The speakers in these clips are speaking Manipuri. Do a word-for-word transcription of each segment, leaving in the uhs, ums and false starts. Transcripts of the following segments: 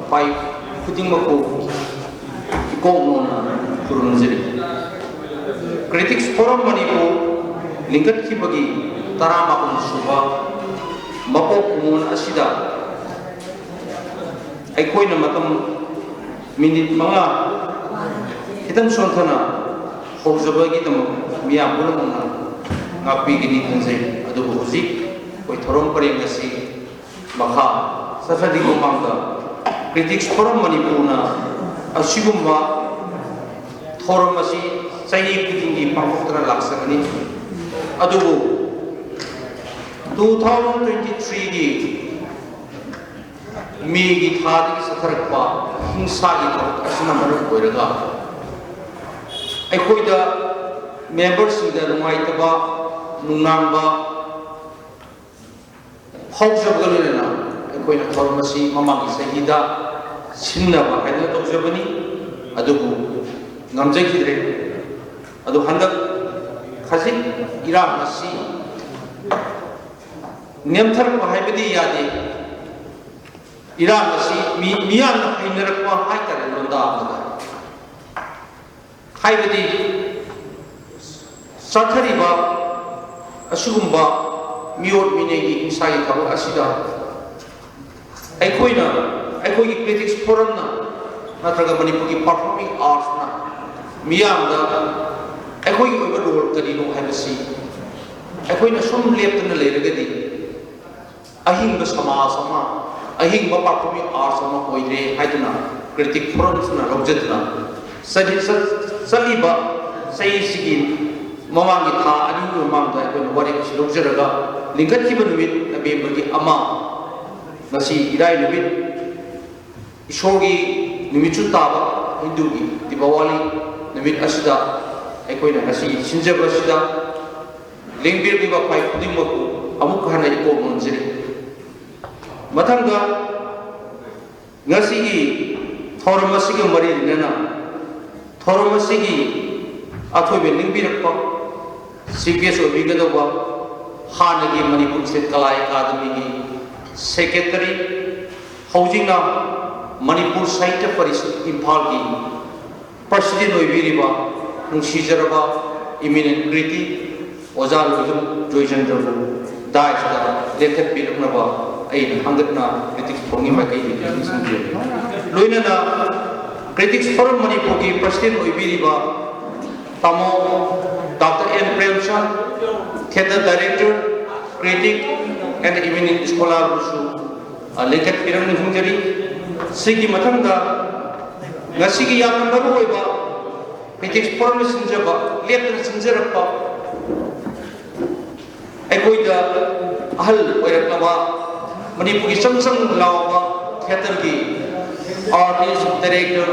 ꯄꯥꯏ ꯈꯨꯗꯤꯡꯃꯛꯄꯨ ꯏꯀꯣꯛ ꯅꯣꯟꯅ ꯈꯨꯔꯨꯝꯖꯔꯤ꯫ ꯀ꯭ꯔꯤꯇꯤꯛꯁ ꯐꯣꯔꯝ ꯃꯅꯤꯄꯨꯔ ꯂꯤꯡꯈꯠꯈꯤꯕꯒꯤ ꯇꯔꯥꯃꯥꯄꯟ ꯁꯨꯕ ꯃꯄꯣꯛ ꯀꯨꯝꯑꯣꯟ ꯑꯁꯤꯗ ꯑꯩꯈꯣꯏꯅ ꯃꯇꯝ ꯃꯤꯅꯤꯠ ꯃꯉꯥ ꯈꯤꯇꯪ ꯁꯣꯟꯊꯅ ꯍꯧꯖꯕꯒꯤꯗꯃꯛ ꯃꯤꯌꯥꯝ ꯄꯨꯝꯅꯃꯛꯅ ꯉꯥꯛꯄꯤꯒꯅꯤ ꯈꯟꯖꯩ꯫ ꯑꯗꯨꯕꯨ ꯍꯧꯖꯤꯛ ꯑꯩꯈꯣꯏ ꯊꯧꯔꯝ ꯄꯔꯦꯡ ꯑꯁꯤ ꯃꯈꯥ ꯆꯠꯊꯗ꯭ꯔꯤꯉꯩ ꯃꯃꯥꯡꯗ ꯀ꯭ꯔꯤꯇꯤꯛꯁ ꯐꯣꯔꯝ ꯃꯅꯤꯄꯨꯔꯅ ꯑꯁꯤꯒꯨꯝꯕ ꯊꯧꯔꯝ ꯑꯁꯤ ꯆꯍꯤ ꯈꯨꯗꯤꯡꯒꯤ ꯄꯥꯡꯊꯣꯛꯇꯨꯅ ꯂꯥꯛꯆꯕꯅꯤ꯫ ꯑꯗꯨꯕꯨ two thousand twenty threeꯒꯤ ꯃꯦꯒꯤ ꯊꯥꯗꯒꯤ ꯆꯠꯊꯔꯛꯄ ꯍꯤꯡꯁꯥꯒꯤ ꯊꯕꯛ ꯑꯁꯤꯅ ꯃꯔꯝ ꯑꯣꯏꯔꯒ ꯑꯩꯈꯣꯏꯗ ꯃꯦꯝꯕꯔꯁꯤꯡꯗ ꯅꯨꯡꯉꯥꯏꯇꯕ, ꯅꯨꯡꯅꯥꯡꯕ ꯐꯥꯎꯖꯕꯒ ꯂꯣꯏꯅꯅ ꯑꯩꯈꯣꯏꯅ ꯊꯧꯔꯝ ꯑꯁꯤ ꯃꯃꯥꯡꯒꯤ ꯆꯍꯤꯗ ꯁꯤꯟꯅꯕ ꯍꯥꯏꯗꯨꯅ ꯇꯧꯖꯕꯅꯤ꯫ ꯑꯗꯨꯕꯨ ꯉꯝꯖꯈꯤꯗ꯭ꯔꯦ꯫ ꯑꯗꯨ ꯍꯟꯗꯛ ꯈꯖꯤꯛ ꯏꯔꯥꯡ ꯑꯁꯤ ꯅꯦꯝꯊꯔꯛꯄ ꯍꯥꯏꯕꯗꯤ ꯌꯥꯗꯦ꯫ ꯏꯔꯥꯡ ꯑꯁꯤ ꯃꯤ, ꯃꯤꯌꯥꯝꯅ ꯍꯩꯅꯔꯛꯄ ꯍꯥꯏꯇꯥꯔꯦ, ꯂꯣꯟꯗꯥ ꯑꯃꯗ꯫ ꯍꯥꯏꯕꯗꯤ ꯆꯠꯊꯔꯤꯕ ꯑꯁꯤꯒꯨꯝꯕ ꯃꯤꯑꯣꯠ ꯃꯤꯅꯩꯒꯤ ꯍꯤꯡꯁꯥꯒꯤ ꯊꯕꯛ ꯑꯁꯤꯗ ꯑꯩꯈꯣꯏꯅ, ꯑꯩꯈꯣꯏꯒꯤ ꯀ꯭ꯔꯤꯇꯤꯛꯁ ꯐꯣꯔꯝꯅ ꯅꯠꯇ꯭ꯔꯒ ꯃꯅꯤꯄꯨꯔꯒꯤ ꯄꯔꯐꯣꯔꯃꯤꯡ ꯑꯥꯔꯠꯁꯅ ꯃꯤꯌꯥꯝꯗ ꯑꯩꯈꯣꯏꯒꯤ ꯑꯣꯏꯕ ꯔꯣꯜ ꯀꯔꯤꯅꯣ ꯍꯥꯏꯕꯁꯤ ꯑꯩꯈꯣꯏꯅ ꯁꯨꯝ ꯂꯦꯞꯇꯅ ꯂꯩꯔꯒꯗꯤ ꯑꯍꯤꯡꯕ ꯁꯃꯥꯖ ꯑꯃ, ꯑꯍꯤꯡꯕ ꯄꯔꯐꯣꯔꯃꯤꯡ ꯑꯥꯔꯠꯁ ꯑꯃ ꯑꯣꯏꯔꯦ ꯍꯥꯏꯗꯨꯅ ꯀ꯭ꯔꯤꯇꯤꯛ ꯐꯣꯔꯝꯁꯤꯅ ꯂꯧꯖꯗꯨꯅ ꯆꯠꯂꯤ-, ꯆꯠ-, ꯆꯠꯂꯤꯕ ꯆꯍꯤꯁꯤꯒꯤ ꯃꯃꯥꯡꯒꯤ ꯊꯥ ꯑꯅꯤꯒꯤ ꯃꯃꯥꯡꯗ ꯑꯩꯈꯣꯏꯅ ꯋꯥꯔꯦꯞ ꯑꯁꯤ ꯂꯧꯖꯔꯒ ꯂꯤꯡꯈꯠꯈꯤꯕ ꯅꯨꯃꯤꯠ ꯅꯕꯦꯝꯕꯔꯒꯤ ꯑꯃ, ꯉꯁꯤ ꯏꯔꯥꯏ ꯅꯨꯃꯤꯠ, ꯏꯁꯣꯔꯒꯤ ꯅꯨꯃꯤꯠꯁꯨ ꯇꯥꯕ ꯍꯤꯟꯗꯨꯒꯤ ꯗꯤꯄꯥꯋꯥꯂꯤ ꯅꯨꯃꯤꯠ ꯑꯁꯤꯗ ꯑꯩꯈꯣꯏꯅ ꯉꯁꯤ ꯁꯤꯟꯖꯕ ꯑꯁꯤꯗ ꯂꯦꯡꯕꯤꯔꯛꯂꯤꯕ ꯈ꯭ꯋꯥꯏ ꯈꯨꯗꯤꯡꯃꯛꯄꯨ ꯑꯃꯨꯛ ꯍꯟꯅ ꯏꯀꯣꯛ ꯅꯣꯟꯖꯔꯤ꯫ ꯃꯊꯪꯗ ꯉꯁꯤꯒꯤ ꯊꯧꯔꯝ ꯑꯁꯤꯒ ꯃꯔꯤ ꯂꯩꯅꯅ ꯊꯧꯔꯝ ꯑꯁꯤꯒꯤ ꯑꯊꯣꯏꯕ ꯂꯦꯡꯕꯤꯔꯛꯄ ꯆꯤꯐ ꯒꯦꯁ ꯑꯣꯏꯕꯤꯒꯗꯧꯕ ꯍꯥꯟꯅꯒꯤ ꯃꯅꯤꯄꯨꯔ ꯏꯁꯇꯦꯠ ꯀꯂꯥ ꯑꯦꯀꯥꯗꯃꯤꯒꯤ ꯁꯦꯀ꯭ꯔꯦꯇꯔꯤ, ꯍꯧꯖꯤꯛꯅ ꯃꯅꯤꯄꯨꯔ ꯁꯥꯍꯤꯇ꯭ꯌ ꯄꯔꯤꯁꯠ ꯏꯝꯐꯥꯜꯒꯤ ꯄ꯭ꯔꯁꯤꯗꯦꯟ ꯑꯣꯏꯕꯤꯔꯤꯕ ꯅꯨꯡꯁꯤꯖꯔꯕ eminent critic ꯑꯣꯖꯥ ꯂꯣꯏꯖꯝ ꯖꯣꯏꯆꯟꯗ꯭ꯔꯕꯨ dais ꯇ ꯂꯦꯞꯊꯠꯄꯤꯔꯛꯅꯕ ꯑꯩꯅ ꯍꯪꯒꯠꯅ critics forum ꯒꯤ ꯃꯥꯏꯀꯩꯗꯒꯤ ꯅꯤꯡꯁꯤꯡꯖꯔꯤ꯫ ꯂꯣꯏꯅꯅ critics forum ꯃꯅꯤꯄꯨꯔꯒꯤ ꯄ꯭ꯔꯁꯤꯗꯦꯟ ꯑꯣꯏꯕꯤꯔꯤꯕ ꯇꯥꯃꯣ doctor N Premchand, theatre director, critic and eminent scholar ꯕꯨꯁꯨ, ꯑ, ꯂꯦꯡꯈꯠꯄꯤꯔꯝꯅ ꯈꯪꯖꯔꯤ꯫ ꯁꯤꯒꯤ ꯃꯊꯪꯗ ꯉꯁꯤꯒꯤ ꯌꯥꯝꯅ ꯃꯔꯨꯑꯣꯏꯕ critics forum ꯅ ꯁꯤꯟꯖꯕ, ꯂꯦꯞꯇꯅ ꯁꯤꯟꯖꯔꯛꯄ ꯑꯩꯈꯣꯏꯗ ꯑꯍꯜ ꯑꯣꯏꯔꯛꯂꯕ ꯃꯅꯤꯄꯨꯔꯒꯤ ꯆꯪ ꯆꯪ ꯂꯥꯎꯕ theatre ꯒꯤ artist, director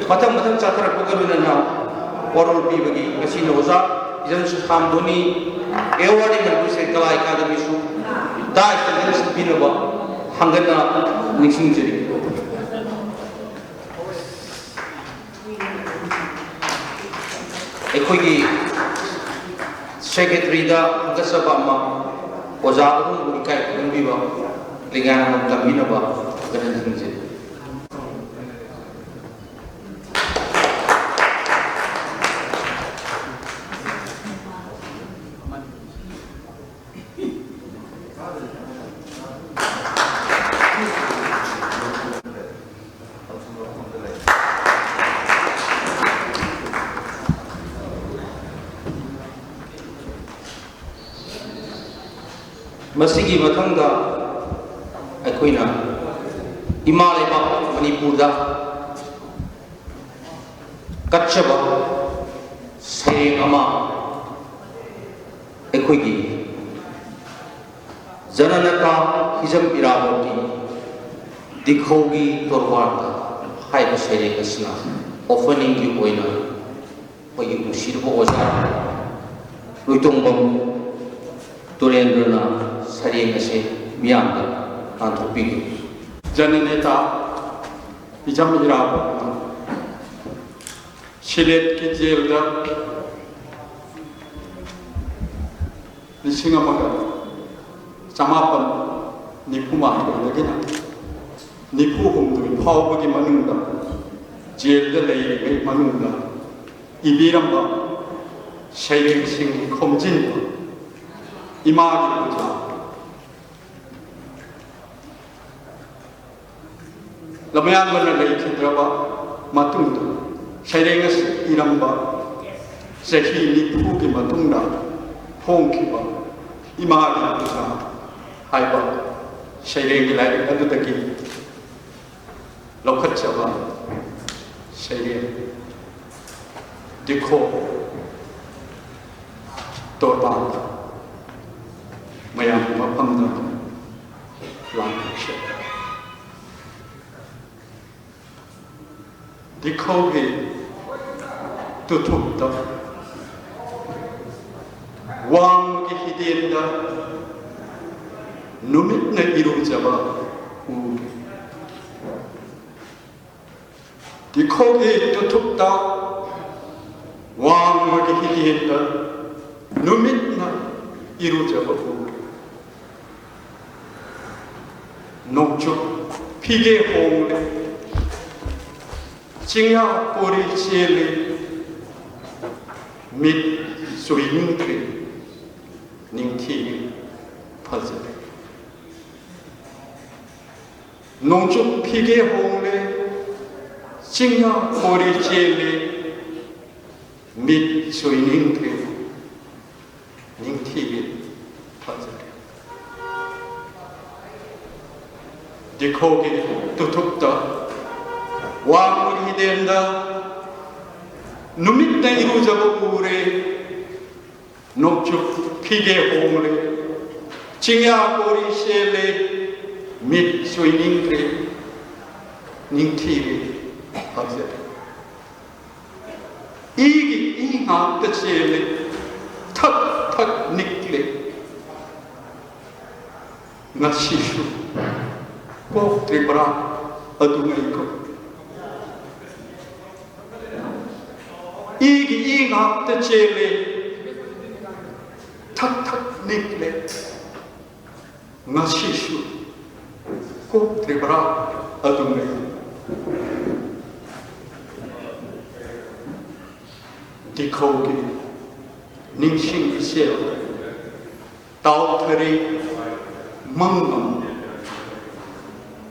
ꯃꯊꯪ ꯃꯊꯪ ꯆꯠꯊꯔꯛꯄꯒ ꯂꯣꯏꯅꯅ ꯋꯥꯔꯣꯜ ꯄꯤꯕꯒꯤ ꯉꯁꯤꯅ ꯑꯣꯖꯥ ꯏꯖꯟ ꯁꯨꯁꯥꯟ ꯙꯣꯅꯤ, ꯑꯦꯋꯥꯔꯗꯤ ꯃꯅꯤꯄꯨꯔ ꯁꯥꯍꯤꯇ꯭ꯌ ꯀꯂꯥ ꯑꯦꯀꯥꯗꯃꯤꯁꯨ dais ꯇ ꯂꯦꯡꯁꯤꯟꯕꯤꯅꯕ ꯍꯪꯒꯠꯅ ꯅꯤꯡꯁꯤꯡꯖꯔꯤ꯫ ꯑꯩꯈꯣꯏꯒꯤ secretary ꯗ ꯍꯪꯒꯠꯆꯕ ꯑꯃ, ꯑꯣꯖꯥ ꯑꯍꯨꯝꯕꯨ ꯏꯀꯥꯏ ꯈꯨꯝꯅꯕꯤꯕ ꯂꯤꯡꯒꯥꯏ ꯑꯃꯃꯝ ꯇꯝꯕꯤꯅꯕ ꯍꯪꯒꯠ ꯍꯟꯖꯤꯟ ꯅꯤꯡꯁꯤꯡꯖꯔꯤ꯫ ꯃꯁꯤꯒꯤ ꯃꯊꯪꯗ ꯑꯩꯈꯣꯏꯅ ꯏꯃꯥ ꯂꯩꯕꯥꯛ ꯃꯅꯤꯄꯨꯔꯗ ꯀꯠꯆꯕ ꯁꯩꯔꯦꯡ ꯑꯃ, ꯑꯩꯈꯣꯏꯒꯤ ꯖꯅꯅꯦꯇꯥ ꯍꯤꯖꯝ ꯏꯔꯥꯕꯣꯠꯀꯤ ꯗꯤꯈꯧꯒꯤ ꯇꯣꯔꯕꯥꯟꯗ ꯍꯥꯏꯕ ꯁꯩꯔꯦꯡ ꯑꯁꯤꯅ opening ꯒꯤ ꯑꯣꯏꯅ ꯑꯩꯈꯣꯏꯒꯤ ꯅꯨꯡꯁꯤꯔꯕ ꯑꯣꯖꯥ ꯂꯣꯏꯇꯣꯡꯕꯝ ꯇꯨꯔꯦꯟꯗ꯭ꯔꯅ ꯁꯩꯔꯦꯡ ꯑꯁꯤ ꯃꯤꯌꯥꯝꯗ ꯇꯥꯟꯊꯣꯛꯄꯤꯒꯦ꯫ ꯖꯅꯅꯦꯇꯥ ꯍꯤꯖꯝ ꯏꯔꯥꯕꯣꯠꯅ ꯁꯤꯂꯦꯠꯀꯤ ꯖꯦꯜꯗ ꯂꯤꯁꯤꯡ ꯑꯃꯒ ꯆꯃꯥꯄꯟ ꯅꯤꯐꯨ ꯃꯥꯊꯣꯏꯗꯒꯤꯅ ꯅꯤꯐꯨ ꯍꯨꯝꯗꯣꯏ ꯐꯥꯎꯕꯒꯤ ꯃꯅꯨꯡꯗ ꯖꯦꯜꯗ ꯂꯩꯔꯤꯉꯩ ꯃꯅꯨꯡꯗ ꯏꯕꯤꯔꯝꯕ ꯁꯩꯔꯦꯡꯁꯤꯡꯒꯤ ꯈꯣꯝꯖꯤꯟꯕ ꯏꯃꯥꯒꯤ ꯄꯨꯖꯥ꯫ ꯂꯃꯌꯥꯟꯕꯅ ꯂꯩꯈꯤꯗ꯭ꯔꯕ ꯃꯇꯨꯡꯗ ꯁꯩꯔꯦꯡ ꯑꯁꯤ ꯏꯔꯝꯕ ꯆꯍꯤ ꯅꯤꯐꯨꯒꯤ ꯃꯇꯨꯡꯗ ꯐꯣꯡꯈꯤꯕ ꯏꯃꯥꯒꯤ ꯄꯨꯖꯥ ꯍꯥꯏꯕ ꯁꯩꯔꯦꯡꯒꯤ ꯂꯥꯏꯔꯤꯛ ꯑꯗꯨꯗꯒꯤ ꯂꯧꯈꯠꯆꯕ ꯁꯩꯔꯦꯡ ꯗꯤꯈꯣ ꯇꯣꯔꯕꯥꯟꯗ ꯃꯌꯥꯝꯒꯤ ꯃꯐꯝꯗ ꯂꯥꯟꯊꯣꯛꯆꯩ꯫ ꯗꯤꯈꯣꯒꯤ ꯇꯨꯊꯨꯞꯇ ꯋꯥꯡꯃꯒꯤ ꯍꯤꯗꯦꯟꯗ ꯅꯨꯃꯤꯠꯅ ꯏꯔꯨꯖꯕ ꯎꯔꯦ꯫ ꯗꯤꯈꯣꯒꯤ ꯇꯨꯊꯨꯞꯇ ꯋꯥꯡꯃꯒꯤ ꯍꯤꯗꯦꯟꯗ ꯅꯨꯃꯤꯠꯅ ꯏꯔꯨꯖꯕ ꯎꯔꯦ꯫ ꯅꯣꯡꯆꯨꯞ ꯐꯤꯒꯦ ꯍꯣꯡꯂꯦ, ꯆꯤꯡꯌꯥ ꯀꯣꯔꯤ ꯆꯦꯜꯂꯦ, ꯃꯤꯠ ꯆꯨꯏꯅꯤꯡꯗ꯭ꯔꯦ, ꯅꯤꯡꯊꯤꯔꯦ, ꯐꯖꯔꯦ꯫ ꯅꯣꯡꯆꯨꯞ ꯐꯤꯒꯦ ꯍꯣꯡꯂꯦ, ꯆꯤꯡꯌꯥ ꯀꯣꯔꯤ ꯆꯦꯜꯂꯦ, ꯃꯤꯠ ꯆꯨꯏꯅꯤꯡꯗ꯭ꯔꯦ, ꯅꯤꯡꯊꯤꯔꯦ, ꯐꯖꯔꯦ꯫ ꯗꯤꯈꯣꯒꯤ ꯇꯨꯊꯨꯞꯇ ꯋꯥꯡꯃꯒꯤ ꯍꯤꯗꯦꯟꯗ ꯅꯨꯃꯤꯠꯅ ꯏꯔꯨꯖꯕ ꯎꯔꯦ, ꯅꯣꯡꯆꯨꯞ ꯐꯤꯒꯦ ꯍꯣꯡꯂꯦ, ꯆꯤꯡꯌꯥ ꯀꯣꯔꯤ ꯆꯦꯜꯂꯦ, ꯃꯤꯠ ꯆꯨꯏꯅꯤꯡꯗ꯭ꯔꯦ, ꯅꯤꯡꯊꯤꯔꯦ, ꯐꯖꯔꯦ꯫ ꯏꯒꯤ ꯏ ꯉꯥꯛꯇ ꯆꯦꯜꯂꯦ, ꯊꯛ ꯊꯛ ꯅꯤꯛꯂꯦ꯫ ꯉꯁꯤꯁꯨ ꯀꯣꯛꯇ꯭ꯔꯤꯕ꯭ꯔꯥ ꯑꯗꯨ ꯉꯥꯏꯈꯣ꯫ ꯏꯒꯤ ꯏ ꯉꯥꯛꯇ ꯆꯦꯜꯂꯦ, ꯊꯛ ꯊꯛ ꯅꯤꯛꯂꯦ꯫ ꯉꯁꯤꯁꯨ ꯀꯣꯛꯇ꯭ꯔꯤꯕ꯭ꯔꯥ ꯑꯗꯨꯉꯩ ꯗꯤꯈꯧꯒꯤ ꯅꯤꯡꯁꯤꯡ ꯏꯆꯦꯜ ꯇꯥꯎꯊꯔꯤ ꯃꯪ ꯑꯃ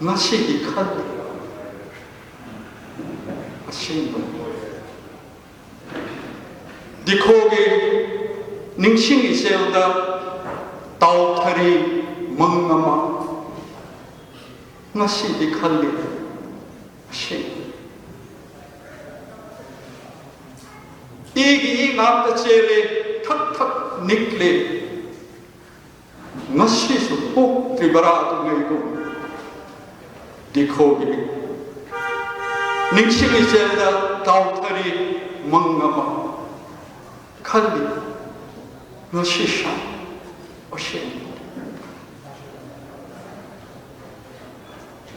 ꯉꯁꯤꯗꯤ ꯈꯜꯂꯤ꯫ ꯑꯁꯦꯡꯕ ꯗꯤꯈꯣꯒꯤ ꯅꯤꯡꯁꯤꯡ ꯏꯆꯦꯜꯗ ꯇꯥꯎꯊꯔꯤ ꯃꯪ ꯑꯃ ꯉꯁꯤꯗꯤ ꯈꯜꯂꯤ꯫ ꯑꯁꯦꯡꯕ ꯏꯒꯤ ꯏ ꯉꯥꯛꯇ ꯆꯦꯜꯂꯦ, ꯊꯛ ꯊꯛ ꯅꯤꯛꯂꯦ꯫ ꯉꯁꯤꯁꯨ ꯄꯣꯛꯇ꯭ꯔꯤꯕꯔꯥ ꯑꯗꯨꯉꯩꯗꯨ? ꯗꯤꯈꯣꯒꯤ ꯅꯤꯡꯁꯤꯡ ꯏꯆꯦꯜꯗ ꯇꯥꯎꯊꯔꯤ ꯃꯪ ꯑꯃ ꯈꯜꯂꯤ꯫ ꯉꯁꯤꯁꯨ ꯑꯁꯦꯡꯕ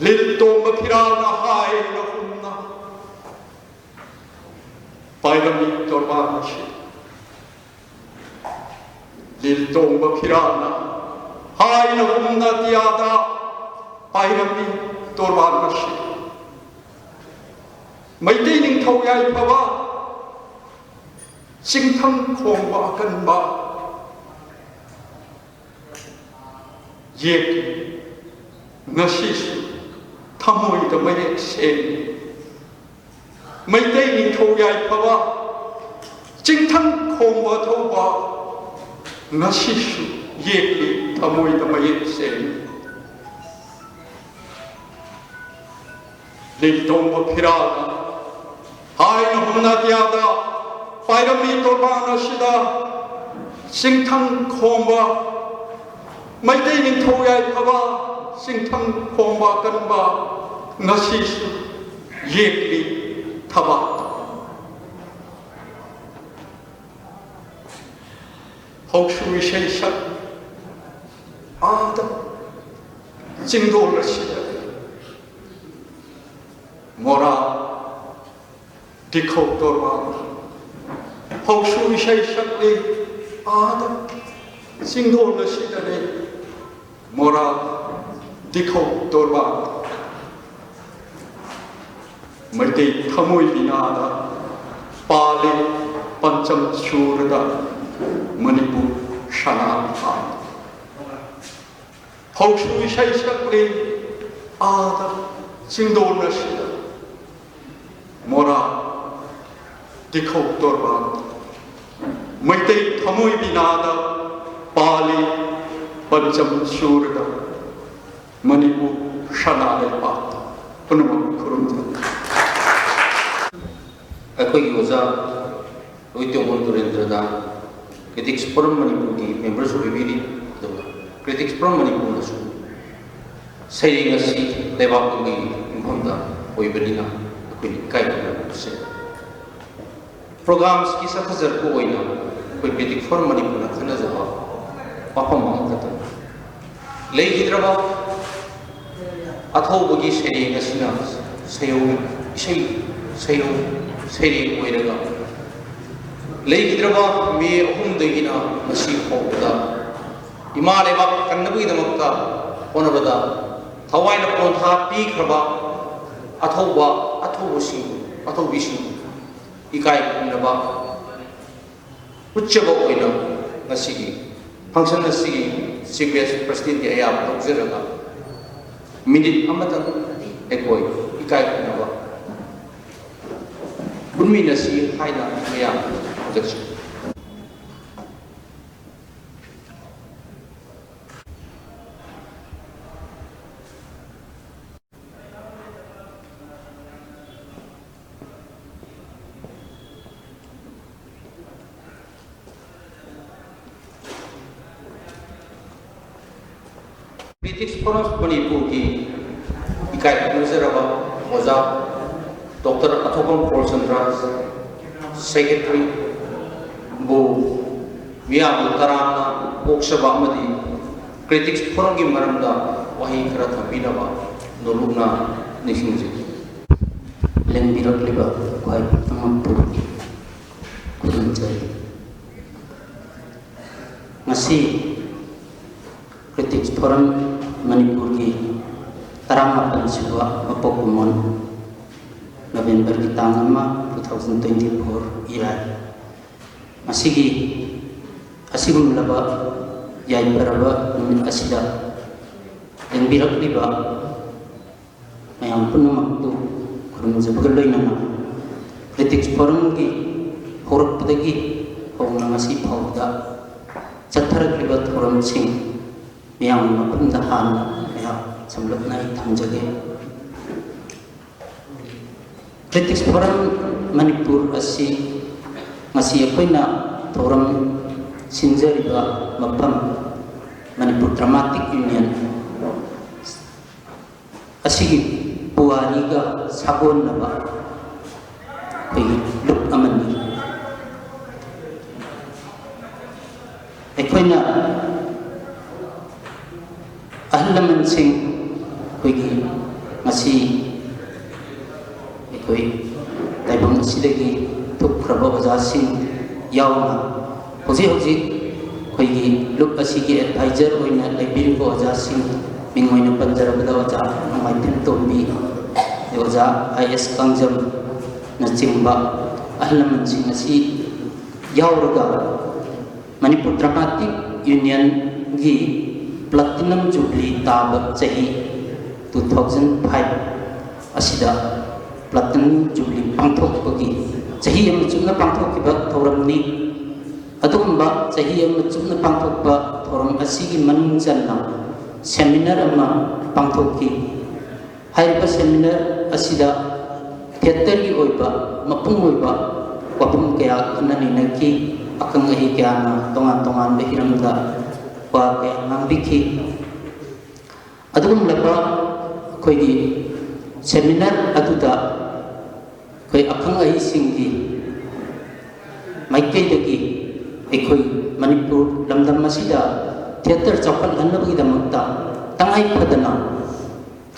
ꯂꯤꯜ ꯇꯣꯡꯕ ꯐꯤꯔꯥꯜꯅ ꯍꯥꯏꯅ ꯍꯨꯝꯅ ꯄꯥꯏꯔꯝꯃꯤ ꯇꯣꯔꯕꯥꯟ ꯑꯁꯤ꯫ ꯂꯤꯜ ꯇꯣꯡꯕ ꯐꯤꯔꯥꯜꯅ ꯍꯥꯏꯅ ꯍꯨꯝꯅ ꯇꯤꯌꯥꯗ ꯄꯥꯏꯔꯝꯃꯤ ꯇꯣꯔꯕꯥꯟ ꯑꯁꯤ꯫ ꯃꯩꯇꯩ ꯅꯤꯡꯊꯧ ꯌꯥꯏꯐꯕ ꯆꯤꯡꯊꯪ ꯈꯣꯡꯕ ꯑꯀꯟꯕ ꯌꯦꯛꯂꯤ꯫ ꯉꯁꯤꯁꯨ ꯊꯃꯣꯏꯗ ꯃꯌꯦꯛ ꯁꯦꯡꯂꯤ꯫ ꯃꯩꯇꯩ ꯅꯤꯡꯊꯧ ꯌꯥꯏꯐꯕ ꯆꯤꯡꯊꯪ ꯈꯣꯡꯕ ꯊꯧꯕ ꯉꯁꯤꯁꯨ ꯌꯦꯛꯂꯤ ꯊꯃꯣꯏꯗ ꯃꯌꯦꯛ ꯁꯦꯡꯂꯤ꯫ ꯂꯤꯜ ꯇꯣꯡꯕ ꯐꯤꯔꯥꯜꯅ ꯍꯥꯏꯅ ꯍꯨꯝꯅ ꯇꯤꯌꯥꯗ ꯄꯥꯏꯔꯝꯃꯤ ꯇꯣꯔꯕꯥꯟ ꯑꯁꯤꯗ ꯆꯤꯡꯊꯪ ꯈꯣꯡꯕ ꯃꯩꯇꯩ ꯅꯤꯡꯊꯧ ꯌꯥꯏꯐꯕ ꯆꯤꯡꯊꯪ ꯈꯣꯡꯕ ꯀꯟꯕ ꯉꯁꯤꯁꯨ ꯌꯦꯛꯂꯤ ꯊꯕꯥꯛꯇ꯫ ꯍꯧꯁꯨ ꯏꯁꯩ ꯁꯛ ꯑꯥꯗ ꯆꯤꯡꯗꯣꯜ ꯑꯁꯤꯗ ꯃꯣꯔꯥ ꯗꯤꯈꯧ ꯇꯣꯔꯕꯥꯟ ꯍꯧꯁꯨ ꯏꯁꯩ ꯁꯛꯂꯤ ꯑꯥꯗ ꯆꯤꯡꯗꯣꯜ ꯑꯁꯤꯗꯅꯤ ꯃꯣꯔꯥ ꯗꯤꯈꯧ ꯇꯣꯔꯕꯥꯟ꯫ ꯃꯩꯇꯩ ꯊꯃꯣꯏ ꯕꯤꯅꯥꯗ ꯄꯥꯜꯂꯤ ꯄꯟꯆꯝ ꯁꯨꯔꯗ ꯃꯅꯤꯄꯨꯔ ꯁꯅꯥ ꯊꯥ꯫ ꯍꯧꯁꯨ ꯏꯁꯩ ꯁꯛꯂꯤ ꯑꯥꯗ ꯆꯤꯡꯗꯣꯟ ꯑꯁꯤꯗ ꯃꯣꯔꯥ ꯇꯤꯈꯧ ꯇꯣꯔꯕꯥꯟ꯫ ꯃꯩꯇꯩ ꯊꯃꯣꯏ ꯕꯤꯅꯥꯗ ꯄꯥꯜꯂꯤ ꯄꯟꯆꯝ ꯁꯨꯔꯗ ꯃꯅꯤꯄꯨꯔ ꯁꯅꯥ ꯂꯩꯕꯥꯛ꯫ ꯄꯨꯝꯅꯃꯛ ꯈꯨꯔꯨꯝꯖꯔꯤ꯫ ꯑꯩꯈꯣꯏꯒꯤ ꯑꯣꯖꯥ ꯂꯣꯏꯇꯣꯡꯕꯝ ꯇꯨꯔꯦꯟꯗ꯭ꯔꯗ Critics Forum ꯃꯅꯤꯄꯨꯔꯒꯤ ꯃꯦꯝꯕꯔꯁꯨ ꯑꯣꯏꯕꯤꯔꯤ, ꯑꯗꯨꯒ Critics Forum ꯃꯅꯤꯄꯨꯔꯅꯁꯨ ꯁꯩꯔꯦꯡ ꯑꯁꯤ ꯂꯩꯕꯥꯛ ꯑꯗꯨꯒꯤ ꯌꯨꯝꯐꯝꯗ ꯑꯣꯏꯕꯅꯤꯅ ꯑꯩꯈꯣꯏꯅ ꯏꯀꯥꯏ ꯈꯨꯝꯅꯕ ꯎꯠꯆꯩ꯫ ꯄ꯭ꯔꯣꯒ꯭ꯔꯥꯝꯁꯀꯤ ꯆꯠꯊꯖꯔꯛꯄ ꯑꯣꯏꯅ ꯑꯩꯈꯣꯏ Critics Forum ꯃꯅꯤꯄꯨꯔꯅ ꯈꯟꯅꯖꯕ ꯋꯥꯐꯝ ꯑꯃꯈꯛꯇꯅꯤ꯫ ꯂꯩꯈꯤꯗ꯭ꯔꯕ ꯑꯊꯧꯕꯒꯤ ꯁꯩꯔꯦꯡ ꯑꯁꯤꯅ ꯁꯩꯌꯧ, ꯏꯁꯩ, ꯁꯩꯌꯧ, ꯁꯩꯔꯦꯡ ꯑꯣꯏꯔꯒ ꯂꯩꯈꯤꯗ꯭ꯔꯕ ꯃꯦ ꯑꯍꯨꯝꯗꯒꯤꯅ ꯉꯁꯤ ꯐꯥꯎꯕꯗ ꯏꯃꯥ ꯂꯩꯕꯥꯛ ꯀꯟꯅꯕꯒꯤꯗꯃꯛꯇ ꯍꯣꯠꯅꯕꯗ ꯊꯋꯥꯏꯅ ꯄꯣꯟꯊꯥ ꯄꯤꯈ꯭ꯔꯕ ꯑꯊꯧꯕ, ꯑꯊꯧꯕꯁꯤꯡ, ꯑꯊꯧꯕꯤꯁꯤꯡ ꯏꯀꯥꯏ ꯈꯨꯝꯅꯕ ꯎꯠꯆꯕ ꯑꯣꯏꯅ ꯉꯁꯤꯒꯤ function ꯑꯁꯤꯒꯤ Chief Guest Presidentꯀꯤ ꯑꯌꯥꯕ ꯂꯧꯖꯔꯒ ꯃꯤꯅꯤꯠ ꯑꯃꯇꯪ ꯑꯩꯈꯣꯏ ꯏꯀꯥꯏ ꯈꯨꯝꯅꯕ ꯎꯠꯃꯤꯟꯅꯁꯤ ꯍꯥꯏꯅ ꯃꯌꯥꯝ ꯍꯧꯖꯤꯛꯁꯨ꯫ Critics Forum ꯃꯅꯤꯄꯨꯔꯒꯤ ꯏꯀꯥꯏ ꯈꯨꯝꯅꯖꯔꯕ ꯑꯣꯖꯥ ꯗꯣꯛꯇꯔ ꯑꯊꯣꯛꯄꯝ ꯄꯣꯜꯆꯟꯗ꯭ꯔ, Secretaryꯕꯨ ꯃꯤꯌꯥꯝꯕꯨ ꯇꯔꯥꯝꯅ ꯑꯣꯛꯆꯕ ꯑꯃꯗꯤ Critics Forumꯒꯤ ꯃꯔꯝꯗ ꯋꯥꯍꯩ ꯈꯔ ꯊꯝꯕꯤꯅꯕ ꯅꯣꯂꯨꯛꯅ ꯅꯤꯡꯁꯤꯡꯖꯔꯤ꯫ ꯂꯦꯡꯕꯤꯔꯛꯂꯤꯕ ꯈ꯭ꯋꯥꯏ ꯄꯨꯝꯅꯃꯛꯄꯨ ꯈꯨꯔꯨꯝꯖꯔꯤ꯫ ꯉꯁꯤ Critics Forum ꯃꯅꯤꯄꯨꯔꯒꯤ ꯇꯔꯥꯃꯥꯄꯟ ꯁꯨꯕ ꯃꯄꯣꯛ ꯀꯨꯝꯑꯣꯟ ꯅꯕꯦꯝꯕꯔꯒꯤ ꯇꯥꯡ ꯑꯃ, two thousand twenty four ꯏꯔꯥꯏ꯫ ꯉꯁꯤꯒꯤ ꯑꯁꯤꯒꯨꯝꯂꯕ ꯌꯥꯏꯐꯔꯕ ꯅꯨꯃꯤꯠ ꯑꯁꯤꯗ ꯂꯦꯡꯕꯤꯔꯛꯂꯤꯕ ꯃꯌꯥꯝ ꯄꯨꯝꯅꯃꯛꯄꯨ ꯈꯨꯔꯨꯝꯖꯕꯒ ꯂꯣꯏꯅꯅ, Critics Forumꯒꯤ ꯍꯧꯔꯛꯄꯗꯒꯤ ꯍꯧꯅ ꯉꯁꯤ ꯐꯥꯎꯕꯗ ꯆꯠꯊꯔꯛꯂꯤꯕ ꯊꯧꯔꯝꯁꯤꯡ ꯃꯤꯌꯥꯝꯒꯤ ꯃꯐꯝꯗ ꯍꯥꯟꯅ ꯑꯩꯍꯥꯛ ꯁꯝꯂꯞꯅ ꯑꯩ ꯊꯝꯖꯒꯦ꯫ Critics Forum ꯃꯅꯤꯄꯨꯔ ꯑꯁꯤ ꯉꯁꯤ ꯑꯩꯈꯣꯏꯅ ꯊꯧꯔꯝ ꯁꯤꯟꯖꯔꯤꯕ ꯃꯐꯝ, ꯃꯅꯤꯄꯨꯔ Dramatic Union ꯑꯁꯤꯒꯤ ꯄꯨꯋꯥꯔꯤꯒ ꯁꯥꯒꯣꯟꯅꯕ ꯑꯩꯈꯣꯏꯒꯤ ꯂꯨꯞ ꯑꯃꯅꯤ꯫ ꯑꯩꯈꯣꯏꯅ ꯑꯍꯜ ꯂꯃꯟꯁꯤꯡ, ꯑꯩꯈꯣꯏꯒꯤ ꯉꯁꯤ ꯑꯩꯈꯣꯏ ꯇꯥꯏꯕꯪ ꯑꯁꯤꯗꯒꯤ ꯊꯣꯛꯈ꯭ꯔꯕ ꯑꯣꯖꯥꯁꯤꯡ ꯌꯥꯎꯅ, ꯍꯧꯖꯤꯛ ꯍꯧꯖꯤꯛ ꯑꯩꯈꯣꯏꯒꯤ ꯂꯨꯞ ꯑꯁꯤꯒꯤ advisor ꯑꯣꯏꯅ ꯂꯩꯕꯤꯔꯤꯕ ꯑꯣꯖꯥꯁꯤꯡ, ꯃꯤꯡ ꯑꯣꯏꯅ ꯄꯟꯖꯔꯕꯗ ꯑꯣꯖꯥ ꯅꯣꯡꯃꯥꯏꯊꯦꯝ ꯇꯣꯝꯕꯤ, ꯑꯣꯖꯥ ꯑꯥꯏ ꯑꯦꯁ ꯀꯥꯡꯖꯝꯅꯆꯤꯡꯕ ꯑꯍꯜ ꯂꯃꯟꯁꯤꯡ ꯑꯁꯤ ꯌꯥꯎꯔꯒ ꯃꯅꯤꯄꯨꯔ Dramatic Unionꯒꯤ Platinum Jubilee ꯇꯥꯕ ꯆꯍꯤ two thousand five ꯑꯁꯤꯗ Platinum Jubilee ꯄꯥꯡꯊꯣꯛꯄꯒꯤ ꯆꯍꯤ ꯑꯃ ꯆꯨꯞꯅ ꯄꯥꯡꯊꯣꯛꯈꯤꯕ ꯊꯧꯔꯝꯅꯤ꯫ ꯑꯗꯨꯒꯨꯝꯕ ꯆꯍꯤ ꯑꯃ ꯆꯨꯞꯅ ꯄꯥꯡꯊꯣꯛꯄ ꯊꯧꯔꯝ ꯑꯁꯤꯒꯤ ꯃꯅꯨꯡ ꯆꯟꯅ seminar ꯑꯃ ꯄꯥꯡꯊꯣꯛꯈꯤ꯫ ꯍꯥꯏꯔꯤꯕ seminar ꯑꯁꯤꯗ theatreꯒꯤ ꯑꯣꯏꯕ ꯃꯄꯨꯡ ꯑꯣꯏꯕ ꯋꯥꯐꯝ ꯀꯌꯥ ꯈꯟꯅ ꯅꯩꯅꯈꯤ꯫ ꯑꯈꯪ ꯑꯍꯩ ꯀꯌꯥꯅ ꯇꯣꯉꯥꯟ ꯇꯣꯉꯥꯟꯕ ꯍꯤꯔꯝꯗ ꯋꯥ ꯀꯌꯥ ꯉꯥꯡꯕꯤꯈꯤ꯫ ꯑꯗꯨꯒꯨꯝꯂꯕ ꯑꯩꯈꯣꯏꯒꯤ seminar ꯑꯗꯨꯗ ꯑꯩꯈꯣꯏ ꯑꯈꯪ ꯑꯍꯩꯁꯤꯡꯒꯤ ꯃꯥꯏꯀꯩꯗꯒꯤ ꯑꯩꯈꯣꯏ ꯃꯅꯤꯄꯨꯔ ꯂꯝꯗꯝ ꯑꯁꯤꯗ theatre ꯆꯥꯎꯈꯠꯍꯟꯅꯕꯒꯤꯗꯃꯛꯇ ꯇꯉꯥꯏ ꯐꯗꯅ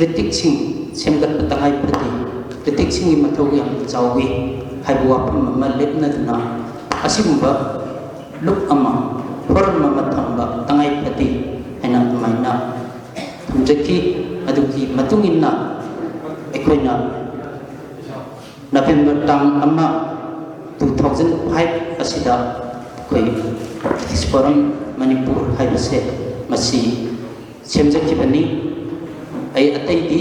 criticꯁꯤꯡ ꯁꯦꯝꯒꯠꯄ ꯇꯉꯥꯏ ꯐꯗꯦ, criticꯁꯤꯡꯒꯤ ꯃꯊꯧ ꯌꯥꯝꯅ ꯆꯥꯎꯏ ꯍꯥꯏꯕ ꯋꯥꯐꯝ ꯑꯃ ꯂꯦꯞꯅꯗꯨꯅ, ꯑꯁꯤꯒꯨꯝꯕ ꯂꯨꯞ ꯑꯃ, forum ꯑꯃ ꯊꯝꯕ ꯇꯉꯥꯏ ꯐꯗꯦ ꯍꯥꯏꯅ ꯑꯗꯨꯃꯥꯏꯅ ꯊꯝꯖꯈꯤ꯫ ꯑꯗꯨꯒꯤ ꯃꯇꯨꯡ ꯏꯟꯅ ꯑꯩꯈꯣꯏꯅ ꯅꯕꯦꯝꯕꯔ ꯇꯥꯡ ꯑꯃ, two thousand five ꯑꯁꯤꯗ ꯑꯩꯈꯣꯏ Critics Forum ꯃꯅꯤꯄꯨꯔ ꯍꯥꯏꯕꯁꯦ ꯃꯁꯤ ꯁꯦꯝꯖꯈꯤꯕꯅꯤ꯫ ꯑꯩ ꯑꯇꯩꯗꯤ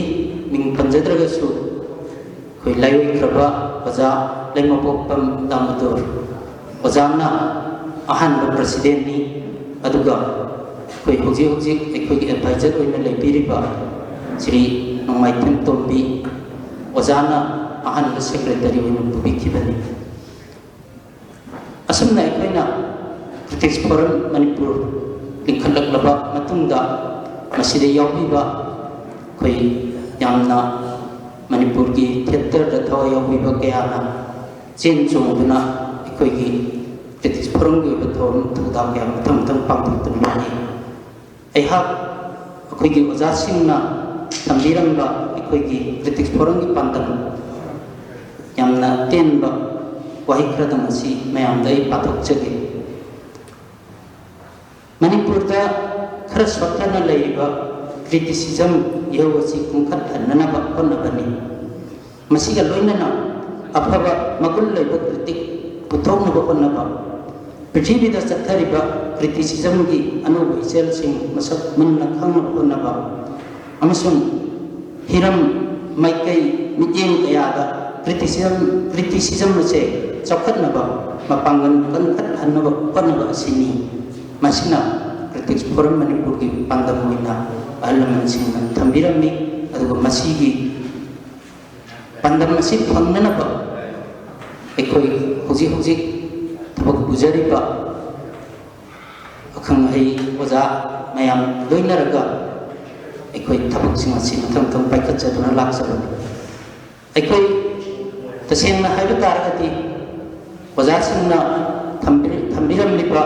ꯃꯤꯡ ꯄꯟꯖꯗ꯭ꯔꯒꯁꯨ ꯑꯩꯈꯣꯏ ꯂꯥꯏꯑꯣꯏꯈ꯭ꯔꯕ ꯑꯣꯖꯥ ꯂꯩꯃꯄꯣꯛꯄꯝ ꯗꯥꯃꯣꯗꯣꯔ ꯑꯣꯖꯥꯅ ꯑꯍꯥꯟꯕ ꯄ꯭ꯔꯁꯤꯗꯦꯟꯅꯤ꯫ ꯑꯗꯨꯒ ꯑꯩꯈꯣꯏ ꯍꯧꯖꯤꯛ ꯍꯧꯖꯤꯛ ꯑꯩꯈꯣꯏꯒꯤ ꯑꯦꯗꯚꯥꯏꯖꯔ ꯑꯣꯏꯅ ꯂꯩꯕꯤꯔꯤꯕ ꯁ꯭ꯔꯤ ꯅꯣꯡꯃꯥꯏꯊꯦꯝ ꯇꯣꯝꯕꯤ ꯑꯣꯖꯥꯅ ꯑꯍꯥꯟꯕ ꯁꯦꯀ꯭ꯔꯦꯇꯔꯤ ꯑꯣꯏꯅ ꯄꯨꯕꯤꯈꯤꯕꯅꯤ꯫ ꯑꯁꯨꯝꯅ ꯑꯩꯈꯣꯏꯅ Critics Forum ꯃꯅꯤꯄꯨꯔ ꯂꯤꯡꯈꯠꯂꯛꯂꯕ ꯃꯇꯨꯡꯗ ꯃꯁꯤꯗ ꯌꯥꯎꯕꯤꯕ ꯑꯩꯈꯣꯏ ꯌꯥꯝꯅ ꯃꯅꯤꯄꯨꯔꯒꯤ ꯊꯤꯌꯦꯇꯔꯗ ꯊꯋꯥꯏ ꯌꯥꯎꯕꯤꯕ ꯀꯌꯥꯅ ꯆꯦꯟ ꯆꯣꯡꯗꯨꯅ ꯑꯩꯈꯣꯏꯒꯤ Critics Forumꯒꯤ ꯑꯣꯏꯕ ꯊꯧꯔꯝ ꯊꯧꯗꯥꯡ ꯀꯌꯥ ꯃꯊꯪ ꯃꯊꯪ ꯄꯥꯡꯊꯣꯛꯇꯨꯅ ꯂꯥꯛꯏ꯫ ꯑꯩꯍꯥꯛ ꯑꯩꯈꯣꯏꯒꯤ ꯑꯣꯖꯥꯁꯤꯡꯅ ꯊꯝꯕꯤꯔꯝꯕ ꯑꯩꯈꯣꯏꯒꯤ Critics Forumꯒꯤ ꯄꯥꯟꯗꯝ ꯌꯥꯝꯅ ꯇꯦꯟꯕ ꯋꯥꯍꯩ ꯈꯔꯗꯪ ꯑꯁꯤ ꯃꯌꯥꯝꯗ ꯑꯩ ꯄꯥꯊꯣꯛꯆꯒꯦ꯫ ꯃꯅꯤꯄꯨꯔꯗ ꯈꯔ ꯁꯣꯠꯊꯅ ꯂꯩꯔꯤꯕ criticism ꯏꯍꯧ ꯑꯁꯤ ꯀꯨꯝꯈꯠꯍꯟꯅꯅꯕ ꯍꯣꯠꯅꯕꯅꯤ꯫ ꯃꯁꯤꯒ ꯂꯣꯏꯅꯅ ꯑꯐꯕ ꯃꯒꯨꯟ ꯂꯩꯕ critic ꯄꯨꯊꯣꯛꯅꯕ ꯍꯣꯠꯅꯕ, ꯄ꯭ꯔꯤꯊꯤꯕꯤꯗ ꯆꯠꯊꯔꯤꯕ criticismꯒꯤ ꯑꯅꯧꯕ ꯏꯆꯦꯜꯁꯤꯡ ꯃꯁꯛ ꯃꯨꯟꯅ ꯈꯪꯅꯕ ꯍꯣꯠꯅꯕ, ꯑꯃꯁꯨꯡ ꯍꯤꯔꯝ ꯃꯥꯏꯀꯩ ꯃꯤꯠꯌꯦꯡ ꯀꯌꯥꯗ criticism, criticism ꯑꯁꯦ ꯆꯥꯎꯈꯠꯅꯕ, ꯃꯄꯥꯡꯒꯜ ꯀꯟꯈꯠꯍꯟꯅꯕ ꯍꯣꯠꯅꯕ ꯑꯁꯤꯅꯤ꯫ ꯃꯁꯤꯅ Critics Forum ꯃꯅꯤꯄꯨꯔꯒꯤ ꯄꯥꯟꯗꯝ ꯑꯣꯏꯅ ꯑꯍꯜ ꯂꯃꯟꯁꯤꯡꯅ ꯊꯝꯕꯤꯔꯝꯃꯤ꯫ ꯑꯗꯨꯒ ꯃꯁꯤꯒꯤ ꯄꯥꯟꯗꯝ ꯑꯁꯤ ꯐꯪꯅꯅꯕ ꯑꯩꯈꯣꯏ ꯍꯧꯖꯤꯛ ꯍꯧꯖꯤꯛ ꯊꯕꯛ ꯄꯨꯖꯔꯤꯕ ꯑꯈꯪ ꯑꯍꯩ ꯑꯣꯖꯥ ꯃꯌꯥꯝ ꯂꯣꯏꯅꯔꯒ ꯑꯩꯈꯣꯏ ꯊꯕꯛꯁꯤꯡ ꯑꯁꯤ ꯃꯊꯪ ꯃꯊꯪ ꯄꯥꯏꯈꯠꯆꯗꯨꯅ ꯂꯥꯛꯆꯕꯅꯤ꯫ ꯑꯩꯈꯣꯏ ꯇꯁꯦꯡꯅ ꯍꯥꯏꯕ ꯇꯥꯔꯒꯗꯤ ꯑꯣꯖꯥꯁꯤꯡꯅ ꯊꯝꯕꯤ-, ꯊꯝꯕꯤꯔꯝꯂꯤꯕ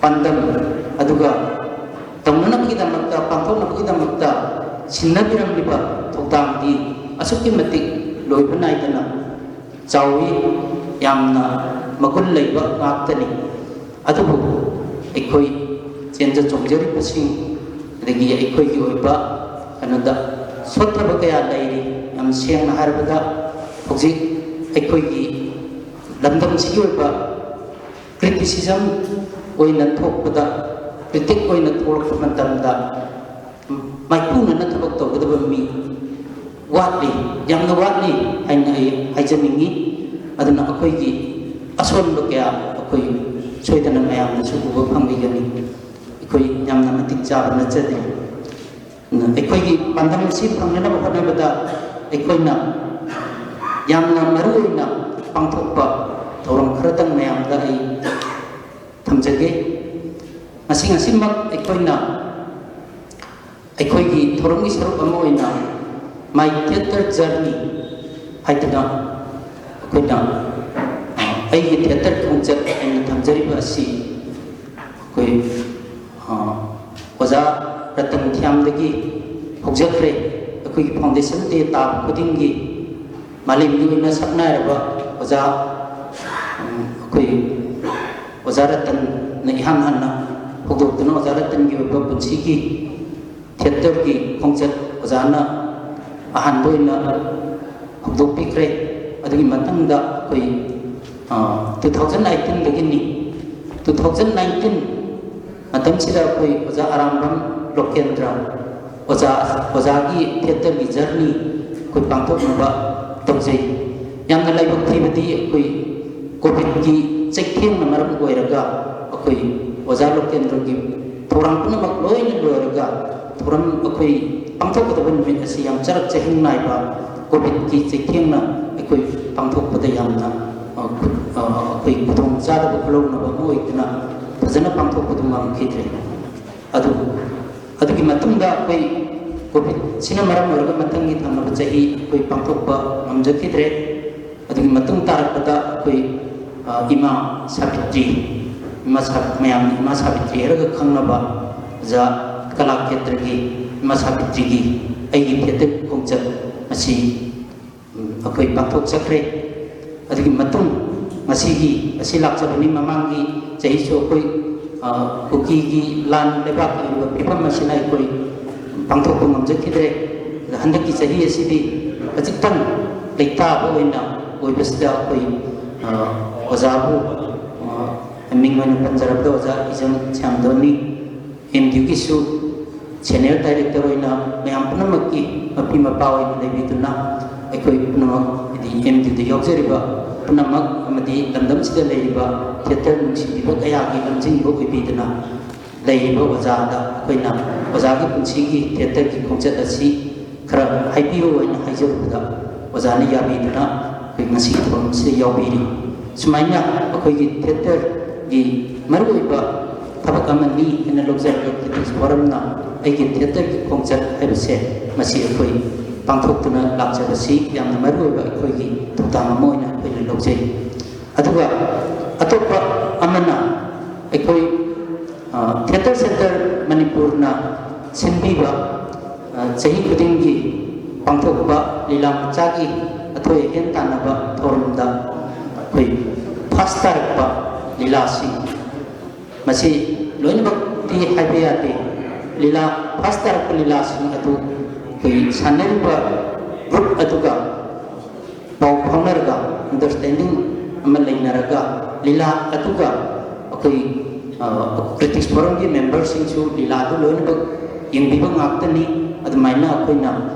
ꯄꯥꯟꯗꯝ ꯑꯗꯨꯒ ꯇꯧꯅꯅꯕꯒꯤꯗꯃꯛꯇ, ꯄꯥꯡꯊꯣꯛꯅꯕꯒꯤꯗꯃꯛꯇ ꯁꯤꯟꯅꯕꯤꯔꯝꯂꯤꯕ ꯊꯧꯗꯥꯡꯗꯤ ꯑꯁꯨꯛꯀꯤ ꯃꯇꯤꯛ ꯂꯣꯏꯕ ꯅꯥꯏꯗꯅ ꯆꯥꯎꯏ, ꯌꯥꯝꯅ ꯃꯒꯨꯟ ꯂꯩꯕ ꯉꯥꯛꯇꯅꯤ꯫ ꯑꯗꯨꯕꯨ ꯑꯩꯈꯣꯏ ꯆꯦꯟꯖ ꯆꯣꯡꯖꯔꯤꯕꯁꯤꯡ, ꯑꯗꯒꯤ ꯑꯩꯈꯣꯏꯒꯤ ꯑꯣꯏꯕ ꯀꯩꯅꯣꯗ ꯁꯣꯠꯊꯕ ꯀꯌꯥ ꯂꯩꯔꯤ꯫ ꯌꯥꯝ ꯁꯦꯡꯅ ꯍꯥꯏꯔꯕꯗ, ꯍꯧꯖꯤꯛ ꯑꯩꯈꯣꯏꯒꯤ ꯂꯝꯗꯝꯁꯤꯒꯤ ꯑꯣꯏꯕ criticism ꯑꯣꯏꯅ ꯊꯣꯛꯄꯗ, critic ꯑꯣꯏꯅ ꯊꯣꯛꯂꯛꯄ ꯃꯇꯝꯗ ꯃꯥꯏꯄꯨꯅꯅ ꯊꯕꯛ ꯇꯧꯒꯗꯕ ꯃꯤ ꯋꯥꯠꯂꯤ, ꯌꯥꯝꯅ ꯋꯥꯠꯂꯤ ꯍꯥꯏꯅ ꯑꯩ ꯍꯥꯏꯖꯅꯤꯡꯉꯤ꯫ ꯑꯗꯨꯅ ꯑꯩꯈꯣꯏꯒꯤ ꯑꯁꯣꯟꯕ ꯀꯌꯥ ꯑꯩꯈꯣꯏ ꯁꯣꯏꯗꯅ ꯃꯌꯥꯝꯅꯁꯨ ꯎꯕ ꯐꯪꯕꯤꯒꯅꯤ꯫ ꯑꯩꯈꯣꯏ ꯌꯥꯝꯅ ꯃꯇꯤꯛ ꯆꯥꯕ ꯅꯠꯆꯗꯦ꯫ ꯑꯗꯨꯅ ꯑꯩꯈꯣꯏꯒꯤ ꯄꯥꯟꯗꯝ ꯑꯁꯤ ꯐꯪꯅꯅꯕ ꯍꯣꯠꯅꯕꯗ ꯑꯩꯈꯣꯏꯅ ꯌꯥꯝꯅ ꯃꯔꯨ ꯑꯣꯏꯅ ꯄꯥꯡꯊꯣꯛꯄ ꯊꯧꯔꯝ ꯈꯔꯇꯪ ꯃꯌꯥꯝꯗ ꯑꯩ ꯊꯝꯖꯒꯦ꯫ ꯉꯁꯤ ꯉꯁꯤꯃꯛ ꯑꯩꯈꯣꯏꯅ ꯑꯩꯈꯣꯏꯒꯤ ꯊꯧꯔꯝꯒꯤ ꯁꯔꯨꯛ ꯑꯃ ꯑꯣꯏꯅ My Theatre Journey ꯍꯥꯏꯗꯅ ꯑꯩꯈꯣꯏꯅ, ꯑ, ꯑꯩꯒꯤ theatre ꯈꯣꯡꯆꯠ ꯍꯥꯏꯅ ꯊꯝꯖꯔꯤꯕ ꯑꯁꯤ ꯑꯩꯈꯣꯏ, ꯑ, ꯑꯣꯖꯥ ꯔꯇꯟ ꯊꯤꯌꯥꯝꯗꯒꯤ ꯍꯧꯖꯈ꯭ꯔꯦ꯫ ꯑꯩꯈꯣꯏꯒꯤ foundation day ꯇꯥꯕ ꯈꯨꯗꯤꯡꯒꯤ ꯃꯥꯂꯦꯝꯒꯤ ꯑꯣꯏꯅ ꯁꯛꯅꯥꯏꯔꯕ ꯑꯣꯖꯥ, ꯎꯝ, ꯑꯩꯈꯣꯏ ꯑꯣꯖꯥ ꯔꯇꯟꯅ ꯏꯍꯥꯟ ꯍꯥꯟꯅ ꯍꯧꯗꯣꯛꯇꯨꯅ ꯑꯣꯖꯥ ꯔꯇꯟꯒꯤ ꯑꯣꯏꯕ ꯄꯨꯟꯁꯤꯒꯤ theatreꯒꯤ ꯈꯣꯡꯆꯠ ꯑꯣꯖꯥꯅ ꯑꯍꯥꯟꯕ ꯑꯣꯏꯅ ꯍꯧꯗꯣꯛꯄꯤꯈ꯭ꯔꯦ꯫ ꯑꯗꯨꯒꯤ ꯃꯊꯪꯗ ꯑꯩꯈꯣꯏ, ꯑ, two thousand nineteenꯗꯒꯤꯅꯤ꯫ Two thousand nineteen ꯃꯇꯝꯁꯤꯗ ꯑꯩꯈꯣꯏ ꯑꯣꯖꯥ ꯑꯔꯥꯝꯕꯝ ꯂꯣꯀꯦꯟꯗ꯭ꯔ ꯑꯣꯖꯥ, ꯑꯣꯖꯥꯒꯤ theatreꯒꯤ journey ꯑꯩꯈꯣꯏ ꯄꯥꯡꯊꯣꯛꯅꯕ ꯇꯧꯖꯩ꯫ ꯌꯥꯝꯅ ꯂꯥꯏꯕꯛ ꯊꯤꯕꯗꯤ ꯑꯩꯈꯣꯏ COVIDꯀꯤ ꯆꯩꯊꯦꯡꯅ ꯃꯔꯝ ꯑꯣꯏꯔꯒ ꯑꯩꯈꯣꯏ ꯑꯣꯖꯥ ꯂꯣꯀꯦꯟꯗ꯭ꯔꯒꯤ ꯊꯧꯔꯥꯡ ꯄꯨꯝꯅꯃꯛ ꯂꯣꯏꯅ ꯂꯣꯏꯔꯒ ꯊꯧꯔꯝ ꯑꯩꯈꯣꯏ ꯄꯥꯡꯊꯣꯛꯀꯗꯕ ꯅꯨꯃꯤꯠ ꯑꯁꯤ ꯌꯥꯝ ꯆꯔꯛ ꯆꯍꯤꯡ ꯅꯥꯏꯕ COVIDꯀꯤ ꯆꯩꯊꯦꯡꯅ ꯑꯩꯈꯣꯏ ꯄꯥꯡꯊꯣꯛꯄꯗ ꯌꯥꯝꯅ, ꯑ, ꯈꯨ-, ꯑ, ꯑꯩꯈꯣꯏ ꯈꯨꯗꯣꯡꯆꯥꯗꯕ ꯈꯨꯂꯧꯅꯕ ꯑꯃ ꯑꯣꯏꯗꯨꯅ ꯐꯖꯅ ꯄꯥꯡꯊꯣꯛꯄꯗꯨ ꯉꯝꯈꯤꯗ꯭ꯔꯦ꯫ ꯑꯗꯨ, ꯑꯗꯨꯒꯤ ꯃꯇꯨꯡꯗ ꯑꯩꯈꯣꯏ COVIDꯁꯤꯅ ꯃꯔꯝ ꯑꯣꯏꯔꯒ ꯃꯊꯪꯒꯤ ꯊꯪꯅꯕ ꯆꯍꯤ ꯑꯩꯈꯣꯏ ꯄꯥꯡꯊꯣꯛꯄ ꯉꯝꯖꯈꯤꯗ꯭ꯔꯦ꯫ ꯑꯗꯨꯒꯤ ꯃꯇꯨꯡ ꯇꯥꯔꯛꯄꯗ ꯑꯩꯈꯣꯏ, ꯑ, ꯏꯃꯥ ꯁꯥꯕꯤꯇ꯭ꯔꯤ, ꯏꯃꯥ ꯁꯥ-, ꯃꯌꯥꯝꯅ ꯏꯃꯥ ꯁꯥꯕꯤꯇ꯭ꯔꯤ ꯍꯥꯏꯔꯒ ꯈꯪꯅꯕ ꯑꯣꯖꯥ ꯀꯂꯥꯀꯦꯇ꯭ꯔꯒꯤ ꯏꯃꯥ ꯁꯥꯕꯤꯇ꯭ꯔꯤꯒꯤ ꯑꯩꯒꯤ theatre ꯈꯣꯡꯆꯠ ꯑꯁꯤ, ꯎꯝ, ꯑꯩꯈꯣꯏ ꯄꯥꯡꯊꯣꯛꯆꯈ꯭ꯔꯦ꯫ ꯑꯗꯨꯒꯤ ꯃꯇꯨꯡ ꯉꯁꯤꯒꯤ ꯑꯁꯤ ꯂꯥꯛꯆꯕꯅꯤ, ꯃꯃꯥꯡꯒꯤ ꯆꯍꯤꯁꯨ ꯑꯩꯈꯣꯏ, ꯑ, ꯀꯨꯀꯤꯒꯤ ꯂꯥꯟ ꯂꯩꯕꯥꯛꯀꯤ ꯑꯣꯏꯕ ꯐꯤꯕꯝ ꯑꯁꯤꯅ ꯑꯩꯈꯣꯏ ꯄꯥꯡꯊꯣꯛꯄ ꯉꯝꯖꯈꯤꯗ꯭ꯔꯦ꯫ ꯑꯗ ꯍꯟꯗꯛꯀꯤ ꯆꯍꯤ ꯑꯁꯤꯗꯤ ꯈꯖꯤꯛꯇꯪ ꯂꯩꯇꯥꯕ ꯑꯣꯏꯅ ꯑꯣꯏꯕꯁꯤꯗ ꯑꯩꯈꯣꯏ, ꯑ, ꯑꯣꯖꯥꯕꯨ, ꯑ, ꯃꯤꯡ ꯑꯣꯏꯅ ꯄꯟꯖꯔꯕꯗ ꯑꯣꯖꯥ ꯏꯖꯝ ꯁ꯭ꯌꯥꯝꯗꯣꯟꯅꯤ, ꯑꯦꯝ ꯗꯤꯌꯨꯒꯤꯁꯨ ꯁꯦꯅꯤꯌꯔ ꯗꯥꯏꯔꯦꯛꯇꯔ ꯑꯣꯏꯅ ꯃꯌꯥꯝ ꯄꯨꯝꯅꯃꯛꯀꯤ ꯃꯄꯤ ꯃꯄꯥ ꯑꯣꯏꯅ ꯂꯩꯕꯤꯗꯨꯅ, ꯑꯩꯈꯣꯏ ꯄꯨꯝꯅꯃꯛ, ꯍꯥꯏꯗꯤ ꯑꯦꯝ ꯗꯤꯌꯨꯗ ꯌꯥꯎꯖꯔꯤꯕ ꯄꯨꯝꯅꯃꯛ ꯑꯃꯗꯤ ꯂꯝꯗꯝꯁꯤꯗ ꯂꯩꯔꯤꯕ ꯊꯤꯌꯦꯇꯔ ꯅꯨꯡꯁꯤꯕꯤꯕ ꯀꯌꯥꯒꯤ ꯂꯝꯖꯤꯡꯕ ꯑꯣꯏꯕꯤꯗꯨꯅ ꯂꯩꯔꯤꯕ ꯑꯣꯖꯥꯗ ꯑꯩꯈꯣꯏꯅ ꯑꯣꯖꯥꯒꯤ ꯄꯨꯟꯁꯤꯒꯤ ꯊꯤꯌꯦꯇꯔꯒꯤ ꯈꯣꯡꯆꯠ ꯑꯁꯤ ꯈꯔ ꯍꯥꯏꯕꯤꯌꯨ ꯍꯥꯏꯅ ꯍꯥꯏꯖꯔꯨꯕꯗ, ꯑꯣꯖꯥꯅ ꯌꯥꯕꯤꯗꯨꯅ ꯑꯩꯈꯣꯏ ꯉꯁꯤꯒꯤ ꯊꯧꯔꯝ ꯑꯁꯤꯗ ꯌꯥꯎꯕꯤꯔꯤ꯫ ꯁꯨꯃꯥꯏꯅ ꯑꯩꯈꯣꯏꯒꯤ ꯊꯤꯌꯦꯇꯔꯒꯤ ꯃꯔꯨꯑꯣꯏꯕ ꯊꯕꯛ ꯑꯃꯅꯤ ꯍꯥꯏꯅ ꯂꯧꯖꯔꯒ ꯀ꯭ꯔꯤꯇꯤꯛꯁ ꯐꯣꯔꯝꯅ ꯑꯩꯒꯤ ꯊꯤꯌꯦꯇꯔꯒꯤ ꯈꯣꯡꯆꯠ ꯍꯥꯏꯕꯁꯦ ꯃꯁꯤ ꯑꯩꯈꯣꯏ ꯄꯥꯡꯊꯣꯛꯇꯨꯅ ꯂꯥꯛꯆꯕꯁꯤ ꯌꯥꯝꯅ ꯃꯔꯨꯑꯣꯏꯕ ꯑꯩꯈꯣꯏꯒꯤ ꯊꯧꯗꯥꯡ ꯑꯃ ꯑꯣꯏꯅ ꯑꯩꯈꯣꯏꯅ ꯂꯧꯖꯩ꯫ ꯑꯗꯨꯒ ꯑꯇꯣꯞꯄ ꯑꯃꯅ ꯑꯩꯈꯣꯏ, ꯑ, ꯊꯤꯌꯦꯇꯔ ꯁꯦꯟꯇꯔ ꯃꯅꯤꯄꯨꯔꯅ ꯁꯤꯟꯕꯤꯕ, ꯑ, ꯆꯍꯤ ꯈꯨꯗꯤꯡꯒꯤ ꯄꯥꯡꯊꯣꯛꯄ ꯂꯤꯂꯥ ꯃꯆꯥꯒꯤ ꯑꯊꯣꯏ ꯑꯍꯦꯟ ꯇꯥꯟꯅꯕ ꯊꯧꯔꯝꯗ ꯑꯩꯈꯣꯏ ꯐꯥꯔꯁ ꯇꯥꯔꯛꯄ ꯂꯤꯂꯥꯁꯤꯡ, ꯃꯁꯤ ꯂꯣꯏꯅꯃꯛꯇꯤ ꯍꯥꯏꯕ ꯌꯥꯗꯦ꯫ ꯂꯤꯂꯥ ꯐꯥꯔꯁ ꯇꯥꯔꯛꯄ ꯂꯤꯂꯥꯁꯤꯡ ꯑꯗꯨ ꯑꯩꯈꯣꯏ ꯁꯥꯟꯅꯔꯤꯕ ꯒ꯭ꯔꯨꯞ ꯑꯗꯨꯒ ꯄꯥꯎ ꯐꯥꯎꯅꯔꯒ, ꯑꯟꯗꯔꯁ꯭ꯇꯦꯟꯗꯤꯡ ꯑꯃ ꯂꯩꯅꯔꯒ, ꯂꯤꯂꯥ ꯑꯗꯨꯒ ꯑꯩꯈꯣꯏ, ꯑ, ꯀ꯭ꯔꯤꯇꯤꯛꯁ ꯐꯣꯔꯝꯒꯤ ꯃꯦꯝꯕꯔꯁꯤꯡꯁꯨ ꯂꯤꯂꯥꯗꯨ ꯂꯣꯏꯅꯃꯛ ꯌꯦꯡꯕꯤꯕ ꯉꯥꯛꯇꯅꯤ꯫ ꯑꯗꯨꯃꯥꯏꯅ ꯑꯩꯈꯣꯏꯅ,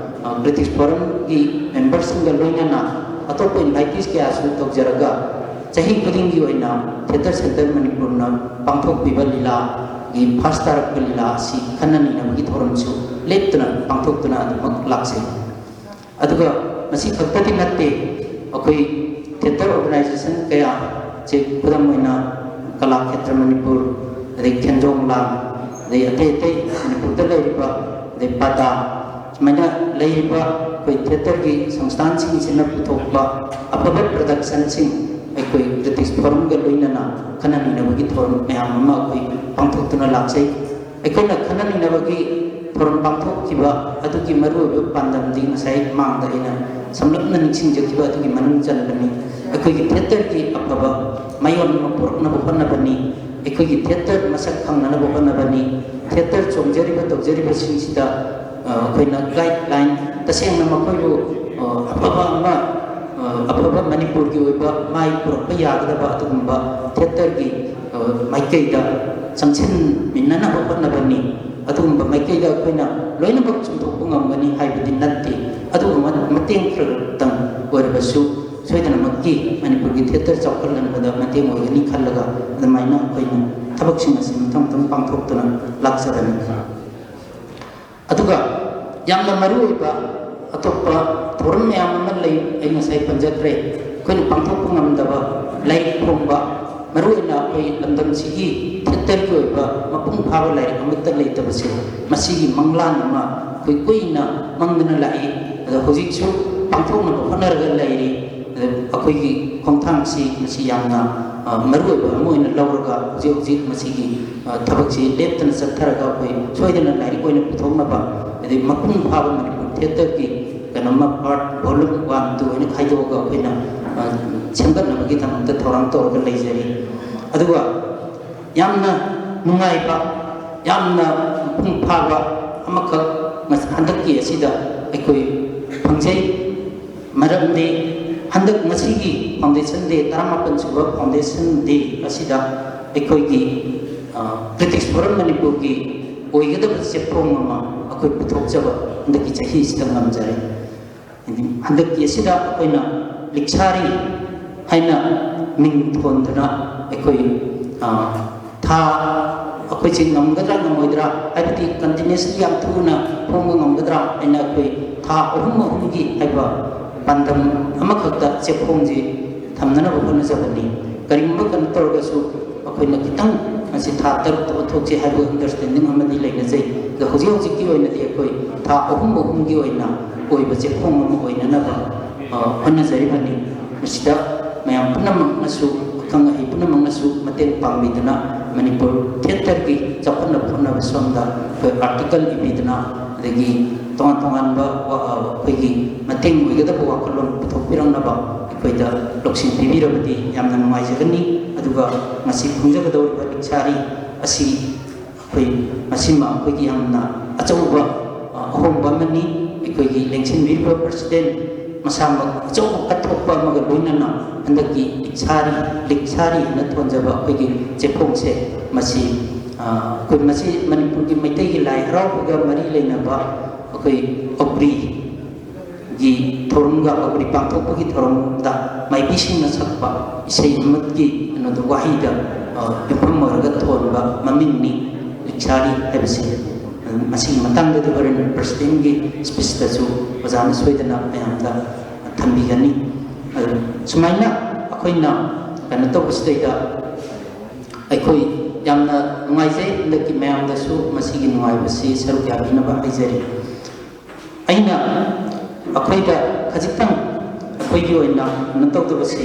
ꯑ, ꯀ꯭ꯔꯤꯇꯤꯛꯁ ꯐꯣꯔꯝꯒꯤ ꯃꯦꯝꯕꯔꯁꯤꯡꯒ ꯂꯣꯏꯅꯅ ꯑꯇꯣꯞꯄ ꯏꯟꯚꯥꯏꯇꯤꯁ ꯀꯌꯥꯁꯨ ꯇꯧꯖꯔꯒ, ꯆꯍꯤ ꯈꯨꯗꯤꯡꯒꯤ ꯑꯣꯏꯅ ꯊꯤꯌꯦꯇꯔ ꯁꯦꯟꯇꯔ ꯃꯅꯤꯄꯨꯔꯅ ꯄꯥꯡꯊꯣꯛꯄꯤꯕ ꯂꯤꯂꯥꯒꯤ ꯐꯥꯔꯁ ꯇꯥꯔꯛꯄ ꯂꯤꯂꯥ ꯑꯁꯤ ꯈꯟꯅ ꯅꯩꯅꯕꯒꯤ ꯊꯧꯔꯝꯁꯨ ꯂꯦꯞꯇꯅ ꯄꯥꯡꯊꯣꯛꯇꯨꯅ ꯑꯗꯨꯃꯛ ꯂꯥꯛꯆꯩ꯫ ꯑꯗꯨꯒ ꯃꯁꯤ ꯈꯛꯇꯗꯤ ꯅꯠꯇꯦ, ꯑꯩꯈꯣꯏ ꯊꯤꯌꯦꯇꯔ ꯑꯣꯔꯒꯅꯥꯏꯖꯦꯁꯟ ꯀꯌꯥ, ꯁꯦ ꯈꯨꯗꯝ ꯑꯣꯏꯅ ꯀꯂꯥ ꯈꯦꯇ꯭ꯔ ꯃꯅꯤꯄꯨꯔ, ꯑꯗꯩ ꯈꯦꯟꯖꯣꯡ ꯂꯥꯡ, ꯑꯗꯩ ꯑꯇꯩ ꯑꯇꯩ ꯃꯅꯤꯄꯨꯔꯗ ꯂꯩꯔꯤꯕ, ꯑꯗꯩ ꯄꯥꯇꯥ, ꯁꯨꯃꯥꯏꯅ ꯂꯩꯔꯤꯕ ꯑꯩꯈꯣꯏ ꯊꯤꯌꯦꯇꯔꯒꯤ ꯁꯪꯁꯊꯥꯟꯁꯤꯡꯁꯤꯅ ꯄꯨꯊꯣꯛꯄ ꯑꯐꯕ ꯄ꯭ꯔꯗꯛꯁꯟꯁꯤꯡ ꯑꯩꯈꯣꯏ ꯀ꯭ꯔꯤꯇꯤꯛꯁ ꯐꯣꯔꯝꯒ ꯂꯣꯏꯅꯅ ꯈꯟꯅ ꯅꯩꯅꯕꯒꯤ ꯊꯧꯔꯝ ꯃꯌꯥꯝ ꯑꯃ ꯑꯩꯈꯣꯏ ꯄꯥꯡꯊꯣꯛꯇꯨꯅ ꯂꯥꯛꯆꯩ꯫ ꯑꯩꯈꯣꯏꯅ ꯈꯟꯅ ꯅꯩꯅꯕꯒꯤ ꯊꯧꯔꯝ ꯄꯥꯡꯊꯣꯛꯈꯤꯕ ꯑꯗꯨꯒꯤ ꯃꯔꯨꯑꯣꯏꯕ ꯄꯥꯟꯗꯝꯗꯤ ꯉꯁꯥꯏ ꯃꯥꯡꯗ ꯑꯩꯅ ꯁꯝꯂꯞꯅ ꯅꯤꯡꯁꯤꯡꯖꯈꯤꯕ ꯑꯗꯨꯒꯤ ꯃꯅꯨꯡ ꯆꯟꯕꯅꯤ꯫ ꯑꯩꯈꯣꯏꯒꯤ ꯊꯤꯌꯦꯇꯔꯒꯤ ꯑꯐꯕ ꯃꯌꯣꯟ ꯑꯃ ꯄꯨꯔꯛꯅꯕ ꯍꯣꯠꯅꯕꯅꯤ꯫ ꯑꯩꯈꯣꯏꯒꯤ ꯊꯤꯌꯦꯇꯔ ꯃꯁꯛ ꯈꯪꯅꯅꯕ ꯍꯣꯠꯅꯕꯅꯤ꯫ ꯊꯤꯌꯦꯇꯔ ꯆꯣꯡꯖꯔꯤꯕ ꯇꯧꯖꯔꯤꯕꯁꯤꯡꯁꯤꯗ, ꯑ, ꯑꯩꯈꯣꯏꯅ ꯒꯥꯏꯗꯂꯥꯏꯟ, ꯇꯁꯦꯡꯅ ꯃꯈꯣꯏꯕꯨ, ꯑꯐꯕ ꯑꯃ, ꯑꯐꯕ ꯃꯅꯤꯄꯨꯔꯒꯤ ꯑꯣꯏꯕ ꯃꯥꯏ ꯄꯨꯔꯛꯄ ꯌꯥꯒꯗꯕ ꯑꯗꯨꯒꯨꯝꯕ ꯊꯤꯌꯦꯇꯔꯒꯤ ꯃꯥꯏꯀꯩꯗ ꯆꯪꯁꯤꯟꯃꯤꯟꯅꯅꯕ ꯍꯣꯠꯅꯕꯅꯤ꯫ ꯑꯗꯨꯒꯨꯝꯕ ꯃꯥꯏꯀꯩꯗ ꯑꯩꯈꯣꯏꯅ ꯂꯣꯏꯅꯃꯛ ꯆꯨꯝꯊꯣꯛꯄ ꯉꯝꯒꯅꯤ ꯍꯥꯏꯕꯗꯤ ꯅꯠꯇꯦ꯫ ꯑꯗꯨꯒꯨꯝꯕ ꯃꯇꯦꯡ ꯈꯔꯇꯪ ꯑꯣꯏꯔꯕꯁꯨ ꯁꯣꯏꯗꯅꯃꯛꯀꯤ ꯃꯅꯤꯄꯨꯔꯒꯤ ꯊꯤꯌꯦꯇꯔ ꯆꯥꯎꯈꯠꯍꯟꯕꯗ ꯃꯇꯦꯡ ꯑꯣꯏꯒꯅꯤ ꯈꯜꯂꯒ ꯑꯗꯨꯃꯥꯏꯅ ꯑꯩꯈꯣꯏꯅ ꯊꯕꯛꯁꯤꯡ ꯑꯁꯤ ꯃꯊꯪ ꯃꯊꯪ ꯄꯥꯡꯊꯣꯛꯇꯨꯅ ꯂꯥꯛꯆꯕꯅꯤ꯫ ꯑꯗꯨꯒ ꯌꯥꯝꯅ ꯃꯔꯨꯑꯣꯏꯕ ꯑꯇꯣꯞꯄ ꯊꯧꯔꯝ ꯃꯌꯥꯝ ꯑꯃ ꯂꯩ, ꯑꯩ ꯉꯁꯥꯏ ꯄꯟꯖꯈ꯭ꯔꯦ꯫ ꯑꯩꯈꯣꯏꯅ ꯄꯥꯡꯊꯣꯛꯄ ꯉꯝꯗꯕ ꯂꯥꯏꯔꯤꯛ ꯐꯣꯡꯕ, ꯃꯔꯨꯑꯣꯏꯅ ꯑꯩꯈꯣꯏ ꯂꯝꯗꯝꯁꯤꯒꯤ ꯊꯤꯌꯦꯇꯔꯒꯤ ꯑꯣꯏꯕ ꯃꯄꯨꯡ ꯐꯥꯕ ꯂꯥꯏꯔꯤꯛ ꯑꯃꯠꯇ ꯂꯩꯇꯕꯁꯦ, ꯃꯁꯤꯒꯤ ꯃꯪꯂꯥꯟ ꯑꯃ ꯑꯩꯈꯣꯏ ꯀꯨꯏꯅ ꯃꯪꯗꯨꯅ ꯂꯥꯛꯏ꯫ ꯑꯗꯣ ꯍꯧꯖꯤꯛꯁꯨ ꯄꯥꯡꯊꯣꯛꯅꯕ ꯍꯣꯠꯅꯔꯒ ꯂꯩꯔꯤ꯫ ꯑꯗꯣ ꯑꯩꯈꯣꯏꯒꯤ ꯈꯣꯡꯊꯥꯡꯁꯤ ꯃꯁꯤ ꯌꯥꯝꯅ, ꯑ, ꯃꯔꯨꯑꯣꯏꯕ ꯑꯃ ꯑꯣꯏꯅ ꯂꯧꯔꯒ ꯍꯧꯖꯤꯛ ꯍꯧꯖꯤꯛ ꯃꯁꯤꯒꯤ, ꯑ, ꯊꯕꯛꯁꯤ ꯂꯦꯞꯇꯅ ꯆꯠꯊꯔꯒ ꯑꯩꯈꯣꯏ ꯁꯣꯏꯗꯅ ꯂꯥꯏꯔꯤꯛ ꯑꯣꯏꯅ ꯄꯨꯊꯣꯛꯅꯕ, ꯑꯗꯩ ꯃꯄꯨꯡ ꯐꯥꯕ ꯃꯅꯤꯄꯨꯔ ꯊꯤꯌꯦꯇꯔꯒꯤ ꯀꯩꯅꯣꯝꯃ part volume one, two ꯍꯥꯏꯅ ꯈꯥꯏꯗꯣꯛꯑꯒ ꯑꯩꯈꯣꯏꯅ, ꯑ, ꯁꯦꯝꯒꯠꯅꯕꯒꯤꯗꯃꯛꯇ ꯊꯧꯔꯥꯡ ꯇꯧꯔꯒ ꯂꯩꯖꯔꯤ꯫ ꯑꯗꯨꯒ ꯌꯥꯝꯅ ꯅꯨꯡꯉꯥꯏꯕ, ꯌꯥꯝꯅ ꯃꯄꯨꯡ ꯐꯥꯕ ꯑꯃꯈꯛ ꯉꯁ-, ꯍꯟꯗꯛꯀꯤ ꯑꯁꯤꯗ ꯑꯩꯈꯣꯏ ꯐꯪꯖꯩ꯫ ꯃꯔꯝꯗꯤ ꯍꯟꯗꯛ ꯉꯁꯤꯒꯤ Foundation Day, ꯇꯔꯥꯃꯥꯄꯟ ꯁꯨꯕ Foundation Day ꯑꯁꯤꯗ ꯑꯩꯈꯣꯏꯒꯤ, ꯑ, Critics Forum ꯃꯅꯤꯄꯨꯔꯒꯤ ꯑꯣꯏꯒꯗꯕ ꯆꯦꯐꯣꯡ ꯑꯃ ꯑꯩꯈꯣꯏ ꯄꯨꯊꯣꯛꯆꯕ ꯍꯟꯗꯛꯀꯤ ꯆꯍꯤꯁꯤꯗ ꯉꯝꯖꯔꯦ꯫ ꯍꯥꯏꯗꯤ ꯍꯟꯗꯛꯀꯤ ꯑꯁꯤꯗ ꯑꯩꯈꯣꯏꯅ ꯂꯤꯛꯁꯥꯔꯤ ꯍꯥꯏꯅ ꯃꯤꯡ ꯊꯣꯟꯗꯨꯅ ꯑꯩꯈꯣꯏ, ꯑ, ꯊꯥ, ꯑꯩꯈꯣꯏꯁꯦ ꯉꯝꯒꯗ꯭ꯔꯥ ꯉꯝꯃꯣꯏꯗ꯭ꯔꯥ, ꯍꯥꯏꯕꯗꯤ continuously ꯌꯥꯝ ꯊꯨꯅ ꯐꯣꯡꯕ ꯉꯝꯒꯗ꯭ꯔꯥ ꯍꯥꯏꯅ ꯑꯩꯈꯣꯏ ꯊꯥ ꯑꯍꯨꯝ ꯑꯍꯨꯝꯒꯤ ꯍꯥꯏꯕ ꯄꯥꯟꯗꯝ ꯑꯃꯈꯛꯇ ꯆꯦꯐꯣꯡꯁꯤ ꯊꯝꯅꯅꯕ ꯍꯣꯠꯅꯖꯕꯅꯤ꯫ ꯀꯔꯤꯒꯨꯝꯕ ꯀꯩꯅꯣ ꯇꯧꯔꯒꯁꯨ ꯑꯩꯈꯣꯏꯅ ꯈꯤꯇꯪ ꯃꯁꯤ ꯊꯥ ꯇꯔꯨꯛꯇ ꯑꯣꯟꯊꯣꯛꯁꯤ ꯍꯥꯏꯕ understanding ꯑꯃꯗꯤ ꯂꯩꯅꯖꯩ꯫ ꯑꯗꯣ ꯍꯧꯖꯤꯛ ꯍꯧꯖꯤꯛꯀꯤ ꯑꯣꯏꯅꯗꯤ ꯑꯩꯈꯣꯏ ꯊꯥ ꯑꯍꯨꯝ ꯑꯍꯨꯝꯒꯤ ꯑꯣꯏꯅ ꯑꯣꯏꯕ ꯆꯦꯐꯣꯡ ꯑꯃ ꯑꯣꯏꯅꯅꯕ, ꯑ, ꯍꯣꯠꯅꯖꯔꯤꯕꯅꯤ꯫ ꯃꯁꯤꯗ ꯃꯌꯥꯝ ꯄꯨꯝꯅꯃꯛꯅꯁꯨ, ꯑꯈꯪ ꯑꯍꯩ ꯄꯨꯝꯅꯃꯛꯅꯁꯨ ꯃꯇꯦꯡ ꯄꯥꯡꯕꯤꯗꯨꯅ ꯃꯅꯤꯄꯨꯔ ꯊꯤꯌꯦꯇꯔꯒꯤ ꯆꯥꯎꯈꯠꯅꯕ ꯍꯣꯠꯅꯕ ꯁꯣꯝꯗ ꯑꯩꯈꯣꯏ article ꯏꯕꯤꯗꯨꯅ, ꯑꯗꯒꯤ ꯇꯣꯉꯥꯟ ꯇꯣꯉꯥꯟꯕ ꯋꯥ-, ꯑ, ꯑꯩꯈꯣꯏꯒꯤ ꯃꯇꯦꯡ ꯑꯣꯏꯒꯗꯕ ꯋꯥꯈꯜꯂꯣꯟ ꯄꯨꯊꯣꯛꯄꯤꯔꯛꯅꯕ ꯑꯩꯈꯣꯏꯗ ꯂꯧꯁꯤꯡ ꯄꯤꯕꯤꯔꯕꯗꯤ ꯌꯥꯝꯅ ꯅꯨꯡꯉꯥꯏꯖꯒꯅꯤ꯫ ꯑꯗꯨꯒ ꯉꯁꯤ ꯐꯣꯡꯖꯒꯗꯧꯔꯤꯕ ꯂꯤꯛꯁꯥꯔꯤ ꯑꯁꯤ ꯑꯩꯈꯣꯏ ꯃꯁꯤꯃ ꯑꯩꯈꯣꯏꯒꯤ ꯌꯥꯝꯅ ꯑꯆꯧꯕ, ꯑ, ꯑꯍꯣꯡꯕ ꯑꯃꯅꯤ꯫ ꯑꯩꯈꯣꯏꯒꯤ ꯂꯦꯡꯁꯤꯟꯕꯤꯔꯤꯕ ꯄ꯭ꯔꯁꯤꯗꯦꯟ ꯃꯁꯥꯃꯛ ꯑꯆꯧꯕ ꯀꯠꯊꯣꯛꯄ ꯑꯃꯒ ꯂꯣꯏꯅꯅ ꯍꯟꯗꯛꯀꯤ ꯂꯤꯛꯁꯥꯔꯤ, ꯂꯤꯛꯁꯥꯔꯤ ꯍꯥꯏꯅ ꯊꯣꯟꯖꯕ ꯑꯩꯈꯣꯏꯒꯤ ꯆꯦꯐꯣꯡꯁꯦ ꯃꯁꯤ, ꯑ, ꯑꯩꯈꯣꯏ ꯃꯁꯤ ꯃꯅꯤꯄꯨꯔꯒꯤ ꯃꯩꯇꯩꯒꯤ ꯂꯥꯏ ꯍꯔꯥꯎꯕꯒ ꯃꯔꯤ ꯂꯩꯅꯕ ꯑꯩꯈꯣꯏ ꯑꯧꯒ꯭ꯔꯤꯒꯤ ꯊꯧꯔꯝꯒ, ꯑꯧꯒ꯭ꯔꯤ ꯄꯥꯡꯊꯣꯛꯄꯒꯤ ꯊꯧꯔꯝꯗ ꯃꯥꯏꯕꯤꯁꯤꯡꯅ ꯁꯛꯄ ꯏꯁꯩ ꯑꯃꯒꯤ ꯀꯩꯅꯣꯗ ꯋꯥꯍꯩꯗ, ꯑ, ꯌꯨꯝꯐꯝ ꯑꯣꯏꯔꯒ ꯊꯣꯟꯕ ꯃꯃꯤꯡꯅꯤ ꯂꯤꯛꯁꯥꯔꯤ ꯍꯥꯏꯕꯁꯤ꯫ ꯃꯁꯤꯒꯤ ꯃꯇꯥꯡꯗꯗꯤ ꯍꯣꯔꯦꯟ ꯄ꯭ꯔꯁꯤꯗꯦꯟꯒꯤ ꯁ꯭ꯄꯤꯁꯇꯁꯨ ꯑꯣꯖꯥꯅ ꯁꯣꯏꯗꯅ ꯃꯌꯥꯝꯗ ꯊꯝꯕꯤꯒꯅꯤ꯫ ꯑꯗꯨ ꯁꯨꯃꯥꯏꯅ ꯑꯩꯈꯣꯏꯅ ꯀꯩꯅꯣ ꯇꯧꯕꯁꯤꯗꯩꯗ ꯑꯩꯈꯣꯏ ꯌꯥꯝꯅ ꯅꯨꯡꯉꯥꯏꯖꯩ꯫ ꯍꯟꯗꯛꯀꯤ ꯃꯌꯥꯝꯗꯁꯨ ꯃꯁꯤꯒꯤ ꯅꯨꯡꯉꯥꯏꯕꯁꯤ ꯁꯔꯨꯛ ꯌꯥꯕꯤꯅꯕ ꯍꯥꯏꯖꯔꯤ꯫ ꯑꯩꯅ ꯑꯩꯈꯣꯏꯗ ꯈꯖꯤꯛꯇꯪ ꯑꯩꯈꯣꯏꯒꯤ ꯑꯣꯏꯅ ꯀꯩꯅꯣ ꯇꯧꯗꯕꯁꯤ,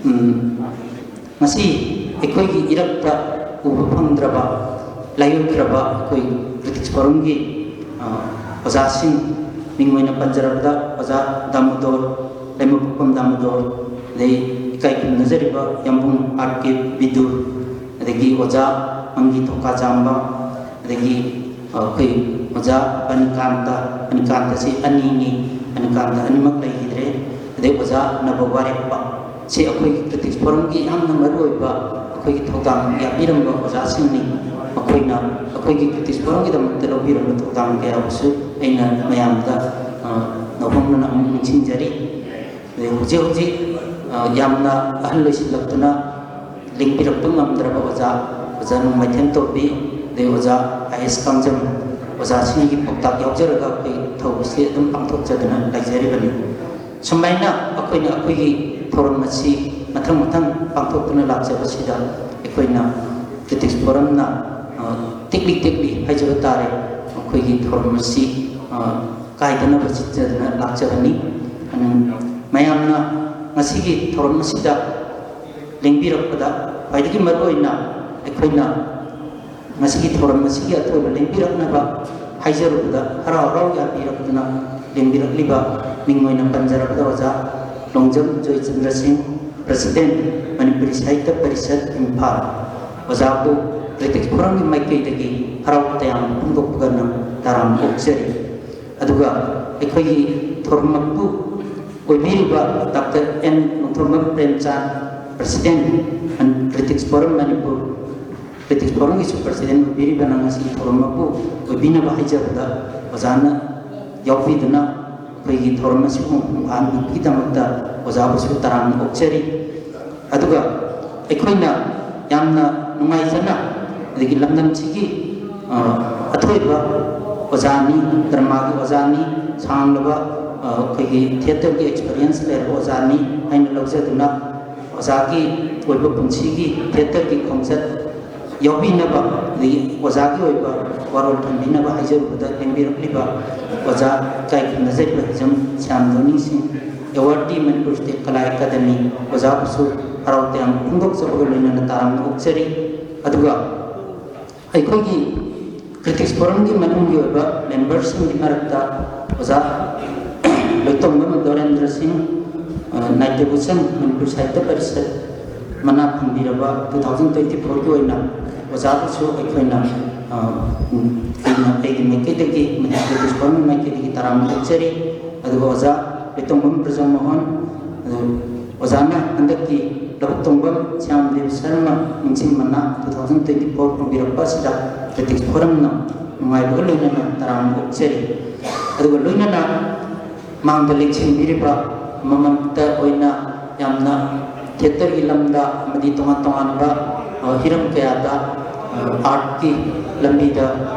ꯎꯝ, ꯉꯁꯤ ꯑꯩꯈꯣꯏꯒꯤ ꯏꯔꯛꯇ ꯎꯕ ꯐꯪꯗ꯭ꯔꯕ, ꯂꯥꯏꯑꯣꯏꯈ꯭ꯔꯕ ꯑꯩꯈꯣꯏ ꯀ꯭ꯔꯤꯇꯤꯛꯁ ꯐꯣꯔꯝꯒꯤ, ꯑ, ꯑꯣꯖꯥꯁꯤꯡ, ꯃꯤꯡ ꯑꯣꯏꯅ ꯄꯟꯖꯔꯕꯗ ꯑꯣꯖꯥ ꯗꯥꯃꯣꯗꯣꯔ, ꯂꯩꯃꯄꯣꯛꯄꯝ ꯗꯥꯃꯣꯗꯣꯔ, ꯑꯗꯩ ꯏꯀꯥꯏ ꯈꯨꯝꯅꯖꯔꯤꯕ ꯌꯥꯝꯕꯨꯡ ꯑꯥꯔ ꯀꯦ ꯕꯤꯗꯨ, ꯑꯗꯒꯤ ꯑꯣꯖꯥ ꯃꯪꯒꯤ ꯊꯣꯀꯥꯖꯥꯝꯕ, ꯑꯗꯒꯤ ꯑꯩꯈꯣꯏ ꯑꯣꯖꯥ ꯃꯅꯤꯀꯥꯟꯇ, ꯃꯅꯤꯀꯥꯟꯇꯁꯤ ꯑꯅꯤꯅꯤ, ꯃꯅꯤꯀꯥꯟꯇ ꯑꯅꯤꯃꯛ ꯂꯩꯈꯤꯗ꯭ꯔꯦ꯫ ꯑꯗꯩ ꯑꯣꯖꯥ ꯅꯕ ꯋꯥꯔꯦꯞꯄ, ꯁꯤ ꯑꯩꯈꯣꯏꯒꯤ ꯀ꯭ꯔꯤꯇꯤꯛꯁ ꯐꯣꯔꯝꯒꯤ ꯌꯥꯝꯅ ꯃꯔꯨꯑꯣꯏꯕ ꯑꯩꯈꯣꯏꯒꯤ ꯊꯧꯗꯥꯡ ꯌꯥꯕꯤꯔꯝꯕ ꯑꯣꯖꯥꯁꯤꯡꯅꯤ꯫ ꯃꯈꯣꯏꯅ ꯑꯩꯈꯣꯏꯒꯤ ꯀ꯭ꯔꯤꯇꯤꯛꯁ ꯐꯣꯔꯝꯒꯤꯗꯃꯛꯇ ꯂꯧꯕꯤꯔꯝꯕ ꯊꯧꯗꯥꯡ ꯀꯌꯥꯕꯨꯁꯨ ꯑꯩꯅ ꯃꯌꯥꯝꯗ, ꯑ, ꯅꯧꯍꯧꯅꯅ ꯑꯃꯨꯛ ꯅꯤꯡꯁꯤꯡꯖꯔꯤ꯫ ꯑꯗꯩ ꯍꯧꯖꯤꯛ ꯍꯧꯖꯤꯛ, ꯑ, ꯌꯥꯝꯅ ꯑꯍꯜ ꯑꯣꯏꯁꯤꯜꯂꯛꯇꯨꯅ ꯂꯦꯡꯕꯤꯔꯛꯄ ꯉꯝꯗ꯭ꯔꯕ ꯑꯣꯖꯥ, ꯑꯣꯖꯥ ꯅꯣꯡꯃꯥꯏꯊꯦꯝ ꯇꯣꯝꯕꯤ, ꯑꯗꯩ ꯑꯣꯖꯥ ꯑꯥꯏ ꯑꯦꯁ ꯀꯥꯡꯖꯝ, ꯑꯣꯖꯥꯁꯤꯡꯒꯤ ꯄꯥꯎꯇꯥꯛ ꯌꯥꯎꯖꯔꯒ ꯑꯩꯈꯣꯏ ꯊꯧꯕꯁꯤ ꯑꯗꯨꯝ ꯄꯥꯡꯊꯣꯛꯆꯗꯨꯅ ꯂꯩꯖꯔꯤꯕꯅꯤ꯫ ꯁꯨꯃꯥꯏꯅ ꯑꯩꯈꯣꯏꯅ ꯑꯩꯈꯣꯏꯒꯤ ꯊꯧꯔꯝ ꯑꯁꯤ ꯃꯊꯪ ꯃꯊꯪ ꯄꯥꯡꯊꯣꯛꯇꯨꯅ ꯂꯥꯛꯆꯕꯁꯤꯗ ꯑꯩꯈꯣꯏꯅ ꯀ꯭ꯔꯤꯇꯤꯛꯁ ꯐꯣꯔꯝꯅ, ꯑ, ꯇꯦꯛꯂꯤ ꯇꯦꯛꯂꯤ ꯍꯥꯏꯖꯕ ꯇꯥꯔꯦ, ꯑꯩꯈꯣꯏꯒꯤ ꯊꯧꯔꯝ ꯑꯁꯤ, ꯑ, ꯀꯥꯏꯗꯅꯕ ꯁꯤꯟꯖꯗꯨꯅ ꯂꯥꯛꯆꯕꯅꯤ꯫ ꯑꯗꯨ ꯃꯌꯥꯝꯅ ꯉꯁꯤꯒꯤ ꯊꯧꯔꯝ ꯑꯁꯤꯗ ꯂꯦꯡꯕꯤꯔꯛꯄꯗ ꯈ꯭ꯋꯥꯏꯗꯒꯤ ꯃꯔꯨꯑꯣꯏꯅ ꯑꯩꯈꯣꯏꯅ ꯉꯁꯤꯒꯤ ꯊꯧꯔꯝ ꯑꯁꯤꯒꯤ ꯑꯊꯣꯏꯕ ꯂꯦꯡꯕꯤꯔꯛꯅꯕ ꯍꯥꯏꯖꯔꯨꯕꯗ ꯍꯔꯥꯎ ꯍꯔꯥꯎ ꯌꯥꯕꯤꯔꯛꯇꯨꯅ ꯂꯦꯡꯕꯤꯔꯛꯂꯤꯕ ꯃꯤꯡ ꯑꯣꯏꯅ ꯄꯟꯖꯔꯕꯗ ꯑꯣꯖꯥ ꯂꯣꯡꯖꯝ ꯖꯣꯏꯆꯟꯗ꯭ꯔ ꯁꯤꯡ, ꯄ꯭ꯔꯁꯤꯗꯦꯟ, ꯃꯅꯤꯄꯨꯔꯤ ꯁꯥꯍꯤꯇ꯭ꯌ ꯄꯔꯤꯁꯠ, ꯏꯝꯐꯥꯜ꯫ ꯑꯣꯖꯥꯕꯨ ꯀ꯭ꯔꯤꯇꯤꯛꯁ ꯐꯣꯔꯝꯒꯤ ꯃꯥꯏꯀꯩꯗꯒꯤ ꯍꯔꯥꯎ ꯇꯌꯥꯝꯕ ꯐꯣꯡꯗꯣꯛꯄꯒ ꯅꯝ ꯇꯔꯥꯝꯅ ꯑꯣꯛꯆꯔꯤ꯫ ꯑꯗꯨꯒ ꯑꯩꯈꯣꯏꯒꯤ ꯊꯧꯔꯝ ꯃꯄꯨ ꯑꯣꯏꯕꯤꯔꯤꯕ doctor N Nongthombam Premchand, President, Critics Forum ꯃꯅꯤꯄꯨꯔ, Critics Forumꯒꯤꯁꯨ President ꯑꯣꯏꯕꯤꯔꯤꯕ ꯅꯪ ꯉꯁꯤ ꯊꯧꯔꯝ ꯃꯄꯨ ꯑꯣꯏꯕꯤꯅꯕ ꯍꯥꯏꯖꯕꯗ ꯑꯣꯖꯥꯅ ꯌꯥꯎꯕꯤꯗꯨꯅ ꯑꯩꯈꯣꯏꯒꯤ ꯊꯧꯔꯝ ꯑꯁꯤꯕꯨ ꯃꯄꯨꯡ ꯐꯥꯍꯟꯕꯤꯕꯒꯤꯗꯃꯛꯇ ꯑꯣꯖꯥꯕꯨꯁꯨ ꯇꯔꯥꯝꯅ ꯑꯣꯛꯆꯔꯤ꯫ ꯑꯗꯨꯒ ꯑꯩꯈꯣꯏꯅ ꯌꯥꯝꯅ ꯅꯨꯡꯉꯥꯏꯖꯅ, ꯑꯗꯒꯤ ꯂꯝꯗꯝꯁꯤꯒꯤ, ꯑ, ꯑꯊꯣꯏꯕ ꯑꯣꯖꯥꯅꯤ, dramaꯒꯤ ꯑꯣꯖꯥꯅꯤ, ꯁꯥꯡꯂꯕ, ꯑ, ꯑꯩꯈꯣꯏꯒꯤ theatreꯒꯤ experience ꯂꯩꯔꯕ ꯑꯣꯖꯥꯅꯤ ꯍꯥꯏꯅ ꯂꯧꯖꯗꯨꯅ, ꯑꯣꯖꯥꯒꯤ ꯑꯣꯏꯕ ꯄꯨꯟꯁꯤꯒꯤ theatreꯒꯤ ꯈꯣꯡꯆꯠ ꯌꯥꯎꯕꯤꯅꯕ, ꯑꯗꯒꯤ ꯑꯣꯖꯥꯒꯤ ꯑꯣꯏꯕ ꯋꯥꯔꯣꯜ ꯊꯝꯕꯤꯅꯕ ꯍꯥꯏꯖꯔꯨꯕꯗ ꯂꯦꯡꯕꯤꯔꯛꯂꯤꯕ ꯑꯣꯖꯥ ꯏꯀꯥꯏ ꯈꯨꯝꯅꯖꯔꯤꯕ ꯍꯤꯖꯝ ꯁ꯭ꯌꯥꯝ ꯙꯣꯅꯤ ꯁꯤꯡ, awardee Manipur State Kala Academy, ꯑꯣꯖꯥꯕꯨꯁꯨ ꯍꯔꯥꯎ ꯇꯌꯥꯝꯕ ꯐꯣꯡꯗꯣꯛꯆꯕꯒ ꯂꯣꯏꯅꯅ ꯇꯔꯥꯝꯅ ꯑꯣꯛꯆꯔꯤ꯫ ꯑꯗꯨꯒ ꯑꯩꯈꯣꯏꯒꯤ Critics Forumꯒꯤ ꯃꯅꯨꯡꯒꯤ ꯑꯣꯏꯕ memberꯁꯤꯡꯒꯤ ꯃꯔꯛꯇ ꯑꯣꯖꯥ ꯂꯣꯏꯇꯣꯡꯕꯝ ꯗꯣꯔꯦꯟꯗ꯭ꯔ ꯁꯤꯡ, ꯑ, Natya Bhushan, ꯃꯅꯤꯄꯨꯔ ꯁꯥꯍꯤꯇ꯭ꯌ ꯄꯔꯤꯁꯠ ꯃꯅꯥ ꯐꯪꯕꯤꯔꯕ two thousand twenty fourꯒꯤ ꯑꯣꯏꯅ ꯑꯣꯖꯥꯕꯨꯁꯨ ꯑꯩꯈꯣꯏꯅ, ꯑ, ꯎꯝ, ꯑꯩꯅ ꯑꯩꯒꯤ ꯃꯥꯏꯀꯩꯗꯒꯤ, ꯃꯅꯤꯄꯨꯔ Critics Forumꯒꯤ ꯃꯥꯏꯀꯩꯗꯒꯤ ꯇꯔꯥꯝꯅ ꯑꯣꯛꯆꯔꯤ꯫ ꯑꯗꯨꯒ ꯑꯣꯖꯥ ꯂꯣꯏꯇꯣꯡꯕꯝ ꯕ꯭ꯔꯖꯃꯣꯍꯟ, ꯑ, ꯑꯣꯖꯥꯅ ꯍꯟꯗꯛꯀꯤ ꯂꯧꯕꯨꯛ ꯇꯣꯡꯕꯝ ꯁ꯭ꯌꯥꯝꯗꯦꯕ ꯁꯔꯃ ꯅꯤꯡꯁꯤꯡ ꯃꯅꯥ two thousand twenty four ꯐꯪꯕꯤꯔꯛꯄ ꯑꯁꯤꯗ Critics Forumꯅ ꯅꯨꯡꯉꯥꯏꯕꯒ ꯂꯣꯏꯅꯅ ꯇꯔꯥꯝꯅ ꯑꯣꯛꯆꯔꯤ꯫ ꯑꯗꯨꯒ ꯂꯣꯏꯅꯅ ꯃꯥꯡꯗ ꯂꯦꯡꯁꯤꯟꯕꯤꯔꯤꯕ ꯑꯃꯃꯝꯇ ꯑꯣꯏꯅ ꯌꯥꯝꯅ theatreꯒꯤ ꯂꯝꯗ ꯑꯃꯗꯤ ꯇꯣꯉꯥꯟ ꯇꯣꯉꯥꯟꯕ, ꯑ, ꯍꯤꯔꯝ ꯀꯌꯥꯗ, ꯑ, artꯀꯤ ꯂꯝꯕꯤꯗ,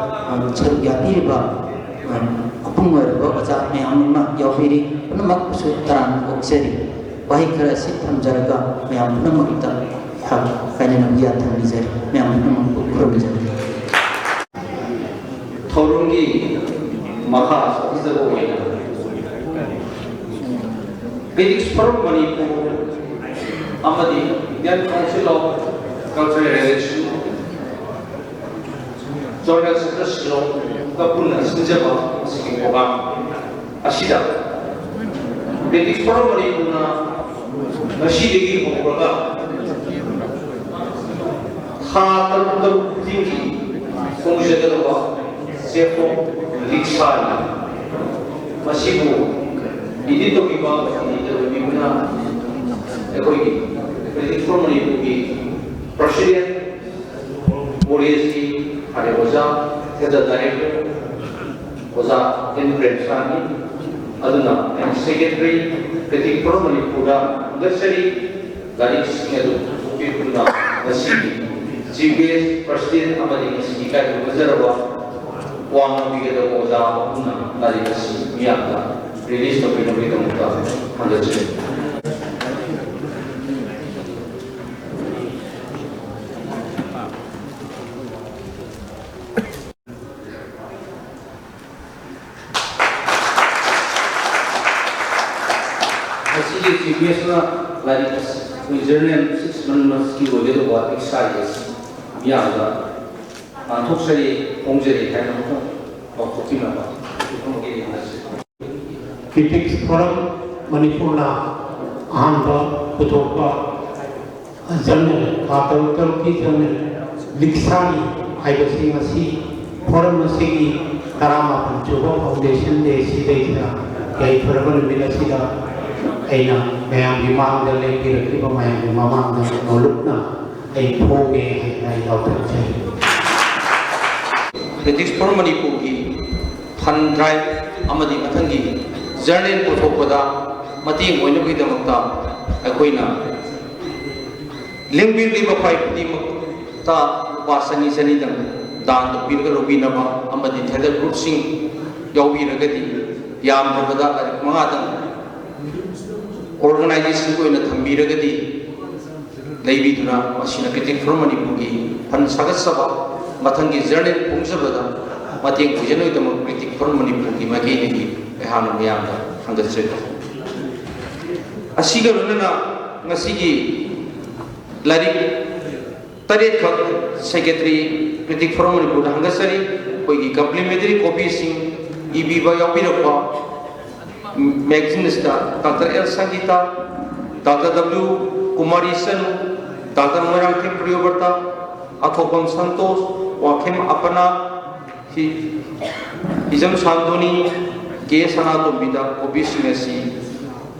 ꯑ, ꯁꯔꯨꯛ ꯌꯥꯕꯤꯔꯤꯕ, ꯑ, ꯃꯄꯨꯡ ꯑꯣꯏꯔꯕ ꯑꯣꯖꯥ ꯃꯌꯥꯝ ꯑꯃ ꯌꯥꯎꯕꯤꯔꯤ꯫ ꯄꯨꯝꯅꯃꯛꯄꯨꯁꯨ ꯇꯔꯥꯝꯅ ꯑꯣꯛꯆꯔꯤ꯫ ꯋꯥꯍꯩ ꯈꯔ ꯑꯁꯤ ꯊꯝꯖꯔꯒ ꯃꯌꯥꯝ ꯄꯨꯝꯅꯃꯛꯇ ꯑꯩꯍꯥꯛ ꯀꯥꯏꯅꯅꯕ ꯌꯥꯊꯪ ꯅꯤꯖꯔꯤ꯫ ꯃꯌꯥꯝ ꯄꯨꯝꯅꯃꯛꯄꯨ ꯈꯨꯔꯨꯝꯖꯔꯤ꯫ ꯊꯧꯔꯝꯒꯤ ꯃꯈꯥ ꯆꯠꯊꯖꯕ ꯑꯣꯏꯅ Critics Forum ꯃꯅꯤꯄꯨꯔ ꯑꯃꯗꯤ Indian Council of Cultural Relation, Journal Centre ꯁꯤꯂꯣꯡꯒ ꯄꯨꯟꯅ ꯁꯤꯟꯖꯕ ꯃꯁꯤꯒꯤ program ꯑꯁꯤꯗ Critics Forum ꯃꯅꯤꯄꯨꯔꯅ ꯉꯁꯤꯗꯒꯤ ꯍꯧꯔꯒ ꯊꯥ ꯇꯔꯨꯛ ꯇꯔꯨꯛ ꯈꯨꯗꯤꯡꯒꯤ ꯐꯣꯡꯖꯒꯗꯕ ꯆꯦꯐꯣꯡ ꯂꯤꯛ ꯁꯥꯔꯤ꯫ ꯃꯁꯤꯕꯨ ꯏꯗꯤꯠ ꯇꯧꯕꯤꯕ ꯃꯇꯝꯗ ꯇꯧꯕꯤꯕꯅ ꯑꯩꯈꯣꯏꯒꯤ ꯀ꯭ꯔꯤꯇꯤꯛ ꯐꯣꯔꯝ ꯃꯅꯤꯄꯨꯔꯒꯤ ꯄ꯭ꯔꯁꯤꯗꯦꯟ, ꯀꯣꯂꯦꯖꯀꯤ ꯍꯥꯏꯔꯤꯕ ꯑꯣꯖꯥ, ꯍꯦꯗ ꯗꯥꯏꯔꯦꯛꯇꯔ ꯑꯣꯖꯥ ꯑꯦꯟ ꯄ꯭ꯔꯦꯝꯁꯥꯟꯅꯤ꯫ ꯑꯗꯨꯅ ꯑꯩꯅ ꯁꯦꯀ꯭ꯔꯦꯇꯔꯤ, ꯀ꯭ꯔꯤꯇꯤꯛ ꯐꯣꯔꯝ ꯃꯅꯤꯄꯨꯔꯗ ꯍꯪꯒꯠꯆꯔꯤ꯫ ꯂꯥꯏꯔꯤꯛꯁꯤꯡ ꯑꯗꯨ ꯄꯨꯊꯣꯛꯄꯤꯔꯛꯇꯨꯅ ꯉꯁꯤꯒꯤ ꯆꯤꯐ ꯒꯦꯁ, ꯄ꯭ꯔꯁꯤꯗꯦꯟ ꯑꯃꯗꯤ ꯉꯁꯤꯒꯤ ꯏꯀꯥꯏ ꯈꯨꯝꯅꯖꯔꯕ ꯋꯥ ꯉꯥꯡꯕꯤꯒꯗꯕ ꯑꯣꯖꯥ ꯑꯍꯨꯝꯅ ꯂꯥꯏꯔꯤꯛ ꯑꯁꯤ ꯃꯤꯌꯥꯝꯗ ꯔꯤꯂꯤꯖ ꯇꯧꯕꯤꯅꯕꯒꯤꯗꯃꯛꯇ ꯊꯥꯖꯖꯔꯤ꯫ ꯉꯁꯤꯒꯤ ꯆꯤꯐ ꯒꯦꯁꯅ ꯂꯥꯏꯔꯤꯛ ꯑꯁꯤ ꯑꯩꯈꯣꯏ ꯖꯔꯅꯦꯜ ꯁꯤꯛꯁ ꯃꯟꯁꯀꯤ ꯑꯣꯏꯒꯗꯧꯕ ꯑꯦꯛꯁꯔꯁꯥꯏꯁ ꯑꯁꯤ ꯃꯤꯌꯥꯝꯗ ꯇꯥꯟꯊꯣꯛꯆꯔꯤ, ꯐꯣꯡꯖꯔꯤ ꯍꯥꯏꯅ ꯑꯃꯨꯛꯇꯪ ꯂꯥꯎꯊꯣꯛꯄꯤꯅꯕ ꯃꯐꯝ ꯑꯃꯒꯤ ꯌꯦꯡꯅꯁꯤ꯫ ꯀ꯭ꯔꯤꯇꯤꯛꯁ ꯐꯣꯔꯝ ꯃꯅꯤꯄꯨꯔꯅ ꯑꯍꯥꯟꯕ ꯄꯨꯊꯣꯛꯄ ꯖꯔꯅꯦꯜ, ꯊꯥ ꯇꯔꯨꯛ ꯇꯔꯨꯛꯀꯤ ꯖꯔꯅꯦꯜ ꯂꯤꯛꯁꯥꯅꯤ ꯍꯥꯏꯕꯁꯤ ꯉꯁꯤ ꯐꯣꯔꯝ ꯑꯁꯤꯒꯤ ꯇꯔꯥꯃꯥꯄꯟ ꯁꯨꯕ ꯐꯥꯎꯟꯗꯦꯁꯟ ꯗꯦ ꯁꯤꯗꯩꯁꯤꯗ ꯌꯥꯏꯐꯔꯕ ꯅꯨꯃꯤꯠ ꯑꯁꯤꯗ ꯑꯩꯅ ꯃꯌꯥꯝꯒꯤ ꯃꯥꯡꯗ ꯂꯦꯡꯕꯤꯔꯛꯂꯤꯕ ꯃꯌꯥꯝꯒꯤ ꯃꯃꯥꯡꯗ ꯅꯣꯂꯨꯛꯅ ꯑꯩ ꯐꯣꯡꯉꯦ ꯍꯥꯏꯅ ꯑꯩ ꯂꯥꯎꯊꯣꯛꯆꯔꯤ꯫ ꯀ꯭ꯔꯤꯇꯤꯛꯁ ꯐꯣꯔꯝ ꯃꯅꯤꯄꯨꯔꯒꯤ ꯐꯟ ꯗ꯭ꯔꯥꯏꯚ ꯑꯃꯗꯤ ꯃꯊꯪꯒꯤ ꯖꯔꯅꯦꯜ ꯄꯨꯊꯣꯛꯄꯗ ꯃꯇꯦꯡ ꯑꯣꯏꯅꯕꯒꯤꯗꯃꯛꯇ ꯑꯩꯈꯣꯏꯅ ꯂꯦꯡꯕꯤꯔꯤꯕ ꯈ꯭ꯋꯥꯏ ꯈꯨꯗꯤꯡꯃꯛꯇ ꯂꯨꯄꯥ ꯆꯅꯤ ꯆꯅꯤꯗꯪ ꯗꯥꯟ ꯇꯧꯕꯤꯔꯒ ꯂꯧꯕꯤꯅꯕ ꯑꯃꯗꯤ ꯊꯦꯗꯔ ꯒ꯭ꯔꯨꯞꯁꯤꯡ ꯌꯥꯎꯕꯤꯔꯒꯗꯤ ꯌꯥꯝꯗ꯭ꯔꯕꯗ ꯂꯥꯏꯔꯤꯛ ꯃꯉꯥꯗꯪ ꯑꯣꯔꯒꯅꯥꯏꯖꯦꯁꯟꯒꯤ ꯑꯣꯏꯅ ꯊꯝꯕꯤꯔꯒꯗꯤ ꯂꯩꯕꯤꯗꯨꯅ ꯃꯁꯤꯅ ꯀ꯭ꯔꯤꯇꯤꯛ ꯐꯣꯔꯝ ꯃꯅꯤꯄꯨꯔꯒꯤ ꯐꯟ ꯁꯥꯒꯠꯆꯕ ꯃꯊꯪꯒꯤ ꯖꯔꯅꯦꯜ ꯐꯣꯡꯖꯕꯗ ꯃꯇꯦꯡ ꯑꯣꯏꯖꯅꯕꯒꯤꯗꯃꯛ ꯀ꯭ꯔꯤꯇꯤꯛ ꯐꯣꯔꯝ ꯃꯅꯤꯄꯨꯔꯒꯤ ꯃꯥꯏꯀꯩꯗꯒꯤ ꯑꯩꯍꯥꯛꯅ ꯃꯤꯌꯥꯝꯗ ꯊꯥꯡꯒꯠꯆꯔꯤ꯫ ꯑꯁꯤꯒ ꯂꯣꯏꯅꯅ ꯉꯁꯤꯒꯤ ꯂꯥꯏꯔꯤꯛ ꯇꯔꯦꯠꯈꯛ ꯁꯦꯀ꯭ꯔꯦꯇꯔꯤ ꯀ꯭ꯔꯤꯇꯤꯛ ꯐꯣꯔꯝ ꯃꯅꯤꯄꯨꯔꯗ ꯍꯪꯒꯠꯆꯔꯤ꯫ ꯑꯩꯈꯣꯏꯒꯤ ꯀꯝꯄ꯭ꯂꯤꯃꯦꯟꯇꯔꯤ ꯀꯣꯄꯤꯁꯤꯡ ꯏꯕꯤꯕ ꯌꯥꯎꯕꯤꯔꯛꯄ ꯃꯦꯒꯥꯖꯤꯟ ꯑꯁꯤꯗ doctor L ꯁꯪꯒꯤꯇꯥ, doctor W Kumari ꯆꯅꯨ, ꯗꯥꯛꯇꯔ ꯃꯣꯏꯔꯥꯡꯊꯦꯝ ꯄ꯭ꯔꯤꯌꯣꯕ꯭ꯔꯇ, ꯑꯊꯣꯛꯄꯝ ꯁꯟꯇꯣꯁ, ꯋꯥꯈꯦꯝ ꯑꯄꯅꯥ, ꯍꯤ-, ꯍꯤꯖꯝ ꯁꯥꯟꯗꯣꯅꯤ, ꯀꯦ ꯁꯅꯥꯇꯣꯝꯕꯤꯗ ꯀꯣꯄꯤꯁꯤꯡ ꯑꯁꯤ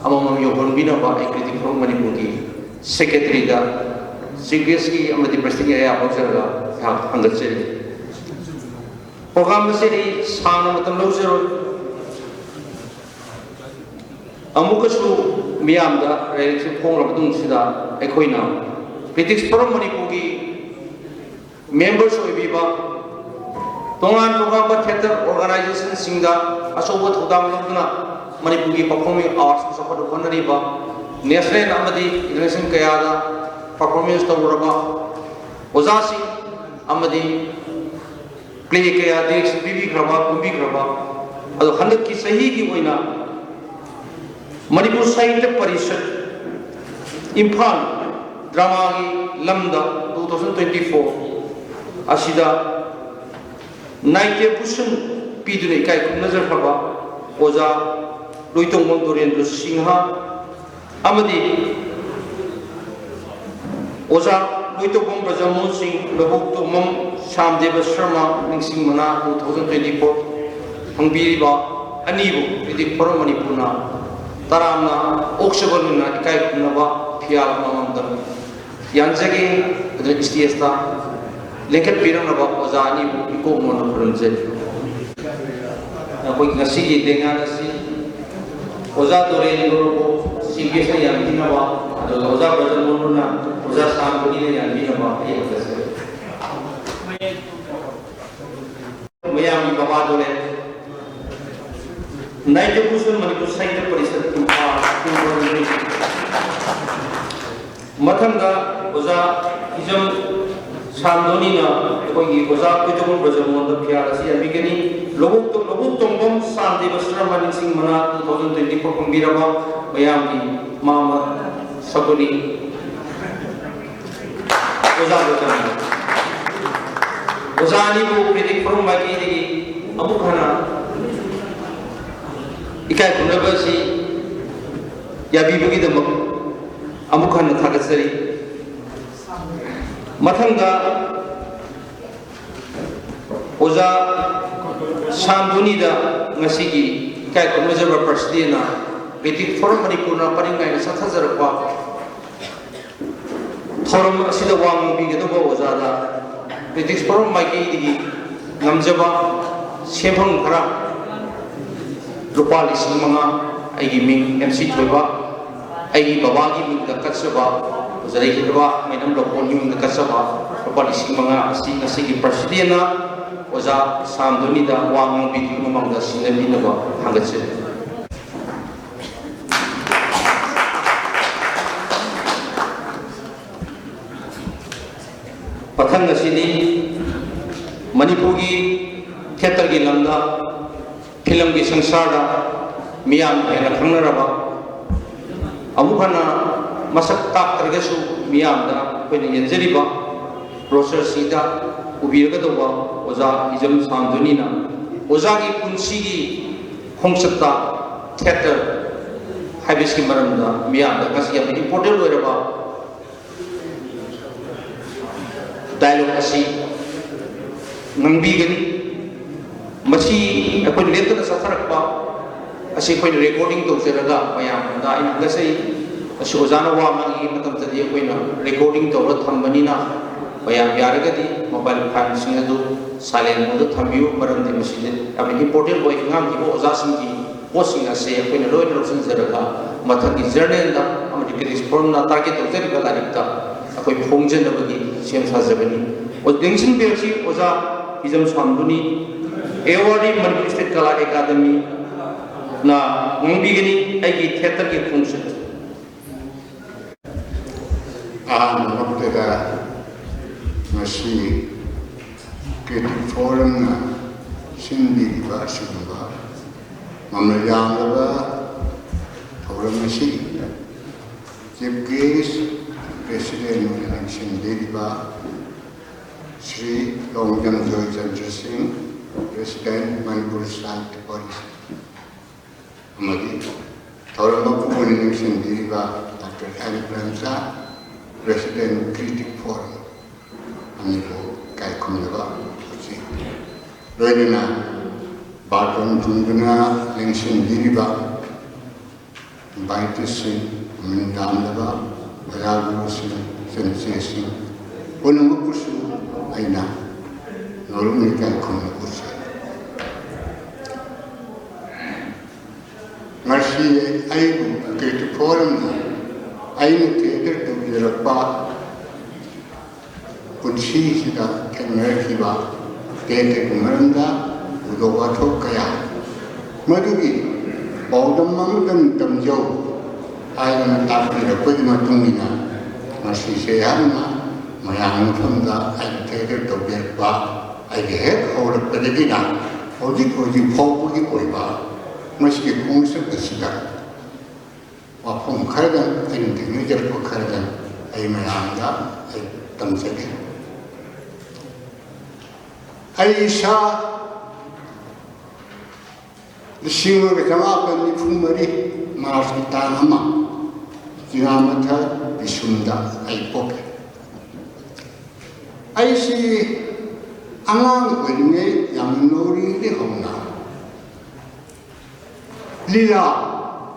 ꯑꯃꯃꯝ ꯌꯧꯍꯟꯕꯤꯅꯕ ꯑꯩ ꯀ꯭ꯔꯤꯇꯤꯛ ꯐꯣꯔꯝ ꯃꯅꯤꯄꯨꯔꯒꯤ ꯁꯦꯀ꯭ꯔꯦꯇꯔꯤꯗ ꯆꯤꯐ ꯒꯦꯁꯀꯤ ꯑꯃꯗꯤ ꯄ꯭ꯔꯁꯤꯗꯦꯟꯒꯤ ꯑꯌꯥꯕ ꯂꯧꯖꯔꯒ ꯑꯩꯍꯥꯛ ꯍꯪꯒꯠꯆꯔꯤ꯫ ꯄ꯭ꯔꯣꯒ꯭ꯔꯥꯝ ꯑꯁꯤ ꯑꯩ ꯁꯥꯡꯅ ꯃꯇꯝ ꯂꯧꯖꯔꯣꯏ꯫ ꯑꯃꯨꯛꯀꯁꯨ ꯃꯤꯌꯥꯝꯗ ꯂꯥꯏꯔꯤꯛꯁꯤ ꯐꯣꯡꯂꯕ ꯃꯇꯨꯡꯁꯤꯗ ꯑꯩꯈꯣꯏꯅ ꯀ꯭ꯔꯤꯇꯤꯛꯁ ꯐꯣꯔꯝ ꯃꯅꯤꯄꯨꯔꯒꯤ ꯃꯦꯝꯕꯔꯁ ꯑꯣꯏꯕꯤꯕ, ꯇꯣꯉꯥꯟ ꯇꯣꯉꯥꯟꯕ ꯊꯤꯌꯦꯇꯔ ꯑꯣꯔꯒꯅꯥꯏꯖꯦꯁꯟꯁꯤꯡꯗ ꯑꯆꯧꯕ ꯊꯧꯗꯥꯡ ꯂꯧꯗꯨꯅ ꯃꯅꯤꯄꯨꯔꯒꯤ ꯄꯔꯐꯣꯔꯃꯤꯡ ꯑꯥꯔꯠꯁ ꯆꯥꯎꯈꯠꯍꯟꯅꯔꯤꯕ, ꯅꯦꯁꯅꯦꯜ ꯑꯃꯗꯤ ꯏꯟꯇꯔꯅꯦꯁꯅꯦꯜ ꯀꯌꯥꯗ ꯄꯔꯐꯣꯔꯃꯦꯟꯁ ꯇꯧꯔꯨꯔꯕ ꯑꯣꯖꯥꯁꯤꯡ ꯑꯃꯗꯤ ꯄ꯭ꯂꯦ ꯀꯌꯥ ꯗꯤꯔꯦꯛꯁꯟ ꯄꯤꯕꯤꯈ꯭ꯔꯕ, ꯀꯨꯝꯕꯤꯈ꯭ꯔꯕ, ꯑꯗꯣ ꯍꯟꯗꯛꯀꯤ ꯆꯍꯤꯒꯤ ꯑꯣꯏꯅ ꯃꯅꯤꯄꯨꯔ ꯁꯥꯍꯤꯇ꯭ꯌ ꯄꯔꯤꯁꯠ ꯏꯝꯐꯥꯜ ꯗ꯭ꯔꯃꯥꯒꯤ ꯂꯝꯗ two thousand twenty four ꯑꯁꯤꯗ ꯅꯥꯏꯇ꯭ꯌ ꯚꯨꯁꯟ ꯄꯤꯗꯨꯅ ꯏꯀꯥꯏ ꯈꯨꯝꯅꯖꯈ꯭ꯔꯕ ꯑꯣꯖꯥ ꯂꯣꯏꯇꯣꯡꯕꯝ ꯗꯣꯔꯦꯟꯗ꯭ꯔ ꯁꯤꯡꯍ ꯑꯃꯗꯤ ꯑꯣꯖꯥ ꯂꯣꯏꯇꯣꯡꯕꯝ ꯕ꯭ꯔꯖꯃꯣꯍꯟ ꯁꯤꯡ, ꯂꯧꯕꯨꯛ ꯇꯣꯡꯕꯝ ꯁ꯭ꯌꯥꯝꯗꯦꯕ ꯁꯔꯃ ꯅꯤꯡꯁꯤꯡ ꯃꯅꯥ two thousand twenty four ꯐꯪꯕꯤꯔꯤꯕ ꯑꯅꯤꯕꯨ ꯀ꯭ꯔꯤꯇꯤꯛ ꯐꯣꯔꯝ ꯃꯅꯤꯄꯨꯔꯅ ꯇꯔꯥꯝꯅ ꯑꯣꯛꯆꯕ ꯂꯣꯏꯅ ꯏꯀꯥꯏ ꯈꯨꯝꯅꯕ ꯐꯤꯌꯥꯜ ꯑꯃꯃꯝꯇꯪ ꯌꯥꯟꯖꯒꯦ꯫ ꯑꯗꯨꯅ ꯁ꯭ꯇꯦꯖꯇ ꯂꯦꯡꯈꯠꯄꯤꯔꯛꯅꯕ ꯑꯣꯖꯥ ꯑꯅꯤꯕꯨ ꯏꯀꯣꯛ ꯃꯣꯟꯅ ꯈꯨꯔꯨꯝꯖꯔꯤ꯫ ꯑꯩꯈꯣꯏꯒꯤ ꯉꯁꯤꯒꯤ ꯂꯦꯡꯌꯥꯟ ꯑꯁꯤ ꯑꯣꯖꯥ ꯗꯣꯔꯦꯟꯗ꯭ꯔꯕꯨ ꯆꯤꯐ ꯒꯦꯁꯅ ꯌꯥꯟꯕꯤꯅꯕ, ꯑꯗꯨꯒ ꯑꯣꯖꯥ ꯕ꯭ꯔꯖꯃꯣꯍꯟꯅ ꯑꯣꯖꯥ ꯁꯥꯟꯇꯣꯅꯤꯅ ꯌꯥꯟꯕꯤꯅꯕ ꯑꯩ ꯍꯪꯒꯠꯆꯔꯤ꯫ ꯃꯌꯥꯝꯒꯤ ꯃꯃꯥ ꯗꯣꯔꯦꯟ, ꯅꯥꯏꯇ꯭ꯌ ꯚꯨꯁꯟ ꯃꯅꯤꯄꯨꯔ ꯁꯥꯍꯤꯇ꯭ꯌ ꯄꯔꯤꯁꯠ ꯏꯝꯐꯥꯜ꯫ ꯃꯊꯪꯗ ꯑꯣꯖꯥ ꯍꯤꯖꯝ ꯁꯥꯟꯗꯣꯅꯤꯅ ꯑꯩꯈꯣꯏꯒꯤ ꯑꯣꯖꯥ ꯀꯣꯏꯇꯣꯡꯕꯝ ꯕ꯭ꯔꯖꯃꯣꯍꯟꯗ ꯐꯤꯌꯥꯜ ꯑꯁꯤ ꯌꯥꯟꯕꯤꯒꯅꯤ꯫ ꯂꯧꯕꯨꯛ, ꯂꯧꯕꯨꯛ ꯇꯣꯡꯕꯝ ꯁꯥꯟꯗꯦꯕ ꯁꯔꯃ ꯅꯤꯡꯁꯤꯡ ꯃꯅꯥ two thousand twenty four ꯐꯪꯕꯤꯔꯕ ꯃꯌꯥꯝꯒꯤ ꯃꯃꯥ ꯁꯀꯨꯅꯤ꯫ ꯑꯣꯖꯥ ꯕ꯭ꯔꯖꯃꯣꯍꯟ꯫ ꯑꯣꯖꯥ ꯑꯅꯤꯕꯨ ꯀ꯭ꯔꯤꯇꯤꯛ ꯐꯣꯔꯝ ꯃꯥꯏꯀꯩꯗꯒꯤ ꯑꯃꯨꯛ ꯍꯟꯅ ꯏꯀꯥꯏ ꯈꯨꯝꯅꯕ ꯑꯁꯤ ꯌꯥꯕꯤꯕꯒꯤꯗꯃꯛ ꯑꯃꯨꯛ ꯍꯟꯅ ꯊꯥꯒꯠꯆꯔꯤ꯫ ꯃꯊꯪꯗ ꯑꯣꯖꯥ ꯁꯥꯟꯗꯣꯅꯤꯗ ꯉꯁꯤꯒꯤ ꯏꯀꯥꯏ ꯈꯨꯝꯅꯖꯕ ꯄ꯭ꯔꯁꯤꯗꯦꯟꯅ ꯀ꯭ꯔꯤꯇꯤꯛ ꯐꯣꯔꯝ ꯃꯅꯤꯄꯨꯔꯅ ꯄꯔꯤꯡ ꯅꯥꯏꯅ ꯆꯠꯊꯖꯔꯛꯄ ꯊꯧꯔꯝ ꯑꯁꯤꯗ ꯋꯥ ꯉꯥꯡꯕꯤꯒꯗꯧꯕ ꯑꯣꯖꯥꯗ ꯀ꯭ꯔꯤꯇꯤꯛ ꯐꯣꯔꯝ ꯃꯥꯏꯀꯩꯗꯒꯤ ꯉꯝꯖꯕ ꯁꯦꯟꯐꯝ ꯈꯔ, ꯂꯨꯄꯥ ꯂꯤꯁꯤꯡ ꯃꯉꯥ, ꯑꯩꯒꯤ ꯃꯤꯡ ꯑꯦꯝ ꯁꯤ ꯊꯣꯏꯕ, ꯑꯩꯒꯤ ꯕꯕꯥꯒꯤ ꯃꯤꯡꯗ ꯀꯠꯆꯕ, ꯑꯣꯖꯥ ꯂꯩꯈꯤꯗ꯭ꯔꯕ ꯃꯩꯅꯝ ꯂꯧꯀꯣꯟꯒꯤ ꯃꯤꯡꯗ ꯀꯠꯆꯕ ꯂꯨꯄꯥ ꯂꯤꯁꯤꯡ ꯃꯉꯥ ꯑꯁꯤ ꯉꯁꯤꯒꯤ ꯄ꯭ꯔꯁꯤꯗꯦꯟꯅ ꯑꯣꯖꯥ ꯁꯥꯝꯗꯣꯅꯤꯗ ꯋꯥ ꯉꯥꯡꯕꯤꯗꯨꯒꯤ ꯃꯃꯥꯡꯗ ꯁꯤꯟꯅꯕꯤꯅꯕ ꯊꯥꯡꯒꯠꯆꯔꯤ꯫ ꯃꯊꯪ ꯑꯁꯤꯗꯤ ꯃꯅꯤꯄꯨꯔꯒꯤ ꯊꯤꯌꯦꯇꯔꯒꯤ ꯂꯝꯗ, ꯐꯤꯂꯝꯒꯤ ꯁꯪꯁꯥꯔꯗ ꯃꯤꯌꯥꯝꯅ ꯍꯦꯟꯅ ꯈꯪꯅꯔꯕ, ꯑꯃꯨꯛ ꯍꯟꯅ ꯃꯁꯛ ꯇꯥꯛꯇ꯭ꯔꯒꯁꯨ ꯃꯤꯌꯥꯝꯗ ꯑꯩꯈꯣꯏꯅ ꯌꯦꯡꯖꯔꯤꯕ ꯔꯣꯁꯔꯁꯤꯗ ꯎꯕꯤꯔꯒꯗꯧꯕ ꯑꯣꯖꯥ ꯍꯤꯖꯝ ꯁꯥꯝꯗꯨꯅꯤꯅ ꯑꯣꯖꯥꯒꯤ ꯄꯨꯟꯁꯤꯒꯤ ꯈꯣꯡꯆꯠꯇ ꯊꯤꯌꯦꯇꯔ ꯍꯥꯏꯕꯁꯤꯒꯤ ꯃꯔꯝꯗ ꯃꯤꯌꯥꯝꯗ ꯉꯁꯤ ꯌꯥꯝꯅ ꯏꯝꯄꯣꯔꯇꯦꯟ ꯑꯣꯏꯔꯕ ꯗꯥꯏꯂꯣꯒ ꯑꯁꯤ ꯉꯥꯡꯕꯤꯒꯅꯤ꯫ ꯃꯁꯤ ꯑꯩꯈꯣꯏꯅ ꯂꯦꯞꯇꯅ ꯆꯠꯊꯔꯛꯄ ꯑꯁꯤ ꯑꯩꯈꯣꯏꯅ ꯔꯦꯀꯣꯔꯗꯤꯡ ꯇꯧꯖꯔꯒ ꯃꯌꯥꯝꯗ ꯑꯩꯅ ꯍꯪꯒꯠꯆꯩ꯫ ꯑꯁꯤ ꯑꯣꯖꯥꯅ ꯋꯥ ꯉꯥꯡꯉꯤꯉꯩ ꯃꯇꯝꯗꯗꯤ ꯑꯩꯈꯣꯏꯅ ꯔꯦꯀꯣꯔꯗꯤꯡ ꯇꯧꯔꯒ ꯊꯝꯕꯅꯤꯅ ꯃꯌꯥꯝ ꯌꯥꯔꯒꯗꯤ ꯃꯣꯕꯥꯏꯜ ꯐꯣꯟꯁꯤꯡ ꯑꯗꯨ ꯁꯥꯏꯂꯦꯟ ꯃꯣꯗꯇ ꯊꯝꯕꯤꯌꯨ, ꯃꯔꯝꯗꯤ ꯃꯁꯤꯗꯤ ꯌꯥꯝꯅ ꯏꯝꯄꯣꯔꯇꯦꯟ ꯑꯣꯏ꯫ ꯉꯥꯡꯈꯤꯕ ꯑꯣꯖꯥꯁꯤꯡꯒꯤ ꯄꯣꯠꯁꯤꯡ ꯑꯁꯦ ꯑꯩꯈꯣꯏꯅ ꯂꯣꯏꯅ ꯂꯧꯁꯤꯟꯖꯔꯒ ꯃꯊꯪꯒꯤ ꯖꯔꯅꯦꯜꯗ ꯑꯃꯗꯤ ꯀ꯭ꯔꯤꯇꯤꯛ ꯐꯣꯔꯝꯅ ꯇꯥꯔꯒꯦꯠ ꯇꯧꯖꯔꯤꯕ ꯂꯥꯏꯔꯤꯛꯇ ꯑꯩꯈꯣꯏ ꯐꯣꯡꯖꯅꯕꯒꯤ ꯁꯦꯝ ꯁꯥꯖꯕꯅꯤ꯫ ꯑꯣ, ꯅꯤꯡꯁꯤꯡꯕꯤꯔꯁꯤ, ꯑꯣꯖꯥ ꯍꯤꯖꯝ ꯁꯥꯝꯗꯨꯅꯤ, ꯑꯦꯋꯥꯔꯗꯤ ꯃꯅꯤꯄꯨꯔ ꯁ꯭ꯇꯦꯠ ꯀꯂꯥ ꯑꯦꯀꯥꯗꯃꯤꯅ ꯉꯥꯡꯕꯤꯒꯅꯤ꯫ ꯑꯩꯒꯤ ꯊꯤꯌꯦꯇꯔꯒꯤ ꯈꯣꯡꯆꯠ꯫ ꯑꯍꯥꯟꯕꯃꯛꯇꯗ ꯉꯁꯤ ꯀ꯭ꯔꯤꯇꯤꯛ ꯐꯣꯔꯝꯅ ꯁꯤꯟꯕꯤꯔꯤꯕ ꯑꯁꯤꯒꯨꯝꯕ ꯃꯃꯜ ꯌꯥꯝꯂꯕ ꯊꯧꯔꯝ ꯑꯁꯤ ꯆꯤꯐ ꯒꯦꯁ ꯄ꯭ꯔꯦꯁꯤꯗꯦꯟ ꯑꯣꯏꯅ ꯂꯥꯡꯁꯤꯟꯕꯤꯔꯤꯕ ꯁ꯭ꯔꯤ ꯂꯣꯡꯖꯝ ꯖꯣꯏꯆꯟꯗ꯭ꯔ ꯁꯤꯡ, ꯄ꯭ꯔꯦꯁꯤꯗꯦꯟ ꯃꯅꯤꯄꯨꯔ ꯁꯥꯍꯤꯇ꯭ꯌ ꯄꯔꯤꯁꯠ, ꯑꯃꯗꯤ ꯊꯧꯔꯝ ꯃꯄꯨ ꯑꯣꯏꯅ ꯂꯦꯡꯁꯤꯟꯕꯤꯔꯤꯕ doctor N Premchand, president critic forum, ꯑꯅꯤꯕꯨ ꯏꯀꯥꯏ ꯈꯨꯝꯅꯕ ꯎꯠꯆꯩ꯫ ꯂꯣꯏꯅꯅ ꯕꯥꯔꯇꯣꯟ ꯐꯪꯗꯨꯅ ꯂꯦꯡꯁꯤꯟꯕꯤꯔꯤꯕ ꯏꯟꯚꯥꯏꯇꯤꯁꯁꯤꯡ, ꯃꯃꯤꯡ ꯇꯥꯝꯂꯕ ꯑꯣꯖꯥ ꯒꯨꯔꯨꯁꯤꯡ, ꯏꯆꯟ ꯏꯆꯦꯁꯤꯡ ꯄꯨꯝꯅꯃꯛꯄꯨꯁꯨ ꯑꯩꯅ ꯅꯣꯂꯨꯛꯅ ꯏꯀꯥꯏ ꯈꯨꯝꯅꯕ ꯎꯠꯆꯔꯤ꯫ ꯉꯁꯤ ꯑꯩꯕꯨ ꯀ꯭ꯔꯤꯇꯤꯛ ꯐꯣꯔꯝꯅ ꯑꯩꯅ ꯊꯤꯌꯦꯇꯔ ꯇꯧꯖꯔꯛꯄ ꯄꯨꯟꯁꯤꯁꯤꯗ ꯊꯦꯡꯅꯔꯛꯈꯤꯕ ꯇꯦꯛ ꯇꯦꯛꯄ ꯃꯔꯝꯗ ꯊꯧꯗꯣꯛ ꯋꯥꯊꯣꯛ ꯀꯌꯥ, ꯃꯗꯨꯒꯤ ꯄꯥꯎꯗꯝ ꯑꯃꯇꯪ ꯇꯝꯖꯧ ꯍꯥꯏꯗꯅ ꯇꯥꯛꯄꯤꯔꯛꯄꯒꯤ ꯃꯇꯨꯡ ꯏꯟꯅ ꯉꯁꯤꯁꯦ ꯑꯩꯍꯥꯛꯅ ꯃꯌꯥꯝꯒꯤ ꯃꯐꯝꯗ ꯑꯩꯒꯤ ꯊꯦꯇꯔ ꯇꯧꯖꯔꯛꯄ, ꯑꯩꯒꯤ ꯍꯦꯛ ꯍꯧꯔꯛꯄꯗꯒꯤꯅ ꯍꯧꯖꯤꯛ ꯍꯧꯖꯤꯛ ꯐꯥꯎꯕꯒꯤ ꯑꯣꯏꯕ ꯃꯁꯤꯒꯤ ꯈꯣꯡꯆꯠ ꯑꯁꯤꯗ ꯋꯥꯐꯝ ꯈꯔꯗꯪ, ꯑꯩꯅ ꯊꯦꯡꯅꯖꯔꯛꯄ ꯈꯔꯗꯪ ꯑꯩ ꯃꯌꯥꯝꯗ ꯑꯩ ꯇꯝꯖꯒꯦ꯫ ꯑꯩ ꯏꯁꯥ ꯂꯤꯁꯤꯡ ꯑꯃꯒ ꯆꯃꯥꯄꯟ ꯅꯤꯐꯨ ꯃꯔꯤ ꯃꯥꯔꯆꯀꯤ ꯇꯥꯡ ꯑꯃ, ꯆꯤꯉꯥꯃꯊꯛ ꯄꯤꯁꯨꯝꯗ ꯑꯩ ꯄꯣꯛꯈꯤ꯫ ꯑꯩꯁꯤ ꯑꯉꯥꯡ ꯑꯣꯏꯔꯤꯉꯩ, ꯌꯥꯝꯅ ꯅꯧꯔꯤꯉꯩꯗꯒꯤ ꯍꯧꯅ ꯂꯤꯂꯥ,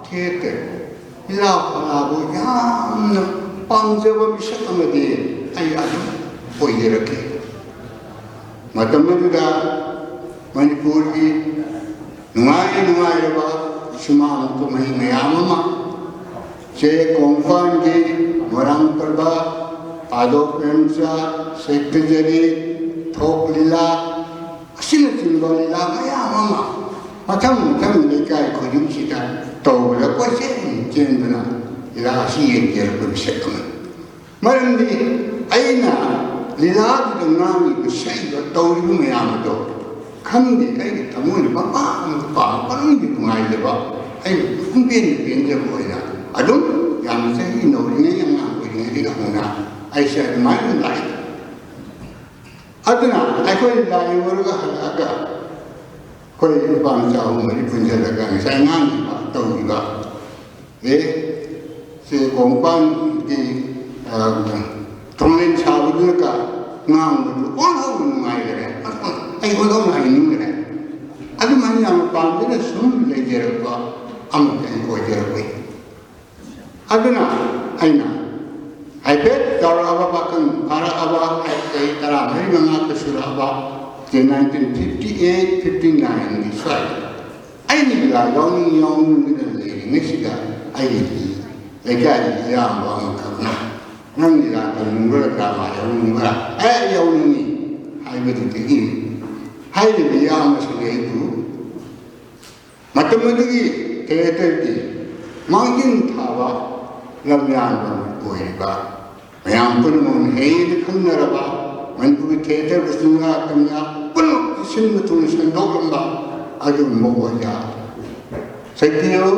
ꯊꯤꯌꯦꯇꯔ, ꯂꯤꯂꯥ ꯐꯥꯂꯥꯕꯨ ꯌꯥꯝꯅ ꯄꯥꯝꯖꯕ ꯃꯤꯁꯛ ꯑꯃꯗꯤ ꯑꯩ ꯑꯗꯨꯝ ꯑꯣꯏꯖꯔꯛꯈꯤ꯫ ꯃꯇꯝ ꯑꯗꯨꯗ ꯃꯅꯤꯄꯨꯔꯒꯤ ꯅꯨꯡꯉꯥꯏ ꯅꯨꯡꯉꯥꯏꯔꯕ ꯁꯨꯃꯥꯡ ꯀꯨꯝꯍꯩ ꯃꯌꯥꯝ ꯑꯃ, ꯆꯦ ꯀꯣꯡꯄꯥꯟꯒꯤ ꯃꯣꯏꯔꯥꯡ ꯄ꯭ꯔꯚꯥ, ꯑꯥꯗꯣ ꯄ꯭ꯔꯦꯝꯆꯥ, ꯁꯦꯛꯇꯖꯔꯤ, ꯊꯣꯛ ꯂꯤꯂꯥ, ꯑꯁꯤꯅꯆꯤꯡꯕ ꯂꯤꯂꯥ ꯃꯌꯥꯝ ꯑꯃ ꯃꯊꯪ ꯃꯊꯪ ꯂꯩꯀꯥꯏ ꯈꯨꯗꯤꯡꯁꯤꯗ ꯇꯧꯕꯗ ꯀꯣꯏꯆꯦꯟ ꯆꯦꯟꯗꯨꯅ ꯂꯤꯂꯥ ꯑꯁꯤ ꯌꯦꯡꯖꯔꯛꯄ ꯃꯤꯁꯛ ꯑꯃꯅꯤ꯫ ꯃꯔꯝꯗꯤ ꯑꯩꯅ ꯂꯤꯂꯥꯗꯨꯗ ꯉꯥꯡꯉꯤꯕ, ꯁꯛꯏꯕ, ꯇꯧꯔꯤꯕ ꯃꯌꯥꯝ ꯑꯗꯣ ꯈꯪꯗꯦ, ꯑꯩꯒꯤ ꯊꯃꯣꯏꯅ ꯄꯪꯄꯥꯝꯗ ꯄꯥꯝ, ꯄꯪꯅꯨꯡꯗ ꯅꯨꯡꯉꯥꯏꯖꯕ, ꯑꯩꯅ ꯄꯨꯡꯄꯦꯟꯗ ꯄꯦꯟꯖꯕ ꯑꯣꯏꯅ ꯑꯗꯨꯝ ꯌꯥꯝꯅ ꯆꯍꯤ ꯅꯧꯔꯤꯉꯩ, ꯑꯉꯥꯡ ꯑꯣꯏꯔꯤꯉꯩꯗꯒꯤ ꯍꯧꯅ ꯑꯩꯁꯦ ꯑꯗꯨꯃꯥꯏꯅ ꯂꯥꯛꯏ꯫ ꯑꯗꯨꯅ ꯑꯩꯈꯣꯏ ꯂꯥꯏ ꯌꯦꯡꯉꯨꯔꯒ ꯍꯜꯂꯛꯑꯒ ꯑꯩꯈꯣꯏ ꯅꯨꯄꯥ ꯃꯆꯥ ꯑꯍꯨꯝ ꯃꯔꯤ ꯄꯨꯟꯁꯤꯜꯂꯒ ꯉꯁꯥꯏ ꯉꯥꯡꯈꯤꯕ, ꯇꯧꯈꯤꯕ, ꯑꯦ, ꯁꯤ ꯀꯣꯡꯄꯥꯟꯒꯤ, ꯑ, ꯊꯣꯡꯂꯦꯟ ꯁꯥꯕꯗꯨꯅꯒ ꯉꯥꯡꯕꯗꯨ ꯑꯣꯟꯊꯣꯛꯅ ꯅꯨꯡꯉꯥꯏꯈꯔꯦ꯫ ꯑꯩ ꯑꯣꯟꯊꯣꯛꯅ ꯍꯩꯅꯤꯡꯈꯔꯦ꯫ ꯑꯗꯨꯃꯥꯏꯅ ꯌꯥꯝꯅ ꯄꯥꯝꯖꯅ ꯁꯨꯝ ꯂꯩꯖꯔꯛꯄ ꯑꯃꯈꯛ ꯑꯣꯏꯖꯔꯛꯄꯅꯤ꯫ ꯑꯗꯨꯅ ꯑꯩꯅ ꯍꯥꯏꯐꯦꯠ ꯆꯥꯎꯔꯛꯑꯕ, ꯄꯥꯈꯪ ꯐꯥꯔꯛꯑꯕ, ꯆꯍꯤ ꯇꯔꯥꯃꯔꯤ ꯃꯉꯥ ꯁꯨꯔꯛꯑꯕ, ꯅꯥꯏꯟꯇꯤꯟ ꯐꯤꯐꯇꯤ ꯑꯩꯠ ꯐꯤꯐꯇꯤ ꯅꯥꯏꯟꯒꯤ ꯁ꯭ꯋꯥꯏꯗ ꯑꯩꯅ ꯂꯤꯂꯥ ꯌꯥꯎꯅꯤꯡ ꯌꯥꯎꯅꯤꯡꯗꯅ ꯂꯩꯔꯤꯉꯩꯁꯤꯗ ꯑꯩꯒꯤ ꯂꯩꯀꯥꯏꯒꯤ ꯏꯌꯥꯝꯕ ꯑꯃꯈꯛꯅ "ꯅꯪ ꯂꯤꯂꯥ ꯇꯧꯅꯤꯡꯕ꯭ꯔꯥ, ꯗ꯭ꯔꯃꯥ ꯌꯥꯎꯅꯤꯡꯕ꯭ꯔꯥ?" "ꯑꯦ, ꯌꯥꯎꯅꯤꯡꯉꯤ" ꯍꯥꯏꯕꯗꯨꯗꯒꯤ ꯍꯥꯏꯔꯤꯕ ꯏꯌꯥꯝꯕꯁꯤꯅ ꯑꯩꯕꯨ ꯃꯇꯝ ꯑꯗꯨꯒꯤ ꯊꯤꯌꯦꯇꯔꯒꯤ ꯃꯥꯡꯖꯤꯟ ꯊꯥꯕ ꯂꯝꯌꯥꯟꯕ ꯑꯣꯏꯔꯤꯕ, ꯃꯌꯥꯝ ꯄꯨꯝꯅꯃꯛꯅ ꯍꯦꯟꯅ ꯈꯪꯅꯔꯕ ꯃꯅꯤꯄꯨꯔꯒꯤ ꯊꯤꯌꯦꯇꯔꯕꯨ ꯆꯤꯡꯅ ꯇꯝꯅ ꯄꯨꯝꯅꯃꯛꯀꯤ ꯁꯤꯟꯕ ꯊꯨꯡꯅ ꯁꯟꯗꯣꯛꯂꯝꯕ ꯑꯗꯨꯒꯨꯝꯕ ꯑꯣꯖꯥ ꯁꯛꯇꯤꯌꯧ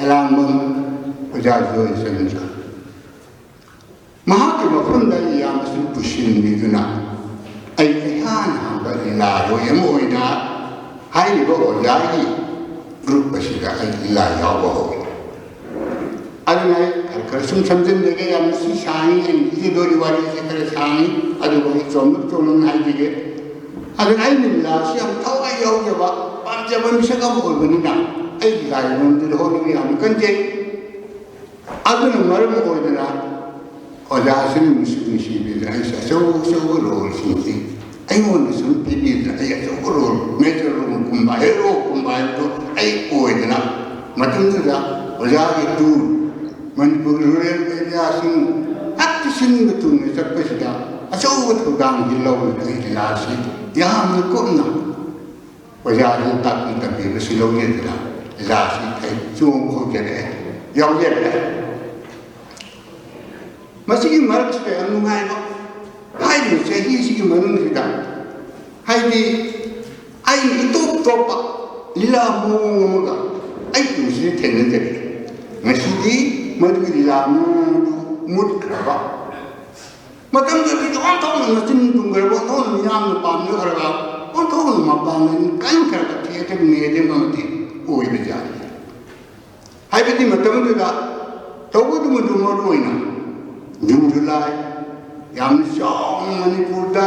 ꯑꯦꯂꯥꯡꯕꯝ ꯑꯣꯖꯥ ꯖꯣꯏꯆꯟꯗ꯭ꯔ꯫ ꯃꯍꯥꯛꯀꯤ ꯃꯐꯝꯗ ꯑꯩ ꯌꯥꯝꯅꯁꯨ ꯄꯨꯁꯤꯟꯕꯤꯗꯨꯅ ꯑꯩ ꯏꯍꯥꯟ ꯍꯥꯟꯕ ꯂꯤꯂꯥꯔꯣꯏ ꯑꯃ ꯑꯣꯏꯅ ꯍꯥꯏꯔꯤꯕ ꯑꯣꯖꯥꯒꯤ ꯒ꯭ꯔꯨꯞ ꯑꯁꯤꯗ ꯑꯩ ꯂꯤꯂꯥ ꯌꯥꯎꯕ ꯍꯧꯏ꯫ ꯑꯗꯨꯅ ꯑꯩ ꯈꯔ ꯈꯔ ꯁꯨꯝ ꯁꯝꯖꯤꯟꯖꯒꯦ, ꯌꯥꯝꯅꯁꯨ ꯁꯥꯡꯉꯤ, ꯑꯩꯅ ꯂꯤꯒꯗꯧꯔꯤ ꯋꯥꯔꯤꯁꯦ ꯈꯔ ꯁꯥꯡꯉꯤ, ꯑꯗꯨꯕꯨ ꯑꯩ ꯆꯣꯝꯂꯞ ꯆꯣꯝꯂꯞꯅ ꯍꯥꯏꯖꯒꯦ꯫ ꯑꯗꯨꯅ ꯑꯩꯅ ꯂꯤꯂꯥꯁꯤ ꯌꯥꯝ ꯊꯋꯥꯏ ꯌꯥꯎꯖꯕ, ꯄꯥꯝꯖꯕ ꯃꯤꯁꯛ ꯑꯃ ꯑꯣꯏꯕꯅꯤꯅ ꯑꯩ ꯂꯤꯂꯥꯒꯤ ꯃꯔꯝꯗꯨꯗ ꯍꯣꯠꯅꯕ ꯌꯥꯝꯅ ꯀꯟꯖꯩ꯫ ꯑꯗꯨꯅ ꯃꯔꯝ ꯑꯣꯏꯗꯅ ꯑꯣꯖꯥꯁꯤꯡ ꯅꯨꯡꯁꯤ ꯅꯨꯡꯁꯤꯕꯤꯗꯅ ꯑꯩꯁꯦ ꯑꯆꯧ ꯑꯆꯧꯕ ꯔꯣꯜꯁꯤꯡꯁꯤ ꯑꯩꯉꯣꯟꯗ ꯁꯨꯝ ꯄꯤꯕꯤꯗꯅ ꯑꯩ ꯑꯆꯧꯕ ꯔꯣꯜ, ꯃꯦꯖꯔ ꯔꯣꯜꯒꯨꯝꯕ, ꯍꯦꯔꯣꯒꯨꯝꯕ ꯍꯥꯏꯕꯗꯣ ꯑꯩ ꯑꯣꯏꯗꯅ, ꯃꯇꯝꯗꯨꯗ ꯑꯣꯖꯥꯒꯤ ꯇꯨꯔ ꯃꯅꯤꯄꯨꯔ ꯔꯨꯔꯦꯜ ꯑꯦꯔꯤꯌꯥꯁꯤꯡ ꯍꯦꯛꯇ ꯁꯤꯟꯕ ꯊꯨꯡꯅ ꯆꯠꯄꯁꯤꯗ ꯑꯆꯧꯕ ꯊꯧꯗꯥꯡꯁꯤ ꯂꯧꯔꯒ ꯑꯩ ꯂꯤꯂꯥꯁꯤ ꯌꯥꯝꯅ ꯀꯨꯞꯅ ꯑꯣꯖꯥꯁꯤꯡ ꯇꯥꯛꯄꯤ ꯇꯝꯕꯤꯕꯁꯤ ꯂꯧꯖꯗꯨꯅ ꯂꯤꯂꯥꯁꯤ ꯑꯩ ꯆꯣꯡ ꯍꯧꯖꯔꯛꯑꯦ, ꯌꯥꯎꯖꯔꯛꯑꯦ꯫ ꯃꯁꯤꯒꯤ ꯃꯔꯛꯁꯤꯗ ꯌꯥꯝ ꯅꯨꯡꯉꯥꯏꯕ ꯍꯥꯏꯔꯤꯕ ꯆꯍꯤꯁꯤꯒꯤ ꯃꯅꯨꯡꯁꯤꯗ, ꯍꯥꯏꯗꯤ, ꯑꯩ ꯏꯇꯣꯞ ꯇꯣꯞꯄ ꯂꯤꯂꯥ ꯃꯑꯣꯡ ꯑꯃꯒ ꯑꯩ ꯄꯨꯟꯁꯤꯗ ꯊꯦꯡꯅꯖꯔꯤ꯫ ꯉꯁꯤꯗꯤ ꯃꯗꯨꯒꯤ ꯂꯤꯂꯥ ꯃꯑꯣꯡꯗꯨ ꯃꯨꯠꯈ꯭ꯔꯕ, ꯃꯇꯝꯗꯨꯗꯗꯤ ꯑꯣꯟꯊꯣꯛꯅ ꯃꯆꯤꯟ ꯇꯨꯝꯈ꯭ꯔꯕ, ꯑꯣꯟꯊꯣꯛꯅ ꯃꯤꯌꯥꯝꯅ ꯄꯥꯝꯅꯈ꯭ꯔꯕ, ꯑꯣꯟꯊꯣꯛꯅ ꯃꯄꯥꯡꯒꯜ ꯀꯟꯈ꯭ꯔꯕ ꯊꯤꯌꯦꯇꯔ ꯃꯦꯗꯤꯌꯝ ꯑꯃꯗꯤ ꯑꯣꯏꯕꯖꯥꯠꯅꯤ꯫ ꯍꯥꯏꯕꯗꯤ ꯃꯇꯝꯗꯨꯗ ꯇꯧꯕꯗꯨꯃꯗꯨ ꯃꯔꯨ ꯑꯣꯏꯅ ꯖꯨꯟ ꯖꯨꯂꯥꯏ ꯌꯥꯝꯅ ꯆꯥꯎꯅ ꯃꯅꯤꯄꯨꯔꯗ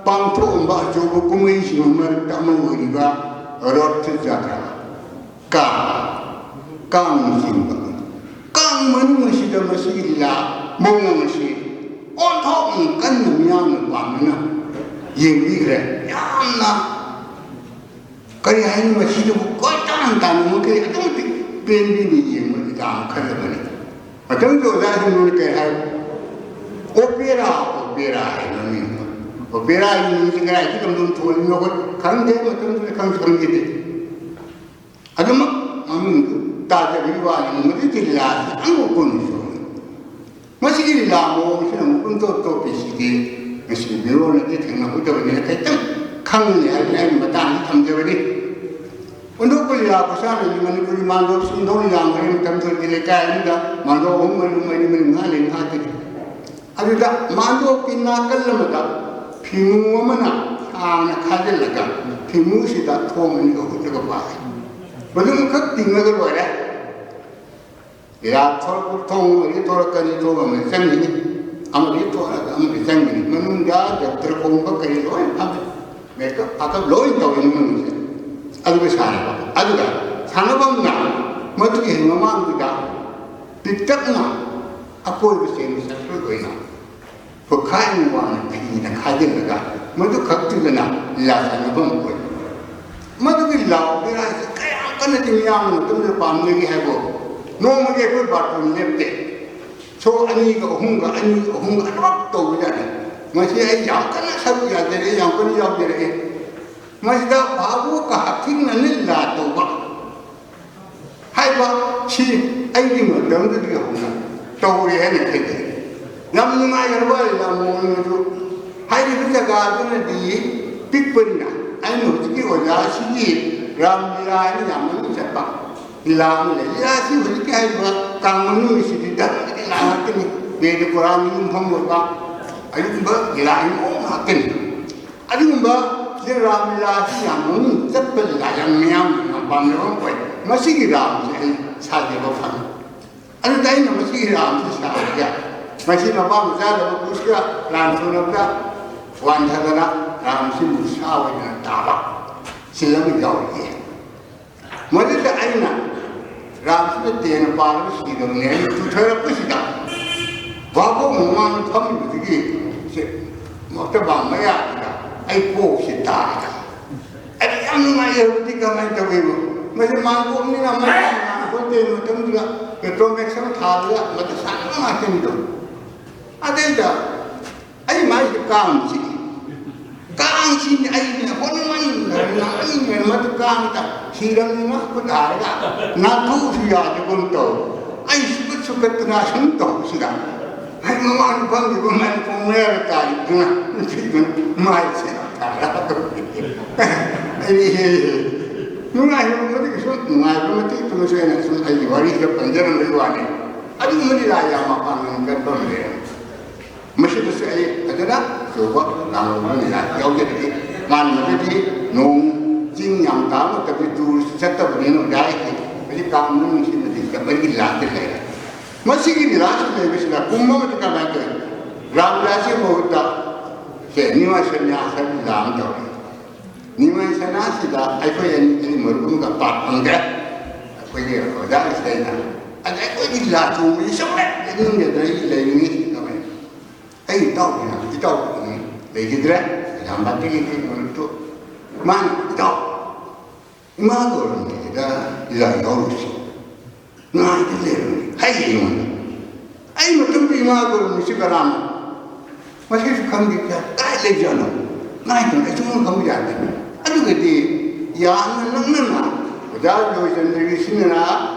ꯄꯥꯡꯊꯣꯛꯑꯝꯕ ꯑꯆꯧꯕ ꯀꯨꯝꯍꯩꯁꯤꯡꯒꯤ ꯃꯔꯛꯇ ꯑꯃ ꯑꯣꯏꯔꯤꯕ ꯔꯣꯊ ꯖꯇ꯭ꯔꯥ, ꯀꯥꯡ, ꯀꯥꯡ ꯆꯤꯡꯕ꯫ ꯀꯥꯡ ꯃꯅꯨꯡ ꯑꯁꯤꯗ ꯃꯁꯤꯒꯤ ꯂꯤꯂꯥ ꯃꯑꯣꯡ ꯑꯁꯤ ꯑꯣꯟꯊꯣꯛꯅ ꯀꯟꯅ ꯃꯤꯌꯥꯝꯅ ꯄꯥꯝꯅꯅ ꯌꯦꯡꯕꯤꯈ꯭ꯔꯦ꯫ ꯌꯥꯝꯅ ꯀꯔꯤ ꯍꯥꯏꯅꯤ, ꯃꯁꯤꯗꯕꯨ ꯀꯣꯏꯇꯥꯟ ꯇꯥꯟꯅ ꯃꯈꯩ ꯑꯗꯨꯛꯀꯤ ꯃꯇꯤꯛ ꯄꯦꯟꯕꯤꯅ ꯌꯦꯡꯕ ꯂꯤꯂꯥ ꯃꯈꯜ ꯑꯃꯅꯤ꯫ ꯃꯇꯝꯗꯨꯗ ꯑꯣꯖꯥꯁꯤꯡꯗꯨꯅ ꯀꯔꯤ ꯍꯥꯏ? ꯑꯣꯄꯦꯔꯥ, ꯑꯣꯄꯦꯔꯥ ꯍꯥꯏꯅ ꯃꯃꯤꯡ꯫ ꯑꯣꯄꯦꯔꯥꯒꯤ ꯃꯃꯤꯡꯁꯤ ꯀꯗꯥꯏꯗꯒꯤ ꯀꯝꯗꯧꯅ ꯊꯣꯛꯂꯤꯅꯣ ꯑꯩꯈꯣꯏ ꯈꯪꯗꯦ, ꯃꯇꯝꯗꯨꯗ ꯈꯪꯁꯨ ꯈꯪꯈꯤꯗꯦ꯫ ꯑꯗꯨꯃꯛ ꯃꯃꯤꯡꯗꯨ ꯇꯥꯖꯕꯒꯤ ꯋꯥꯅꯤ, ꯃꯗꯨꯒꯤ ꯂꯤꯂꯥꯁꯤ ꯑꯉꯛꯄ ꯑꯃꯁꯨ ꯑꯣꯏ꯫ ꯃꯁꯤꯒꯤ ꯂꯤꯂꯥ ꯃꯑꯣꯡꯁꯤꯅ ꯑꯃꯨꯛ ꯄꯨꯡꯇꯣꯞ ꯇꯣꯞꯄꯤꯁꯤꯗꯤ ꯉꯁꯤ ꯃꯤꯔꯣꯟꯅꯗꯤ ꯊꯦꯡꯅꯍꯧꯗꯕꯅꯤꯅ ꯈꯤꯇꯪ ꯈꯪꯒꯅꯤ ꯍꯥꯏꯗꯅ ꯑꯩꯅ ꯃꯇꯥꯡꯁꯤ ꯊꯝꯖꯕꯅꯤ꯫ ꯑꯣꯟꯊꯣꯛꯄ ꯂꯤꯂꯥ ꯈꯨꯁꯥꯟꯅꯗꯤ ꯃꯅꯤꯄꯨꯔꯤ ꯃꯥꯟꯗꯣꯞꯁꯤꯡꯗꯧꯅ ꯌꯥꯝꯈ꯭ꯔꯦ꯫ ꯃꯇꯝꯗꯨꯗꯗꯤ ꯂꯩꯀꯥꯏ ꯑꯃꯗ ꯃꯥꯟꯗꯣꯞ ꯑꯍꯨꯝ, ꯃꯔꯤ, ꯃꯔꯤ, ꯃꯔꯤ, ꯃꯉꯥ ꯂꯩ ꯉꯥꯛꯇꯅꯤ꯫ ꯑꯗꯨꯗ ꯃꯥꯟꯗꯣꯞꯀꯤ ꯅꯥꯀꯜ ꯑꯃꯗ ꯐꯤꯃꯨ ꯑꯃꯅ ꯁꯥꯡꯅ ꯈꯥꯖꯤꯜꯂꯒ ꯐꯤꯃꯨꯁꯤꯗ ꯊꯣꯡ ꯑꯅꯤ ꯑꯍꯨꯝꯂꯒ ꯄꯥꯜꯂꯤ꯫ ꯃꯗꯨꯃꯈꯛ ꯇꯤꯡꯉꯒ ꯂꯣꯏꯔꯦ꯫ ꯂꯤꯂꯥ ꯊꯣꯛꯂꯛꯄ ꯊꯣꯡ ꯑꯃꯗꯤ ꯊꯣꯛꯂꯛꯀꯅꯤ, ꯊꯣꯡ ꯑꯃꯗꯤ ꯆꯪꯒꯅꯤ, ꯑꯃꯗꯤ ꯊꯣꯛꯂꯒ ꯑꯃꯗꯤ ꯆꯪꯒꯅꯤ꯫ ꯃꯅꯨꯡꯗ ꯗꯣꯛꯇꯔ ꯈꯣꯡꯕ ꯀꯔꯤ ꯂꯣꯏ ꯐꯝꯃꯦ, ꯃꯦꯀꯞ ꯐꯥꯀꯞ ꯂꯣꯏ ꯇꯧꯔꯦ ꯃꯅꯨꯡꯁꯦ꯫ ꯑꯗꯨꯒ ꯁꯥꯟꯅꯕ, ꯑꯗꯨꯒ ꯁꯥꯟꯅꯐꯝꯅ ꯃꯗꯨꯒꯤ ꯍꯦꯛ ꯃꯃꯥꯡꯗꯨꯗ ꯄꯤꯛꯇꯛꯅ ꯑꯀꯣꯏꯕꯁꯦ ꯃꯁꯛ ꯑꯣꯏꯅ ꯄꯨꯈꯥꯏ ꯋꯥꯡꯅ ꯐꯤꯅ ꯈꯥꯖꯤꯜꯂꯒ ꯃꯗꯨ ꯈꯛꯇꯨꯗꯅ ꯂꯤꯂꯥ ꯁꯥꯟꯅꯐꯝ ꯑꯣꯏ꯫ ꯃꯗꯨꯒꯤ ꯂꯥꯎ ꯕꯦꯔꯥꯁꯤ ꯀꯌꯥꯝ ꯀꯟꯅꯗꯤ ꯃꯤꯌꯥꯝꯅ ꯃꯇꯝꯗꯨꯗ ꯄꯥꯝꯅꯒꯦ ꯍꯥꯏꯕꯨ, ꯅꯣꯡꯃꯒꯤ ꯑꯩꯈꯣꯏ ꯕꯥꯔꯇꯣꯟ ꯂꯦꯞꯇꯦ꯫ ꯁꯣ ꯑꯅꯤꯒ ꯑꯍꯨꯝꯒ, ꯑꯅꯤ ꯑꯍꯨꯝꯒ ꯑꯗꯨꯃꯛ ꯇꯧꯕꯖꯥꯠꯅꯤ꯫ ꯃꯁꯤ ꯑꯩ ꯌꯥꯝ ꯀꯟꯅ ꯁꯔꯨꯛ ꯌꯥꯖꯔꯛꯑꯦ, ꯌꯥꯝ ꯀꯟꯅ ꯌꯥꯎꯖꯔꯛꯑꯦ꯫ ꯃꯁꯤꯗ ꯚꯥꯕꯣꯛꯀ ꯍꯛꯊꯦꯡꯅꯅ ꯂꯤꯂꯥ ꯇꯧꯕ ꯍꯥꯏꯕ ꯁꯤ ꯑꯩꯒꯤ ꯃꯇꯝꯗꯒꯤ ꯍꯧꯅ ꯇꯧꯔꯦ ꯍꯥꯏꯅ ꯈꯟꯖꯩ꯫ ꯌꯥꯝ ꯅꯨꯡꯉꯥꯏꯈ꯭ꯔꯕ ꯂꯤꯂꯥ ꯃꯑꯣꯡ ꯑꯗꯨ꯫ ꯍꯥꯏꯔꯤꯕ ꯖꯒꯥꯗꯨꯅꯗꯤ ꯄꯤꯛꯄꯅꯤꯅ ꯑꯩꯅ ꯍꯧꯖꯤꯛꯀꯤ ꯑꯣꯖꯥꯁꯤꯒꯤ ꯔꯥꯝ ꯂꯤꯂꯥ ꯍꯥꯏꯅ ꯌꯥꯝ ꯃꯃꯤꯡ ꯆꯠꯄ ꯂꯤꯂꯥ ꯑꯃ ꯂꯩ꯫ ꯂꯤꯂꯥꯁꯤ ꯍꯧꯖꯤꯛꯀꯤ ꯍꯥꯏꯔꯤꯕ ꯀꯥꯡ ꯃꯅꯨꯡꯒꯤꯁꯤꯗꯤ ꯙꯔꯃꯒꯤ ꯂꯤꯂꯥ ꯉꯥꯛꯇꯅꯤ꯫ ꯋꯦꯗ ꯀꯨꯔꯥꯟꯒꯤ ꯌꯨꯝꯐꯝ ꯑꯣꯏꯕ ꯑꯗꯨꯒꯨꯝꯕ ꯂꯤꯂꯥꯒꯤ ꯃꯑꯣꯡ ꯉꯥꯛꯇꯅꯤ꯫ ꯑꯗꯨꯒꯨꯝꯕ ꯁꯤ ꯔꯥꯝ ꯂꯤꯂꯥꯁꯤ ꯌꯥꯝ ꯃꯃꯤꯡ ꯆꯠꯄ ꯂꯤꯂꯥ, ꯌꯥꯝ ꯃꯤꯌꯥꯝꯅ ꯌꯥꯝ ꯄꯥꯝꯅꯕ ꯑꯃ ꯑꯣꯏ꯫ ꯃꯁꯤꯒꯤ ꯔꯥꯝꯁꯦ ꯑꯩ ꯁꯥꯖꯕ ꯐꯪꯉꯤ꯫ ꯑꯗꯨꯗ ꯑꯩꯅ ꯃꯁꯤꯒꯤ ꯔꯥꯝꯁꯤ ꯁꯥꯔꯒ ꯃꯁꯤ ꯃꯄꯥ ꯃꯆꯥꯗꯕ ꯄꯨꯁꯀ ꯂꯥꯟ ꯁꯣꯛꯅꯕꯗ ꯋꯥꯟꯊꯗꯅ ꯔꯥꯝꯁꯤ ꯃꯨꯁꯥ ꯑꯣꯏꯗꯅ ꯇꯥꯕ꯫ ꯁꯤꯜ ꯑꯃ ꯌꯥꯎꯔꯛꯑꯦ꯫ ꯃꯗꯨꯗ ꯑꯩꯅ ꯔꯥꯝꯁꯤꯅ ꯇꯦꯟꯅ ꯄꯥꯜꯂꯒ ꯁꯤꯔꯕꯅꯦ ꯍꯥꯏꯅ ꯆꯨꯊꯔꯛꯄꯁꯤꯗ ꯚꯥꯕꯣꯛ ꯃꯃꯥꯡꯗ ꯐꯝꯃꯤꯕꯗꯒꯤ ꯁꯦ ꯃꯛꯇꯕꯥ ꯃꯌꯥꯁꯤꯗ ꯑꯩ ꯀꯣꯛꯁꯤ ꯇꯥꯔꯦ꯫ ꯑꯩ ꯌꯥꯝ ꯅꯨꯡꯉꯥꯏꯌꯦ꯫ ꯍꯧꯖꯤꯛꯇꯤ ꯀꯃꯥꯏꯅ ꯇꯧꯋꯦꯕꯨ ꯃꯁꯤ ꯃꯥꯡꯒꯣꯝꯅꯤꯅ ꯃꯌꯥꯝ ꯉꯥꯡꯄꯣꯠꯇꯦ꯫ ꯃꯇꯝꯗꯨꯗ ꯄꯦꯇ꯭ꯔꯣꯃꯦꯛꯁ ꯑꯃ ꯊꯥꯕꯗ ꯃꯗꯨ ꯁꯥꯟꯅꯕ ꯉꯥꯛꯇꯅꯤꯗꯣ꯫ ꯑꯗꯩꯗ ꯑꯩ ꯃꯥꯏꯁꯦ ꯀꯥꯡ ꯆꯤꯛꯏ꯫ ꯀꯥꯡꯁꯤꯅꯤ ꯑꯩꯅ ꯍꯣꯠꯅꯃꯟꯗꯅ ꯅꯥꯃꯟꯗꯅ ꯃꯗꯨ ꯀꯥꯡꯗ ꯁꯤꯔꯝꯅꯤ ꯃꯥ ꯈꯨꯠ ꯍꯥꯏꯔꯒ ꯅꯥꯟꯊꯣꯛꯎꯁꯨ ꯌꯥꯗꯒꯨꯝ ꯇꯧ꯫ ꯑꯩ ꯁꯨꯀꯠ ꯁꯨꯀꯠꯇꯅ ꯁꯨꯝ ꯇꯧꯕꯁꯤꯗ ꯑꯩ ꯃꯃꯥꯡꯗ ꯐꯝꯂꯤꯕ ꯃꯅꯤꯄꯨꯔ ꯃꯌꯥꯗ ꯇꯥꯔꯤꯕꯗꯨꯅ ꯅꯨꯄꯤꯗꯨꯅ ꯃꯥꯏꯁꯦ ꯊꯥꯔꯒ ꯑꯩ ꯅꯨꯡꯉꯥꯏꯕ ꯃꯇꯤꯛ ꯁꯨꯝ ꯅꯨꯡꯉꯥꯏꯕ ꯃꯇꯤꯛꯇꯨꯅꯁꯨ ꯑꯩꯅ ꯁꯨꯝ ꯑꯩꯒꯤ ꯋꯥꯔꯤꯁꯤꯗ ꯄꯟꯖꯔꯝꯕꯒꯤ ꯋꯥꯅꯤ꯫ ꯑꯗꯨꯒꯨꯝꯕ ꯂꯤꯂꯥ ꯌꯥꯝ ꯃꯄꯥꯡꯒꯜ ꯀꯟꯕ ꯑꯃ ꯂꯩꯔꯝꯃꯤ꯫ ꯃꯁꯤꯗꯁꯨ ꯑꯩ ꯐꯖꯅ ꯑꯆꯧꯕ ꯂꯥꯡꯕ ꯂꯤꯂꯥ ꯌꯥꯎꯖꯔꯛꯏ꯫ ꯃꯥꯅ ꯃꯗꯨꯗꯤ ꯅꯣꯡ ꯆꯤꯡ ꯌꯥꯝ ꯇꯥꯕ ꯃꯇꯝꯗ ꯇꯨꯔꯤꯁ ꯆꯠꯇꯕꯅꯤꯅ ꯑꯣꯖꯥ ꯑꯩꯒꯤ ꯍꯧꯖꯤꯛ ꯀꯥꯡ ꯃꯅꯨꯡꯁꯤꯃꯗꯤ ꯀꯃꯥꯏꯒꯤ ꯂꯤꯂꯥꯗ ꯂꯩꯔꯦ꯫ ꯃꯁꯤꯒꯤ ꯂꯤꯂꯥꯁꯤ ꯂꯩꯕꯁꯤꯗ ꯀꯨꯝꯕ ꯑꯃꯗꯤ ꯀꯃꯥꯏꯅ ꯇꯧꯏ? ꯔꯥꯝꯂꯤꯂꯥꯁꯤ ꯃꯍꯨꯠꯇ ꯁꯦ ꯅꯤꯡꯉꯥꯏ ꯁꯟꯌꯥꯁ ꯍꯥꯏꯕ ꯂꯤꯂꯥ ꯑꯃ ꯇꯧꯔꯦ꯫ ꯅꯤꯡꯉꯥꯏ ꯁꯅꯥꯁꯤꯗ ꯑꯩꯈꯣꯏ ꯑꯅꯤ ꯑꯩ ꯃꯔꯨꯞ ꯑꯃꯒ ꯄꯥꯛ ꯐꯪꯗ꯭ꯔꯦ꯫ ꯑꯩꯈꯣꯏꯒꯤ ꯑꯣꯖꯥ ꯏꯁꯩꯅ ꯑꯗ ꯑꯩꯈꯣꯏꯒꯤ ꯂꯤꯂꯥ ꯆꯣꯡꯕꯁꯤ ꯁꯨꯡꯂꯦꯞ ꯂꯦꯞꯅꯤꯡꯗꯦꯗ ꯑꯩ ꯂꯩꯔꯤꯉꯩꯁꯤꯗ ꯀꯃꯥꯏꯅ ꯑꯩ ꯏꯇꯥꯎ ꯍꯥꯏꯅ ꯏꯇꯥꯎ ꯎꯝ ꯂꯩꯈꯤꯗ꯭ꯔꯦ꯫ ꯀꯩꯁꯥꯝꯄꯥꯠꯇꯒꯤ ꯑꯩꯈꯣꯏ ꯃꯔꯨꯞꯇꯨ ꯃꯥꯅ ꯏꯇꯥꯎ ꯏꯃꯥ ꯒꯧꯔꯝꯒꯤꯗ ꯂꯤꯂꯥ ꯌꯥꯎꯔꯨꯁꯤ꯫ ꯉꯥꯏꯗ ꯂꯩꯔꯝꯃꯤ ꯍꯥꯏ ꯑꯩꯉꯣꯟꯗ꯫ ꯑꯩ ꯃꯇꯝꯗ ꯏꯃꯥ ꯒꯧꯔꯝꯒꯤꯁꯤ ꯀꯅꯥꯅꯣ? ꯃꯁꯤꯁꯨ ꯈꯪꯗꯦ ꯀꯌꯥ ꯀꯥꯏ ꯂꯩꯖꯥꯠꯅꯣ? ꯉꯥꯏꯗꯅ ꯑꯩ ꯁꯨꯝ ꯈꯪꯕ ꯌꯥꯗꯦ꯫ ꯑꯗꯨꯒꯗꯤ ꯌꯥꯝꯅ ꯅꯛꯅꯅ ꯑꯣꯖꯥ ꯖꯣꯏꯆꯟꯗ꯭ꯔꯒꯤ ꯁꯤꯟꯅꯔꯥ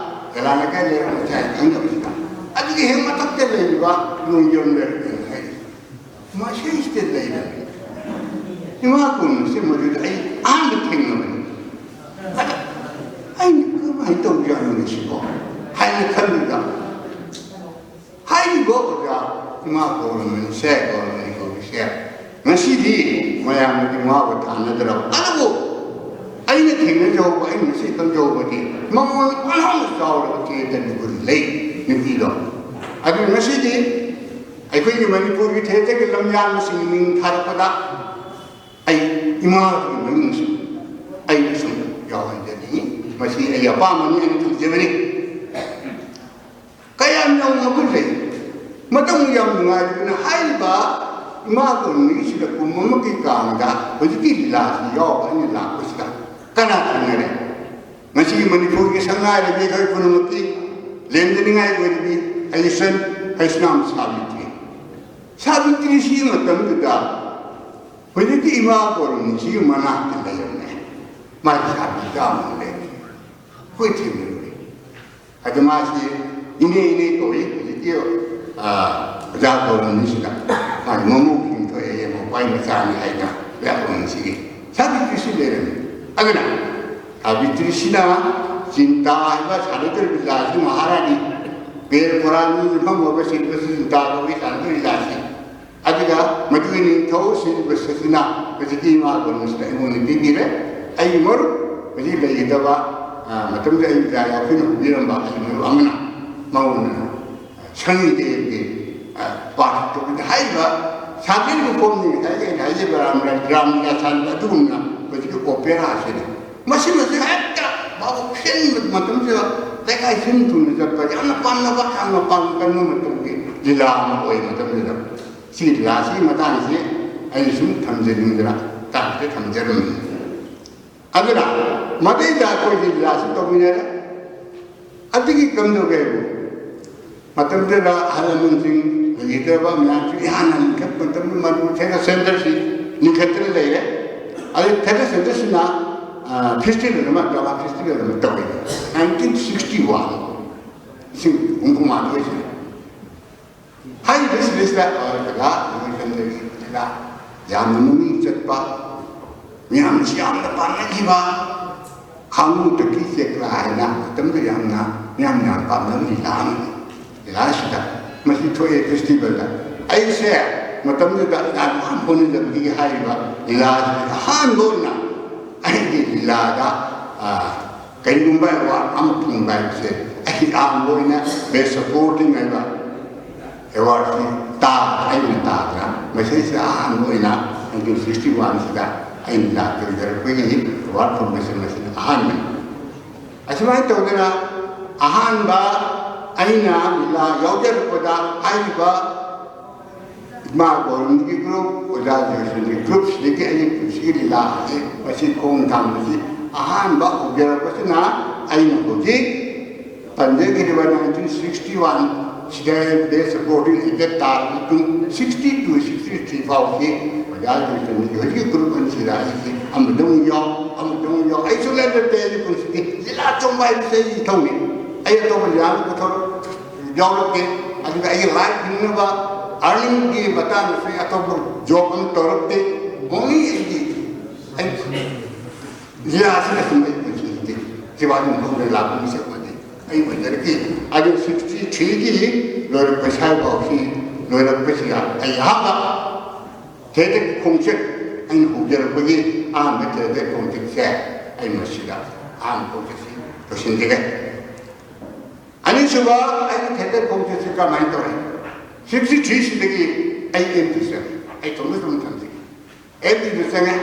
ꯀꯂꯥꯅ ꯀꯥꯏ ꯂꯩꯔꯝꯃꯣ ꯍꯥꯏ ꯈꯪꯗꯕꯁꯤꯗ꯫ ꯑꯗꯨꯒꯤ ꯍꯦꯛ ꯃꯊꯛꯇ ꯂꯩꯔꯤꯕ ꯅꯣꯡꯖꯝ ꯂꯩꯔꯛ ꯍꯥꯏꯔꯤ꯫ ꯃꯁꯤꯁꯤꯗ ꯂꯩꯔꯝꯃꯤ꯫ ꯏꯃꯥ ꯀꯣꯟꯕꯁꯦ ꯃꯗꯨꯗ ꯑꯩ ꯑꯍꯥꯟꯕ ꯊꯦꯡꯅꯕꯅꯤ꯫ ꯑꯗ ꯑꯩꯅ ꯀꯃꯥꯏꯅ ꯇꯧꯖꯥꯠꯅꯣꯅꯦ ꯁꯤꯕꯣ ꯍꯥꯏꯅ ꯈꯜꯂꯤꯗ꯫ ꯍꯥꯏꯔꯤꯕ ꯑꯣꯖꯥ ꯏꯃꯥ ꯒꯧꯔꯝꯅꯤꯁꯦ, ꯒꯧꯔꯝꯅꯤ ꯀꯧꯔꯤꯁꯦ ꯉꯁꯤꯗꯤ ꯃꯌꯥꯝꯅ ꯏꯃꯥꯕꯨ ꯊꯥꯅꯗ꯭ꯔꯕ꯫ ꯑꯗꯨꯕꯨ ꯑꯩꯅ ꯊꯦꯡꯅꯖꯍꯧꯕ, ꯑꯩꯅ ꯉꯁꯤ ꯈꯪꯖꯍꯧꯕꯗꯤ ꯃꯉꯣꯟꯗ ꯄꯪꯍꯧꯅ ꯆꯥꯎꯔꯕ ꯆꯦꯇꯟꯒꯤ ꯒꯨꯟ ꯂꯩ ꯅꯨꯄꯤꯗꯣ꯫ ꯑꯗꯨ ꯉꯁꯤꯗꯤ ꯑꯩꯈꯣꯏꯒꯤ ꯃꯅꯤꯄꯨꯔꯒꯤ ꯊꯤꯌꯦꯇꯔꯒꯤ ꯂꯝꯌꯥꯟꯕꯁꯤꯡꯒꯤ ꯃꯤꯡ ꯊꯥꯔꯛꯄꯗ ꯑꯩ ꯏꯃꯥꯒꯤ ꯃꯃꯤꯡꯁꯨ ꯑꯩꯅ ꯁꯨꯝ ꯌꯥꯎꯍꯟꯖꯅꯤꯡꯉꯤ꯫ ꯃꯁꯤ ꯑꯩꯒꯤ ꯑꯄꯥꯝꯕꯅꯤ, ꯑꯩꯅ ꯊꯝꯖꯕꯅꯤ꯫ ꯀꯌꯥꯝ ꯌꯥꯝꯅ ꯐꯖꯩ꯫ ꯃꯇꯝ ꯌꯥꯝ ꯅꯨꯡꯉꯥꯏꯕꯅ ꯍꯥꯏꯔꯤꯕ ꯏꯃꯥ ꯀꯣꯂꯣꯅꯤꯁꯤꯗ ꯀꯨꯝ ꯑꯃꯒꯤ ꯀꯥꯡꯗ ꯍꯧꯖꯤꯛꯀꯤ ꯂꯤꯂꯥꯁꯤ ꯌꯥꯎꯕ ꯑꯩꯅ ꯂꯥꯛꯄꯁꯤꯗ ꯀꯅꯥ ꯊꯦꯡꯅꯔꯦ? ꯉꯁꯤꯒꯤ ꯃꯅꯤꯄꯨꯔꯒꯤ ꯁꯛꯅꯥꯏꯔꯕꯤ ꯑꯩꯈꯣꯏ ꯄꯨꯝꯅꯃꯛꯀꯤ ꯂꯦꯝꯖꯅꯤꯡꯉꯥꯏ ꯑꯣꯏꯔꯤꯕꯤ ꯍꯩꯁꯟ ꯍꯩꯁꯅꯥꯝ ꯁꯥꯕꯤꯇ꯭ꯔꯤ꯫ ꯁꯥꯕꯤꯇ꯭ꯔꯤꯁꯤ ꯃꯇꯝꯗꯨꯗ ꯍꯧꯖꯤꯛꯀꯤ ꯏꯃꯥ ꯀꯣꯂꯣꯅꯤꯁꯤꯒꯤ ꯃꯅꯥꯛꯇ ꯂꯩꯔꯝꯃꯦ꯫ ꯃꯥꯒꯤ ꯁꯥꯕꯤꯇ꯭ꯔꯤ ꯑꯃ ꯂꯩ꯫ ꯑꯩꯈꯣꯏ ꯊꯦꯡꯅꯔꯨꯔꯦ꯫ ꯑꯗꯨ ꯃꯥꯁꯤ ꯏꯅꯦ ꯏꯅꯦ ꯀꯧꯏ꯫ ꯍꯧꯖꯤꯛꯀꯤ, ꯑ, ꯑꯣꯖꯥ ꯀꯣꯂꯣꯅꯤꯁꯤꯗ ꯃꯥꯒꯤ ꯃꯃꯧꯁꯤꯡ ꯊꯣꯛꯑꯦ, ꯃꯧꯄ꯭ꯋꯥꯏ ꯃꯆꯥꯅꯤ ꯍꯥꯏꯅ ꯑꯣꯖꯥ ꯀꯣꯂꯣꯅꯤꯁꯤꯒꯤ ꯁꯥꯕꯤꯇ꯭ꯔꯤꯁꯤ ꯂꯩꯔꯝꯃꯤ꯫ ꯑꯗꯨꯅ ꯁꯥꯕꯤꯇ꯭ꯔꯤꯁꯤꯅ ꯆꯤꯟꯇꯥ ꯍꯥꯏꯕ ꯁꯥꯟꯅꯗꯣꯔꯤꯕ ꯂꯤꯂꯥꯁꯤ ꯃꯍꯥꯔꯥꯅꯤ ꯕꯦꯜ ꯈꯣꯔꯥꯡꯒꯤ ꯌꯨꯝꯐꯝ ꯑꯣꯏꯕ ꯁꯤꯜꯕꯁꯤ ꯆꯤꯟꯇꯥ ꯀꯧꯏ ꯁꯥꯟꯅꯗꯣꯔꯤ ꯂꯤꯂꯥꯁꯤ꯫ ꯑꯗꯨꯒ ꯃꯗꯨꯒꯤ ꯅꯤꯡꯊꯧ ꯁꯤꯜꯕꯁꯤꯅ ꯍꯧꯖꯤꯛꯀꯤ ꯏꯃꯥ ꯀꯣꯂꯣꯅꯤꯁꯤꯗ ꯑꯩꯉꯣꯟꯗ ꯄꯤꯕꯤꯔꯦ꯫ ꯑꯩꯒꯤ ꯃꯔꯨꯞ ꯍꯧꯖꯤꯛ ꯂꯩꯒꯗꯕ, ꯑ, ꯃꯇꯝꯗ ꯑꯩ ꯑꯣꯖꯥ ꯌꯥꯎꯈꯤꯅ ꯍꯧꯕꯤꯔꯝꯕ ꯑꯩꯒꯤ ꯃꯔꯨꯞ ꯑꯃꯅ ꯃꯉꯣꯟꯗ ꯁꯅꯤ ꯗꯦꯕꯒꯤ, ꯑ, ꯄꯥꯔꯠ ꯇꯧꯕꯗ ꯍꯥꯏꯔꯤꯕ ꯁꯥꯗ꯭ꯔꯤꯕ ꯐꯣꯝꯅꯤ ꯉꯁꯥꯏꯒꯤ ꯑꯩꯅ ꯍꯥꯏꯖꯕ ꯔꯥꯝ ꯔꯥꯝ ꯂꯤꯂꯥ ꯁꯥꯟꯅꯕ ꯑꯗꯨꯒꯨꯝꯅ ꯍꯧꯖꯤꯛꯀꯤ ꯑꯣꯄꯦꯔꯥꯁꯤꯅꯤ꯫ ꯃꯁꯤ ꯃꯁꯤ ꯍꯦꯛꯇ ꯃꯥꯕꯨ ꯁꯤꯟꯕ ꯃꯇꯝꯁꯤꯗ ꯂꯩꯀꯥꯏ ꯁꯤꯟ ꯊꯨꯡꯅ ꯆꯠꯄ ꯌꯥꯝꯅ ꯄꯥꯝꯅꯕ, ꯌꯥꯝꯅ ꯄꯥꯝꯅ ꯀꯟꯕ ꯃꯇꯝꯒꯤ ꯂꯤꯂꯥ ꯑꯃ ꯑꯣꯏ ꯃꯇꯝꯁꯤꯗ꯫ ꯁꯤ ꯂꯤꯂꯥꯁꯤꯒꯤ ꯃꯇꯥꯡꯁꯤ ꯑꯩꯅ ꯁꯨꯝ ꯊꯝꯖꯅꯤꯡꯗꯅ ꯇꯥꯛꯇ ꯊꯝꯖꯔꯝꯃꯤ꯫ ꯑꯗꯨꯅ ꯃꯗꯩꯗ ꯑꯩꯈꯣꯏꯒꯤ ꯂꯤꯂꯥꯁꯤ ꯇꯧꯃꯤꯟꯅꯔꯦ꯫ ꯑꯗꯨꯒꯤ ꯀꯝꯗꯧꯒꯦ ꯍꯥꯏꯕꯨ, ꯃꯇꯝꯗꯨꯗ ꯑꯍꯜ ꯂꯃꯟꯁꯤꯡ ꯂꯩꯈꯤꯗ꯭ꯔꯕ ꯃꯌꯥꯝꯁꯨ ꯏꯍꯥꯟ ꯍꯥꯟꯅ ꯂꯤꯡꯈꯠꯄ ꯃꯇꯝꯗ ꯃꯅꯤꯄꯨꯔ ꯊꯦꯇꯔ ꯁꯦꯟꯇꯔꯁꯤ ꯂꯤꯡꯈꯠꯇꯅ ꯂꯩꯔꯦ꯫ ꯑꯗꯨ ꯊꯦꯇꯔ ꯁꯦꯟꯇꯔꯁꯤꯅ, ꯑ, ꯐꯦꯁꯇꯤꯚꯦꯜ ꯑꯃ, ꯗ꯭ꯔꯃꯥ ꯐꯦꯁꯇꯤꯚꯦꯜ ꯑꯃ ꯇꯧꯋꯦ꯫ ꯅꯥꯏꯟꯇꯤꯟ ꯁꯤꯛꯁꯇꯤ ꯋꯥꯟ, ꯂꯤꯁꯤꯡ ꯍꯨꯝꯐꯨ ꯃꯉꯥꯗ ꯑꯣꯏꯁꯤꯅꯦ꯫ ꯍꯥꯏꯔꯤꯕ ꯁꯤꯗꯩꯁꯤꯗ, ꯑ, ꯀꯀꯥ ꯂꯣꯏꯁꯤꯟꯖꯔꯤ꯫ ꯀꯀꯥ ꯌꯥꯝꯅ ꯃꯃꯤꯡ ꯆꯠꯄ, ꯃꯌꯥꯝꯁꯤ ꯌꯥꯝꯅ ꯄꯥꯝꯅꯈꯤꯕ ꯈꯥꯡꯉꯨ ꯇꯀꯤ ꯆꯦꯛꯂꯥ ꯍꯥꯏꯅ ꯃꯇꯝꯗ ꯌꯥꯝꯅ, ꯃꯌꯥꯝꯅ ꯌꯥꯝ ꯄꯥꯝꯅꯕ ꯂꯤꯂꯥ ꯑꯃꯅꯤ꯫ ꯂꯤꯂꯥꯁꯤꯗ ꯃꯁꯤ ꯊꯣꯛꯑꯦ ꯐꯦꯁꯇꯤꯚꯦꯜꯗ꯫ ꯑꯩꯁꯦ ꯃꯇꯝꯗꯨꯗ ꯌꯥꯝ ꯍꯣꯠꯅꯖꯕꯗꯒꯤ ꯍꯥꯏꯔꯤꯕ ꯂꯤꯂꯥꯁꯤ ꯑꯍꯥꯟꯕ ꯑꯣꯏꯅ ꯑꯩꯒꯤ ꯂꯤꯂꯥꯗ, ꯑ, ꯀꯔꯤꯒꯨꯝꯕ ꯑꯦꯋꯥꯔꯗ ꯑꯃ ꯐꯪꯕ ꯍꯥꯏꯕꯁꯦ ꯑꯩ ꯑꯍꯥꯟꯕ ꯑꯣꯏꯅ ꯕꯦꯁ ꯁꯄꯣꯔꯇꯤꯡ ꯍꯥꯏꯕ ꯑꯦꯋꯥꯔꯗꯁꯤ ꯇꯥ-, ꯑꯩꯅ ꯇꯥꯗꯅ ꯃꯁꯤꯁꯦ ꯑꯍꯥꯟꯕ ꯑꯣꯏꯅ ꯅꯥꯏꯟꯇꯤꯟ ꯁꯤꯛꯁꯇꯤ ꯋꯥꯟꯁꯤꯗ ꯑꯩꯅ ꯂꯥꯛꯆꯔꯛꯄꯒꯤ ꯋꯥꯔꯠ ꯐꯥꯎꯟꯗꯦꯁꯟ ꯑꯁꯤꯅ ꯑꯍꯥꯟꯕꯅꯤ꯫ ꯑꯁꯨꯃꯥꯏꯅ ꯇꯧꯗꯅ ꯑꯍꯥꯟꯕ ꯑꯩꯅ ꯂꯤꯂꯥ ꯌꯥꯎꯖꯔꯛꯄꯗ ꯍꯥꯏꯔꯤꯕ ꯏꯃꯥ ꯒꯣꯔꯟꯒꯤ ꯒ꯭ꯔꯨꯞ, ꯑꯣꯖꯥ ꯖꯣꯏꯁꯟꯒꯤ ꯒ꯭ꯔꯨꯞꯁꯤꯗꯒꯤ ꯑꯩꯒꯤ ꯄꯨꯟꯁꯤꯒꯤ ꯂꯤꯂꯥ ꯑꯁꯤ ꯃꯁꯤ ꯈꯣꯡ ꯊꯥꯡꯕꯁꯤ ꯑꯍꯥꯟꯕ ꯍꯧꯖꯔꯛꯄꯁꯤꯅ ꯑꯩꯅ ꯍꯧꯖꯤꯛ ꯄꯟꯖꯈꯤꯕ ꯅꯥꯏꯟꯇꯤꯟ ꯁꯤꯛꯁꯇꯤ ꯋꯥꯟ ꯁꯤꯗ ꯕꯦꯁ ꯕꯣꯔꯗꯤꯡ ꯑꯦꯗꯦꯠ ꯇꯥꯔꯕ ꯃꯇꯨꯡ ꯁꯤꯛꯁꯇꯤ ꯇꯨ ꯁꯤꯛꯁꯇꯤ ꯊ꯭ꯔꯤ ꯐꯥꯎꯁꯤ ꯑꯣꯖꯥ ꯖꯣꯏꯁꯟꯒꯤ ꯍꯧꯖꯤꯛꯀꯤ ꯒ꯭ꯔꯨꯞ ꯑꯅꯤꯁꯤꯗ ꯑꯩꯁꯤ ꯑꯃꯗ ꯑꯃꯨꯛ ꯌꯥꯎ, ꯑꯃꯗ ꯑꯃꯨꯛ ꯌꯥꯎ꯫ ꯑꯩ ꯁꯨꯡꯂꯦꯞ ꯂꯦꯞꯇꯦ ꯑꯩꯒꯤ ꯄꯨꯟꯁꯤꯒꯤ ꯂꯤꯂꯥ ꯆꯣꯡꯕ ꯍꯥꯏꯕꯁꯦ ꯑꯩꯒꯤ ꯏꯊꯧꯅꯤ꯫ ꯑꯩ ꯑꯇꯣꯞꯄ ꯂꯤꯂꯥ ꯑꯃ ꯄꯨꯊꯣꯔꯛ ꯌꯥꯎꯔꯛꯇꯦ꯫ ꯑꯗꯨꯒ ꯑꯩꯒꯤ ꯂꯥꯏꯐ ꯍꯤꯡꯅꯕ ꯑꯥꯔꯅꯤꯡꯒꯤ ꯃꯇꯥꯡꯗꯁꯨ ꯑꯩ ꯑꯇꯣꯞꯄ ꯖꯣꯕ ꯑꯃ ꯇꯧꯔꯛꯇꯦ꯫ ꯑꯣꯡꯂꯤ ꯑꯩꯒꯤ ꯑꯩ ꯂꯤꯂꯥꯁꯤꯅ ꯁꯨꯝ ꯑꯩ ꯄꯨꯟꯁꯤꯁꯤꯗꯤ ꯁꯤꯕꯥ ꯑꯗꯨꯝ ꯍꯧꯅ ꯂꯥꯛꯄ ꯃꯤꯁꯛ ꯑꯃꯅꯤ꯫ ꯑꯩ ꯑꯣꯏꯖꯔꯛꯈꯤ꯫ ꯑꯗꯨ ꯁꯤꯛꯁꯇꯤ ꯊ꯭ꯔꯤꯒꯤ ꯂꯣꯏꯔꯛꯄ ꯁ꯭ꯋꯥꯏꯐꯥꯎꯁꯤ ꯂꯣꯏꯔꯛꯄꯁꯤꯗ ꯑꯩ ꯑꯍꯥꯟꯕ ꯊꯦꯇꯔ ꯈꯣꯡꯆꯠ ꯑꯩꯅ ꯍꯧꯖꯔꯛꯄꯒꯤ ꯑꯍꯥꯟꯕ ꯊꯦꯇꯔ ꯈꯣꯡꯆꯠꯁꯦ ꯑꯩ ꯃꯁꯤꯗ ꯑꯍꯥꯟꯕ ꯈꯣꯡꯆꯠꯁꯤ ꯂꯣꯏꯁꯤꯟꯖꯒꯦ꯫ ꯑꯅꯤꯁꯨꯕ ꯑꯩꯒꯤ ꯊꯦꯇꯔ ꯈꯣꯡꯆꯠꯁꯤ ꯀꯃꯥꯏꯅ ꯇꯧꯔꯦ? ꯁꯤꯛꯁꯇꯤ ꯊ꯭ꯔꯤꯁꯤꯗꯒꯤ ꯑꯩ ꯑꯦꯝ ꯇꯤ ꯆꯪꯉꯦ꯫ ꯑꯩ ꯊꯣꯡꯗ ꯊꯣꯡ ꯊꯝꯖꯒꯦ꯫ ꯑꯦꯝ ꯇꯤꯗ ꯆꯪꯉꯦ꯫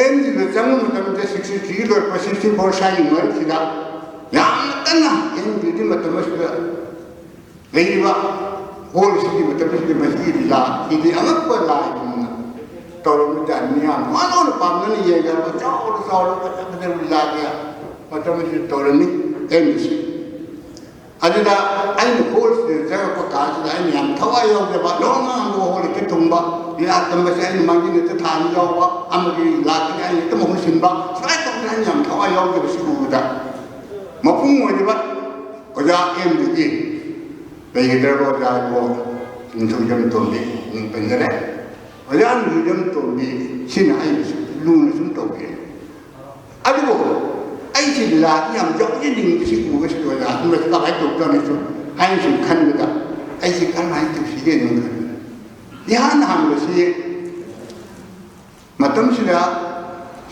ꯑꯦꯝ ꯇꯤꯗ ꯆꯪꯕ ꯃꯇꯝꯗ ꯁꯤꯛꯁꯇꯤ ꯊ꯭ꯔꯤ ꯂꯣꯏꯔꯛꯄ ꯁꯤꯛꯁꯇꯤ ꯐꯣꯔ ꯁ꯭ꯋꯥꯏꯒꯤ ꯃꯔꯛꯁꯤꯗ ꯌꯥꯝꯅ ꯀꯟꯅ ꯑꯦꯝ ꯇꯤꯗꯤ ꯃꯇꯝ ꯑꯁꯤꯗ ꯂꯩꯔꯤꯕ ꯍꯣꯜꯁꯤꯒꯤ ꯃꯇꯝ ꯑꯁꯤꯗ ꯃꯁꯤꯒꯤ ꯂꯤꯂꯥ ꯁꯤꯗꯤ ꯑꯉꯛꯄ ꯂꯥꯏꯒꯨꯝꯅ ꯇꯧꯔꯝꯕ ꯖꯥꯠꯅꯤ꯫ ꯃꯤꯌꯥꯝ ꯋꯥꯅ ꯄꯥꯝꯅꯅ ꯌꯦꯡꯅꯔꯕ ꯆꯥꯎꯔ ꯆꯥꯎꯔꯕ ꯐꯖ ꯐꯖꯕ ꯂꯤꯂꯥ ꯀꯌꯥ ꯃꯇꯝ ꯑꯁꯤꯗ ꯇꯧꯔꯝꯃꯤ꯫ ꯑꯦꯝ ꯇꯤ ꯁꯤ ꯑꯗꯨꯗ ꯑꯩꯅ ꯍꯣꯜꯁꯤꯗ ꯆꯪꯉꯛꯄ ꯀꯥꯟꯁꯤꯗ ꯑꯩꯅ ꯌꯥꯝ ꯊꯋꯥꯏ ꯌꯥꯎꯖꯕ ꯂꯣꯡ ꯉꯥꯡꯕ ꯍꯣꯜ ꯍꯦꯛꯇ ꯊꯨꯡꯕ, ꯂꯤꯂꯥ ꯇꯝꯕꯁꯦ ꯑꯩꯅ ꯃꯥꯡꯖꯤꯟ ꯍꯦꯛꯇ ꯊꯥꯅ ꯌꯥꯎꯕ, ꯑꯃꯒꯤ ꯂꯥꯛꯀꯅꯤ ꯑꯩꯅ ꯍꯦꯛꯇ ꯃꯍꯨꯠ ꯁꯤꯟꯕ, ꯁꯨꯃꯥꯏꯅ ꯇꯧꯗꯅ ꯑꯩꯅ ꯌꯥꯝ ꯊꯋꯥꯏ ꯌꯥꯎꯖꯕꯁꯤ ꯎꯕꯗ ꯃꯄꯨꯡ ꯑꯣꯏꯔꯤꯕ ꯑꯣꯖꯥ ꯑꯦꯝ ꯇꯤ ꯁꯤꯒꯤ ꯂꯩꯒꯗꯧꯔꯕ ꯑꯣꯖꯥ ꯏꯕꯣ ꯅꯤꯡꯊꯧꯖꯝ ꯇꯣꯝꯕꯤ ꯃꯤꯡ ꯄꯟꯖꯔꯦ꯫ ꯑꯣꯖꯥ ꯅꯤꯡꯊꯧꯖꯝ ꯇꯣꯝꯕꯤ ꯁꯤꯅ ꯑꯩꯕꯨ ꯂꯨꯅ ꯁꯨꯝ ꯇꯧꯕꯤꯔꯦ꯫ ꯑꯗꯨꯕꯨ ꯑꯩꯁꯤ ꯂꯤꯂꯥꯗꯤ ꯌꯥꯝ ꯌꯥꯎꯖꯅꯤꯡꯕꯁꯤ ꯎꯕꯁꯤꯗ ꯑꯣꯖꯥ ꯑꯗꯨꯅ ꯀꯃꯥꯏꯅ ꯇꯧꯗꯣꯏꯅꯣꯁꯨ ꯍꯥꯏꯅ ꯁꯨꯝ ꯈꯟꯕꯗ ꯑꯩꯁꯤ ꯀꯔꯝꯍꯥꯏꯅ ꯇꯧꯁꯤꯒꯦꯅ ꯈꯟꯕ꯫ ꯏꯍꯥꯟ ꯍꯥꯟꯕꯁꯤ ꯃꯇꯝꯁꯤꯗ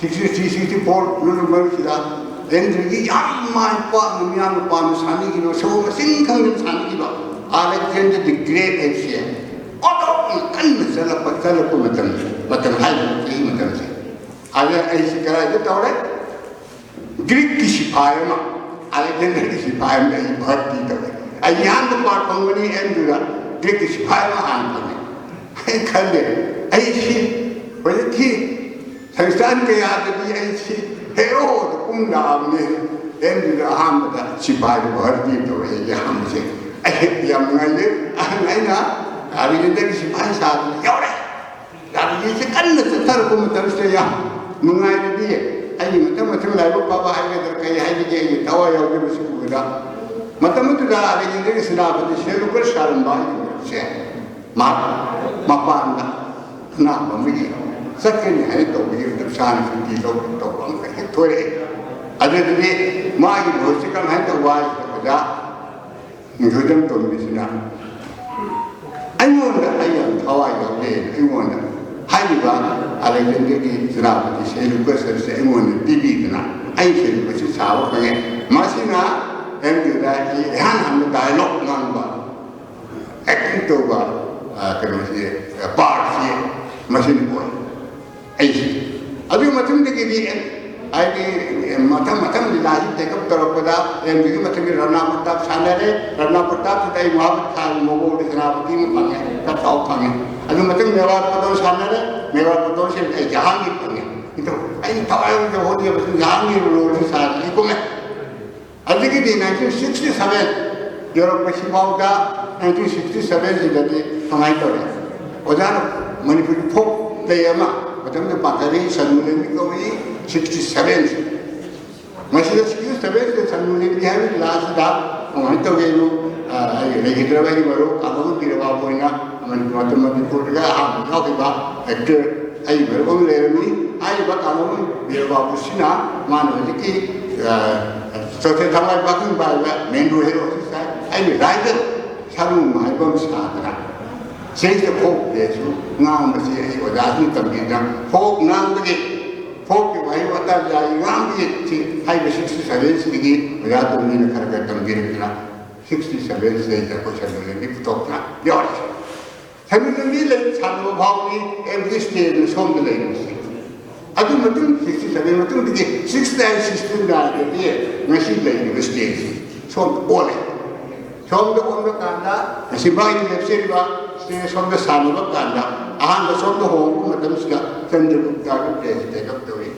ꯁꯤꯛꯁꯇꯤ ꯊ꯭ꯔꯤ ꯁꯤꯛꯁꯇꯤ ꯐꯣꯔ ꯃꯔꯛꯁꯤꯗ ꯑꯦꯝ ꯇꯤ ꯁꯤꯒꯤ ꯌꯥꯝ ꯃꯥꯏ ꯄꯥꯛꯅ ꯃꯤꯌꯥꯝꯅ ꯄꯥꯝꯅ ꯁꯥꯟꯅꯈꯤꯕ, ꯁꯒꯣꯜ ꯃꯁꯤꯡ ꯈꯪꯗꯅ ꯁꯥꯟꯅꯈꯤꯕ ꯑꯂꯦꯛꯖꯦꯟꯗꯔ ꯗꯤ ꯒ꯭ꯔꯦꯠ ꯍꯥꯏꯕꯁꯦ ꯑꯣꯟꯊꯣꯛꯅ ꯀꯟꯅ ꯆꯠꯂꯛꯄ ꯆꯠꯂꯛꯄ ꯃꯇꯝ, ꯃꯇꯝ ꯍꯥꯏꯔꯤꯕ ꯆꯍꯤ ꯃꯇꯝꯁꯦ, ꯑꯗ ꯑꯩꯁꯤ ꯀꯗꯥꯏꯗ ꯇꯧꯔꯦ? ꯒ꯭ꯔꯤꯛꯀꯤ ꯁꯤꯐꯥꯏ ꯑꯃ, ꯑꯂꯦꯛꯖꯦꯟꯗꯔꯒꯤ ꯁꯤꯐꯥꯏ ꯑꯃꯗ ꯑꯩ ꯚꯔꯇꯤ ꯇꯧꯔꯦ꯫ ꯑꯩ ꯏꯍꯥꯟꯕ ꯄꯥꯔꯠ ꯐꯪꯕꯅꯤ ꯑꯦꯝ ꯌꯨꯗ ꯒ꯭ꯔꯤꯛꯀꯤ ꯁꯤꯐꯥꯏ ꯑꯃ ꯍꯥꯟꯅ ꯐꯪꯉꯦ꯫ ꯑꯩ ꯈꯜꯂꯦ, ꯑꯩꯁꯤ ꯍꯧꯖꯤꯛꯀꯤ ꯁꯪꯁꯊꯥꯟ ꯀꯌꯥꯗꯗꯤ ꯑꯩꯁꯤ ꯍꯦꯔꯣꯗ ꯀꯨꯝ ꯂꯥꯛꯑꯕꯅꯤ꯫ ꯑꯦꯝ ꯌꯨꯗ ꯑꯍꯥꯟꯕꯗ ꯁꯤꯐꯥꯏꯗ ꯚꯔꯇꯤ ꯇꯧꯔꯦ ꯑꯩꯒꯤ ꯑꯍꯥꯟꯕꯁꯦ꯫ ꯑꯩ ꯌꯥꯝ ꯅꯨꯡꯉꯥꯏꯖꯩ꯫ ꯑꯩꯅ ꯑꯂꯦꯛꯖꯦꯟꯗꯔꯒꯤ ꯁꯤꯐꯥꯏ ꯁꯥꯗꯅ ꯌꯧꯔꯦ꯫ ꯂꯥꯟꯃꯤꯁꯦ ꯀꯟꯅ ꯆꯠꯊꯔꯛꯄ ꯃꯇꯝꯁꯤꯗ ꯌꯥꯝ ꯅꯨꯡꯉꯥꯏꯕꯗꯤ, ꯑꯩꯒꯤ ꯃꯊꯪ ꯃꯊꯪ ꯂꯥꯏꯕꯛ ꯐꯕ ꯍꯥꯏꯒꯗ꯭ꯔꯥ ꯀꯩ ꯍꯥꯏꯒꯅꯤ, ꯑꯩꯒꯤ ꯊꯋꯥꯏ ꯌꯥꯎꯖꯕꯁꯤ ꯎꯕꯗ, ꯃꯇꯝ ꯑꯗꯨꯗ ꯑꯂꯦꯛꯖꯦꯟꯗꯔꯒꯤ ꯁꯦꯅꯥꯄꯇꯤ ꯁꯦꯂꯨꯀꯁ ꯁꯥꯔꯝꯕ ꯑꯩꯒꯤ ꯃꯔꯨꯞꯁꯦ ꯃꯍꯥꯛ ꯃꯄꯥꯟꯗ ꯑꯅꯥꯕ ꯑꯃꯒꯤ ꯆꯠꯀꯅꯤ ꯍꯥꯏꯅ ꯇꯧꯕꯒꯤ ꯅꯨꯞꯁꯥꯅ ꯁꯨꯇꯤ ꯂꯧꯕ ꯇꯧꯕ ꯑꯃꯈꯛ ꯍꯦꯛ ꯊꯣꯔꯛꯑꯦ꯫ ꯑꯗꯨꯗꯨꯗꯤ ꯃꯥꯒꯤ ꯃꯍꯨꯠꯁꯤ ꯀꯔꯝꯍꯥꯏꯅ ꯇꯧꯕ ꯍꯥꯏꯁꯤꯗ ꯑꯣꯖꯥ ꯅꯤꯡꯊꯧꯖꯝ ꯇꯣꯝꯕꯤꯁꯤꯅ ꯑꯩꯉꯣꯟꯗ, ꯑꯩ ꯌꯥꯝ ꯊꯋꯥꯏ ꯌꯥꯎꯖꯩ, ꯑꯩꯉꯣꯟꯗ ꯍꯥꯏꯔꯤꯕ ꯑꯂꯦꯛꯖꯦꯟꯗꯔꯒꯤ ꯁꯦꯅꯥꯄꯇꯤ ꯁꯦꯂꯨꯀꯁ ꯑꯁꯤ ꯑꯩꯉꯣꯟꯗ ꯄꯤꯕꯤꯗꯅ ꯑꯩ ꯁꯦꯂꯨꯀꯁꯁꯤ ꯁꯥꯕ ꯐꯪꯉꯦ꯫ ꯃꯁꯤꯅ ꯑꯦꯝ ꯌꯨꯗ ꯑꯩ ꯏꯍꯥꯟ ꯍꯥꯟꯕ ꯗꯥꯏꯂꯣꯛ ꯉꯥꯡꯕ, ꯑꯦꯛꯇꯤꯡ ꯇꯧꯕ, ꯑ, ꯀꯩꯅꯣꯁꯤ, ꯑ, ꯄꯥꯔꯠꯁꯤ ꯃꯁꯤꯅ ꯑꯣꯏ꯫ ꯑꯩꯁꯦ ꯑꯗꯨꯒꯤ ꯃꯇꯨꯡꯗꯒꯤꯗꯤ ꯍꯥꯏꯗꯤ ꯃꯊꯪ ꯃꯊꯪ ꯂꯤꯂꯥꯁꯤ ꯇꯦꯛ ꯑꯞ ꯇꯧꯔꯛꯄꯗ ꯑꯦꯝ ꯌꯨꯒꯤ ꯃꯊꯪꯒꯤ ꯔꯥꯅꯥ ꯄ꯭ꯔꯇꯥꯞ ꯁꯥꯟꯅꯔꯦ꯫ ꯔꯥꯅꯥ ꯄ꯭ꯔꯇꯥꯞꯁꯤꯗ ꯑꯩ ꯃꯍꯥꯛꯀꯤ ꯊꯥꯒꯤ ꯃꯑꯣꯡꯗ ꯁꯦꯅꯥꯄꯇꯤ ꯑꯃ ꯐꯪꯉꯦ, ꯈꯔ ꯆꯥꯎꯕ ꯐꯪꯉꯦ꯫ ꯑꯗꯨ ꯃꯊꯪ ꯃꯦꯋꯥꯔ ꯄꯇꯣꯟ ꯁꯥꯟꯅꯔꯦ꯫ ꯃꯦꯋꯥꯔ ꯄꯇꯣꯟꯁꯤꯗ ꯑꯩ ꯖꯍꯥꯡꯒꯤꯔ ꯐꯪꯉꯦ꯫ ꯑꯗꯣ ꯑꯩꯅ ꯊꯋꯥꯏ ꯌꯥꯎꯅ ꯍꯣꯠꯅꯖꯕꯁꯤꯅ ꯖꯍꯥꯡꯒꯤꯔ ꯔꯣꯜꯁꯤ ꯁꯥꯗꯅ ꯑꯩ ꯀꯨꯝꯃꯦ꯫ ꯑꯗꯒꯤꯗꯤ ꯅꯥꯏꯟꯇꯤꯟ ꯁꯤꯛꯁꯇꯤ ꯁꯚꯦꯟ ꯌꯧꯔꯛꯄꯁꯤꯐꯥꯎꯗ, ꯅꯥꯏꯟꯇꯤꯟ ꯁꯤꯛꯁꯇꯤ ꯁꯚꯦꯟꯁꯤꯗꯗꯤ ꯀꯃꯥꯏꯅ ꯇꯧꯔꯦ? ꯑꯣꯖꯥꯅ ꯃꯅꯤꯄꯨꯔꯤ ꯐꯣꯛ ꯂꯩ ꯑꯃ ꯃꯇꯝꯗ ꯄꯥꯡꯊꯔꯛꯏ, ꯁꯅꯨ ꯂꯦꯝꯕꯤ ꯀꯧꯏ, ꯁꯤꯛꯁꯇꯤ ꯁꯚꯦꯟꯁꯤ꯫ ꯃꯁꯤꯗ ꯁꯤꯛꯁꯇꯤ ꯁꯚꯦꯟꯁꯤꯗ ꯁꯅꯨ ꯂꯦꯝꯕꯤ ꯍꯥꯏꯕꯒꯤ ꯂꯥꯁꯁꯤꯗ ꯀꯃꯥꯏꯅ ꯇꯧꯒꯦꯕꯨ, ꯑ, ꯑꯩꯒꯤ ꯂꯩꯈꯤꯗ꯭ꯔꯕ ꯑꯩꯒꯤ ꯃꯔꯨꯞ ꯀꯥꯡꯕꯝ ꯕꯤꯔꯕꯥꯕꯨ ꯑꯣꯏꯅ ꯃꯅꯤꯄꯨꯔ ꯃꯇꯝ ꯃꯅꯤꯄꯨꯔꯗꯒ ꯑꯍꯥꯟꯕ ꯌꯥꯎꯈꯤꯕ ꯑꯦꯛꯇꯔ ꯑꯩ ꯃꯔꯨꯞ ꯑꯃ ꯂꯩꯔꯝꯃꯤ꯫ ꯍꯥꯏꯔꯤꯕ ꯀꯥꯡꯂꯨꯞ ꯕꯤꯔꯕꯥꯕꯨꯁꯤꯅ ꯃꯥꯅ ꯍꯧꯖꯤꯛꯀꯤ, ꯑ, ꯆꯣꯊꯦ ꯊꯋꯥꯏ ꯄꯥꯈꯪ ꯄꯥꯏꯕ ꯃꯦꯟ ꯔꯣ ꯍꯦꯔꯣꯁꯤ ꯁꯥꯏ꯫ ꯑꯩꯒꯤ ꯔꯥꯏꯕꯦꯜ ꯁꯥꯅꯨ ꯍꯥꯏꯕ ꯑꯃ ꯁꯥꯗꯅ ꯁꯤꯗꯩꯁꯤꯗ ꯐꯣꯛ ꯗꯦꯁꯨ ꯉꯥꯡꯕꯁꯤ ꯑꯩ ꯑꯣꯖꯥꯁꯤꯡ ꯇꯝꯕꯤꯗꯅ ꯐꯣꯛ ꯉꯥꯡꯕꯒꯤ, ꯐꯣꯛꯀꯤ ꯋꯥꯍꯩ ꯋꯥꯇꯥ ꯌꯥꯏ ꯉꯥꯡꯕꯒꯤ ꯁꯤ ꯍꯥꯏꯔꯤꯕ ꯁꯤꯛꯁꯇꯤ ꯁꯚꯦꯟꯁꯤꯗꯒꯤ ꯑꯣꯖꯥ ꯇꯣꯝꯕꯤꯅ ꯈꯔ ꯈꯔ ꯇꯝꯕꯤꯔꯛꯇꯅ ꯁꯤꯛꯁꯇꯤ ꯁꯚꯦꯟꯁꯤꯗꯩꯗ ꯑꯩꯈꯣꯏ ꯁꯟꯗꯣꯂꯦꯟꯒꯤ ꯄꯨꯊꯣꯛꯇꯅ ꯌꯥꯎꯔꯤꯁꯦ꯫ ꯊꯅꯨꯖꯝꯕꯤ ꯂꯩ ꯁꯥꯟꯅꯕ ꯐꯥꯎꯕꯒꯤ ꯑꯦꯝ ꯗꯤ ꯁ꯭ꯇꯦꯖꯅ ꯁꯣꯝꯗ ꯂꯩꯔꯤꯕꯁꯦ꯫ ꯑꯗꯨ ꯃꯇꯨꯡ ꯁꯤꯛꯁꯇꯤ ꯁꯚꯦꯟ ꯃꯇꯨꯡꯗꯒꯤ ꯁꯤꯛꯁꯇꯤ ꯑꯩꯠ ꯁꯤꯛꯁꯇꯤ ꯅꯥꯏꯟꯗꯗꯤ ꯉꯁꯤ ꯂꯩꯔꯤꯕ ꯁ꯭ꯇꯦꯖꯁꯤ ꯁꯣꯝꯗ ꯑꯣꯜꯂꯦ꯫ ꯁꯣꯝꯗ ꯑꯣꯟꯕ ꯀꯥꯟꯗ ꯉꯁꯤ ꯃꯥꯒꯤ ꯂꯦꯞꯆꯔꯤꯕ ꯁ꯭ꯇꯦꯖ ꯁꯣꯝꯗ ꯁꯥꯟꯅꯕ ꯀꯥꯟꯗ ꯑꯍꯥꯟꯕ ꯁꯣꯝꯗ ꯍꯣꯡꯕ ꯃꯇꯝꯁꯤꯗ ꯆꯟꯗ꯭ꯔꯒꯨꯞꯇꯒꯤ ꯄ꯭ꯂꯦꯁꯤ ꯇꯦꯛ ꯑꯞ ꯇꯧꯏ꯫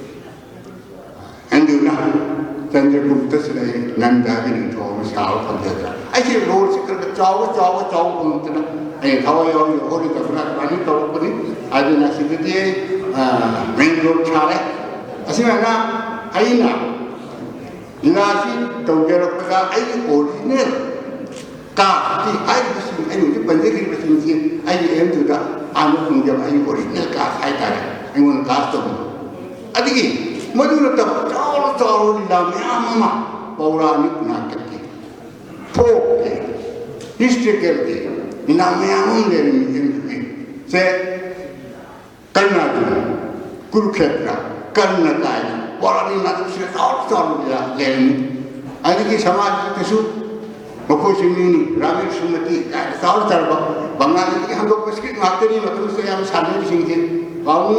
ꯑꯗꯨꯅ ꯆꯟꯗ꯭ꯔꯒꯨꯞꯇꯁꯤꯗ ꯑꯩ ꯅꯟꯗꯒꯤ ꯅꯤꯡꯊꯧ ꯑꯃ ꯁꯥꯕ ꯐꯪꯖꯗ꯭ꯔꯥ? ꯑꯩꯁꯦ ꯔꯣꯜꯁꯦ ꯈꯔ ꯈꯔ ꯆꯥꯎꯕ ꯆꯥꯎꯕ ꯆꯥꯎꯕ ꯐꯪꯉꯛꯇꯅ ꯑꯩꯅ ꯊꯋꯥꯏ ꯌꯥꯎꯔꯤ ꯍꯣꯠꯅꯖꯕꯅ ꯑꯗꯨꯃꯥꯏꯅ ꯇꯧꯔꯛꯄꯅꯤ꯫ ꯑꯗꯨꯅ ꯁꯤꯗꯗꯤ ꯑꯩ ꯃꯦꯟ ꯔꯣꯜ ꯁꯥꯔꯦ꯫ ꯑꯁꯨꯃꯥꯏꯅ ꯑꯩꯅ ꯂꯤꯂꯥꯁꯤ ꯇꯧꯖꯔꯛꯄꯗ ꯑꯩꯒꯤ ꯑꯣꯔꯤꯖꯤꯅꯦꯜ ꯀꯥꯁꯇꯤ ꯍꯥꯏꯔꯤꯕꯁꯤꯡ ꯑꯩꯅ ꯍꯧꯖꯤꯛ ꯄꯟꯖꯈ꯭ꯔꯤꯕꯁꯤꯡꯁꯤ ꯑꯩꯒꯤ ꯑꯦꯝꯗꯨꯗ ꯍꯥꯟꯅ ꯐꯪꯖꯕ ꯑꯩꯒꯤ ꯑꯣꯔꯤꯖꯤꯅꯦꯜ ꯀꯥꯁ ꯍꯥꯏꯇꯥꯔꯦ꯫ ꯑꯩꯉꯣꯟꯗ ꯀꯥꯁ ꯇꯧꯕ ꯑꯗꯒꯤ ꯃꯗꯨ ꯅꯠꯇꯕ ꯆꯥꯎꯔ ꯆꯥꯎꯔꯕ ꯂꯤꯂꯥ ꯃꯌꯥꯝ ꯑꯃ ꯄꯧꯔꯥꯅꯤꯛ ꯅꯥꯇꯛꯀꯤ, ꯐꯣꯛꯀꯤ, ꯍꯤꯁꯇ꯭ꯔꯤꯀꯦꯜꯒꯤ ꯂꯤꯂꯥ ꯃꯌꯥꯝ ꯑꯃ ꯂꯩꯔꯝꯃꯤ ꯑꯦꯝꯗꯨꯒꯤ꯫ ꯁꯦ ꯀꯔꯅꯥꯔꯖꯨꯟ, ꯀꯨꯔꯨꯈꯦꯇ꯭ꯔ, ꯀꯔꯅ ꯀꯥꯏꯅ ꯄꯧꯔꯥꯅꯤꯛ ꯅꯥꯇꯛꯁꯤꯗ ꯆꯥꯎꯔ ꯆꯥꯎꯔꯕ ꯂꯤꯂꯥ ꯂꯩꯔꯝꯃꯤ꯫ ꯑꯗꯒꯤ ꯁꯃꯥꯖꯇꯁꯨ ꯃꯈꯣꯏꯁꯤꯡꯅꯤꯅꯤ ꯔꯥꯃꯦꯁ ꯁꯨꯃꯇꯤ ꯀꯥꯏꯅ ꯆꯥꯎꯔ ꯆꯥꯎꯔꯕ ꯕꯪꯒꯥꯂꯤꯗꯒꯤ ꯍꯟꯗꯣꯛꯄ ꯁ꯭ꯀ꯭ꯔꯤꯞ ꯉꯥꯛꯇꯅꯤ ꯃꯇꯝꯁꯤꯗ ꯌꯥꯝ ꯁꯥꯟꯅꯔꯤꯁꯤꯡꯁꯦ꯫ ꯄꯥꯎꯃꯤ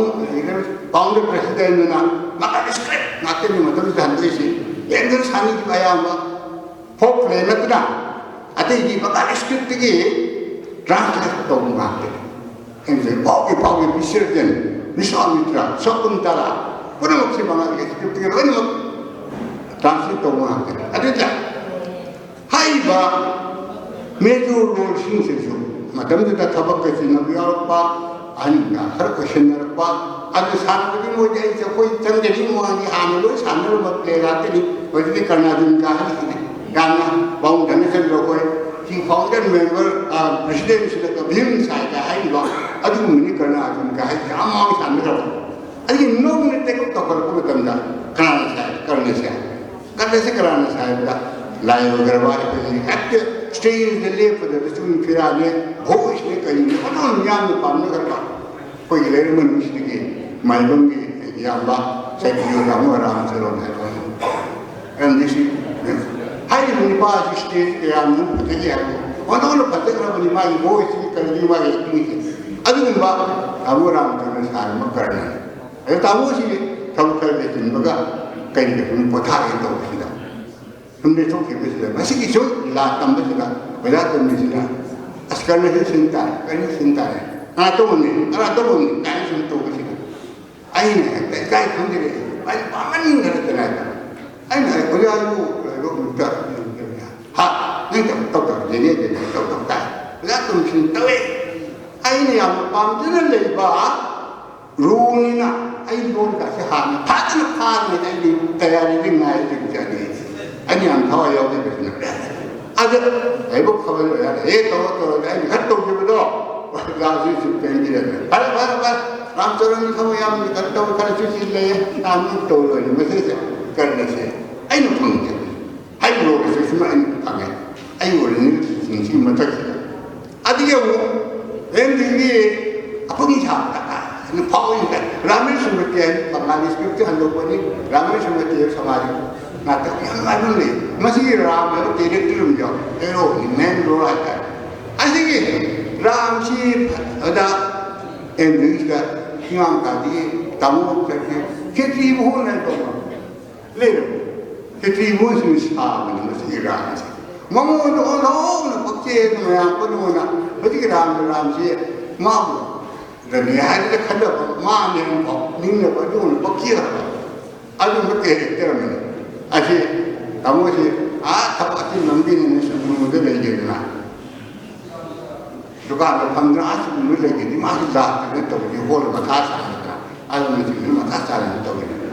ꯐꯥꯎꯟꯗꯔ ꯄ꯭ꯔꯦꯁꯤꯗꯦꯟꯗꯨꯅ ꯃꯈꯥꯗ ꯁ꯭ꯀ꯭ꯔꯤꯞ ꯉꯥꯛꯇꯅꯤ ꯃꯇꯝꯁꯤꯗ ꯍꯟꯗꯣꯛꯏꯁꯤ꯫ ꯀꯦꯟꯗ꯭ꯔ ꯁꯥꯟꯅꯈꯤꯕ ꯑꯌꯥꯝꯕ ꯐꯣꯛ ꯄ꯭ꯂꯦ ꯅꯠꯇꯅ ꯑꯇꯩꯗꯤ ꯕꯪꯒꯥꯂꯤ ꯁ꯭ꯀ꯭ꯔꯤꯞꯇꯒꯤ ꯇ꯭ꯔꯥꯟꯁꯂꯦꯠ ꯇꯧꯕ ꯉꯥꯛꯇꯅꯤ꯫ ꯑꯩꯅ ꯄꯥꯎꯒꯤ ꯄꯥꯎꯒꯤ ꯕꯤꯁꯔꯖꯟ, ꯕꯤꯁ꯭ꯋꯥꯃꯤꯇ꯭ꯔ, ꯁꯀꯨꯟꯇꯂꯥ ꯄꯨꯝꯅꯃꯛꯁꯤ ꯕꯪꯒꯥꯂꯤ ꯁ꯭ꯀ꯭ꯔꯤꯞꯇꯒꯤ ꯂꯣꯏꯅꯃꯛ ꯇ꯭ꯔꯥꯟꯁꯂꯦꯠ ꯇꯧꯕ ꯉꯥꯛꯇꯅꯤ꯫ ꯑꯗꯨꯗ ꯍꯥꯏꯔꯤꯕ ꯃꯦꯖꯣꯔ ꯔꯣꯜꯁꯤꯡꯁꯤꯁꯨ ꯃꯇꯝꯗꯨꯗ ꯊꯕꯛꯀ ꯆꯤꯟꯅꯕ ꯌꯥꯎꯔꯛꯄ, ꯑꯍꯟꯒ ꯈꯔ ꯑꯣꯏꯁꯤꯟꯅꯔꯛꯄ, ꯑꯗꯨ ꯁꯥꯟꯅꯕꯗꯤ ꯃꯣꯏꯗꯤ ꯑꯩ ꯑꯩꯈꯣꯏ ꯆꯪꯗ꯭ꯔꯤꯉꯩ ꯃꯃꯥꯡꯒꯤ ꯍꯥꯟꯅ ꯂꯣꯏ ꯁꯥꯟꯅꯔꯝꯕ ꯄ꯭ꯂꯦ ꯉꯥꯛꯇꯅꯤ꯫ ꯍꯧꯖꯤꯛꯇꯤ ꯀꯔꯅꯥꯔꯖꯨꯟ ꯀꯥꯍꯟꯈꯤꯅꯤ꯫ ꯌꯥꯝꯅ ꯕꯥꯕꯨ ꯙꯅꯆꯟꯗ꯭ꯔ ꯍꯣꯏ, ꯁꯤ ꯐꯥꯎꯟꯗꯔ ꯃꯦꯝꯕꯔ, ꯄ꯭ꯔꯁꯤꯗꯦꯟꯁꯤꯗ ꯚꯤꯝ ꯁꯥꯏꯒ ꯍꯥꯏꯔꯤꯕ ꯑꯗꯨꯒꯨꯝꯕꯅꯤ ꯀꯔꯅꯥꯔꯖꯨꯟ ꯀꯥꯍꯟ ꯌꯥꯝ ꯃꯃꯥꯡ ꯁꯥꯟꯅꯈ꯭ꯔꯕ꯫ ꯑꯗꯒꯤ ꯅꯧꯅ ꯇꯦꯛ ꯑꯞ ꯇꯧꯈꯠꯂꯛꯄ ꯃꯇꯝꯗ ꯀꯅꯥꯅ ꯁꯥꯏ? ꯀꯔꯅ ꯁꯥꯏ꯫ ꯀꯔꯅꯁꯦ ꯀꯅꯥꯅ ꯁꯥꯏꯕꯗ ꯂꯥꯏ ꯑꯣꯏꯈ꯭ꯔꯕ ꯑꯩꯈꯣꯏꯒꯤ ꯍꯦꯛꯇ ꯁ꯭ꯇꯦꯖꯇ ꯂꯦꯞꯄꯗ ꯆꯨꯡ ꯐꯤꯔꯥꯅꯦ, ꯚꯣꯏꯁꯅꯦ, ꯀꯔꯤꯅꯦ ꯑꯗꯨꯝ ꯌꯥꯝꯅ ꯄꯥꯝꯅꯈ꯭ꯔꯕ꯫ ꯑꯩꯈꯣꯏꯒꯤ ꯂꯩꯔꯛ ꯃꯅꯨꯡꯁꯤꯗꯒꯤ ꯃꯥꯏꯕꯝꯒꯤ ꯏꯌꯥꯝꯕ ꯁꯥꯏꯕꯤꯌꯣ ꯇꯥꯃꯣ ꯔꯥꯝꯆꯔꯣꯟ ꯍꯥꯏꯕ ꯑꯃ꯫ ꯑꯦꯝ ꯗꯤ ꯁꯤ ꯍꯥꯏꯔꯤꯕ ꯅꯨꯄꯥ ꯑꯁꯤ ꯁ꯭ꯇꯦꯖ ꯀꯌꯥꯃꯨꯛ ꯐꯖꯈꯤ ꯍꯥꯏꯕ꯫ ꯑꯣꯟꯊꯣꯛꯅ ꯐꯖꯈ꯭ꯔꯕ ꯃꯥꯒꯤ ꯚꯣꯏꯁꯁꯤ ꯀꯔꯤꯒꯤ ꯃꯥꯒꯤ ꯑꯦꯛꯇꯤꯡꯁꯦ꯫ ꯑꯗꯨꯒꯨꯝꯕ ꯇꯥꯃꯣ ꯔꯥꯝꯆꯟꯗ꯭ꯔ ꯁꯥꯔ ꯑꯃ ꯀꯔꯅꯅꯤ꯫ ꯑꯗꯣ ꯇꯥꯃꯣꯁꯤ ꯊꯕꯛ ꯈꯔ ꯂꯩꯁꯤꯟꯕꯒ ꯀꯔꯤꯒ ꯁꯨꯝ ꯄꯣꯊꯥꯒꯦ ꯇꯧꯕꯁꯤꯗ ꯁꯨꯝ ꯂꯦꯞꯊꯣꯛꯈꯤꯕꯁꯤꯗ ꯃꯁꯤꯒꯤ ꯁꯨꯝ ꯂꯤꯂꯥ ꯇꯝꯕꯁꯤꯗ ꯑꯣꯖꯥ ꯇꯣꯝꯕꯤꯁꯤꯅ "ꯑꯁ ꯀꯔꯅꯁꯤ ꯁꯤꯟ ꯇꯥꯔꯦ, ꯀꯔꯤ ꯁꯤꯟ ꯇꯥꯔꯦ, ꯀꯅꯥ ꯇꯧꯕꯅꯤ, ꯀꯅꯥ ꯇꯧꯕꯅꯤ" ꯀꯥꯏꯅ ꯁꯨꯝ ꯇꯧꯕꯁꯤꯗ ꯑꯩꯅ ꯍꯦꯛꯇ ꯏꯀꯥꯏ ꯈꯪꯗ꯭ꯔꯦ꯫ ꯑꯩ ꯄꯥꯝꯃꯟꯗꯅ ꯀꯅꯥꯗ ꯑꯩꯅ "ꯑꯣꯖꯥ ꯑꯩꯕꯨ ꯂꯥꯏꯕꯛ ꯑꯃꯇ ꯍꯥ ꯅꯪ ꯇꯧ ꯇꯧ ꯇꯧ ꯌꯦꯡꯉꯦ ꯌꯦꯡꯉꯦ ꯇꯧ ꯇꯧ ꯇꯥꯏ꯫ ꯑꯣꯖꯥ ꯇꯣꯝꯕꯤꯁꯤꯅ ꯇꯧꯋꯦ꯫ ꯑꯩꯅ ꯌꯥꯝꯅ ꯄꯥꯝꯖꯅ ꯂꯩꯕ ꯔꯣꯜꯅꯤꯅ ꯑꯩ ꯂꯣꯟꯒꯁꯦ ꯍꯥꯟꯅ ꯐꯖꯅ ꯐꯥꯗ꯭ꯔꯤꯉꯩꯗ ꯑꯩꯗꯤ ꯇꯌꯥꯔꯤꯗꯤ ꯉꯥꯏꯗ꯭ꯔꯤꯕ ꯖꯥꯠꯅꯤ꯫ ꯑꯩꯅ ꯌꯥꯝ ꯊꯋꯥꯏ ꯌꯥꯎꯖꯕꯁꯤꯅ ꯑꯗ ꯂꯥꯏꯕꯛ ꯐꯕ ꯂꯣꯏꯔꯦ꯫ "ꯑꯦ ꯇꯧꯔꯣ ꯇꯧꯔꯣ" ꯑꯩꯅ ꯈꯔ ꯇꯧꯈꯤꯕꯗꯣ ꯑꯣꯖꯥꯁꯤꯁꯨ ꯄꯦꯟꯕꯤꯔꯒ "ꯐꯔꯦ ꯐꯔꯦ ꯐꯔꯦ, ꯔꯥꯝꯆꯔꯟꯒꯤ ꯊꯕꯛ ꯌꯥꯝ ꯀꯩꯅꯣ ꯇꯧ ꯈꯔꯁꯨ ꯆꯤꯜꯂꯦ, ꯅꯍꯥꯟ ꯇꯧꯔꯣꯏꯅꯦ ꯃꯁꯤꯁꯦ ꯀꯔꯅꯁꯦ ꯑꯩꯅ ꯐꯪꯖꯕꯅꯤ"꯫ ꯍꯥꯏꯔꯤꯕ ꯁꯤꯃ ꯑꯩꯅ ꯐꯪꯉꯦ꯫ ꯑꯩ ꯑꯣꯔꯤꯖꯤꯅꯦꯜꯁꯤꯡꯁꯤꯒꯤ ꯃꯊꯛꯁꯤꯗ ꯑꯗꯨꯒꯤ ꯑꯃꯨꯛ ꯑꯦꯝꯗꯤꯒꯤ ꯑꯩꯈꯣꯏꯒꯤ ꯁꯥꯕꯗ ꯐꯥꯎꯏꯅ ꯔꯥꯃꯦꯁ ꯁꯨꯃꯇꯤ ꯍꯥꯏꯅ ꯕꯪꯒꯥꯂꯤ ꯁ꯭ꯀ꯭ꯔꯤꯞꯇ ꯍꯟꯗꯣꯛꯄꯅꯤ꯫ ꯔꯥꯃꯦꯁ ꯁꯨꯃꯇꯤ ꯍꯥꯏꯕ ꯁꯃꯥꯖ ꯅꯥꯇꯛ ꯌꯥꯝ ꯅꯨꯡꯉꯥꯏꯕ ꯑꯃ ꯂꯩ꯫ ꯃꯁꯤꯒꯤ ꯔꯥꯝ ꯍꯥꯏꯕ ꯀꯦꯔꯦꯛꯇꯔ ꯑꯃ ꯌꯥꯎ ꯍꯦꯔꯣꯅꯤ, ꯃꯦꯟ ꯔꯣꯜ ꯍꯥꯏꯇꯥꯔꯦ꯫ ꯑꯁꯤꯒꯤ ꯔꯥꯝꯁꯤ ꯑꯗ ꯑꯦꯝꯗꯤꯒꯤꯁꯤꯗ ꯍꯤꯉꯥꯡ ꯀꯥꯗꯤ ꯇꯥꯃꯣ ꯈꯦꯇ꯭ꯔꯤꯕꯨ ꯍꯣꯠꯅꯕ ꯂꯩꯔꯝꯃꯤ꯫ ꯈꯦꯇ꯭ꯔꯤ ꯃꯣꯏꯁꯨ ꯁꯥꯕꯅꯤ ꯃꯁꯤꯒꯤ ꯔꯥꯝꯁꯦ꯫ ꯃꯉꯣꯟꯗ ꯑꯣꯟꯊꯣꯛꯅ ꯄꯛꯆꯩ ꯑꯗꯨ ꯃꯌꯥꯝ ꯄꯨꯝꯅꯃꯛꯅ ꯍꯧꯖꯤꯛꯀꯤ ꯔꯥꯝꯗ ꯔꯥꯝꯁꯦ ꯃꯥꯕꯨ ꯔꯥꯅꯤ ꯍꯥꯏꯔꯒ ꯈꯟꯅꯕ ꯃꯥꯅꯦ ꯍꯥꯏꯅ ꯅꯤꯡꯅꯕ ꯑꯗꯨꯒꯨꯝꯅ ꯄꯛꯆꯩ ꯍꯥꯏꯕ ꯑꯗꯨꯝꯕ ꯀꯦꯔꯦꯛꯇꯔ ꯑꯃꯅꯤ꯫ ꯑꯁꯤ ꯇꯥꯃꯣꯁꯤ ꯑꯥ ꯊꯕꯛ ꯑꯆꯤꯟꯕ ꯑꯃꯒꯤꯅꯤꯅ ꯁꯨꯝ ꯅꯣꯡꯃꯗ ꯂꯩꯒꯦꯗꯅ ꯗꯨꯀꯥꯟꯗ ꯐꯝꯗꯅ ꯑꯁ ꯅꯨꯃꯤꯠ ꯂꯩꯒꯗꯤ ꯃꯥꯁꯨ ꯂꯥꯛꯇꯅ ꯇꯧꯔꯤ ꯍꯣꯜ ꯃꯊꯥ ꯁꯥꯗꯅ ꯑꯗꯨꯅ ꯆꯤꯡꯗꯨꯅ ꯃꯊꯥ ꯁꯥꯗꯅ ꯇꯧꯔꯤ꯫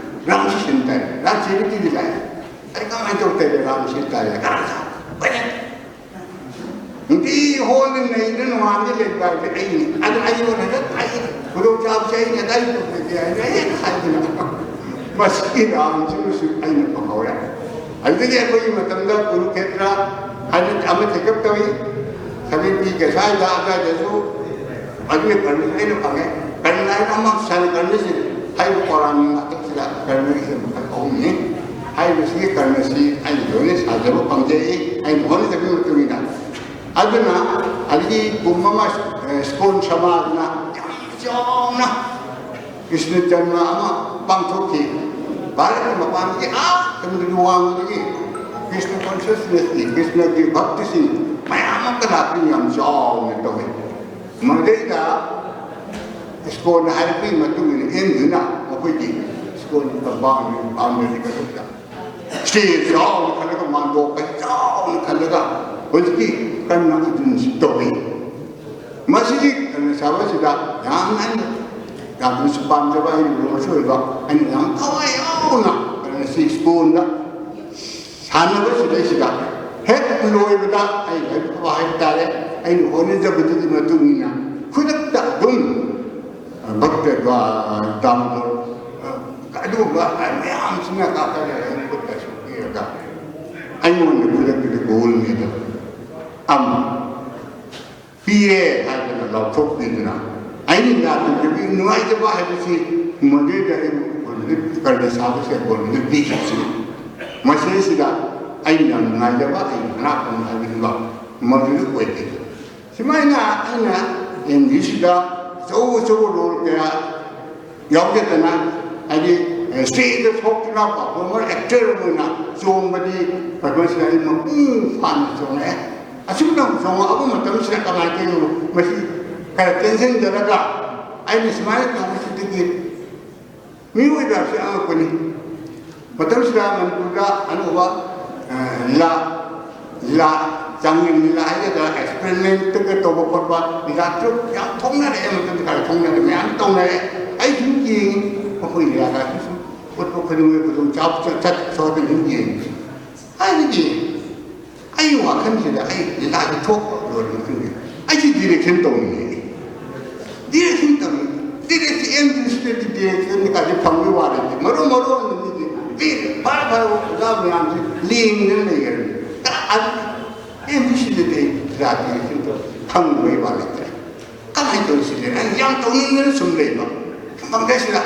ꯔꯥꯝꯁꯤ ꯁꯤꯟ ꯇꯥꯏ꯫ ꯔꯥꯝꯁꯤ ꯅꯨꯄꯤꯗꯤ ꯂꯥꯛꯑꯦ꯫ ꯑꯩ ꯀꯃꯥꯏꯅ ꯇꯧ ꯇꯧꯔꯦ ꯔꯥꯝꯁꯤ ꯁꯤꯟ ꯇꯥꯏ꯫ ꯀꯅꯥ ꯁꯥ-, ꯀꯩꯅꯣ? ꯅꯨꯡꯇꯤ ꯍꯣꯜꯗ ꯅꯩꯗꯅ ꯅꯣꯡꯉꯥꯟꯗꯤ ꯂꯩꯕ ꯍꯥꯏꯕꯁꯦ ꯑꯩꯅꯤ꯫ ꯑꯗꯨ ꯑꯩꯉꯣꯟꯗ ꯍꯦꯛ ꯑꯩ ꯈꯨꯗꯣꯡꯆꯥꯕꯁꯦ ꯑꯩꯅ ꯑꯗꯥꯏ ꯇꯧꯖꯒꯦ ꯍꯥꯏꯅ ꯍꯦꯛ ꯍꯥꯏꯗꯅ ꯃꯁꯤꯒꯤ ꯔꯥꯝꯁꯤꯕꯨꯁꯨ ꯑꯩꯅ ꯐꯪꯍꯧꯔꯦ꯫ ꯑꯗꯨꯗꯒꯤ ꯑꯩꯈꯣꯏꯒꯤ ꯃꯇꯝꯗ ꯀꯨꯔꯨꯈꯦꯇ꯭ꯔ ꯍꯥꯏꯅ ꯑꯃ ꯇꯦꯛꯀꯞ ꯇꯧꯏ꯫ ꯁꯚꯦꯟꯇꯤꯒ ꯁ꯭ꯋꯥꯏꯗ ꯑꯗꯨꯋꯥꯏꯗꯁꯨ ꯑꯗꯨꯒꯤ ꯀꯔꯅꯁꯨ ꯑꯩꯅ ꯐꯪꯉꯦ꯫ ꯀꯔꯅ ꯍꯥꯏꯅ ꯑꯃ ꯁꯥꯟꯅ ꯀꯔꯅꯁꯤ ꯍꯥꯏꯔꯤꯕ ꯄꯧꯔꯥꯅꯤꯛ ꯅꯥꯇꯛꯁꯤꯗ ꯀꯔꯅꯒꯤꯁꯦ ꯃꯈꯜ ꯑꯍꯨꯝꯅꯤ꯫ ꯍꯥꯏꯔꯤꯕꯁꯤꯒꯤ ꯀꯔꯅꯁꯤ ꯑꯩꯅ ꯂꯣꯏꯅ ꯁꯥꯖꯕ ꯐꯪꯖꯩ꯫ ꯑꯩꯅ ꯍꯣꯠꯅꯖꯕꯒꯤ ꯃꯇꯨꯡ ꯏꯟꯅ ꯑꯗꯨꯅ ꯑꯗꯒꯤ ꯀꯨꯝ ꯑꯃ, ꯑꯦ, ꯁ꯭ꯀꯣꯟ ꯁꯃꯥꯖꯅ ꯌꯥꯝ ꯆꯥꯎꯅ ꯀ꯭ꯔꯤꯁꯅ ꯖꯟꯃ ꯑꯃ ꯄꯥꯡꯊꯣꯛꯈꯤ꯫ ꯚꯥꯔꯠꯀꯤ ꯃꯄꯥꯟꯗꯒꯤ ꯑꯥ ꯁꯃꯨꯗ꯭ꯔꯒꯤ ꯋꯥꯡꯃꯗꯒꯤ ꯀ꯭ꯔꯤꯁꯅ ꯀꯣꯟꯁꯤꯌꯁꯅꯦꯁꯀꯤ, ꯀ꯭ꯔꯤꯁꯅꯒꯤ ꯚꯛꯇꯁꯤꯡ ꯃꯌꯥꯝ ꯑꯃ ꯂꯥꯛꯇꯨꯅ ꯌꯥꯝ ꯆꯥꯎꯅ ꯇꯧꯋꯤ꯫ ꯃꯗꯩꯗ ꯁ꯭ꯀꯣꯟꯅ ꯍꯥꯏꯔꯛꯄꯒꯤ ꯃꯇꯨꯡ ꯏꯟꯅ ꯑꯦꯝꯗꯨꯅ ꯃꯈꯣꯏꯒꯤ ꯁ꯭ꯀꯣꯟꯒꯤ ꯀꯝꯄꯥꯎꯟ ꯕꯥꯎꯟꯗꯔꯤ ꯃꯅꯨꯡꯗ ꯁ꯭ꯇꯦꯖ ꯆꯥꯎꯅ ꯈꯜꯂꯒ, ꯃꯥꯟꯗꯣꯞ ꯆꯥꯎꯅ ꯈꯜꯂꯒ ꯍꯧꯖꯤꯛꯀꯤ ꯀꯔꯅ ꯑꯔꯖꯨꯟꯁꯤ ꯇꯧꯏ꯫ ꯃꯁꯤꯒꯤ ꯀꯔꯅ ꯁꯥꯕꯁꯤꯗ ꯌꯥꯝꯅ ꯑꯩꯅ ꯌꯥꯝꯅꯁꯨ ꯄꯥꯝꯖꯕ, ꯑꯩꯅ ꯂꯣꯔꯁꯨ ꯑꯣꯏꯕ, ꯑꯩꯅ ꯌꯥꯝ ꯊꯋꯥꯏ ꯌꯥꯎꯅ ꯀꯔꯅ ꯁꯤ ꯁ꯭ꯀꯣꯟꯗ ꯁꯥꯟꯅꯕꯁꯤꯗꯩꯁꯤꯗ ꯍꯦꯛ ꯂꯣꯏꯕꯗ ꯑꯩ ꯂꯥꯏꯕꯛ ꯐꯕ ꯍꯥꯏꯕ ꯇꯥꯔꯦ, ꯑꯩꯅ ꯍꯣꯠꯅꯖꯕꯗꯨꯒꯤ ꯃꯇꯨꯡ ꯏꯟꯅ ꯈꯨꯗꯛꯇ ꯑꯗꯨꯝ ꯚꯛꯇ ꯗꯥꯃꯣꯗꯣꯔ, ꯑꯗꯨꯒꯨꯝꯕ ꯃꯌꯥꯝꯁꯤꯅ ꯀꯥꯈꯠꯂꯒ ꯑꯩꯉꯣꯟꯗ ꯄꯤꯔꯒ ꯑꯩꯉꯣꯟꯗ ꯈꯨꯗꯛꯇꯨꯗ ꯒꯣꯜ ꯃꯦꯗꯜ ꯑꯃ ꯄꯤꯔꯦ ꯍꯥꯏꯗꯅ ꯂꯥꯎꯊꯣꯛꯄꯤꯗꯅ ꯑꯩꯅ ꯌꯥꯗꯕꯒꯤ ꯅꯨꯡꯉꯥꯏꯇꯕ ꯍꯥꯏꯕꯁꯤ ꯃꯗꯨꯗ ꯑꯩꯕꯨ ꯀꯔꯅ ꯁꯥꯕꯁꯦ ꯒꯣꯜ ꯃꯦꯗꯜ ꯄꯤꯈꯤꯕꯁꯤ꯫ ꯃꯁꯤꯗꯩꯁꯤꯗ ꯑꯩꯅ ꯌꯥꯝ ꯅꯨꯡꯉꯥꯏꯖꯕ, ꯑꯩ ꯃꯅꯥꯛ ꯐꯝ ꯍꯥꯏꯕꯗꯨꯒ ꯃꯗꯨꯗ ꯑꯣꯏꯈꯤ꯫ ꯁꯨꯃꯥꯏꯅ ꯑꯩꯅ ꯑꯦꯝ ꯕꯤꯁꯤꯗ ꯑꯆꯧ ꯑꯆꯧꯕ ꯔꯣꯜ ꯀꯌꯥ ꯌꯥꯎꯖꯗꯅ, ꯍꯥꯏꯗꯤ, ꯁ꯭ꯇꯦꯖꯇ ꯊꯣꯛꯇꯨꯅ ꯄꯔꯐꯣꯔꯃꯔ ꯑꯦꯛꯇꯔ ꯑꯃ ꯑꯣꯏꯅ ꯆꯣꯡꯕꯗꯤ ꯄꯔꯐꯣꯔꯃꯔꯁꯤꯗ ꯑꯩ ꯃꯄꯨꯡ ꯐꯥꯅ ꯆꯣꯡꯉꯛꯑꯦ꯫ ꯑꯁꯨꯝꯅ ꯆꯣꯡꯉꯛꯑꯕ ꯃꯇꯝꯁꯤꯗ ꯀꯃꯥꯏꯅ ꯇꯧꯔꯤꯅꯣ? ꯃꯁꯤ ꯈꯔ ꯇꯦꯟꯁꯤꯟꯖꯔꯒ ꯑꯩꯅ ꯁꯨꯃꯥꯏꯅ ꯇꯧꯕꯁꯤꯗꯒꯤ ꯃꯤꯑꯣꯏꯕꯁꯤ ꯑꯉꯛꯄꯅꯤ꯫ ꯃꯇꯝꯁꯤꯗ ꯃꯅꯤꯄꯨꯔꯗ ꯑꯅꯧꯕ, ꯑ, ꯂꯤꯂꯥ, ꯂꯤꯂꯥ, ꯆꯥꯡꯌꯦꯡ ꯂꯤꯂꯥ ꯍꯥꯏꯒꯗ꯭ꯔꯥ, ꯑꯦꯛꯁꯄꯦꯔꯤꯃꯦꯟꯇꯒ ꯇꯧꯕ ꯈꯣꯠꯄ, ꯂꯤꯂꯥ ꯇ꯭ꯔꯨꯞ ꯌꯥꯝ ꯊꯣꯛꯅꯔꯛꯑꯦ꯫ ꯃꯇꯝꯗ ꯈꯔ ꯊꯣꯛꯅꯔꯦ, ꯃꯌꯥꯝ ꯇꯧꯅꯔꯦ꯫ ꯑꯩ ꯁꯨꯝ ꯌꯦꯡꯉꯤ, ꯃꯈꯣꯏ ꯂꯤꯂꯥꯒꯁꯨ ꯁꯨꯝ ꯎꯠꯄ ꯈꯨꯗꯤꯡꯃꯛ ꯑꯗꯨꯝ ꯆꯥꯎ-, ꯆꯠ-, ꯆꯠ-, ꯆꯠꯊꯣꯛꯑꯒ ꯑꯗꯨꯝ ꯌꯦꯡꯉꯤ꯫ ꯍꯥꯏꯕꯗꯤ ꯑꯩ ꯋꯥꯈꯜꯁꯤꯗ ꯑꯩ ꯂꯤꯂꯥꯁꯤ ꯊꯣꯛꯂꯣꯏꯔ ꯃꯇꯨꯡꯗ ꯑꯩꯁꯤ ꯗꯤꯔꯦꯛꯁꯟ ꯇꯧꯅꯤꯡꯉꯦ꯫ ꯗꯤꯔꯦꯛꯁꯟ ꯇꯧꯅꯤꯡꯉꯦ꯫ ꯗꯤꯔꯦꯛꯁꯟ, ꯑꯦꯝ ꯗꯤꯁꯤꯗꯗꯤ ꯗꯤꯔꯦꯛꯁꯟ ꯀꯥꯏꯗꯤ ꯐꯪꯕꯒꯤ ꯋꯥ ꯂꯩꯇꯦ꯫ ꯃꯔꯨ ꯃꯔꯨ ꯑꯣꯏꯅ ꯃꯤꯗꯤ ꯃꯤ ꯐꯔ ꯐꯔꯕ ꯑꯣꯖꯥ ꯃꯌꯥꯝꯁꯤ ꯂꯦꯡꯗꯅ ꯂꯩꯈ꯭ꯔꯕꯅꯤ꯫ ꯑꯦꯝ ꯗꯤꯁꯤꯗꯗꯤ ꯑꯩ ꯂꯤꯂꯥ ꯗꯤꯔꯦꯛꯁꯟ ꯇꯧ ꯐꯪꯕꯒꯤ ꯋꯥ ꯂꯩꯇ꯭ꯔꯦ꯫ ꯀꯃꯥꯏꯅ ꯇꯧꯔꯤꯁꯤꯗꯤ ꯑꯩꯅ ꯌꯥꯝ ꯇꯧꯅꯤꯡꯗꯅ ꯁꯨꯝ ꯂꯩꯕ꯫ ꯐꯝꯐꯝ ꯀꯩꯁꯤꯗ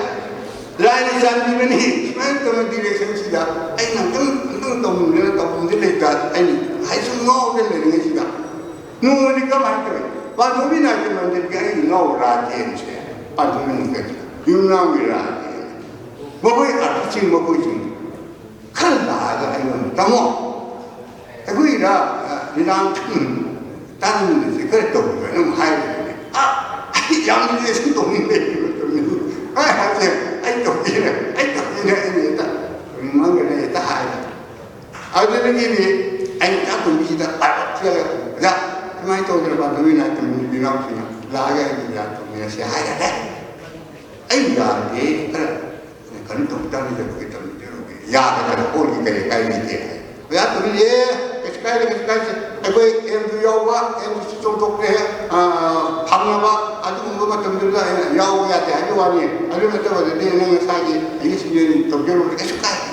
ꯂꯥꯏꯅ ꯆꯥꯟꯕꯤꯕꯅꯤ꯫ ꯁꯨꯃꯥꯏꯅ ꯇꯧꯅ ꯗꯤꯔꯦꯛꯁꯟꯁꯤꯗ ꯑꯩꯅ ꯑꯝꯇꯪ, ꯑꯝꯇꯪ ꯇꯧꯅꯤꯡꯗꯅ ꯇꯧꯐꯝꯗꯤ ꯂꯩꯇ, ꯑꯩꯅ ꯍꯥꯏ ꯁꯨꯝ ꯉꯥꯎꯗꯅ ꯂꯩꯔꯤꯉꯩꯁꯤꯗ ꯅꯣꯡꯃꯗꯤ ꯀꯃꯥꯏꯅ ꯇꯧꯏ? ꯄꯥꯟꯊꯣꯏꯕꯤ ꯅꯥꯠꯀꯤ ꯃꯟꯗꯤꯔꯒꯤ ꯑꯩ ꯏꯅꯥꯎ ꯔꯥꯖꯦꯟꯁꯦ, ꯄꯥꯟꯊꯣꯏꯕꯤ ꯅꯥꯠꯀꯤ ꯌꯨꯝꯅꯥꯝꯒꯤ ꯔꯥꯖꯦꯟ, ꯃꯈꯣꯏ ꯑꯥꯔꯇꯤꯁꯁꯤꯡ ꯃꯈꯣꯏꯁꯤꯡ ꯈꯔ ꯂꯥꯛꯑꯒ ꯑꯩꯉꯣꯟꯗ, "ꯇꯥꯃꯣ, ꯑꯩꯈꯣꯏꯗ ꯂꯤꯂꯥ ꯇꯥꯡꯃꯤꯟꯅꯁꯤ, ꯈꯔ ꯇꯧꯕꯤꯌꯨ" ꯑꯗꯨꯝ ꯍꯥꯏꯕꯅꯦ꯫ ꯑ, ꯑꯩ ꯌꯥꯝ ꯔꯤꯂꯦꯁꯟ ꯇꯧꯅꯤꯡꯕ ꯃꯇꯝꯅꯤ꯫ ꯑꯩ ꯍꯥꯏꯁꯦ, "ꯑꯩ ꯇꯧꯕꯤꯔꯦ, ꯑꯩ ꯇꯧꯕꯤꯔꯦ", ꯑꯩꯅ ꯍꯦꯛꯇ ꯃꯪꯒꯅ ꯍꯦꯛꯇ ꯍꯥꯏꯕ꯫ ꯑꯗꯨꯗꯒꯤꯗꯤ ꯑꯩꯅ ꯆꯥꯛ ꯊꯣꯡꯕꯤꯁꯤꯗ ꯄꯥꯏꯔꯛ ꯆꯦꯜꯂꯒ, "ꯑꯣꯖꯥ, ꯁꯨꯃꯥꯏꯅ ꯇꯧꯗꯅ ꯄꯥꯟꯊꯣꯏꯕꯤ ꯅꯥꯠꯀꯤ ꯃꯟꯗꯤꯔꯒꯤ ꯏꯅꯥꯎꯁꯤꯡꯅ ꯂꯥꯛꯑꯒ ꯑꯩꯒꯤ ꯂꯤꯂꯥ ꯇꯧꯃꯤꯟꯅꯁꯤ" ꯍꯥꯏꯔꯦ꯫ ꯑꯩ ꯌꯥꯗꯦ, ꯈꯔ ꯀꯩꯅꯣ ꯇꯧꯕ ꯇꯥꯔꯗꯤ ꯑꯩꯈꯣꯏ ꯇꯝꯕꯤꯔꯝꯃꯒꯦ꯫ ꯌꯥꯒꯗ꯭ꯔꯥ? ꯍꯣꯏ, ꯀꯔꯤ ꯀꯥꯏ ꯂꯩꯒꯦ? ꯑꯣꯖꯥ ꯇꯨꯃꯤꯟ, "ꯑꯦ, ꯀꯩꯁꯨ ꯀꯥꯏꯗꯦ, ꯀꯩꯁꯨ ꯀꯥꯏꯗꯦ꯫ ꯑꯩꯈꯣꯏ ꯑꯦꯝꯁꯨ ꯌꯥꯎꯕ, ꯑꯦꯝꯁꯨ ꯆꯣꯡꯊꯣꯛꯈ꯭ꯔꯦ, ꯑ, ꯐꯪꯅꯕ꯫ ꯑꯗꯨꯒꯨꯝꯕ ꯃꯇꯝꯗꯨꯗ ꯑꯩꯅ ꯌꯥꯎꯕ ꯌꯥꯗꯦ ꯍꯥꯏꯕ ꯋꯥꯅꯤ꯫ ꯑꯗꯨ ꯅꯠꯇꯕꯗꯗꯤ ꯅꯪ ꯅꯁꯥꯒꯤ ꯑꯩꯒꯤ ꯁꯤꯟꯖꯦꯟ ꯇꯧꯖꯔꯨꯔꯦ, ꯀꯩꯁꯨ ꯀꯥꯏꯗꯦ"꯫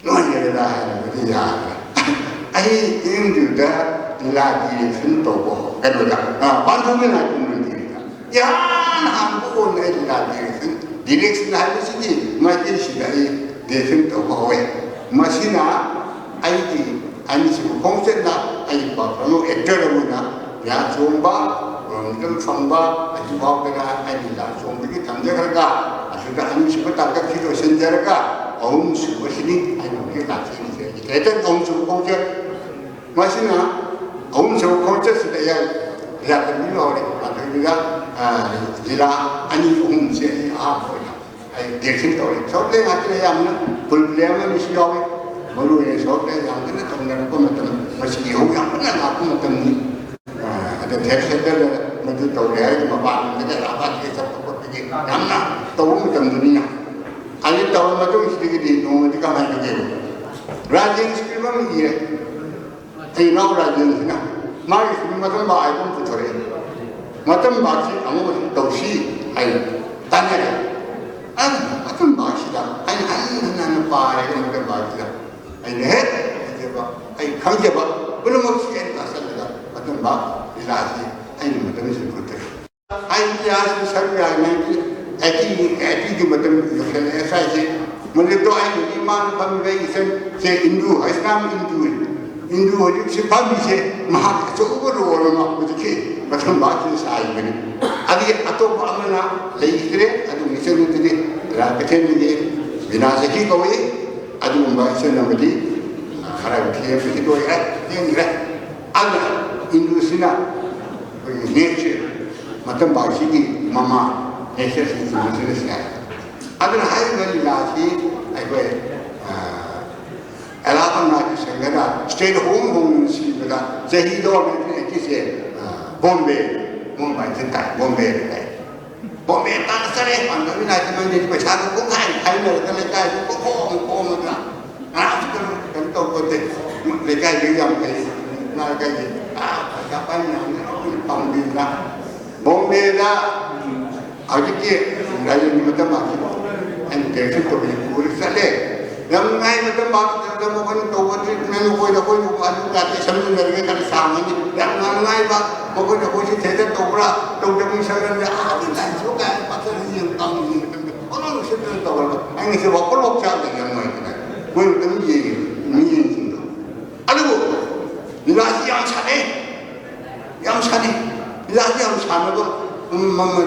ꯅꯨꯡꯉꯥꯏꯖꯔꯦꯗ ꯍꯥꯏꯔꯕꯗꯤ ꯌꯥꯔꯦ꯫ ꯑꯩ ꯑꯦꯝ ꯌꯨꯗ ꯂꯤꯂꯥ ꯗꯤꯔꯦꯛꯁꯟ ꯇꯧꯕ ꯍꯧ-, ꯀꯩꯅꯣꯗ, ꯑ, ꯄꯥꯟꯊꯣꯏꯕꯤ ꯅꯥꯠꯀꯤ ꯃꯟꯗꯤꯔꯗ꯫ ꯏꯍꯥꯟ ꯍꯥꯟꯕ ꯑꯣꯏꯅ ꯑꯩ ꯂꯤꯂꯥ ꯗꯤꯔꯦꯛꯁꯟ, ꯗꯤꯔꯦꯛꯁꯟ ꯍꯥꯏꯕꯁꯤꯗꯤ ꯃꯥꯏꯀꯩꯁꯤꯗ ꯑꯩ ꯗꯤꯔꯦꯛꯁꯟ ꯇꯧꯕ ꯍꯧꯋꯦ꯫ ꯃꯁꯤꯅ ꯑꯩꯒꯤ ꯑꯅꯤꯁꯨꯕ ꯈꯣꯡꯆꯠꯅ ꯑꯩꯒꯤ ꯄꯥꯎ ꯐꯥꯎꯅꯕ ꯑꯦꯛꯇꯔ ꯑꯃꯅ ꯂꯤꯂꯥ ꯆꯣꯡꯕ, ꯒꯣꯜ ꯃꯦꯗꯜ ꯐꯪꯕ, ꯑꯗꯨꯐꯥꯎꯗꯅ ꯑꯩ ꯂꯤꯂꯥ ꯆꯣꯡꯕꯒꯤ ꯊꯝꯖꯈ꯭ꯔꯒ, ꯑꯁꯤꯗ ꯑꯅꯤꯁꯨꯕ ꯇꯥꯡꯀꯛꯁꯤ ꯂꯣꯏꯁꯤꯟꯖꯔꯒ, ꯑꯍꯨꯝꯁꯨꯕꯁꯤꯅꯤ ꯑꯩꯅ ꯍꯧꯖꯤꯛ ꯂꯥꯛꯆꯔꯤꯁꯦ꯫ ꯑꯩꯒꯤ ꯊꯦꯇꯔ ꯑꯍꯨꯝꯁꯨꯕ ꯈꯣꯡꯆꯠ꯫ ꯃꯁꯤꯅ ꯑꯍꯨꯝꯁꯨꯕ ꯈꯣꯡꯆꯠꯁꯤꯗ ꯑꯩꯍꯥꯛ ꯂꯤꯂꯥ ꯇꯝꯕꯤꯕ ꯍꯧꯔꯦ꯫ ꯑꯗꯨꯗ, ꯑ, ꯂꯤꯂꯥ ꯑꯅꯤ ꯑꯍꯨꯝꯁꯦ ꯑꯩ ꯑꯍꯥꯟꯕ ꯑꯣꯏꯅ ꯑꯩ ꯗꯤꯔꯦꯛꯁꯟ ꯇꯧꯔꯦ꯫ ꯁꯣꯔꯠ ꯄ꯭ꯂꯦ ꯉꯥꯛꯇꯅꯦ ꯑꯌꯥꯝꯕꯅ꯫ ꯐꯨꯜ ꯄ꯭ꯂꯦ ꯑꯃ ꯑꯅꯤꯁꯨ ꯌꯥꯎꯋꯦ꯫ ꯃꯔꯨ ꯑꯣꯏꯅ ꯁꯣꯔꯠ ꯄ꯭ꯂꯦ ꯌꯥꯝ ꯀꯟꯅ ꯇꯧꯅꯔꯛꯄ ꯃꯇꯝ, ꯃꯁꯤ ꯏꯍꯧ ꯌꯥꯝ ꯀꯟꯅ ꯂꯥꯛꯄ ꯃꯇꯝꯅꯤ꯫ ꯑ, ꯑꯗ ꯊꯤꯌꯦꯇꯔ ꯁꯦꯟꯇꯔꯗ ꯃꯗꯨ ꯇꯧꯔꯦ ꯍꯥꯏꯔꯒ ꯃꯄꯥꯟ ꯂꯝꯗꯒ ꯂꯥꯛꯄ ꯀꯩ ꯆꯠꯄ ꯈꯣꯠꯄꯒꯤ ꯌꯥꯝꯅ ꯇꯧꯕ ꯃꯇꯝꯗꯨꯅꯤꯅ꯫ ꯑꯗꯨ ꯇꯧꯔ ꯃꯇꯨꯡꯁꯤꯗꯒꯤꯗꯤ ꯅꯣꯡꯃꯗꯤ ꯀꯃꯥꯏꯅ ꯇꯧꯒꯦꯕꯨ, ꯔꯥꯖꯦꯟ ꯁ꯭ꯀ꯭ꯔꯤꯞ ꯑꯃ ꯏꯔꯦ꯫ ꯑꯩ ꯏꯅꯥꯎ ꯔꯥꯖꯦꯟꯁꯤꯅ ꯃꯥꯒꯤ ꯁ꯭ꯀ꯭ꯔꯤꯞ ꯃꯇꯝ ꯕꯥꯛ ꯍꯥꯏꯕ ꯑꯃ ꯄꯨꯊꯣꯔꯛꯑꯦ꯫ ꯃꯇꯝ ꯕꯥꯛꯁꯤ ꯑꯃꯨꯛ ꯇꯧꯁꯤ ꯍꯥꯏꯅ ꯇꯥꯟꯅꯔꯦ꯫ ꯑꯗꯨꯅ ꯃꯇꯝ ꯕꯥꯛꯁꯤꯗ ꯑꯩꯅ ꯍꯟꯅ ꯍꯟꯅ ꯄꯥꯔꯦ꯫ ꯃꯇꯝ ꯕꯥꯛꯁꯤꯗ ꯑꯩꯅ ꯍꯦꯛ ꯍꯥꯏꯖꯕ, ꯑꯩ ꯈꯪꯖꯕ ꯄꯨꯝꯅꯃꯛꯁꯤ ꯑꯩꯅ ꯇꯥꯁꯜꯂꯒ ꯃꯇꯝ ꯕꯥꯛ ꯂꯤꯂꯥꯁꯤ ꯑꯩꯅ ꯃꯇꯝꯁꯤꯗ ꯄꯨꯊꯣꯛꯑꯦ꯫ ꯑꯩ ꯏꯇꯤꯍꯥꯁꯀꯤ ꯁꯔꯨꯛ ꯌꯥꯔꯤꯉꯩ ꯑꯩꯠꯇꯤ, ꯑꯩꯠꯇꯤꯒꯤ ꯃꯇꯝ ꯌꯧꯁꯜꯂꯛꯑꯦ ꯁ꯭ꯋꯥꯏꯁꯦ꯫ ꯃꯗꯨꯗꯣ ꯑꯩꯒꯤ ꯏꯃꯥꯅ ꯐꯝꯃꯤꯕ ꯑꯩꯒꯤ ꯏꯆꯟꯁꯦ ꯏꯟꯗꯨ, ꯍꯩꯁꯅꯥꯝ ꯏꯟꯗꯨ꯫ ꯍꯤꯟꯗꯨ ꯍꯧꯖꯤꯛꯁꯤ ꯐꯝꯃꯤꯁꯦ ꯃꯍꯥꯛ ꯑꯆꯧꯕ ꯔꯣꯜ ꯑꯃ ꯍꯧꯖꯤꯛꯀꯤ ꯃꯊꯪ ꯚꯥꯒꯤ ꯁꯥꯔꯤꯕꯅꯤ꯫ ꯑꯗꯒꯤ ꯑꯇꯣꯞꯄ ꯑꯃꯅ ꯂꯩꯈ꯭ꯔꯦ, ꯑꯗꯨ ꯃꯤꯆꯪ ꯅꯠꯇꯗꯤ ꯔꯥ ꯀꯩꯊꯦꯜꯒꯤ ꯕꯤꯅꯥ ꯆꯍꯤ ꯀꯧꯏ꯫ ꯑꯗꯨꯒꯨꯝꯕ ꯏꯆꯟ ꯑꯃꯗꯤ ꯈꯔ ꯊꯦꯡꯕꯁꯤ ꯂꯣꯏꯈ꯭ꯔꯦ, ꯊꯦꯡꯈ꯭ꯔꯦ꯫ ꯑꯗꯨꯅ ꯍꯤꯟꯗꯨꯁꯤꯅ ꯑꯩꯈꯣꯏꯒꯤ ꯅꯦꯛꯁꯦ ꯃꯇꯝ ꯚꯥꯒꯤꯁꯤꯒꯤ ꯃꯃꯥ ꯅꯦꯛꯁꯦꯁꯤ ꯍꯤꯟꯗꯨꯁꯤꯅ ꯁꯥꯏ꯫ ꯑꯗꯨꯅ ꯍꯥꯏꯔꯤꯕ ꯂꯤꯂꯥꯁꯤ ꯑꯩꯈꯣꯏ ꯑꯦꯂꯥꯕꯟ ꯅꯥꯒꯤ ꯁꯪꯒꯗ ꯁ꯭ꯇꯦꯠ ꯍꯣꯡ ꯍꯣꯡꯅ ꯁꯤꯕꯗ ꯆꯍꯤꯗꯣ ꯅꯥꯏꯟꯇꯤꯟ ꯑꯩꯠꯇꯤꯁꯦ ꯕꯣꯝꯕꯦ, ꯃꯨꯝꯕꯥꯏꯗ ꯇꯥꯏ, ꯕꯣꯝꯕꯦꯗ ꯇꯥꯏ꯫ ꯕꯣꯝꯕꯦ ꯇꯥꯟꯅ ꯆꯠꯂꯦ, ꯄꯥꯟꯗꯕꯤ ꯅꯥꯏꯇ ꯃꯟꯗꯤꯔ ꯄꯩꯁꯥꯗꯣ ꯄꯨꯡꯈꯥꯏ ꯈꯥꯏꯅꯔꯒ ꯂꯩꯀꯥꯏꯗꯨ ꯄꯨꯡꯈꯣꯡ ꯈꯣꯡꯉꯒ ꯀꯅꯥꯁꯨ ꯀꯩꯅꯣ ꯀꯩꯅꯣ ꯇꯧꯄꯣꯠꯇꯦ꯫ ꯂꯩꯀꯥꯏꯗꯨ ꯌꯥꯝ ꯐꯩ꯫ ꯂꯩꯀꯥꯏꯒꯤ ꯑꯥ ꯄꯩꯁꯥ ꯄꯥꯏ ꯃꯌꯥꯝꯅ ꯂꯣꯏꯅ ꯄꯥꯝꯕꯤꯗꯅ ꯕꯣꯝꯕꯦꯗ ꯍꯧꯖꯤꯛꯀꯤ ꯔꯥꯖꯦꯟꯒꯤ ꯃꯇꯝ ꯃꯥꯡꯈꯤꯕ ꯑꯩꯅ ꯗꯤꯔꯦꯛꯁꯟ ꯇꯧꯕꯁꯦ ꯄꯨꯔ ꯆꯠꯂꯦ꯫ ꯌꯥꯝ ꯅꯨꯡꯉꯥꯏ꯫ ꯃꯇꯝ ꯃꯥꯡꯈꯤꯗꯕꯗ ꯃꯈꯣꯏꯅ ꯇꯧꯕ ꯇ꯭ꯔꯤꯠꯃꯦꯟ, ꯃꯈꯣꯏꯗ ꯑꯩꯈꯣꯏ ꯑꯗꯨ ꯀꯥꯇꯤ ꯁꯝꯖꯤꯟꯅꯔꯒ ꯈꯔ ꯁꯥꯡꯉꯅꯤ꯫ ꯌꯥꯝ ꯅꯨꯡꯉꯥꯏꯕ꯫ ꯃꯈꯣꯏꯅ ꯑꯩꯈꯣꯏꯁꯤ ꯊꯦꯇꯔ ꯇꯧꯕ꯭ꯔꯥ ꯇꯧꯗꯕꯅꯤ ꯁꯒ꯭ꯔꯟꯁꯦ ꯑꯥꯗꯤ ꯂꯥꯏꯁꯨ ꯀꯥꯏ ꯄꯥꯊꯔ ꯌꯦꯡ ꯇꯥꯡ ꯌꯦꯡꯕ ꯃꯇꯝꯗ ꯄꯪꯅꯣꯛ ꯅꯣꯛꯁꯤꯟꯗꯅ ꯇꯧꯔꯒ ꯑꯩꯅ ꯁꯤ ꯋꯥꯈꯜ ꯂꯧ ꯆꯥꯕꯗ ꯌꯥꯝ ꯅꯨꯡꯉꯥꯏꯇꯅ ꯃꯣꯏ ꯑꯗꯨꯝ ꯌꯦꯡꯉꯤ ꯃꯤꯁꯤꯡꯗꯣ꯫ ꯑꯗꯨꯕꯨ ꯂꯤꯂꯥꯁꯤ ꯌꯥꯝ ꯁꯥꯟꯅꯩ꯫ ꯌꯥꯝ ꯁꯥꯟꯅꯩ꯫ ꯂꯤꯂꯥꯁꯤ ꯌꯥꯝ ꯁꯥꯟꯅꯕ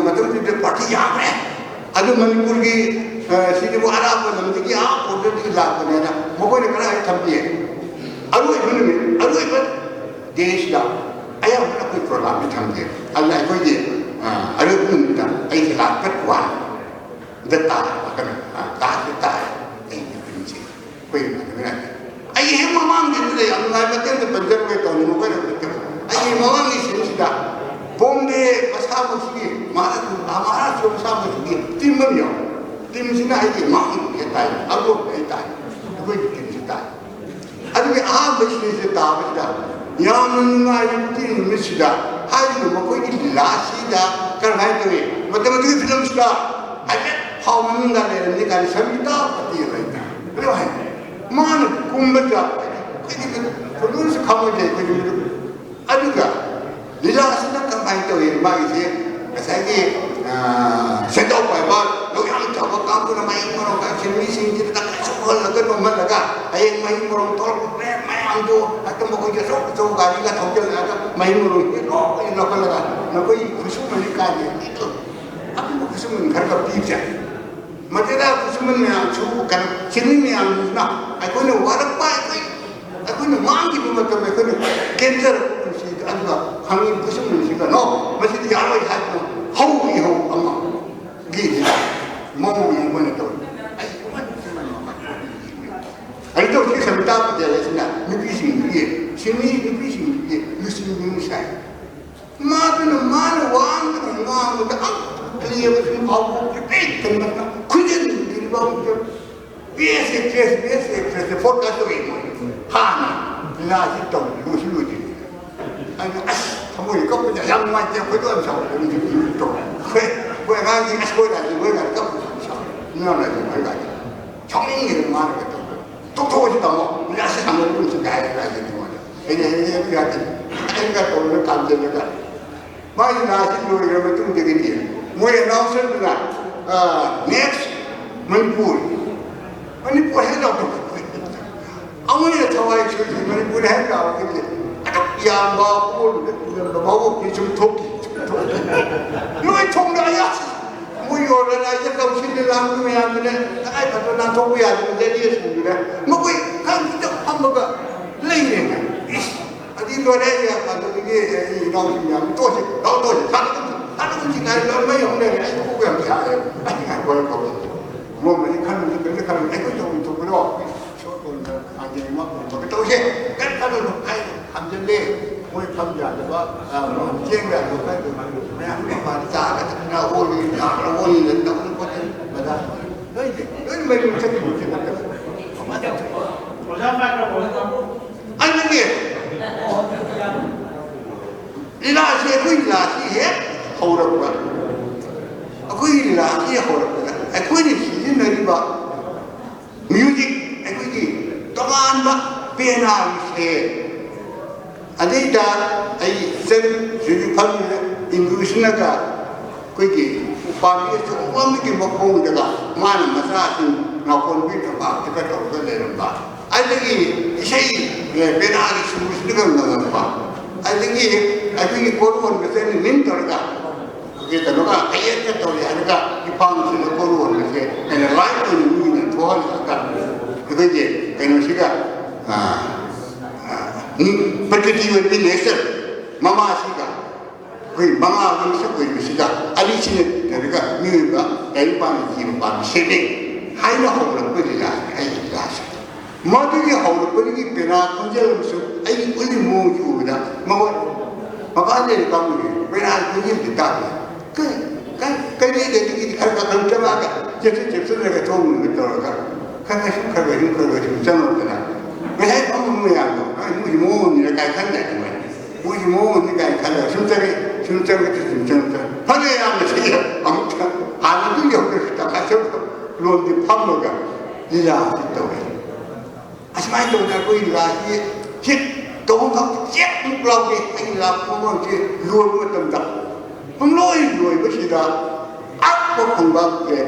ꯃꯇꯝꯗꯨꯗ ꯄꯥꯔꯇꯤ ꯌꯥꯝꯈ꯭ꯔꯦ꯫ ꯑꯗꯨ ꯃꯅꯤꯄꯨꯔꯒꯤ ꯁꯤꯗꯕꯨ ꯑꯔꯥꯞꯄ ꯂꯝꯗꯒꯤ ꯑꯥ ꯕꯣꯔꯗꯔꯗꯒꯤ ꯂꯥꯛꯄꯅꯦꯅ ꯃꯈꯣꯏꯅ ꯈꯔ ꯍꯦꯛ ꯊꯝꯕꯤꯌꯦ꯫ ꯑꯔꯣꯏꯕ ꯅꯨꯃꯤꯠ, ꯑꯔꯣꯏꯕ ꯗꯦꯁꯤꯗ ꯑꯌꯥꯝꯕꯅ ꯑꯩꯈꯣꯏ ꯄ꯭ꯔꯣꯒ꯭ꯔꯥꯝꯗꯤ ꯊꯝꯗꯦ꯫ ꯑꯗꯨꯅ ꯑꯩꯈꯣꯏꯒꯤ ꯑꯔꯣꯏꯕ ꯅꯨꯃꯤꯠꯇ ꯑꯩꯁꯦ ꯂꯥꯛꯄ ꯋꯥꯟ ꯗ ꯇꯥ ꯀꯩꯅꯣ ꯇꯥꯁꯤ ꯇꯥꯏ꯫ ꯑꯩꯒꯤ ꯐꯤꯂꯝꯁꯦ ꯑꯩꯈꯣꯏ ꯏꯃꯥꯟꯅꯕꯅ ꯑꯩꯒꯤ ꯍꯦꯛ ꯃꯃꯥꯡꯒꯤꯗꯨꯗ ꯌꯥꯝ ꯅꯨꯡꯉꯥꯏꯕ ꯃꯇꯦꯡꯗ ꯄꯟꯖꯔꯨꯒꯦ ꯇꯧꯅꯤ꯫ ꯃꯈꯣꯏꯅ ꯑꯩꯒꯤ ꯃꯃꯥꯡꯒꯤ ꯁꯤꯟꯁꯤꯗ ꯕꯣꯝꯕꯦ ꯃꯁꯥꯃꯛꯁꯤꯒꯤ ꯃꯍꯥꯔꯥꯁꯇ꯭ꯔ ꯃꯁꯥꯃꯛꯁꯤꯒꯤ ꯇꯤꯝ ꯑꯃ ꯌꯥꯎꯏ꯫ ꯇꯤꯝꯁꯤꯅ ꯑꯩꯒꯤ ꯃꯥꯡꯒꯤ ꯇꯥꯏ, ꯑꯗꯣ ꯑꯩ ꯇꯥꯏ, ꯑꯩꯈꯣꯏꯒꯤ ꯇꯤꯝꯁꯤ ꯇꯥꯏ꯫ ꯑꯗꯨꯒꯤ ꯑꯍꯥꯟꯕ ꯁꯤꯟꯁꯦ ꯇꯥꯕꯁꯤꯗ ꯌꯥꯝꯅ ꯅꯨꯡꯉꯥꯏꯔꯤꯕ ꯅꯨꯃꯤꯠꯁꯤꯗ ꯍꯥꯏꯔꯤꯕ ꯃꯈꯣꯏꯒꯤ ꯂꯤꯂꯥꯁꯤꯗ ꯀꯔꯝꯍꯥꯏꯅ ꯇꯧꯏ? ꯃꯇꯝ ꯑꯗꯨꯒꯤ ꯐꯤꯂꯝꯁꯤꯗ ꯍꯥꯏꯐꯦꯠ ꯐꯥꯎ ꯃꯅꯨꯡꯗ ꯂꯩꯔꯝꯅꯤ ꯀꯥꯏꯅ ꯁꯪꯒꯤꯇꯥ ꯄꯇꯤ ꯂꯩꯇ꯫ ꯀꯩꯅꯣ ꯍꯥꯏ ꯃꯥꯅ ꯀꯨꯝꯕꯗ ꯑꯩꯈꯣꯏꯒꯤ ꯐꯤꯂꯝꯁꯤ ꯈꯪꯉꯣꯏꯗꯦ ꯑꯩꯈꯣꯏꯒꯤ ꯃꯤꯔꯨꯞ꯫ ꯑꯗꯨꯒ ꯂꯤꯂꯥꯁꯤꯅ ꯀꯃꯥꯏꯅ ꯇꯧꯏ? ꯃꯥꯒꯤꯁꯦ ꯉꯁꯥꯏꯒꯤ ꯁꯦꯟꯖꯥꯎ ꯄꯥꯏꯕ ꯂꯧꯌꯥꯝ ꯇꯧꯕ ꯀꯥꯡꯕꯨꯅ ꯃꯍꯩ ꯃꯔꯣꯡ ꯀꯥꯡꯁꯤꯟ ꯃꯤꯁꯤꯡꯁꯤꯗ ꯇꯪꯈꯥꯏ ꯁꯣꯛꯍꯜꯂꯒ ꯅꯣꯝꯍꯜꯂꯒ ꯍꯌꯦꯡ ꯃꯍꯩ ꯃꯔꯣꯡ ꯊꯣꯛꯂꯛꯄ ꯃꯌꯥꯝꯗꯣ ꯃꯈꯣꯏꯒꯤ ꯑꯆꯧ ꯑꯆꯧꯕ ꯒꯥꯔꯤꯒ ꯊꯧꯖꯤꯜꯂꯛꯑꯒ ꯃꯍꯩ ꯃꯔꯣꯡꯁꯦ ꯂꯣꯏꯅ ꯂꯧꯈꯠꯂꯒ ꯅꯈꯣꯏ ꯈꯨꯠꯁꯨꯃꯟꯅꯤ ꯀꯥꯏꯅ ꯑꯗꯨꯒꯨꯝꯕ ꯈꯨꯠꯁꯨꯃꯟ ꯈꯔ ꯈꯔ ꯄꯤꯕꯁꯦ꯫ ꯃꯗꯨꯗ ꯈꯨꯠꯁꯨꯃꯟ ꯃꯌꯥꯝꯁꯨ ꯀꯩꯅꯣ ꯁꯤꯟꯃꯤ ꯃꯌꯥꯝꯁꯤꯅ ꯑꯩꯈꯣꯏꯅ ꯋꯥꯔꯛꯄ ꯑꯩꯈꯣꯏ ꯑꯩꯈꯣꯏꯅ ꯃꯥꯡꯈꯤꯕ ꯃꯇꯝꯗ ꯑꯩꯈꯣꯏꯅ ꯀꯦꯟꯖꯔꯛꯄ ꯄꯨꯟꯁꯤꯗ ꯑꯗꯨꯒ ꯍꯪꯉꯤꯕ ꯈꯨꯠꯁꯨꯃꯟꯁꯤꯒ ꯅꯣ ꯃꯁꯤꯗꯤ ꯌꯥꯔꯣꯏ ꯍꯥꯏꯗꯅ ꯍꯧ ꯏꯍꯧ ꯑꯃꯒꯤ ꯃꯑꯣꯡ ꯑꯃ ꯑꯩꯈꯣꯏꯅ ꯇꯧꯏ꯫ ꯑꯩ ꯑꯗꯨ ꯇꯧꯁꯤ ꯁꯪꯒꯤꯇꯥ ꯄꯇꯦꯜ ꯑꯁꯤꯅ ꯅꯨꯄꯤꯁꯤꯡꯗꯨꯒꯤ ꯁꯤꯟꯃꯤ ꯅꯨꯄꯤꯁꯤꯡꯗꯨꯒꯤ ꯂꯨꯆꯤꯡ ꯅꯤꯡꯁꯥꯏ꯫ ꯃꯥꯗꯨꯅ ꯃꯥꯅ ꯋꯥ ꯑꯃꯇꯪ ꯉꯥꯡꯕꯗ ꯑꯝꯇ ꯂꯦꯝꯕꯁꯨ ꯐꯥꯎꯕ ꯔꯤꯄꯤꯠ ꯇꯧꯅ ꯈꯨꯖꯤꯟꯕꯤꯔꯤꯕ ꯑꯃꯨꯛꯇ ꯕꯦꯁ ꯑꯦꯛꯇ꯭ꯔꯦꯁ ꯕꯦꯁ ꯑꯦꯛꯇ꯭ꯔꯦꯁꯁꯦ ꯐꯣꯔꯀꯥꯁ ꯇꯧꯔꯛꯑꯦ ꯃꯣꯏ꯫ ꯍꯥꯟꯅ ꯂꯤꯂꯥꯁꯤ ꯇꯧ ꯂꯣꯏꯁꯨ ꯂꯣꯏꯗ꯭ꯔꯤ꯫ ꯑꯩꯅ ꯑꯁ ꯊꯃꯣꯏ ꯀꯞꯄꯗ ꯌꯥꯝ ꯅꯨꯡꯉꯥꯏꯇꯦ ꯑꯩꯈꯣꯏꯗꯣ ꯌꯥꯝ ꯆꯥꯎꯔꯦ ꯇꯧꯔꯦ꯫ ꯑꯩꯈꯣꯏ ꯑꯩꯈꯣꯏ ꯑꯉꯥꯡꯁꯤꯡ ꯑꯁ ꯃꯣꯏ ꯂꯥꯛꯑꯗꯤ ꯃꯣꯏ ꯂꯥꯛꯑꯗꯤ ꯀꯞꯄ ꯁꯥꯎꯔꯦ ꯏꯅꯥꯎ ꯂꯥꯛꯑꯗꯤ ꯃꯣꯏ ꯂꯥꯛꯑꯗꯤ ꯁꯥꯎꯅꯤꯡꯉꯦ ꯃꯥꯅ ꯀꯩ ꯇꯧꯕ ꯇꯣꯛꯊꯣꯛꯑꯁꯤ ꯇꯥꯃꯣ ꯂꯤꯂꯥꯁꯤ ꯁꯥꯟꯅꯔꯒꯨꯝꯁꯤ ꯀꯥꯏ ꯍꯥꯏꯔꯒ ꯑꯩꯉꯣꯟꯗ ꯑꯩꯅ ꯑꯩꯅ ꯌꯥꯗꯦ ꯑꯩꯅ ꯇꯧꯔꯒ ꯀꯥꯝꯖꯜꯂꯒ ꯃꯥꯒꯤ ꯂꯥꯁꯤ ꯂꯣꯏꯈ꯭ꯔ ꯃꯇꯨꯡꯗꯒꯤꯗꯤ ꯃꯣꯏ ꯑꯦꯅꯥꯎꯟꯁꯔꯗꯨꯅ ꯅꯦꯛꯁ ꯃꯅꯤꯄꯨꯔ ꯃꯅꯤꯄꯨꯔ ꯍꯦꯛ ꯂꯥꯎꯊꯣꯛꯈ꯭ꯔꯦ꯫ ꯑꯃꯅ ꯊꯋꯥꯏ ꯁꯣꯏꯗ꯭ꯔꯤ ꯃꯅꯤꯄꯨꯔ ꯍꯦꯛ ꯂꯥꯎꯈꯤꯕꯁꯦ ꯑꯗꯨꯛ ꯌꯥꯝꯕ ꯍꯣꯜꯗꯨꯗ ꯇꯤꯟꯖꯟꯕ ꯚꯥꯕꯣꯛꯇꯤ ꯁꯨꯝ ꯊꯣꯛꯈꯤ ꯁꯨꯝ ꯊꯣꯛꯈꯤ꯫ ꯂꯣꯏ ꯊꯣꯡꯗ ꯑꯌꯥ ꯃꯣꯏ ꯑꯣꯔꯒꯅꯥꯏꯖꯔ ꯀꯥꯎꯟꯁꯤꯜꯗ ꯂꯥꯛꯄ ꯃꯌꯥꯝꯗꯨꯅ ꯇꯉꯥꯏ ꯐꯗꯕ ꯅꯥꯟꯊꯣꯛꯄ ꯌꯥꯗꯕ ꯖꯦꯂꯤꯌꯁꯁꯤꯡꯗꯨꯅ ꯃꯈꯣꯏ ꯈꯪꯈꯤꯗ ꯐꯝꯃꯒ ꯂꯩꯔꯦꯅꯦ꯫ ꯏꯁ ꯑꯗꯨꯗꯤ ꯂꯣꯏꯔꯦ ꯑꯩ ꯑꯗꯨꯗꯒꯤ ꯑꯩ ꯏꯅꯥꯎꯁꯤꯡ ꯃꯌꯥꯝ ꯇꯣꯛꯑꯁꯤ ꯂꯥꯎ ꯇꯣꯛꯑꯁꯤ ꯁꯥꯟꯅꯒꯨꯝꯁꯤ ꯁꯥꯟꯅꯒꯨꯝꯁꯤ ꯀꯥꯏꯅ ꯂꯣꯏ ꯃꯩ ꯑꯃꯨꯛ ꯂꯩꯔꯦ ꯑꯩ ꯀꯣꯛ ꯌꯥꯝ ꯁꯥꯏꯌꯦ꯫ ꯑꯩ ꯉꯥꯏꯈꯣ ꯑꯩ ꯀꯧꯒꯦ꯫ ꯅꯣꯡꯃꯗꯤ ꯈꯟꯕꯗ ꯀꯔꯤꯗ ꯈꯟꯕꯗ ꯑꯩꯈꯣꯏ ꯇꯧꯐꯝ ꯊꯣꯛꯄꯗꯣ ꯁꯣꯔ ꯇꯧꯔꯒ ꯍꯥꯟꯖꯤꯟ ꯑꯃ ꯄꯨꯔꯛꯄꯒ ꯇꯧꯁꯦ꯫ ꯀꯔꯤ ꯈꯜꯂꯨꯅꯨ ꯑꯩ ꯊꯝꯖꯤꯜꯂꯦ꯫ ꯃꯣꯏ ꯐꯝ ꯌꯥꯗꯕ ꯆꯦꯡ ꯌꯥꯗꯕ ꯈꯔ ꯃꯌꯥꯝ ꯃꯄꯥꯟꯗ ꯆꯥꯒ ꯊꯛꯅ ꯑꯣꯜꯂꯤ ꯅꯥꯔ ꯑꯣꯜꯂꯤ ꯇꯧꯗꯅ ꯈꯣꯠꯇꯅ ꯕꯖꯥꯔ ꯂꯣꯏꯅ ꯂꯣꯏꯅ ꯃꯩ ꯃꯨꯠꯊꯠꯈꯤꯕ ꯍꯧꯖꯤꯛ ꯅꯠꯇꯕ꯫ ꯑꯣꯖꯥ ꯃꯥꯏꯀ꯭ꯔꯣꯐꯣꯟ ꯑꯗꯨꯗꯤ ꯂꯤꯂꯥꯁꯤ ꯑꯩꯈꯣꯏ ꯂꯤꯂꯥꯁꯤ ꯍꯦꯛ ꯍꯧꯔꯛꯄ ꯑꯩꯈꯣꯏꯒꯤ ꯂꯤꯂꯥꯁꯤ ꯍꯧꯔꯛꯄꯗ ꯑꯩꯈꯣꯏꯅ ꯁꯤꯖꯤꯟꯅꯔꯤꯕ ꯃ꯭ꯌꯨꯖꯤꯛ ꯑꯩꯈꯣꯏꯒꯤ ꯇꯣꯉꯥꯟꯕ ꯄꯦꯅꯥꯒꯤ ꯁꯦ ꯑꯗꯩꯗ ꯑꯩ ꯆꯔꯨ ꯁꯤꯁꯨ ꯐꯝꯃꯤꯕ ꯏꯟꯗꯨꯁꯤꯅꯒ ꯑꯩꯈꯣꯏꯒꯤ ꯎꯄꯥꯝꯕꯤ ꯑꯆꯧꯕ ꯑꯃꯒꯤ ꯃꯈꯣꯡꯗꯒ ꯃꯥꯅ ꯃꯆꯥꯁꯤꯡ ꯅꯥꯎꯄꯣꯟꯕꯤ ꯊꯝꯄꯥꯛꯇꯒ ꯇꯧꯔꯒ ꯂꯩꯔꯝꯕ ꯑꯗꯒꯤ ꯏꯁꯩ, ꯑꯦ, ꯄꯦꯅꯥꯒꯤ ꯁꯨꯔꯁꯤꯅꯒ ꯉꯪꯉꯛꯄ, ꯑꯗꯒꯤ ꯑꯩꯈꯣꯏꯒꯤ ꯀꯣꯔꯧꯍꯟꯕꯁꯦ ꯅꯤꯟ ꯇꯧꯔꯒ, ꯑꯩꯈꯣꯏꯒꯤ ꯀꯩꯅꯣꯒ ꯍꯌꯦꯠꯀ ꯇꯧꯔꯤ ꯍꯥꯏꯔꯒ ꯏꯄꯥꯝꯁꯤꯅ ꯀꯣꯔꯧꯍꯟꯕꯁꯦ ꯑꯩꯅ ꯂꯥꯏꯠ ꯑꯣꯏꯅ ꯃꯤꯅ ꯊꯣꯛꯍꯜꯂꯒ ꯑꯩꯈꯣꯏꯒꯤ ꯀꯩꯅꯣꯁꯤꯒ, ꯑ, ꯑ, ꯎꯝ, ꯄ꯭ꯔꯀ꯭ꯔꯤꯇꯤ ꯑꯣꯏꯕ ꯅꯦꯆꯔ, ꯃꯃꯥꯁꯤꯒ ꯑꯩꯈꯣꯏ ꯃꯉꯥꯒꯤ ꯃꯁꯛ ꯑꯣꯏꯔꯤꯕꯁꯤꯒ ꯑꯅꯤꯁꯤꯅ ꯇꯤꯟꯅꯔꯒ ꯃꯤꯑꯣꯏꯕ ꯇꯥꯏꯕꯪꯄꯥꯟꯒꯤ ꯖꯤꯕ ꯄꯥꯟꯕ ꯁꯦꯝꯃꯦ ꯍꯥꯏꯅ ꯍꯧꯔꯛꯄ ꯂꯤꯂꯥꯁꯦ ꯑꯩꯒꯤ ꯂꯤꯂꯥꯁꯦ꯫ ꯃꯗꯨꯒꯤ ꯍꯧꯔꯛꯄꯗꯒꯤ ꯄꯦꯅꯥ ꯈꯣꯟꯖꯦꯜ ꯑꯃꯁꯨ ꯑꯩꯒꯤ ꯎꯠꯂꯤ ꯃꯑꯣꯡꯁꯤ ꯎꯕꯗ ꯃꯉꯣꯟ ꯃꯄꯥꯟ ꯂꯩꯔ ꯀꯥꯡꯕꯨꯁꯦ ꯄꯦꯅꯥ ꯈꯣꯟꯖꯦꯜꯁꯤ ꯇꯥꯕꯗ ꯀꯩ-, ꯀꯩ-, ꯀꯩꯗꯒꯤꯗꯤ ꯈꯔ ꯈꯔ ꯈꯔ ꯆꯪꯉꯛꯑꯒ ꯆꯦꯞꯁꯤꯟ ꯆꯦꯞꯁꯤꯟꯅꯒ ꯊꯣꯡꯅꯒ ꯇꯧꯔꯒ ꯈꯔ ꯈꯔ ꯁꯨꯝ ꯈꯔ ꯈꯔ ꯁꯨꯝ ꯈꯔ ꯈꯔ ꯁꯨꯝ ꯆꯪꯉꯛꯇꯅ ꯉꯁꯥꯏ ꯐꯝꯕ ꯃꯌꯥꯝꯗꯣ, "ꯑꯩ ꯃꯣꯏꯒꯤ ꯃꯑꯣꯡꯅꯤꯅ" ꯀꯥꯏ ꯈꯟꯗꯥꯏꯅꯦ ꯃꯣꯏ? ꯃꯣꯏꯒꯤ ꯃꯑꯣꯡꯅꯤ ꯀꯥꯏꯅ ꯈꯜꯂꯒ ꯁꯨꯝ ꯆꯪꯉꯦ, ꯁꯨꯝ ꯆꯪꯉꯦ, ꯁꯨꯝ ꯆꯪꯉꯦ꯫ ꯐꯅ ꯌꯥꯝꯅ ꯁꯤꯗ ꯑꯃꯨꯛ ꯍꯥꯟꯅꯗꯤ ꯌꯧꯗ꯭ꯔꯁꯨ ꯇꯪꯈꯥꯏ ꯆꯠꯄ ꯂꯣꯟꯗꯤ ꯐꯝꯃꯒ ꯂꯤꯂꯥ ꯑꯁꯤ ꯇꯧꯋꯦ꯫ ꯑꯁꯨꯃꯥꯏꯅ ꯇꯧꯗꯅ ꯑꯩꯈꯣꯏ ꯂꯤꯂꯥꯁꯤ ꯍꯤꯠ ꯇꯧꯐꯝ ꯈꯪꯗꯦ, ꯆꯦꯛ ꯑꯃꯨꯛ ꯂꯥꯎꯗꯦ꯫ ꯑꯩꯒꯤ ꯂꯤꯂꯥ ꯄꯨꯝꯕꯁꯤ ꯂꯣꯏꯕ ꯃꯇꯝꯗ ꯄꯨꯡꯂꯣꯏ ꯂꯣꯏꯕꯁꯤꯗ ꯑꯔꯛꯄ ꯐꯪꯕ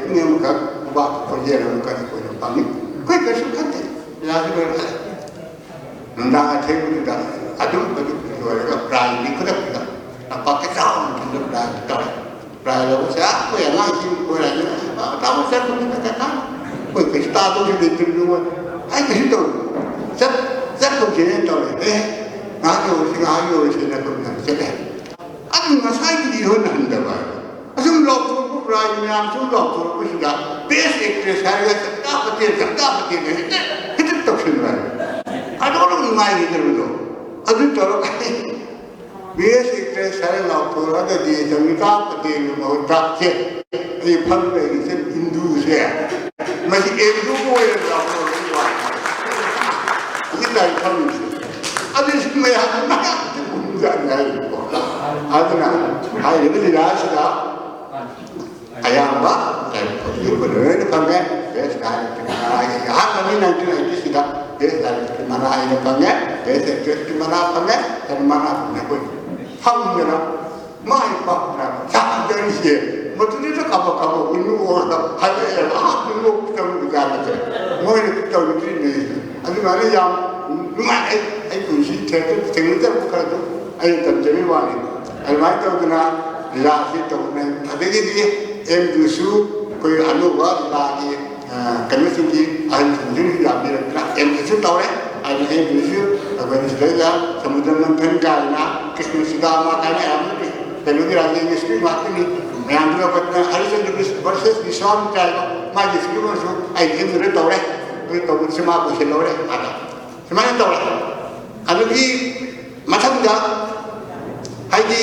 ꯄꯨꯡ ꯑꯃꯈꯛ ꯈꯨꯕꯥꯛ ꯈꯣꯟꯖꯦꯜ ꯑꯃꯈꯛ ꯑꯩꯈꯣꯏꯅ ꯐꯪꯉꯤ꯫ ꯑꯩꯈꯣꯏ ꯀꯩꯁꯨ ꯈꯟꯗꯦ, ꯂꯤꯂꯥꯁꯤ ꯂꯣꯏꯔꯦ꯫ ꯅꯨꯡꯗꯥꯡ ꯑꯊꯦꯡꯕꯗꯨꯗ ꯑꯗꯨꯝ ꯑꯗꯨ ꯂꯣꯏꯔꯒ ꯄ꯭ꯔꯥꯏꯖꯅꯤ ꯈꯨꯗꯛꯇ ꯂꯝꯄꯥꯛ ꯀꯆꯥꯎ ꯑꯃ ꯊꯝꯂꯒ ꯄ꯭ꯔꯥꯏꯖ ꯇꯧꯔꯦ꯫ ꯄ꯭ꯔꯥꯏꯖ ꯂꯧꯕꯁꯦ ꯑꯩꯈꯣꯏ ꯑꯉꯥꯡꯁꯤꯡ ꯑꯣꯏꯔꯛꯑꯅꯤ, "ꯇꯥꯃꯣ ꯆꯠꯈ꯭ꯔꯣ, ꯆꯠꯈ꯭ꯔꯣ, ꯆꯠꯈ꯭ꯔꯣ꯫ ꯑꯩꯈꯣꯏ ꯀꯩꯁꯨ ꯇꯥꯗꯧꯁꯨ ꯂꯩꯇ꯭ꯔꯤꯕꯅꯤ, ꯃꯣꯏ ꯑꯩ ꯀꯩꯁꯨ ꯇꯧꯔꯣꯏ, ꯆꯠ-, ꯆꯠꯈ꯭ꯔꯁꯦꯅ" ꯇꯧꯔꯦ꯫ "ꯑꯦ, ꯉꯥꯏꯍꯥꯛ ꯌꯧꯔꯁꯤ, ꯉꯥꯏꯍꯥꯛ ꯌꯧꯔꯁꯤꯅ" ꯑꯩꯈꯣꯏ ꯃꯌꯥꯝ ꯆꯠꯂꯦ꯫ ꯑꯗꯨ ꯉꯁꯥꯏꯒꯤꯗꯤ ꯏꯍꯟ ꯍꯟꯗꯕ ꯍꯥꯏꯕ꯫ ꯑꯁꯨꯝ ꯂꯥꯎꯊꯣꯔꯛꯄ ꯄ꯭ꯔꯥꯏꯖ ꯃꯌꯥꯝ ꯁꯨꯝ ꯂꯥꯎꯊꯣꯔꯛꯄꯁꯤꯗ best actress ꯍꯥꯏꯔꯒ ꯁꯛꯇꯥ ꯄꯇꯦꯜ, ꯁꯛꯇꯥ ꯄꯇꯦꯜ ꯍꯦꯛꯇ, ꯍꯦꯛꯇ ꯇꯧꯁꯤꯟꯕ ꯍꯥꯏꯕ꯫ ꯑꯗꯨꯅ ꯅꯨꯡꯉꯥꯏꯈꯤꯗꯕꯗꯣ꯫ ꯑꯗꯨ ꯇꯧꯔꯒ best actress ꯍꯥꯏꯔ ꯂꯥꯎꯊꯣꯔꯛꯑꯒꯗꯤ ꯁꯃꯤꯇꯥ ꯄꯇꯦꯜꯒꯤ ꯃꯍꯨꯠꯇ ꯁꯦ, ꯑꯩ ꯐꯝꯃꯤꯕ ꯑꯩꯒꯤ ꯏꯆꯟ ꯏꯟꯗꯨꯁꯦ, ꯃꯁꯤ ꯑꯦꯟꯗꯨꯕꯨ ꯑꯣꯏꯅ ꯂꯥꯎꯊꯣꯔꯛꯄ ꯋꯥꯅꯤ꯫ ꯍꯧꯖꯤꯛ ꯂꯥꯏꯔꯤꯛ ꯐꯝꯃꯤꯁꯦ꯫ ꯑꯗꯨꯁꯨ ꯃꯌꯥꯝ, ꯃꯌꯥꯝ ꯈꯨꯝꯖꯥꯠꯅꯤ ꯍꯥꯏꯔꯤꯕꯀꯣ꯫ ꯑꯗꯨꯅ ꯍꯥꯏꯔꯤꯕ ꯂꯤꯂꯥꯁꯤꯗ ꯑꯌꯥꯝꯕ ꯂꯣꯏꯅ ꯐꯪꯉꯦ꯫ Best director ꯀꯤ ꯃꯅꯥ ꯑꯩ ꯑꯍꯥꯟꯕꯅꯤ nineteen ninety ꯁꯤꯗ best director ꯀꯤ ꯃꯅꯥ ꯑꯩꯅ ꯐꯪꯉꯦ, best actress ꯀꯤ ꯃꯅꯥ ꯐꯪꯉꯦ, ꯑꯗꯨ ꯃꯅꯥ ꯐꯪꯉꯦ ꯑꯩꯈꯣꯏ ꯐꯪꯗꯅ ꯃꯥꯏ ꯄꯥꯛꯅ ꯁꯥꯟꯅꯔꯤꯁꯦ꯫ ꯃꯗꯨꯗꯩꯗ ꯀꯥꯕꯛ ꯀꯥꯕꯛ ꯏꯅꯣꯛꯑꯒ ꯍꯜꯂꯛꯑꯦꯕ꯫ ꯑꯍꯥꯟꯕ ꯅꯣꯛꯄ ꯆꯪꯕ ꯖꯥꯠ ꯅꯠꯇ꯭ꯔꯦ꯫ ꯃꯣꯏꯅ ꯇꯧꯔꯤꯕꯅꯤ꯫ ꯑꯗꯨꯃꯥꯏꯅ ꯌꯥꯝ ꯅꯨꯡꯉꯥꯏ꯫ ꯑꯩ ꯑꯩ ꯄꯨꯟꯁꯤ ꯊꯦꯡꯅ- ꯊꯦꯡꯅꯖꯔꯛꯄ ꯈꯔꯗꯨ ꯑꯩꯅ ꯇꯝꯖꯕꯒꯤ ꯋꯥꯅꯤ꯫ ꯑꯗꯨꯃꯥꯏꯅ ꯇꯧꯗꯅ ꯂꯤꯂꯥꯁꯤ ꯇꯧꯅꯩ꯫ ꯑꯗꯒꯤꯗꯤ ꯑꯦꯝꯗꯨꯁꯨ ꯑꯩꯈꯣꯏ ꯑꯅꯧꯕ ꯂꯤꯂꯥꯒꯤ, ꯑ, ꯀꯩꯅꯣꯁꯤꯡꯒꯤ ꯑꯍꯜꯁꯤꯡꯁꯤꯅ ꯌꯥꯝꯕꯤꯔꯛꯇꯅ ꯑꯦꯝꯗꯨꯁꯨ ꯇꯧꯔꯦ꯫ ꯑꯗꯨꯅ ꯑꯦꯝꯗꯨꯁꯨ ꯑꯩꯈꯣꯏꯅ ꯁꯤꯗꯩꯗ ꯁꯃꯨꯗ꯭ꯔ ꯃꯟꯊꯟ ꯀꯥꯏꯅ, ꯀ꯭ꯔꯤꯁꯅ ꯁꯨꯗꯥꯃꯥ ꯀꯥꯏꯅ ꯌꯥꯝ ꯀꯩꯅꯣꯒꯤ ꯔꯥꯖꯦꯟꯗ꯭ꯔ ꯁ꯭ꯀ꯭ꯔꯤꯟ ꯉꯥꯛꯇꯅꯤ꯫ ꯃꯌꯥꯝꯗꯨꯅ ꯑꯩꯈꯣꯏꯅ ꯍꯔꯤꯆꯟꯗ꯭ꯔ ꯚꯔꯁꯦꯁ ꯕꯤꯁ꯭ꯋꯥꯃꯤꯇ꯭ꯔ ꯍꯥꯏꯕ ꯃꯥꯒꯤ ꯐꯤꯂꯝ ꯑꯃꯁꯨ ꯑꯩ ꯑꯦꯝꯗꯨꯗ ꯇꯧꯔꯦ꯫ ꯑꯗꯨ ꯇꯧꯕꯗꯁꯨ ꯃꯥ ꯄꯨꯁꯤꯜꯍꯧꯔꯦ ꯑꯥꯗ꯫ ꯁꯨꯃꯥꯏꯅ ꯇꯧꯔꯦ꯫ ꯑꯗꯨꯒꯤ ꯃꯊꯪꯗ ꯍꯥꯏꯗꯤ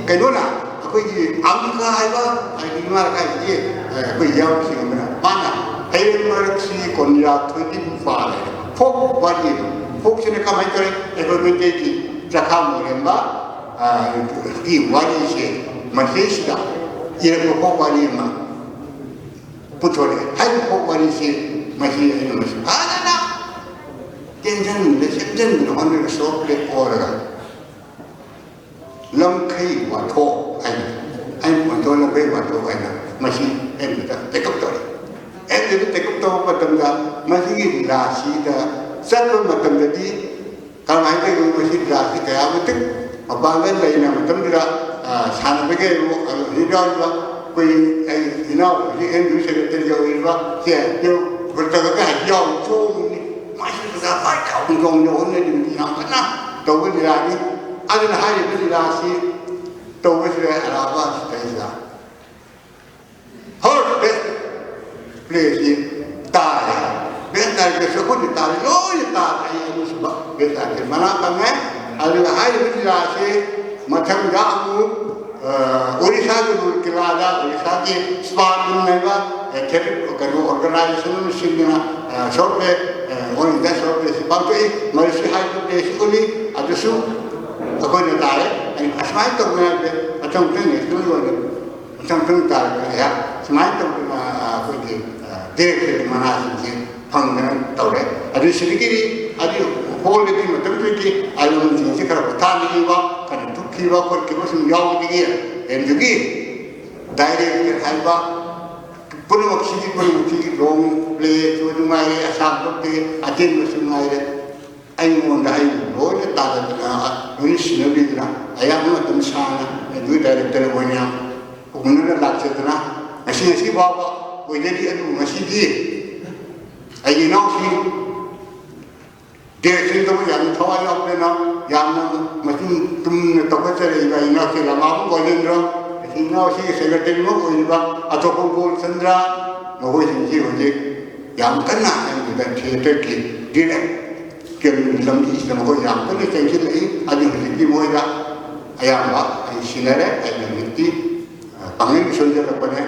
ꯀꯩꯅꯣꯅ ꯑꯩꯈꯣꯏꯒꯤ ꯑꯪꯀ ꯍꯥꯏꯕ, ꯍꯥꯏꯗꯤ ꯏꯃꯥ ꯂꯩꯀꯥꯏꯗꯒꯤ, ꯑ, ꯑꯩꯈꯣꯏ ꯏꯌꯥꯝꯕꯁꯤꯡ ꯑꯃꯅ ꯃꯥꯅ ꯍꯩꯔꯦꯟ ꯃꯔꯛꯁꯤ ꯀꯣꯟꯌꯥ ꯊꯣꯏꯕꯤ ꯄꯥꯜꯂꯦ꯫ ꯐꯣꯛ ꯋꯥꯔꯤ ꯑꯃ꯫ ꯐꯣꯛꯁꯤꯅ ꯀꯃꯥꯏꯅ ꯇꯧꯔꯦ? ꯑꯩꯈꯣꯏ ꯃꯩꯇꯩꯒꯤ ꯆꯈꯥ ꯃꯣꯔꯦꯝꯕ, ꯑ, ꯒꯤ ꯋꯥꯔꯤꯁꯦ ꯃꯁꯤꯁꯤꯗ ꯏꯔꯛꯄ ꯐꯣꯛ ꯋꯥꯔꯤ ꯑꯃ ꯄꯨꯊꯣꯔꯛꯑꯦ꯫ ꯍꯥꯏꯔꯤꯕ ꯐꯣꯛ ꯋꯥꯔꯤꯁꯤ ꯃꯁꯤ ꯑꯩꯅ ꯃꯁꯤ ꯐꯖꯅ ꯇꯦꯟꯁꯤꯟꯗꯅ ꯁꯦꯝꯖꯤꯟꯗꯅ ꯍꯣꯠꯅꯔꯒ ꯁꯣꯔꯠ ꯄ꯭ꯂꯦ ꯑꯣꯏꯔꯒ ꯂꯝꯈꯩ ꯋꯥꯊꯣꯛ ꯍꯥꯏꯅ, ꯑꯩꯅ ꯄꯟꯊꯣꯛ ꯂꯝꯈꯩ ꯋꯥꯊꯣꯛ ꯍꯥꯏꯅ ꯃꯁꯤ ꯑꯦꯝꯗꯨꯗ ꯇꯦꯛꯑꯞ ꯇꯧꯔꯦ꯫ ꯑꯦꯝꯗꯨꯗ ꯇꯦꯛꯑꯞ ꯇꯧꯕ ꯃꯇꯝꯗ ꯃꯁꯤꯒꯤ ꯂꯤꯂꯥꯁꯤꯗ ꯆꯠꯄ ꯃꯇꯝꯗꯗꯤ ꯀꯔꯝꯍꯥꯏꯅ ꯇꯧꯔꯤꯅꯣ? ꯃꯁꯤ ꯂꯤꯂꯥꯁꯤ ꯀꯌꯥ ꯃꯇꯤꯛ ꯃꯄꯥꯡꯒꯜ ꯂꯩꯅ ꯃꯇꯝꯗꯨꯗ, ꯑ, ꯁꯥꯟꯅꯕꯒꯤ ꯑꯣꯏꯔꯣ, ꯑꯗꯨ ꯍꯧꯖꯤꯛ ꯌꯥꯎꯔꯤꯕ ꯑꯩꯈꯣꯏ, ꯑꯩ ꯏꯅꯥꯎ ꯍꯧꯖꯤꯛ ꯑꯦꯝ ꯌꯨ ꯁꯦꯀ꯭ꯔꯦꯇꯔꯤ ꯑꯣꯏꯔꯤꯕ ꯁꯦ ꯄ꯭ꯔꯣꯇꯒ ꯍꯥꯏ ꯌꯥꯎ ꯆꯣꯡꯉꯤ꯫ ꯃꯁꯤꯗ ꯄꯥꯏ ꯊꯥꯎ ꯆꯣꯡ ꯌꯧꯍꯟꯅꯗꯤ ꯌꯥꯝ ꯀꯟꯅ ꯇꯧꯕ ꯂꯤꯂꯥꯅꯤ꯫ ꯑꯗꯨꯅ ꯍꯥꯏꯔꯤꯕ ꯂꯤꯂꯥꯁꯤ ꯇꯧꯕꯁꯤꯗ ꯑꯔꯥꯕ ꯁꯤꯗꯩꯁꯤꯗ ꯐꯥꯔꯁ ꯕꯦꯁ ꯄ꯭ꯂꯦꯁꯤ ꯇꯥꯔꯦ꯫ ꯕꯦꯁ ꯗꯥꯏꯔꯦꯛꯇꯔꯁꯨ ꯑꯩꯈꯣꯏꯅ ꯇꯥꯔꯦ, ꯂꯣꯏꯅ ꯇꯥꯔꯦ꯫ ꯑꯩ ꯑꯅꯤꯁꯨꯕ ꯕꯦꯁ ꯗꯥꯏꯔꯦꯛꯇꯔ ꯃꯅꯥ ꯐꯪꯉꯦ꯫ ꯑꯗꯨꯒ ꯍꯥꯏꯔꯤꯕ ꯂꯤꯂꯥꯁꯤ ꯃꯊꯪꯗ ꯑꯃꯨꯛ, ꯑ, ꯑꯣꯔꯤꯁꯥꯒꯤ ꯔꯨꯜꯀꯦꯂꯥꯗ, ꯑꯣꯔꯤꯁꯥꯒꯤ ꯁ꯭ꯄꯥꯟ ꯍꯥꯏꯕ, ꯑ, ꯊꯦꯇꯔ, ꯀꯩꯅꯣ, ꯑꯣꯔꯒꯅꯥꯏꯖꯦꯁꯟ ꯑꯃ ꯁꯤꯟꯗꯨꯅ, ꯑ, ꯁꯣꯔꯠ ꯄ꯭ꯂꯦ, ꯑ, ꯑꯣꯟ ꯏꯟꯗꯤꯌꯥ ꯁꯣꯔꯠ ꯄ꯭ꯂꯦꯁꯤ ꯄꯥꯡꯊꯣꯛꯏ꯫ ꯃꯁꯤ ꯍꯥꯏꯔꯤꯕ ꯄ꯭ꯂꯦꯁꯤ ꯎꯠꯂꯤ꯫ ꯑꯗꯨꯁꯨ ꯑꯩꯈꯣꯏꯅ ꯇꯥꯔꯦ꯫ ꯑꯩꯅ ꯑꯁꯨꯃꯥꯏꯅ ꯇꯧꯗꯅ ꯃꯊꯪ ꯃꯊꯪ ꯅꯦꯁꯅꯦꯜꯒꯤ ꯑꯣꯏꯅ ꯃꯊꯪ ꯃꯊꯪ ꯇꯥꯔꯛꯄꯗ ꯑꯩꯍꯥꯛ ꯁꯨꯃꯥꯏꯅ ꯇꯧꯗꯅ, ꯑ, ꯑꯩꯈꯣꯏꯒꯤ, ꯑ, ꯗꯤꯔꯦꯛꯇꯔꯒꯤ ꯃꯅꯥꯁꯤꯡꯁꯦ ꯐꯪꯗꯅ ꯇꯧꯔꯦ꯫ ꯑꯗꯨ ꯁꯤꯗꯒꯤꯗꯤ ꯑꯗꯨ ꯍꯣꯜꯗꯗꯤ ꯃꯇꯝꯗꯨꯒꯤ ꯑꯥꯏꯂꯝꯁꯤꯡꯁꯦ ꯈꯔ ꯄꯣꯊꯥꯅꯤꯡꯉꯤꯕ, ꯈꯔ ꯊꯨꯞꯈꯤꯕ ꯈꯣꯠꯈꯤꯕ ꯁꯨꯝ ꯌꯥꯎꯕꯗꯒꯤ ꯑꯗꯨꯗꯒꯤ ꯗꯥꯏꯔꯦꯛꯇꯔ ꯍꯥꯏꯕ ꯄꯨꯝꯅꯃꯛꯁꯤꯒꯤ ꯄꯨꯝꯅꯃꯛꯁꯤꯒꯤ ꯂꯣꯡ ꯄ꯭ꯂꯦꯁꯨ ꯅꯨꯡꯉꯥꯏꯔꯦ, ꯑꯁꯥꯡꯕ ꯄ꯭ꯂꯦ ꯑꯇꯦꯟꯕꯁꯨ ꯅꯨꯡꯉꯥꯏꯔꯦ꯫ ꯑꯩꯉꯣꯟꯗ ꯑꯩ ꯂꯣꯏꯅ ꯇꯥꯗꯅ, ꯂꯣꯏꯅ ꯁꯤꯟꯅꯕꯤꯗꯅ ꯑꯌꯥꯝꯕ ꯃꯇꯝ ꯁꯥꯡꯅ ꯑꯗꯨꯒꯤ ꯗꯥꯏꯔꯦꯛꯇꯔ ꯑꯣꯏꯅ ꯌꯥꯝ ꯎꯅꯅ ꯂꯥꯛꯆꯗꯅ ꯉꯁꯤ, ꯉꯁꯤ ꯐꯥꯎꯕ ꯑꯣꯏꯖꯔꯤ꯫ ꯑꯗꯨꯕꯨ ꯉꯁꯤꯗꯤ ꯑꯩꯒꯤ ꯏꯅꯥꯎꯁꯤꯡ ꯗꯦꯁꯤꯡꯗꯕꯨ ꯌꯥꯝꯅ ꯊꯋꯥꯏ ꯌꯥꯎꯗꯅ ꯌꯥꯝꯅ ꯃꯆꯤꯟ ꯇꯨꯝꯅ ꯇꯧꯈꯠꯆꯔꯛꯏꯕ ꯏꯅꯥꯎꯁꯤ ꯔꯃꯥꯕꯨ ꯒꯣꯕꯤꯟꯗ꯭ꯔ, ꯏꯆꯤꯟ ꯏꯅꯥꯎꯁꯤꯒꯤ ꯁꯦꯀ꯭ꯔꯦꯇꯔꯤꯃꯛ ꯑꯣꯏꯔꯤꯕ ꯑꯇꯣꯞꯄ ꯒꯣꯜꯆꯟꯗ꯭ꯔ, ꯃꯈꯣꯏꯁꯤꯡꯁꯤ ꯍꯧꯖꯤꯛ ꯌꯥꯝ ꯀꯟꯅ ꯑꯩꯈꯣꯏꯗ ꯊꯤꯌꯦꯇꯔꯒꯤ ꯗꯤꯔꯦꯛ ꯂꯝꯕꯤꯁꯤꯗ ꯃꯈꯣꯏ ꯌꯥꯝ ꯀꯟꯅ ꯆꯪꯁꯤꯜꯂꯛꯏ꯫ ꯑꯗꯨ ꯍꯧꯖꯤꯛꯇꯤ ꯃꯣꯏꯗ ꯑꯌꯥꯝꯕ ꯑꯩ ꯁꯤꯟꯅꯔꯦ꯫ ꯑꯩꯅ ꯍꯧꯖꯤꯛꯇꯤ ꯄꯥꯡꯒꯜꯒꯤ ꯁꯣꯏꯖꯜꯂꯛꯄꯅꯦ꯫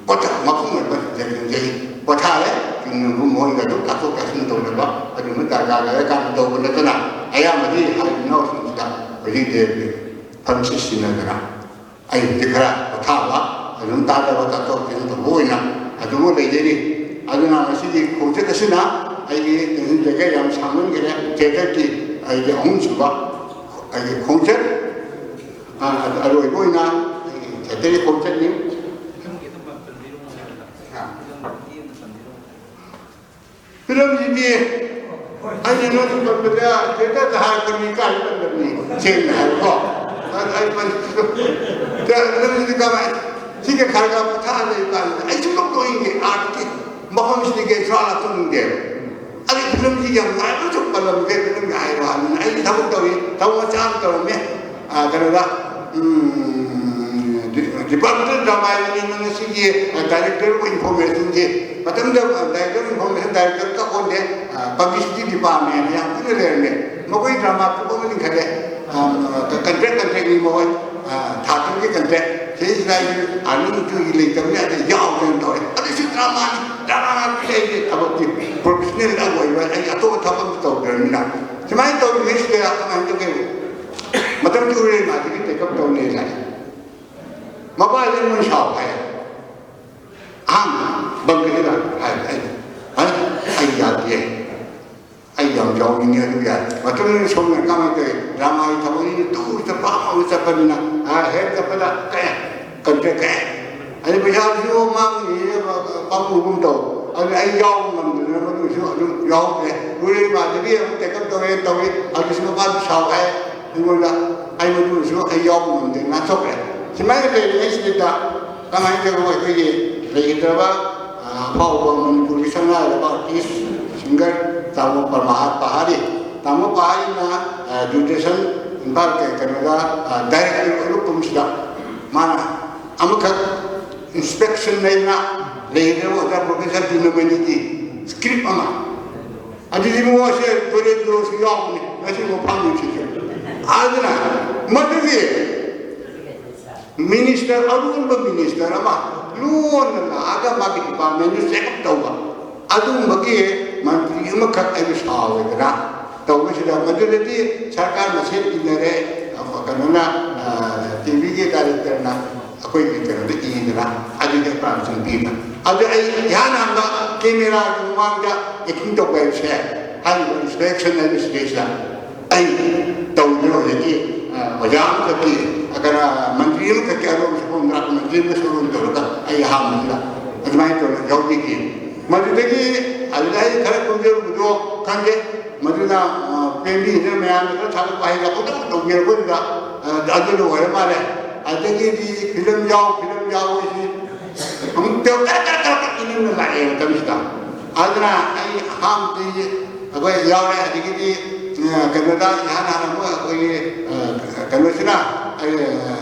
ꯄꯣꯊꯥ ꯃꯄꯨꯡ ꯑꯣꯏꯕ ꯁꯤꯡꯖꯩ ꯄꯣꯊꯥꯔꯦ꯫ ꯆꯨꯝꯅꯕꯨ ꯃꯣꯏꯒ ꯑꯗꯨꯝ ꯇꯥꯊꯣꯛ ꯇꯥꯁꯤꯟ ꯇꯧꯅꯕ ꯑꯗꯨꯝꯕ ꯗꯔꯀꯥꯔ ꯂꯩꯔꯀꯥꯟꯗ ꯇꯧꯕ ꯅꯠꯇꯅ ꯑꯌꯥꯝꯕꯗꯤ ꯍꯥꯏꯔꯤꯕ ꯏꯅꯥꯎꯁꯤꯡꯁꯤꯗ ꯍꯧꯖꯤꯛꯇꯤ ꯐꯝꯁꯤ ꯁꯤꯟꯅꯗꯅ ꯑꯩꯕꯨꯗꯤ ꯈꯔ ꯄꯣꯊꯥꯕ ꯑꯗꯨꯝ ꯇꯥꯗꯕ ꯇꯥꯊꯣꯛ ꯇꯥꯁꯤꯟ ꯇꯧꯕ ꯑꯣꯏꯅ ꯑꯗꯨꯃꯛ ꯂꯩꯖꯔꯤ꯫ ꯑꯗꯨꯅ ꯉꯁꯤꯒꯤ ꯈꯣꯡꯆꯠ ꯑꯁꯤꯅ ꯑꯩꯒꯤ ꯇꯦꯟꯁꯤꯟꯖꯒꯦ ꯌꯥꯝ ꯁꯥꯡꯃꯟꯈꯔꯦ꯫ ꯊꯤꯌꯦꯇꯔꯒꯤ ꯑꯩꯒꯤ ꯑꯍꯨꯝꯁꯨꯕ ꯑꯩꯒꯤ ꯈꯣꯡꯆꯠ ꯑ, ꯑꯗꯨ ꯑꯔꯣꯏꯕ ꯑꯣꯏꯅ ꯑꯩꯒꯤ ꯊꯤꯌꯦꯇꯔꯒꯤ ꯈꯣꯡꯆꯠꯅꯤ꯫ ꯑ꯫ ꯐꯤꯂꯝꯁꯤꯗꯤ ꯑꯩꯅ ꯅꯣꯏꯗ ꯄꯟꯕꯗ ꯊꯤꯌꯦꯇꯔꯗ ꯍꯥꯏꯔꯛꯄꯅꯤ, ꯀꯥꯏꯗ ꯄꯟꯕꯅꯤ? ꯁꯦꯡꯅ ꯍꯥꯏꯕꯀꯣ꯫ ꯑꯗ ꯑꯩ ꯄꯟ-, ꯐꯤꯂꯝꯁꯤꯗꯤ ꯀꯃꯥꯏ-, ꯁꯤꯒ ꯈꯔ ꯈꯔ ꯄꯣꯊꯥ ꯂꯩꯕ ꯀꯥꯟꯗ ꯑꯩ ꯁꯨꯡꯅꯣꯛ ꯅꯣꯛꯅꯤꯡꯗꯦ꯫ ꯑꯥꯔꯠꯀꯤ ꯃꯐꯝꯁꯤꯗꯒꯤ ꯑꯩ ꯁꯨꯡꯂꯥꯛ ꯂꯥꯛꯊꯣꯛꯅꯤꯡꯗꯦꯕ꯫ ꯑꯗꯩ ꯐꯤꯂꯝꯁꯤ ꯌꯥꯝ ꯅꯨꯡꯉꯥꯏꯕ ꯁꯨꯝ ꯄꯜꯂꯝꯒꯦ, ꯐꯤꯂꯝꯒꯤ ꯍꯥꯏꯔꯣ ꯍꯥꯏꯕꯅꯤꯅ ꯑꯩꯗꯤ ꯊꯕꯛ ꯇꯧꯔꯤ, ꯊꯕꯛ ꯃꯆꯥ ꯑꯃ ꯇꯧꯔꯝꯃꯦ꯫ ꯑ, ꯀꯩꯅꯣꯗ, ꯎꯝ, ꯗꯤ-, Department of Drama ꯍꯥꯏꯕꯅꯤ, ꯉꯁꯤꯒꯤ, ꯑ, Director of Information ꯁꯦ꯫ ꯃꯇꯝꯗ, ꯑ, Director of Information, Director ꯀ ꯑꯣꯟꯗꯦ, ꯑ, Publicity Department ꯍꯥꯏꯅ ꯌꯥꯝ ꯀꯨꯏꯅ ꯂꯩꯔꯝꯃꯦ꯫ ꯃꯈꯣꯏ drama ꯀꯨꯞ ꯑꯃ ꯂꯤꯡꯈꯠꯂꯦ꯫ ꯑ, contract, contract ꯅꯤ ꯃꯈꯣꯏ, ꯑ, ꯊꯥ ꯇꯔꯨꯛꯀꯤ contract꯫ ꯁꯤꯗꯩꯁꯤꯗ ꯑꯩꯁꯨ earning ꯁꯨ ꯂꯩꯇꯕꯅꯤꯅ ꯑꯗ ꯌꯥꯎꯗꯅ ꯇꯧꯔꯦ꯫ ꯑꯗꯨꯁꯨ drama ꯅꯤ, drama ꯉꯥꯛꯇ ꯑꯩꯁꯦ ꯊꯕꯛꯇꯤ professional ꯑꯃ ꯑꯣꯏꯕ, ꯑꯩ ꯑꯇꯣꯞꯄ ꯊꯕꯛ ꯑꯃ ꯇꯧꯗ꯭ꯔꯕꯅꯤꯅ꯫ ꯁꯨꯃꯥꯏꯅ ꯇꯧꯔꯤꯉꯩꯁꯤꯗ ꯀꯃꯥꯏꯅ ꯇꯧꯒꯦ? ꯃꯇꯝꯗꯨ ꯎꯔꯦ, ꯃꯥꯗꯒꯤ take up ꯇꯧꯅꯤ ꯂꯥꯛꯑꯦ꯫ ꯃꯄꯥꯁꯦ ꯑꯩꯉꯣꯟꯗ ꯁꯥꯎ ꯍꯥꯏ꯫ ꯑꯍꯥꯟꯕ ꯕꯪꯒꯂꯤꯗ ꯍꯥꯏ, ꯑꯩ, "ꯑꯩ, ꯑꯩ ꯌꯥꯗꯦ꯫ ꯑꯩ ꯌꯥꯝ ꯌꯥꯎꯅꯤꯡꯉꯦ, ꯑꯗꯨ ꯌꯥꯗꯦ꯫" ꯃꯇꯝꯗꯨꯗ ꯁꯣꯝꯅ ꯀꯃꯥꯏꯅ ꯇꯧꯋꯤ? ꯗ꯭ꯔꯃꯥꯒꯤ ꯊꯕꯛꯅꯤꯅ ꯇꯨꯔ ꯆꯠꯄ ꯑꯃ ꯆꯠꯄꯅꯤꯅ, ꯑꯥ, ꯍꯦꯛ ꯆꯠꯄꯗ ꯀꯛꯑꯦ, ꯀꯟꯇ꯭ꯔꯦꯛ ꯀꯛꯑꯦ꯫ ꯑꯗꯩ ꯄꯩꯁꯥꯁꯨ ꯃꯥꯡꯉꯤ, ꯄꯥꯝꯃꯨꯒꯨꯝ ꯇꯧ꯫ ꯑꯗꯨꯅ ꯑꯩ ꯌꯥꯎꯕ ꯉꯝꯗꯗꯅ ꯃꯗꯨꯁꯨ ꯑꯗꯨꯝ ꯌꯥꯎꯍꯧꯗ꯭ꯔꯦ꯫ ꯎꯔꯤꯕ ꯃꯥꯙꯕꯤ ꯑꯃꯨꯛ take up ꯇꯧꯔꯦ ꯇꯧꯏ꯫ ꯑꯗꯨꯁꯨ ꯃꯄꯥꯁꯨ ꯁꯥꯎ ꯍꯥꯏ ꯑꯩꯉꯣꯟꯗ꯫ ꯑꯩ ꯃꯗꯨꯁꯨ ꯑꯩ ꯌꯥꯎꯕ ꯉꯝꯗꯦ, ꯅꯥꯟꯊꯣꯛꯈ꯭ꯔꯦ꯫ ꯁꯨꯃꯥꯏꯅ ꯂꯩꯔꯤꯉꯩꯁꯤꯗ ꯀꯃꯥꯏꯅ ꯇꯧꯕ ꯑꯩꯈꯣꯏꯒꯤ ꯂꯩꯈꯤꯗ꯭ꯔꯕ, ꯑ, ꯑꯐꯥꯎꯕ ꯃꯅꯤꯄꯨꯔꯒꯤ ꯁꯛꯅꯥꯏꯔꯕ artist, singer ꯇꯥꯃꯣ ꯄꯔꯃꯥ ꯄꯍꯥꯔꯤ꯫ ꯇꯥꯃꯣ ꯄꯍꯥꯔꯤꯅ, ꯑ, ꯗꯨꯔꯗꯔꯁꯟ ꯏꯝꯐꯥꯜ ꯀꯩ-, ꯀꯩꯅꯣꯗ, ꯑ, director ꯑꯣꯏꯕ ꯀꯨꯝꯁꯤꯗ ꯃꯥꯅ ꯑꯃꯈꯛ inspection ꯂꯩꯅ ꯂꯩꯈꯤꯗ꯭ꯔꯕ ꯑꯣꯖꯥ Professor ꯖꯨꯅꯃꯅꯤꯒꯤ script ꯑꯃ꯫ ꯑꯗꯨꯗꯤ ꯃꯣꯏꯁꯦ ꯇꯨꯔꯦꯟꯗ꯭ꯔꯣꯁꯨ ꯌꯥꯎꯕꯅꯤ, ꯉꯁꯤ ꯃꯐꯝ ꯅꯨꯡꯁꯤꯁꯨ꯫ ꯑꯗꯨꯅ ꯃꯗꯨꯒꯤ minister, ꯑꯔꯨꯕ minister ꯑꯃ ꯂꯣꯟꯅ ꯂꯥꯛꯑꯒ ꯃꯥꯒꯤ departmentꯗꯨ check up ꯇꯧꯕ, ꯑꯗꯨꯒꯨꯝꯕꯒꯤ ꯃꯟꯇ꯭ꯔꯤ ꯑꯃꯈꯛ ꯑꯩꯅ ꯁꯥꯎꯔꯦꯗꯅ ꯇꯧꯕꯁꯤꯗ, ꯃꯗꯨꯗꯗꯤ ꯁꯔꯀꯥꯔ ꯃꯁꯦꯟ ꯏꯟꯅꯔꯦ, ꯑ, ꯀꯩꯅꯣꯅ, ꯑ, TVꯒꯤ directorꯅ ꯑꯩꯈꯣꯏꯒꯤ ꯀꯩꯅꯣꯗ ꯏꯗꯅ ꯑꯗꯨꯒꯤ ꯑꯦꯄ꯭ꯔꯥꯟꯁꯤꯡ ꯄꯤꯕ꯫ ꯑꯗꯨ ꯑꯩ ꯏꯍꯥꯟ ꯍꯥꯟꯕ cameraꯒꯤ ꯃꯃꯥꯡꯗ acting ꯇꯧꯕ ꯍꯥꯏꯕꯁꯦ, ꯍꯥꯏꯔꯤꯕ inspection ꯍꯥꯏꯕ ꯁꯤꯗꯩꯁꯤꯗ ꯑꯩ ꯇꯧꯗꯅ ꯍꯧꯖꯤꯛꯀꯤ, ꯑ, ꯑꯣꯖꯥ ꯑꯃꯈꯛꯀꯤ, ꯑ, ꯀꯩꯅꯣ, ꯃꯟꯇ꯭ꯔꯤ ꯑꯃꯈꯛꯀꯤ ꯑꯔꯣꯟꯕ ꯁꯛꯐꯝꯗ ꯃꯟꯇ꯭ꯔꯤ ꯑꯃꯒ ꯁꯛꯐꯝ ꯇꯧꯔꯒ ꯑꯩ ꯑꯍꯥꯟꯕꯁꯤꯗ ꯑꯗꯨꯃꯥꯏꯅ ꯇꯧꯔꯒ ꯌꯥꯎꯖꯈꯤ꯫ ꯃꯗꯨꯗꯒꯤ ꯑꯗꯨꯗ ꯑꯩ ꯈꯔ ꯀꯨꯝꯖꯔꯨꯕꯗꯣ ꯈꯪꯗꯦ꯫ ꯃꯗꯨꯅ, ꯑ, ꯄꯦꯟꯕꯤꯗꯅ ꯃꯌꯥꯝꯅ ꯈꯔ ꯊꯥꯒꯠꯄ ꯍꯥꯏꯗꯅ ꯄꯪꯇꯧ ꯇꯧꯕꯤꯔꯛꯄꯗꯨꯗ, ꯑ, ꯑꯗꯨꯅ ꯑꯣꯏꯔ ꯃꯥꯜꯂꯦ꯫ ꯑꯗꯒꯤꯗꯤ film ꯌꯥꯎ, film ꯌꯥꯎ ꯍꯥꯏꯁꯤ ꯑꯃꯨꯛ ꯇꯧ ꯀꯔ ꯀꯔ ꯀꯔ ꯀꯔ ꯏꯅꯝꯅ ꯂꯥꯛꯑꯦ ꯃꯇꯝꯁꯤꯗ꯫ ꯑꯗꯨꯅ ꯑꯩ ꯑꯍꯥꯟꯕꯗꯤ ꯑꯩꯈꯣꯏ ꯌꯥꯎꯔꯦ꯫ ꯑꯗꯒꯤꯗꯤ, ꯑ, ꯀꯩꯅꯣꯗ ꯏꯍꯥꯟ ꯍꯥꯟꯅ ꯑꯃꯨꯛ ꯑꯩꯈꯣꯏꯒꯤ, ꯑ, ꯀꯩꯅꯣꯁꯤꯅ, ꯑꯩ, ꯑ,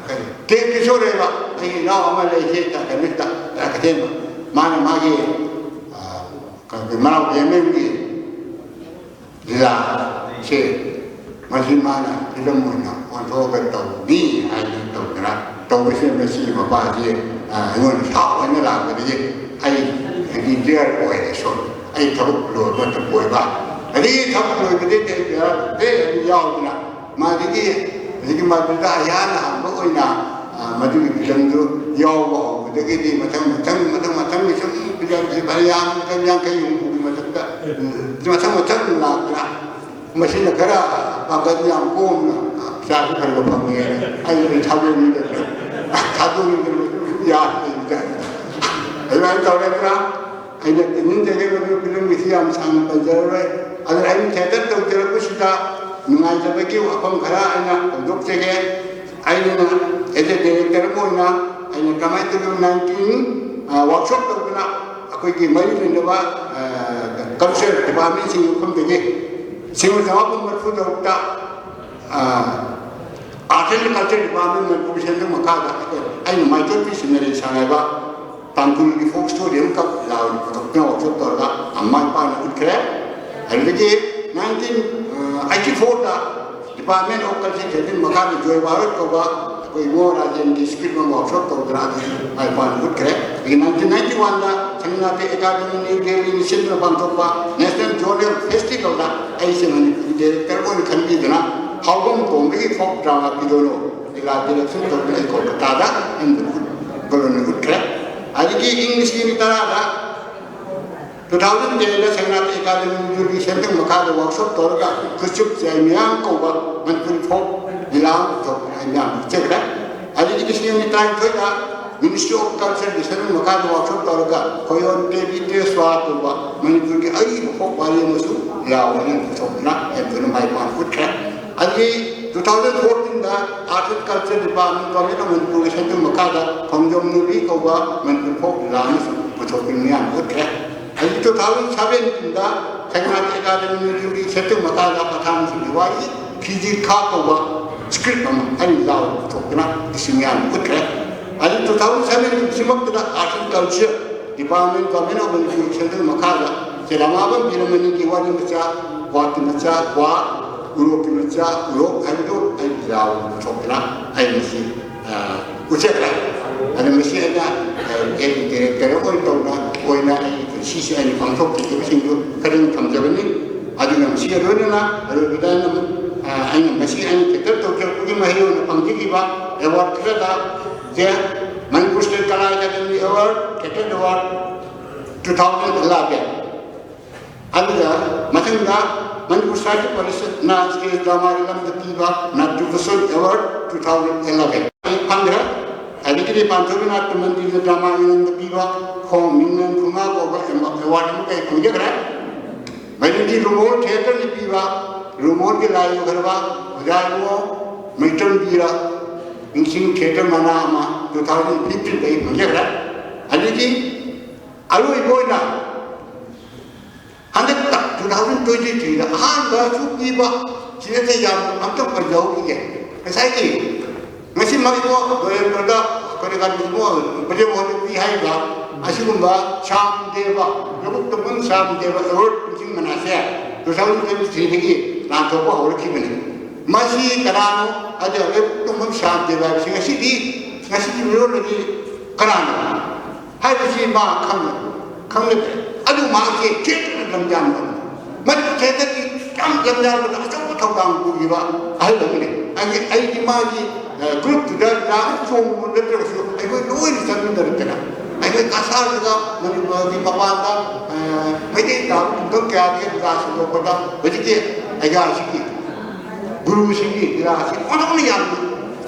ꯀꯔꯤ, ꯀꯦ ꯀꯤꯁꯣꯔ ꯍꯥꯏꯕ ꯑꯩꯒꯤ ꯏꯅꯥꯎ ꯑꯃ ꯂꯩ ꯁꯤ ꯀꯩꯅꯣꯁꯤꯗ, ꯑ, ꯀꯩꯊꯦꯜꯗ꯫ ꯃꯥꯅ ꯃꯥꯒꯤ, ꯑ, ꯀꯩꯅꯣ, ꯃꯅꯥꯎ ꯌꯦꯝ ꯑꯦꯝꯒꯤ ꯂꯤꯂꯥꯁꯦ ꯃꯁꯤ ꯃꯥꯅ film ꯑꯣꯏꯅ ꯑꯣꯟꯊꯣꯛꯑꯒ ꯇꯧꯅꯤ ꯍꯥꯏꯅ ꯇꯧꯗꯅ ꯇꯧꯕꯁꯤꯗ ꯃꯁꯤꯒꯤ ꯃꯄꯥꯁꯤ, ꯑ, ꯑꯩꯉꯣꯟꯗ ꯁꯥꯎ ꯍꯥꯏꯅ ꯂꯥꯛꯄꯗꯒꯤ ꯑꯩ ꯔꯤꯇꯤꯌꯔ ꯑꯣꯏꯔꯦ꯫ ꯁꯣꯝ ꯑꯩ ꯊꯕꯛ ꯂꯣꯏꯕ ꯃꯇꯝ ꯑꯣꯏꯕ꯫ ꯑꯗꯒꯤ ꯊꯕꯛ ꯂꯣꯏꯕꯗꯒꯤ ꯑꯩ ꯀꯩꯅꯣ ꯑꯩ ꯑꯗꯨ ꯌꯥꯎꯗꯅ ꯃꯥꯗꯒꯤ ꯍꯧꯖꯤꯛꯀꯤ ꯃꯗꯨꯗ ꯑꯩꯍꯥꯛꯅ ꯑꯍꯥꯟꯕ ꯑꯣꯏꯅ, ꯑ, ꯃꯗꯨꯒꯤ filmꯗꯨ ꯌꯥꯎꯕ ꯍꯧꯕꯗꯒꯤꯗꯤ ꯃꯊꯪ, ꯃꯊꯪ, ꯃꯊꯪ, ꯃꯊꯪꯒꯤ ꯁꯨꯝ filmꯁꯤ ꯐꯅꯌꯥꯝ, ꯃꯊꯪ ꯌꯥꯡꯈꯩ ꯍꯨꯝꯐꯨꯒꯤ ꯃꯊꯛꯇ, ꯎꯝ, ꯃꯊꯪ, ꯃꯊꯪ ꯂꯥꯛꯇꯅ ꯃꯁꯤꯅ ꯈꯔ ꯄꯥꯡꯒꯜ ꯌꯥꯝ ꯀꯣꯝꯅ ꯄꯩꯁꯥꯁꯨ ꯈꯔ ꯈꯔ ꯐꯪꯉꯦ꯫ ꯑꯩ ꯊꯥꯗꯣꯛꯅꯤꯡꯗꯅ, ꯊꯥꯗꯣꯛꯅꯤꯡꯗꯅ ꯌꯥꯔꯦ꯫ ꯑꯗꯨꯃꯥꯏꯅ ꯇꯧꯔꯗ꯭ꯔꯥ? ꯑꯩꯅ ꯇꯤꯟꯅꯤꯡꯖꯒꯦ ꯃꯗꯨ ꯐꯤꯂꯝꯒꯤꯁꯤ ꯌꯥꯝ ꯁꯥꯡꯅ ꯄꯟꯖꯔꯔꯣꯏ꯫ ꯑꯗꯨꯅ ꯑꯩꯅ ꯊꯤꯌꯦꯇꯔ ꯇꯧꯖꯔꯛꯄꯁꯤꯗ ꯅꯨꯡꯉꯥꯏꯖꯕꯒꯤ ꯋꯥꯐꯝ ꯈꯔ ꯑꯩꯅ ꯐꯣꯡꯗꯣꯛꯆꯒꯦ꯫ ꯑꯩꯅ as a director ꯑꯃ ꯑꯣꯏꯅ ꯑꯩꯅ ꯀꯃꯥꯏꯅ ꯇꯧꯗꯅ ꯅꯥꯏꯟꯇꯤꯟ ꯋꯥꯔꯛꯁꯣꯞ ꯇꯧꯗꯨꯅ ꯑꯩꯈꯣꯏꯒꯤ ꯃꯔꯤ ꯂꯩꯅꯕ ꯀꯜꯆꯔ ꯗꯤꯄꯥꯔꯠꯃꯦꯟꯁꯤꯡꯒꯤ ꯃꯐꯝꯗꯒꯤ ꯁꯤꯡ ꯆꯃꯥꯄꯟ ꯃꯔꯤꯐꯨ ꯇꯔꯨꯛꯇ art and culture department Manipur centre ꯃꯈꯥꯗ ꯑꯩꯈꯣꯏ ꯑꯩꯅ ꯃꯥꯏꯊꯣꯟ ꯄꯤ ꯁꯤꯟꯅꯔꯤ ꯁꯉꯥꯏꯕ ꯇꯥꯡꯈꯨꯜꯒꯤ ꯐꯣꯛ ꯁ꯭ꯇꯣꯔꯤ ꯑꯃꯈꯛ ꯂꯥꯎ ꯄꯨꯊꯣꯛꯇꯨꯅ ꯋꯥꯛꯁꯣꯞ ꯇꯧꯔꯒ ꯃꯃꯥ ꯃꯄꯥꯅ ꯎꯠꯈ꯭ꯔꯦ꯫ ꯑꯗꯨꯗꯒꯤ ꯅꯥꯏꯟꯇꯤꯟ ꯑꯩꯠꯇꯤ ꯐꯣꯔꯗ ꯗꯤꯄꯥꯔꯠꯃꯦꯟ ꯑꯣꯐ ꯀꯜꯆꯔ ꯁꯦꯟꯇꯔ ꯃꯈꯥꯗ ꯖꯣꯏ ꯚꯥꯔꯠ ꯀꯧꯕ ꯑꯩꯈꯣꯏ ꯏꯕꯣ ꯔꯥꯖꯦꯟꯒꯤ ꯁ꯭ꯀ꯭ꯔꯤꯞ ꯑꯃ ꯋꯥꯛꯁꯣꯞ ꯇꯧꯗꯅ ꯑꯗꯨꯁꯨ ꯃꯥꯏ ꯄꯥꯛꯅ ꯎꯠꯈ꯭ꯔꯦ꯫ ꯑꯗꯒꯤ ꯅꯥꯏꯟꯇꯤꯟ ꯅꯥꯏꯟꯇꯤ ꯋꯥꯟꯗ ꯁꯦꯅꯥꯄꯇꯤ ꯑꯦꯀꯥꯗꯃꯤ ꯅ꯭ꯌꯨ ꯗꯦꯜꯂꯤꯅ ꯁꯤꯟꯗꯨꯅ ꯄꯥꯡꯊꯣꯛꯄ ꯅꯦꯁꯅꯦꯜ ꯖꯣꯅꯦꯜ ꯐꯦꯁꯇꯤꯚꯦꯜꯗ ꯑꯩꯁꯦ ꯃꯅꯤꯄꯨꯔꯒꯤ ꯗꯥꯏꯔꯦꯛꯇꯔ ꯑꯣꯏꯅ ꯈꯟꯕꯤꯗꯨꯅ ꯍꯥꯎꯕꯝ ꯇꯣꯝꯕꯒꯤ ꯐꯣꯛ ꯗ꯭ꯔꯥꯃꯥ ꯄꯤꯗꯣꯏꯅꯣ ꯂꯤꯂꯥ ꯗꯤꯔꯦꯛꯁꯟ ꯇꯧꯗꯨꯅ ꯑꯩ ꯀꯣꯜꯀꯇꯥꯗ ꯑꯩꯅ ꯒꯣꯂꯣꯟꯅ ꯎꯠꯈ꯭ꯔꯦ꯫ ꯑꯗꯒꯤ ꯏꯪ ꯂꯤꯁꯤꯡ ꯑꯅꯤ ꯇꯔꯥꯗ ꯇꯨ ꯊꯥꯎꯖꯟ ꯇꯦꯟꯗ ꯁꯦꯅꯥꯄꯇꯤ ꯑꯦꯀꯥꯗꯃꯤ ꯃꯅꯤꯄꯨꯔꯒꯤ ꯁꯦꯟꯇꯔ ꯃꯈꯥꯗ ꯋꯥꯛꯁꯣꯞ ꯇꯧꯔꯒ ꯈꯨꯠꯆꯨꯞ ꯆꯥꯏ ꯃꯤꯌꯥꯝ ꯀꯧꯕ ꯃꯅꯤꯄꯨꯔꯤ ꯐꯣꯛ ꯂꯤꯂꯥ ꯑꯃ ꯄꯨꯊꯣꯛꯇꯨꯅ ꯑꯩ ꯃꯤꯌꯥꯝ ꯎꯠꯆꯈ꯭ꯔꯦ꯫ ꯑꯗꯒꯤ ꯂꯤꯁꯤꯡ ꯑꯅꯤ ꯇꯔꯥꯅꯤꯊꯣꯏꯗ ꯃꯤꯅꯤꯁꯇ꯭ꯔꯤ ꯑꯣꯐ ꯀꯜꯆꯔꯒꯤ ꯁꯦꯟꯇꯔ ꯃꯈꯥꯗ ꯋꯥꯛꯁꯣꯞ ꯇꯧꯔꯒ ꯈꯣꯌꯣꯟ ꯇꯦꯕꯤ ꯇ꯭ꯔꯦꯁ꯭ꯋꯥ ꯀꯧꯕ ꯃꯅꯤꯄꯨꯔꯒꯤ ꯑꯔꯤꯕ ꯐꯣꯛ ꯋꯥꯔꯤ ꯑꯃꯁꯨ ꯂꯤꯂꯥ ꯑꯣꯏꯅ ꯄꯨꯊꯣꯛꯇꯨꯅ ꯍꯦꯟꯗꯨꯅ ꯃꯥꯏ ꯄꯥꯛꯅ ꯎꯠꯈ꯭ꯔꯦ꯫ ꯑꯗꯒꯤ ꯇꯨ ꯊꯥꯎꯖꯟ ꯐꯣꯔꯇꯤꯟꯗ art and culture department government of ꯃꯅꯤꯄꯨꯔꯒꯤ ꯁꯦꯟꯇꯔ ꯃꯈꯥꯗ ꯈꯣꯡꯖꯣꯝ ꯅꯨꯕꯤ ꯀꯧꯕ ꯃꯅꯤꯄꯨꯔ ꯐꯣꯛ ꯂꯤꯂꯥ ꯑꯃꯁꯨ ꯄꯨꯊꯣꯛꯇꯨꯅ ꯃꯤꯌꯥꯝ ꯎꯠꯈ꯭ꯔꯦ꯫ ꯑꯗꯒꯤ ꯇꯨ ꯊꯥꯎꯖꯟ ꯁꯚꯦꯟꯇꯤꯟꯗ ꯁꯦꯅꯥꯄꯇꯤ ꯑꯦꯀꯥꯗꯃꯤ ꯃꯅꯤꯄꯨꯔꯒꯤ ꯁꯦꯟꯇꯔ ꯃꯈꯥꯗ ꯄꯊꯥꯅꯤꯁꯤꯡꯒꯤ ꯋꯥꯔꯤ ꯐꯤꯖꯤ ꯈꯥ ꯀꯧꯕ ꯁ꯭ꯀ꯭ꯔꯤꯞ ꯑꯃ ꯑꯩꯅ ꯂꯥꯎ ꯄꯨꯊꯣꯛꯇꯨꯅ ꯂꯤꯁꯤꯡ ꯃꯌꯥꯝ ꯎꯠꯈ꯭ꯔꯦ꯫ ꯑꯗꯒꯤ ꯇꯨ ꯊꯥꯎꯖꯟ ꯁꯚꯦꯟꯇꯤꯟ ꯁꯤꯃꯛꯇꯗ art and culture department government of ꯃꯅꯤꯄꯨꯔꯒꯤ ꯁꯦꯟꯇꯔ ꯃꯈꯥꯗ ꯆꯦꯂꯥꯃꯥꯕꯝ ꯕꯤꯔꯃꯅꯤꯒꯤ ꯋꯥꯔꯤ ꯃꯆꯥ, ꯀ꯭ꯋꯥꯛꯀꯤ ꯃꯆꯥ ꯀ꯭ꯋꯥ, ꯎꯔꯣꯛꯀꯤ ꯃꯆꯥ ꯎꯔꯣꯛ ꯍꯥꯏꯕꯗꯨ ꯑꯩ ꯂꯥꯎ ꯄꯨꯊꯣꯛꯇꯨꯅ ꯑꯩ ꯃꯁꯤ ꯎꯠꯆꯈ꯭ꯔꯦ꯫ ꯑꯗ ꯃꯁꯤ ꯑꯩꯅ ꯑꯩꯒꯤ ꯗꯥꯏꯔꯦꯛꯇꯔ ꯑꯣꯏꯅ ꯇꯧꯅ ꯑꯣꯏꯅ ꯑꯩꯒꯤ ꯄꯨꯟꯁꯤꯁꯦ ꯑꯩꯅ ꯄꯥꯡꯊꯣꯛꯆꯈꯤꯕꯁꯤꯡꯗꯨ ꯈꯔꯗꯪ ꯊꯝꯖꯕꯅꯤ꯫ ꯑꯗꯨꯒ ꯃꯁꯤꯒ ꯂꯣꯏꯅꯅ ꯑꯔꯣꯏꯕꯗ ꯑꯩꯅ ꯑꯩꯅ ꯃꯁꯤ ꯑꯩꯅ ꯊꯤꯌꯦꯇꯔ ꯇꯧꯖꯔꯛꯄꯒꯤ ꯃꯍꯩ ꯑꯣꯏꯅ ꯐꯪꯖꯈꯤꯕ ꯑꯦꯋꯥꯔꯗ ꯈꯔꯗ ꯁꯦ ꯃꯅꯤꯄꯨꯔ ꯁ꯭ꯇꯦꯠ ꯀꯂꯥ academy award, theatre award two thousand eleven. ꯑꯗꯨꯒ ꯃꯊꯪꯗ ꯃꯅꯤꯄꯨꯔ ꯁꯥꯍꯤꯇ꯭ꯌ ꯄꯔꯤꯁꯠꯅ ꯁ꯭ꯇꯦꯖ ꯗ꯭ꯔꯃꯥꯒꯤ ꯂꯝꯗ ꯄꯤꯕ Natya Bhushan award two thousand eleven ꯑꯩ ꯐꯪꯈ꯭ꯔꯦ꯫ ꯑꯗꯒꯤꯗꯤ ꯄꯥꯟꯊꯣꯏꯕꯤ ꯅꯥꯇ꯭ꯌ ꯃꯟꯗꯤꯔꯗ ꯗ꯭ꯔꯃꯥꯒꯤꯗꯃꯛꯇ ꯄꯤꯕ ꯈꯣꯡ ꯃꯤꯡꯅ ꯈꯣꯡꯉꯥ ꯀꯧꯕ ꯑꯦꯋꯥꯔꯗ ꯑꯃ ꯀꯩ ꯐꯪꯖꯈ꯭ꯔꯦ꯫ ꯃꯗꯨꯗꯤ ꯔꯨꯃꯣꯔ ꯊꯤꯌꯦꯇꯔꯅ ꯄꯤꯕ ꯔꯨꯃꯣꯔꯒꯤ ꯂꯥꯏ ꯑꯣꯏꯈ꯭ꯔꯕ ꯑꯣꯖꯥ ꯏꯕꯨꯡꯉꯣ ꯃꯩꯇ꯭ꯔꯝꯕꯤꯔ ꯅꯤꯡꯁꯤꯡ ꯊꯤꯌꯦꯇꯔ ꯃꯅꯥ ꯑꯃ ꯇꯨ ꯊꯥꯎꯖꯟ ꯐꯤꯐꯇꯤꯟꯗ ꯑꯩ ꯐꯪꯖꯈ꯭ꯔꯦ꯫ ꯑꯗꯒꯤ ꯑꯔꯣꯏꯕ ꯑꯣꯏꯅ ꯍꯟꯗꯛꯇ ꯇꯨ ꯊꯥꯎꯖꯟ ꯇ꯭ꯋꯦꯟꯇꯤ ꯊ꯭ꯔꯤꯗ ꯑꯍꯥꯟꯕꯁꯨ ꯄꯤꯕ ꯁꯤꯗ ꯌꯥꯝ ꯑꯝꯇ ꯄꯟꯖꯍꯧꯈꯤꯒꯦ꯫ ꯉꯁꯥꯏꯒꯤ ꯉꯁꯤꯃꯛ ꯏꯕꯣ ꯗꯣꯔꯦꯟꯗ꯭ꯔꯗ ꯀꯔꯤ ꯀꯔꯤ ꯏꯕꯣ ꯄ꯭ꯔꯦꯝ ꯍꯣꯏꯗ ꯄꯤ ꯍꯥꯏꯔꯤꯕ ꯑꯁꯤꯒꯨꯝꯕ ꯁ꯭ꯌꯥꯝ ꯗꯦꯕ, ꯂꯧꯕꯨꯛ ꯇꯝꯐꯝ ꯁ꯭ꯌꯥꯝ ꯗꯦꯕ ꯑꯦꯋꯥꯔꯗ ꯅꯤꯡꯁꯤꯡ ꯃꯅꯥꯁꯦ ꯇꯨ ꯊꯥꯎꯖꯟ ꯇ꯭ꯋꯦꯟꯇꯤ ꯊ꯭ꯔꯤꯗꯒꯤ ꯂꯥꯟꯊꯣꯛꯄ ꯍꯧꯔꯛꯈꯤꯕꯅꯤ꯫ ꯃꯁꯤ ꯀꯅꯥꯅꯣ? ꯑꯗꯨ ꯂꯧꯕꯨꯛ ꯇꯝꯐꯝ ꯁ꯭ꯌꯥꯝ ꯗꯦꯕ ꯍꯥꯏꯕꯁꯤ ꯉꯁꯤꯗꯤ, ꯉꯁꯤꯒꯤ ꯃꯤꯔꯣꯜꯗꯗꯤ ꯀꯅꯥꯅꯣ ꯍꯥꯏꯕꯁꯤ ꯃꯥ ꯈꯪꯅ-, ꯈꯪꯅꯗ꯭ꯔꯦ꯫ ꯑꯗꯨ ꯃꯍꯥꯛꯁꯦ ꯊꯤꯌꯦꯇꯔꯗ ꯂꯝꯖꯥꯟꯕ, ꯃꯗꯨ ꯊꯤꯌꯦꯇꯔꯒꯤ ꯌꯥꯝ ꯂꯝꯖꯥꯟꯕꯗ ꯑꯆꯧꯕ ꯊꯧꯗꯥꯡ ꯄꯨꯈꯤꯕ ꯑꯍꯜ ꯑꯃꯅꯤ꯫ ꯑꯩꯒꯤ, ꯑꯩꯒꯤ ꯃꯥꯒꯤ, ꯑ, ꯒ꯭ꯔꯨꯞꯇꯨꯗ ꯗꯥꯟꯁ ꯆꯣꯡꯕ ꯅꯠꯇ꯭ꯔꯒꯁꯨ ꯑꯩꯈꯣꯏ ꯂꯣꯏꯅ ꯆꯠꯃꯤꯟꯅꯔꯛꯇꯅ ꯑꯩꯈꯣꯏ ꯀꯁꯥꯔꯗꯨꯗ ꯃꯅꯤꯄꯨꯔꯒꯤ ꯃꯄꯥꯟꯗ, ꯑ, ꯃꯩꯇꯩ ꯇꯥꯕ ꯈꯨꯡꯒꯪ ꯀꯌꯥꯒꯤ ꯂꯤꯂꯥ ꯁꯟꯗꯣꯛꯄꯗ ꯍꯧꯖꯤꯛꯀꯤ ꯑꯩꯒꯥꯁꯤꯒꯤ ꯒꯨꯔꯨꯁꯤꯡꯒꯤ ꯂꯤꯂꯥꯁꯤ ꯑꯣꯟꯊꯣꯛꯅ ꯌꯥꯝꯅ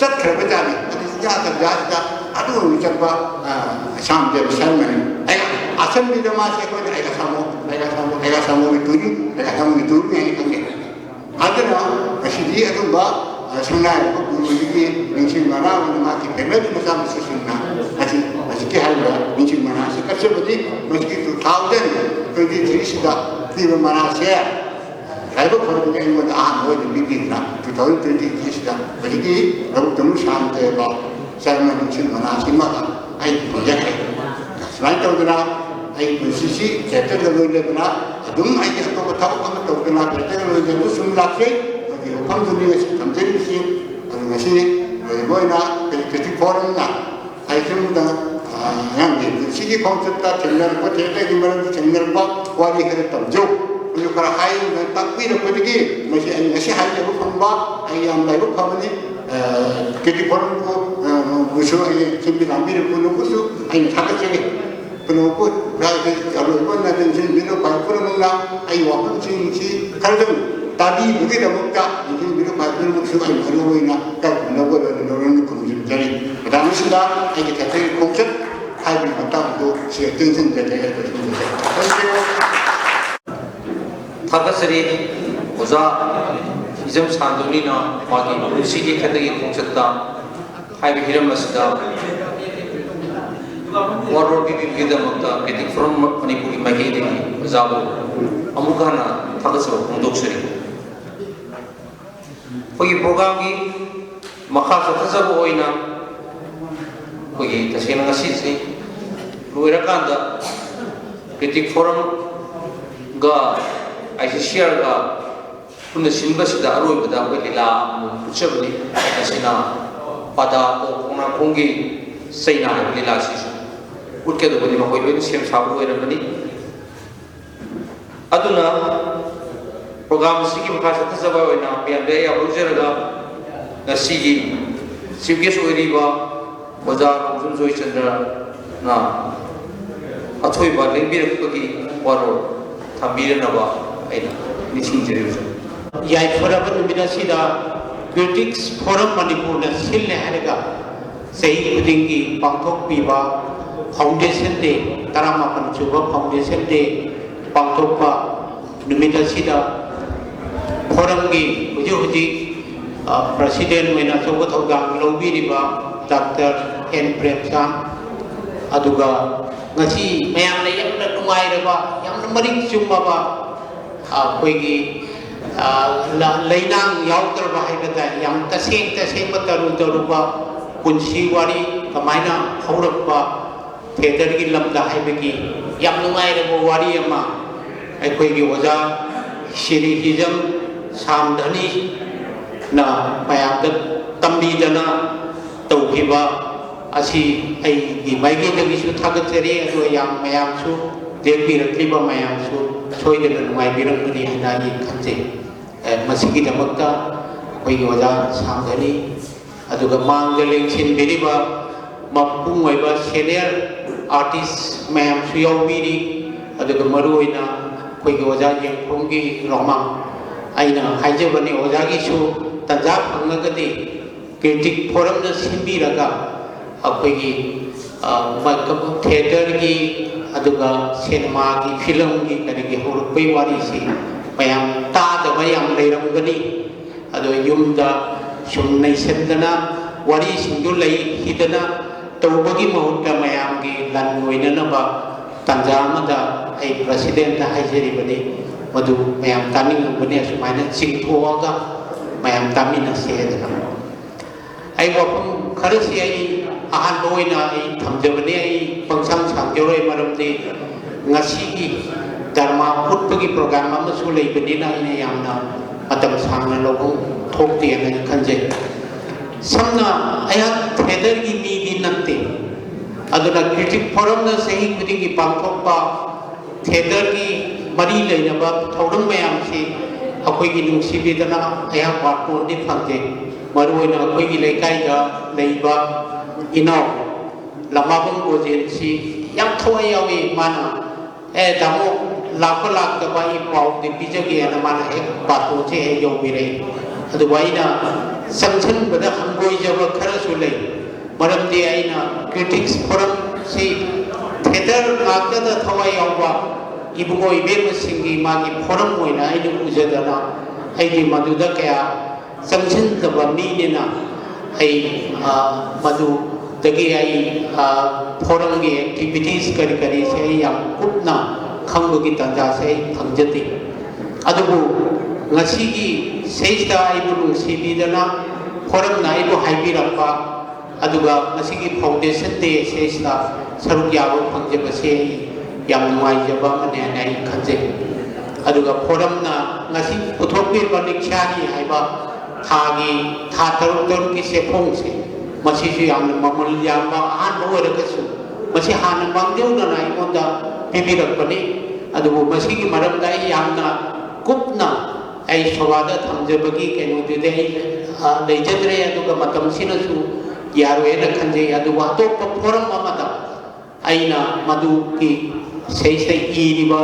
ꯆꯠꯈ꯭ꯔꯕ ꯖꯥꯠꯅꯤ꯫ ꯑꯗꯨ ꯁꯨꯡꯌꯥ ꯇꯟꯖꯥꯁꯤꯗ ꯑꯗꯨ ꯑꯣꯏꯅ ꯆꯠꯄ, ꯑ, ꯁ꯭ꯌꯥꯝ ꯗꯦꯕ ꯁꯔꯃꯅꯤ꯫ ꯑꯩ ꯑꯁꯝꯕꯤꯗ ꯃꯥꯁꯦ ꯑꯩꯈꯣꯏꯅ ꯑꯩꯒ ꯁꯥꯃꯣ, ꯑꯩꯒ ꯁꯥꯃꯣ, ꯑꯩꯒ ꯁꯥꯃꯣꯒꯤ ꯇꯨꯔꯤ, ꯑꯩꯒ ꯁꯥꯃꯣꯒꯤ ꯇꯨꯔꯤ ꯍꯥꯏꯅ ꯈꯪꯅꯩ꯫ ꯑꯗꯨꯅ ꯉꯁꯤꯗꯤ ꯑꯗꯨꯝꯕ, ꯑ, ꯁꯪꯅꯥꯏꯔꯕ ꯒꯨꯔꯨꯁꯤꯒꯤ ꯅꯤꯡꯁꯤꯡ ꯃꯅꯥ ꯑꯣꯏꯅ ꯃꯥꯒꯤ ꯐꯦꯃꯤꯂꯤ ꯃꯆꯥ ꯃꯁꯨꯁꯤꯡꯅ ꯉꯁꯤ ꯍꯧꯖꯤꯛꯀꯤ ꯍꯥꯏꯔꯤꯕ ꯅꯤꯡꯁꯤꯡ ꯃꯅꯥꯁꯤ ꯀꯠꯆꯕꯅꯤ꯫ ꯃꯁꯤꯒꯤ ꯇꯨ ꯊꯥꯎꯖꯟ ꯇ꯭ꯋꯦꯟꯇꯤ ꯊ꯭ꯔꯤꯁꯤꯗ ꯄꯤꯕ ꯃꯅꯥꯁꯦ ꯂꯥꯏꯕꯛ ꯐꯕꯅꯤ ꯑꯩꯉꯣꯟꯗ ꯑꯍꯥꯟꯕ ꯑꯣꯏꯅ ꯄꯤꯕꯤꯗꯨꯅ ꯇꯨ ꯊꯥꯎꯖꯟ ꯇ꯭ꯋꯦꯟꯇꯤ ꯊ꯭ꯔꯤꯁꯤꯗ ꯍꯧꯖꯤꯛꯀꯤ ꯂꯧꯕꯨꯛ ꯇꯝꯐꯝ ꯁ꯭ꯌꯥꯝ ꯗꯦꯕ ꯆꯔꯃ ꯅꯤꯡꯁꯤꯡ ꯃꯅꯥꯁꯤꯃꯒ ꯑꯩ ꯐꯪꯖꯈ꯭ꯔꯦ꯫ ꯁꯨꯃꯥꯏꯅ ꯇꯧꯗꯅ ꯑꯩ ꯄꯨꯟꯁꯤꯁꯤ ꯊꯤꯌꯦꯇꯔꯒ ꯂꯣꯏꯅꯗꯅ ꯑꯗꯨꯝ ꯑꯩꯒꯤ ꯑꯇꯣꯞꯄ ꯊꯕꯛ ꯑꯃ ꯇꯧꯗꯅ ꯊꯤꯌꯦꯇꯔꯒ ꯂꯣꯏꯅꯗꯅ ꯁꯨꯝ ꯂꯥꯛꯆꯩ꯫ ꯑꯗꯨꯒꯤ ꯋꯥꯐꯝꯗꯨꯅꯤ ꯉꯁꯤ ꯊꯝꯖꯔꯤꯕꯁꯤ꯫ ꯑꯗꯨ ꯉꯁꯤ ꯂꯣꯏꯕ ꯑꯣꯏꯅ ꯑꯩꯈꯣꯏ ꯀ꯭ꯔꯤꯇꯤꯛ ꯐꯣꯔꯝꯅ ꯍꯥꯏꯈꯤꯕꯗ, ꯑ, ꯑꯉꯥꯡꯒꯤ ꯄꯨꯟꯁꯤꯒꯤ ꯈꯣꯡꯆꯠꯇ ꯊꯦꯡꯅꯔꯛꯄ, ꯊꯤꯌꯦꯇꯔꯒꯤ ꯃꯔꯝꯗ ꯊꯦꯡꯅꯔꯛꯄ ꯋꯥꯔꯤ ꯈꯔ ꯇꯝꯖꯧ꯫ ꯑꯗꯨ ꯈꯔ ꯍꯥꯏꯅ ꯇꯥꯛꯄꯤꯔꯛꯄꯗꯒꯤ ꯃꯁꯤ ꯑꯩ ꯉꯁꯤ ꯍꯥꯏꯖꯕ ꯐꯪꯕ ꯑꯩ ꯌꯥꯝ ꯂꯥꯏꯕꯛ ꯐꯕꯅꯤ꯫ ꯑ, ꯀ꯭ꯔꯤꯇꯤꯛ ꯐꯣꯔꯝꯕꯨ, ꯑ, ꯕꯨꯁꯨ ꯑꯩ ꯁꯤꯟꯕꯤ ꯂꯥꯡꯕꯤꯔꯛꯄꯗꯨꯕꯨꯁꯨ ꯑꯩꯅ ꯊꯥꯒꯠꯆꯔꯤ꯫ ꯄꯨꯝꯅꯃꯛꯄꯨ ꯍꯥꯏꯕꯗꯤ ꯑꯔꯣꯏꯕ ꯅꯠꯇꯅ ꯅꯤꯡꯁꯤꯡꯕꯤꯔꯛꯄ ꯄꯨꯝꯅꯃꯛꯅ ꯑꯩ ꯋꯥꯐꯝꯁꯤꯡꯁꯤ ꯈꯔꯗꯪ ꯇꯥꯕꯤꯕꯒꯤꯗꯃꯛꯇ ꯅꯤꯡꯁꯤꯡꯕꯤꯔꯛꯄ ꯄꯨꯝꯅꯃꯛꯁꯨ ꯑꯩ ꯃꯔꯨ ꯑꯣꯏꯅ ꯀꯔꯝꯅꯕ ꯂꯣꯏꯅ ꯈꯨꯔꯨꯝꯖꯔꯤ꯫ ꯃꯗꯥꯝ ꯁꯤꯗ ꯑꯩꯒꯤ ꯊꯦꯇꯔꯒꯤ ꯈꯣꯡꯆꯠ ꯍꯥꯏꯕꯒꯤ ꯃꯇꯥꯡꯗꯨ ꯁꯤꯗ ꯇꯦꯟꯁꯤꯟꯖꯒꯦ ꯍꯥꯏꯕ ꯊꯝꯖꯒꯦ꯫ Thank you꯫ ꯊꯥꯒꯠꯆꯔꯤ ꯑꯣꯖꯥ ꯏꯖꯝ ꯁꯥꯟꯗꯣꯅꯤꯅ ꯃꯥꯒꯤ ꯄꯨꯟꯁꯤꯒꯤ ꯊꯦꯇꯔꯒꯤ ꯈꯣꯡꯆꯠꯇ ꯍꯥꯏꯕ ꯍꯤꯔꯝ ꯑꯁꯤꯗ ꯋꯥꯔꯣꯜ ꯄꯤꯕꯤꯕꯒꯤꯗꯃꯛꯇ ꯀ꯭ꯔꯤꯇꯤꯛ ꯐꯣꯔꯝ ꯃꯅꯤꯄꯨꯔꯒꯤ ꯃꯥꯏꯀꯩꯗꯒꯤ ꯑꯣꯖꯥꯕꯨ ꯑꯃꯨꯛ ꯍꯟꯅ ꯊꯥꯒꯠꯆꯕ ꯐꯣꯡꯗꯣꯛꯆꯔꯤ꯫ ꯑꯩꯈꯣꯏꯒꯤ ꯄ꯭ꯔꯣꯒ꯭ꯔꯥꯝꯒꯤ ꯃꯈꯥ ꯆꯠꯊꯖꯕ ꯑꯣꯏꯅ ꯑꯩꯈꯣꯏꯒꯤ ꯇꯁꯦꯡꯅ ꯉꯁꯤꯁꯤ ꯂꯣꯏꯔꯀꯥꯟꯗ ꯀ꯭ꯔꯤꯇꯤꯛ ꯐꯣꯔꯝꯒ ꯑꯥꯏ ꯁꯤ ꯁꯤ ꯑꯥꯔꯒ ꯄꯨꯟꯅ ꯁꯤꯟꯕꯁꯤꯗ ꯑꯔꯣꯏꯕꯗ ꯑꯩꯈꯣꯏ ꯂꯤꯂꯥ ꯑꯃ ꯎꯠꯆꯕꯅꯤ꯫ ꯃꯁꯤꯅ ꯄꯥꯗꯥ ꯀꯣ ꯈꯣꯡꯅꯥꯡꯈꯣꯡꯒꯤ ꯆꯩꯅꯥ ꯍꯥꯏꯕ ꯂꯤꯂꯥꯁꯤꯁꯨ ꯎꯠꯀꯗꯕꯅꯤ꯫ ꯃꯈꯣꯏ ꯂꯣꯏꯅ ꯁꯦꯝ ꯁꯥꯕ ꯂꯣꯏꯔꯕꯅꯤ꯫ ꯑꯗꯨꯅ ꯄ꯭ꯔꯣꯒ꯭ꯔꯥꯝ ꯑꯁꯤꯒꯤ ꯃꯈꯥ ꯆꯠꯊꯖꯕ ꯑꯣꯏꯅ ꯃꯌꯥꯝꯗ ꯑꯌꯥꯕ ꯂꯧꯖꯔꯒ ꯉꯁꯤꯒꯤ ꯆꯤꯐ ꯒꯦꯁ ꯑꯣꯏꯔꯤꯕ ꯑꯣꯖꯥ ꯔꯣꯡꯖꯝ ꯖꯣꯏꯆꯟꯗ꯭ꯔꯅ ꯑꯊꯣꯏꯕ ꯂꯦꯡꯕꯤꯔꯛꯄꯒꯤ ꯋꯥꯔꯣꯜ ꯊꯝꯕꯤꯔꯅꯕ ꯑꯩꯅ ꯅꯤꯡꯁꯤꯡꯖꯔꯤ ꯑꯣꯖꯥ꯫ ꯌꯥꯏꯐꯔꯕ ꯅꯨꯃꯤꯠ ꯑꯁꯤꯗ ꯀ꯭ꯔꯤꯇꯤꯛꯁ ꯐꯣꯔꯝ ꯃꯅꯤꯄꯨꯔꯅ ꯁꯤꯜꯂꯦ ꯍꯥꯏꯔꯒ ꯆꯍꯤ ꯈꯨꯗꯤꯡꯒꯤ ꯄꯥꯡꯊꯣꯛꯄꯤꯕ ꯐꯥꯎꯟꯗꯦꯁꯟ ꯗꯦ, ꯇꯔꯥꯃꯥꯄꯟ ꯁꯨꯕ ꯐꯥꯎꯟꯗꯦꯁꯟ ꯗꯦ ꯄꯥꯡꯊꯣꯛꯄ ꯅꯨꯃꯤꯠ ꯑꯁꯤꯗ ꯐꯣꯔꯝꯒꯤ ꯍꯧꯖꯤꯛ ꯍꯧꯖꯤꯛ, ꯑ, ꯄ꯭ꯔꯁꯤꯗꯦꯟ ꯑꯣꯏꯅ ꯑꯆꯧꯕ ꯊꯧꯗꯥꯡ ꯂꯧꯕꯤꯔꯤꯕ ꯗꯥꯛꯇꯔ ꯑꯦꯟ ꯄ꯭ꯔꯦꯝꯆꯥꯟ, ꯑꯗꯨꯒ ꯉꯁꯤ ꯃꯌꯥꯝꯅ ꯌꯥꯝꯅ ꯅꯨꯡꯉꯥꯏꯔꯕ, ꯌꯥꯝꯅ ꯃꯔꯤꯛ ꯆꯨꯝꯃꯕ, ꯑ, ꯑꯩꯈꯣꯏꯒꯤ, ꯑ, ꯂ-, ꯂꯩꯅꯥꯡ ꯌꯥꯎꯗ꯭ꯔꯕ ꯍꯥꯏꯕ ꯇꯥꯏ, ꯌꯥꯝ ꯇꯁꯦꯡ ꯇꯁꯦꯡꯕ ꯇꯔꯨ ꯇꯔꯨꯕ ꯄꯨꯟꯁꯤ ꯋꯥꯔꯤ ꯀꯃꯥꯏꯅ ꯍꯧꯔꯛꯄ, ꯊꯦꯇꯔꯒꯤ ꯂꯝꯗ ꯍꯥꯏꯕꯒꯤ ꯌꯥꯝ ꯅꯨꯡꯉꯥꯏꯔꯕ ꯋꯥꯔꯤ ꯑꯃ ꯑꯩꯈꯣꯏꯒꯤ ꯑꯣꯖꯥ ꯁꯤꯔꯤ ꯍꯤꯖꯝ ꯁꯥꯝꯙꯅꯤꯅ ꯃꯌꯥꯝꯗ ꯇꯝꯕꯤꯗꯅ ꯇꯧꯈꯤꯕ ꯑꯁꯤ ꯑꯩꯒꯤ ꯃꯥꯏꯀꯩꯗꯒꯤꯁꯨ ꯊꯥꯒꯠꯆꯔꯤ꯫ ꯑꯗꯨꯒ ꯌꯥꯝ ꯃꯌꯥꯝꯁꯨ, ꯂꯦꯡꯕꯤꯔꯛꯂꯤꯕ ꯃꯌꯥꯝꯁꯨ ꯁꯣꯏꯗꯅ ꯅꯨꯡꯉꯥꯏꯕꯤꯔꯝꯒꯅꯤ ꯍꯥꯏꯅ ꯑꯩ ꯈꯟꯖꯩ꯫ ꯑꯦ, ꯃꯁꯤꯒꯤꯗꯃꯛꯇ ꯑꯩꯈꯣꯏꯒꯤ ꯑꯣꯖꯥ ꯁꯥꯝꯙꯅꯤ, ꯑꯗꯨꯒ ꯃꯥꯡꯗ ꯂꯦꯡꯁꯤꯟꯕꯤꯔꯤꯕ ꯃꯄꯨꯡ ꯑꯣꯏꯕ ꯁꯦꯅꯤꯌꯔ ꯑꯥꯔꯇꯤꯁ ꯃꯌꯥꯝꯁꯨ ꯌꯥꯎꯕꯤꯔꯤ, ꯑꯗꯨꯒ ꯃꯔꯨꯑꯣꯏꯅ ꯑꯩꯈꯣꯏꯒꯤ ꯑꯣꯖꯥ ꯌꯦꯡꯐꯝꯒꯤ ꯔꯣꯃꯥꯡ꯫ ꯑꯩꯅ ꯍꯥꯏꯖꯕꯅꯤ, ꯑꯣꯖꯥꯒꯤꯁꯨ ꯇꯟꯖꯥ ꯐꯪꯂꯒꯗꯤ ꯀ꯭ꯔꯤꯇꯤꯛ ꯐꯣꯔꯝꯅ ꯁꯤꯟꯕꯤꯔꯒ ꯑꯩꯈꯣꯏꯒꯤ ꯊꯤꯌꯦꯇꯔꯒꯤ, ꯑꯗꯨꯒ ꯁꯤꯅꯦꯃꯥꯒꯤ, ꯐꯤꯂꯝꯒꯤ, ꯀꯔꯤꯒꯤ ꯍꯧꯔꯛꯄꯒꯤ ꯋꯥꯔꯤꯁꯤ ꯃꯌꯥꯝ ꯇꯥꯗꯕ ꯌꯥꯝ ꯂꯩꯔꯝꯒꯅꯤ꯫ ꯑꯗꯣ ꯌꯨꯝꯗ ꯁꯨꯝ ꯅꯩꯁꯟꯗꯅ ꯋꯥꯔꯤꯁꯤꯡꯗꯨ ꯂꯩꯈꯤꯗꯅ ꯇꯧꯕꯒꯤ ꯃꯍꯨꯠꯇ, ꯃꯌꯥꯝꯒꯤ ꯂꯟ ꯑꯣꯏꯅꯅꯕ ꯇꯥꯟꯖꯥ ꯑꯃꯗ ꯑꯩ ꯄ꯭ꯔꯁꯤꯗꯦꯟꯗ ꯍꯥꯏꯖꯔꯤꯕꯅꯤ꯫ ꯃꯗꯨ ꯃꯌꯥꯝ ꯇꯥꯅꯤꯡꯉꯝꯒꯅꯤ, ꯑꯁꯨꯃꯥꯏꯅ ꯆꯤꯡꯊꯣꯛꯑꯒ ꯃꯌꯥꯝ ꯇꯥꯃꯤꯟꯅꯁꯤ ꯍꯥꯏꯗꯅ꯫ ꯑꯩ ꯋꯥꯐꯝ ꯈꯔꯁꯤ ꯑꯩ ꯑꯍꯥꯟꯕ ꯑꯣꯏꯅ ꯑꯩ ꯊꯝꯖꯕꯅꯤ꯫ ꯑꯩ ꯄꯪꯁꯥꯡ ꯁꯥꯡꯖꯔꯣꯏ, ꯃꯔꯝꯗꯤ ꯉꯁꯤꯒꯤ ꯗ꯭ꯔꯃꯥ ꯎꯠꯄꯒꯤ ꯄ꯭ꯔꯣꯒ꯭ꯔꯥꯝ ꯑꯃꯁꯨ ꯂꯩꯕꯅꯤꯅ ꯑꯩꯅ ꯌꯥꯝꯅ ꯃꯇꯝ ꯁꯥꯡꯅ ꯂꯧꯐꯝ ꯊꯣꯛꯇꯦꯅ ꯑꯩꯅ ꯈꯟꯖꯩ꯫ ꯁꯝꯅ, ꯑꯩꯍꯥꯛ ꯊꯤꯌꯦꯇꯔꯒꯤ ꯃꯤꯗꯤ ꯅꯠꯇꯦ, ꯑꯗꯨꯅ ꯀ꯭ꯔꯤꯇꯤꯛ ꯐꯣꯔꯝꯅ ꯆꯍꯤ ꯈꯨꯗꯤꯡꯒꯤ ꯄꯥꯡꯊꯣꯛꯄ ꯊꯤꯌꯦꯇꯔꯒꯤ ꯃꯔꯤ ꯂꯩꯅꯕ ꯊꯧꯔꯝ ꯃꯌꯥꯝꯁꯤ ꯑꯩꯈꯣꯏꯒꯤ ꯅꯨꯡꯁꯤꯕꯤꯗꯅ ꯑꯩꯍꯥꯛ ꯕꯥꯔꯇꯣꯟꯗꯤ ꯐꯪꯖꯩ꯫ ꯃꯔꯨꯑꯣꯏꯅ ꯑꯩꯈꯣꯏꯒꯤ ꯂꯩꯀꯥꯏꯗ ꯂꯩꯕ ꯏꯅꯥꯎ ꯂꯃꯥꯕꯝ ꯒꯣꯖꯦꯟꯁꯤ ꯌꯥꯝ ꯊꯋꯥꯏ ꯌꯥꯎꯏ꯫ ꯃꯥꯅ, "ꯑꯦ ꯇꯥꯃꯣ, ꯂꯥꯛꯄ ꯂꯥꯛꯇꯕ ꯑꯩ ꯄꯥꯎꯗꯤ ꯄꯤꯖꯒꯦꯅ" ꯃꯥꯅ ꯍꯦꯛ ꯕꯥꯔꯇꯣꯟꯁꯦ ꯍꯦꯛ ꯌꯧꯕꯤꯔꯛꯏ꯫ ꯑꯗꯨꯕꯨ ꯑꯩꯅ ꯆꯪꯁꯤꯟꯕꯗ ꯍꯪꯒꯣꯏꯖꯕ ꯈꯔꯁꯨ ꯂꯩ꯫ ꯃꯔꯝꯗꯤ ꯑꯩꯅ ꯀ꯭ꯔꯤꯇꯤꯛꯁ ꯐꯣꯔꯝꯁꯤ ꯊꯤꯌꯦꯇꯔ ꯉꯥꯛꯇꯗ ꯊꯋꯥꯏ ꯌꯥꯎꯕ ꯏꯕꯨꯡꯉꯣ ꯏꯕꯦꯝꯃꯁꯤꯡꯒꯤ ꯃꯥꯒꯤ ꯐꯣꯔꯝ ꯑꯣꯏꯅ ꯑꯩꯅ ꯎꯖꯗꯅ, ꯑꯩꯗꯤ ꯃꯗꯨꯗ ꯀꯌꯥ ꯆꯪꯁꯤꯟꯗꯕ ꯃꯤꯅꯤꯅ, ꯑꯩ, ꯑ, ꯃꯗꯨꯗꯒꯤ ꯑꯩ, ꯑ, ꯐꯣꯔꯝꯒꯤ ꯑꯦꯛꯇꯤꯚꯤꯇꯤꯁ ꯀꯔꯤ ꯀꯔꯤꯁꯦ ꯑꯩ ꯌꯥꯝ ꯀꯨꯞꯅ ꯈꯪꯕꯒꯤ ꯇꯥꯟꯖꯥꯁꯦ ꯑꯩ ꯐꯪꯖꯗꯦ꯫ ꯑꯗꯨꯕꯨ ꯉꯁꯤꯒꯤ ꯁꯤꯗꯩꯁꯤꯗ ꯑꯩꯕꯨ ꯅꯨꯡꯁꯤꯕꯤꯗꯅ ꯐꯣꯔꯝꯅ ꯑꯩꯕꯨ ꯍꯥꯏꯕꯤꯔꯛꯄ, ꯑꯗꯨꯒ ꯉꯁꯤꯒꯤ ꯐꯥꯎꯟꯗꯦꯁꯟ ꯗꯦ ꯑꯁꯤꯗ ꯁꯔꯨꯛ ꯌꯥꯕ ꯐꯪꯖꯕꯁꯦ ꯑꯩ ꯌꯥꯝ ꯅꯨꯡꯉꯥꯏꯖꯕ ꯑꯃꯅꯦꯅ ꯑꯩ ꯈꯟꯖꯩ꯫ ꯑꯗꯨꯒ ꯐꯣꯔꯝꯅ ꯉꯁꯤ ꯄꯨꯊꯣꯛꯄꯤꯔꯤꯕ ꯅꯤꯛꯁꯥꯅꯤ ꯍꯥꯏꯕ ꯊꯥꯒꯤ, ꯊꯥ ꯇꯔꯨꯛ ꯇꯔꯨꯛꯀꯤ ꯆꯦꯐꯣꯡꯁꯦ, ꯃꯁꯤꯁꯨ ꯌꯥꯝꯅ ꯃꯃꯜ ꯌꯥꯝꯕ, ꯑꯍꯥꯟꯕ ꯑꯣꯏꯔꯒꯁꯨ ꯃꯁꯤ ꯍꯥꯟꯅ ꯃꯥꯡꯖꯧꯅꯅ ꯑꯩꯉꯣꯟꯗ ꯄꯤꯕꯤꯔꯛꯄꯅꯤ꯫ ꯑꯗꯨꯕꯨ ꯃꯁꯤꯒꯤ ꯃꯔꯝꯗ ꯑꯩ ꯌꯥꯝꯅ ꯀꯨꯞꯅ ꯑꯩ ꯁꯣꯚꯥꯗ ꯊꯝꯖꯕꯒꯤ ꯀꯩꯅꯣꯗꯨꯗꯤ ꯑꯩ, ꯑ, ꯂꯩꯖꯗ꯭ꯔꯦ, ꯑꯗꯨꯒ ꯃꯇꯝꯁꯤꯅꯁꯨ ꯌꯥꯔꯣꯏꯅ ꯈꯟꯖꯩ꯫ ꯑꯗꯨꯕꯨ ꯑꯇꯣꯞꯄ ꯐꯣꯔꯝ ꯑꯃꯗ ꯑꯩꯅ ꯃꯗꯨꯒꯤ ꯁꯤꯗꯩꯁꯤꯗ ꯏꯔꯤꯕ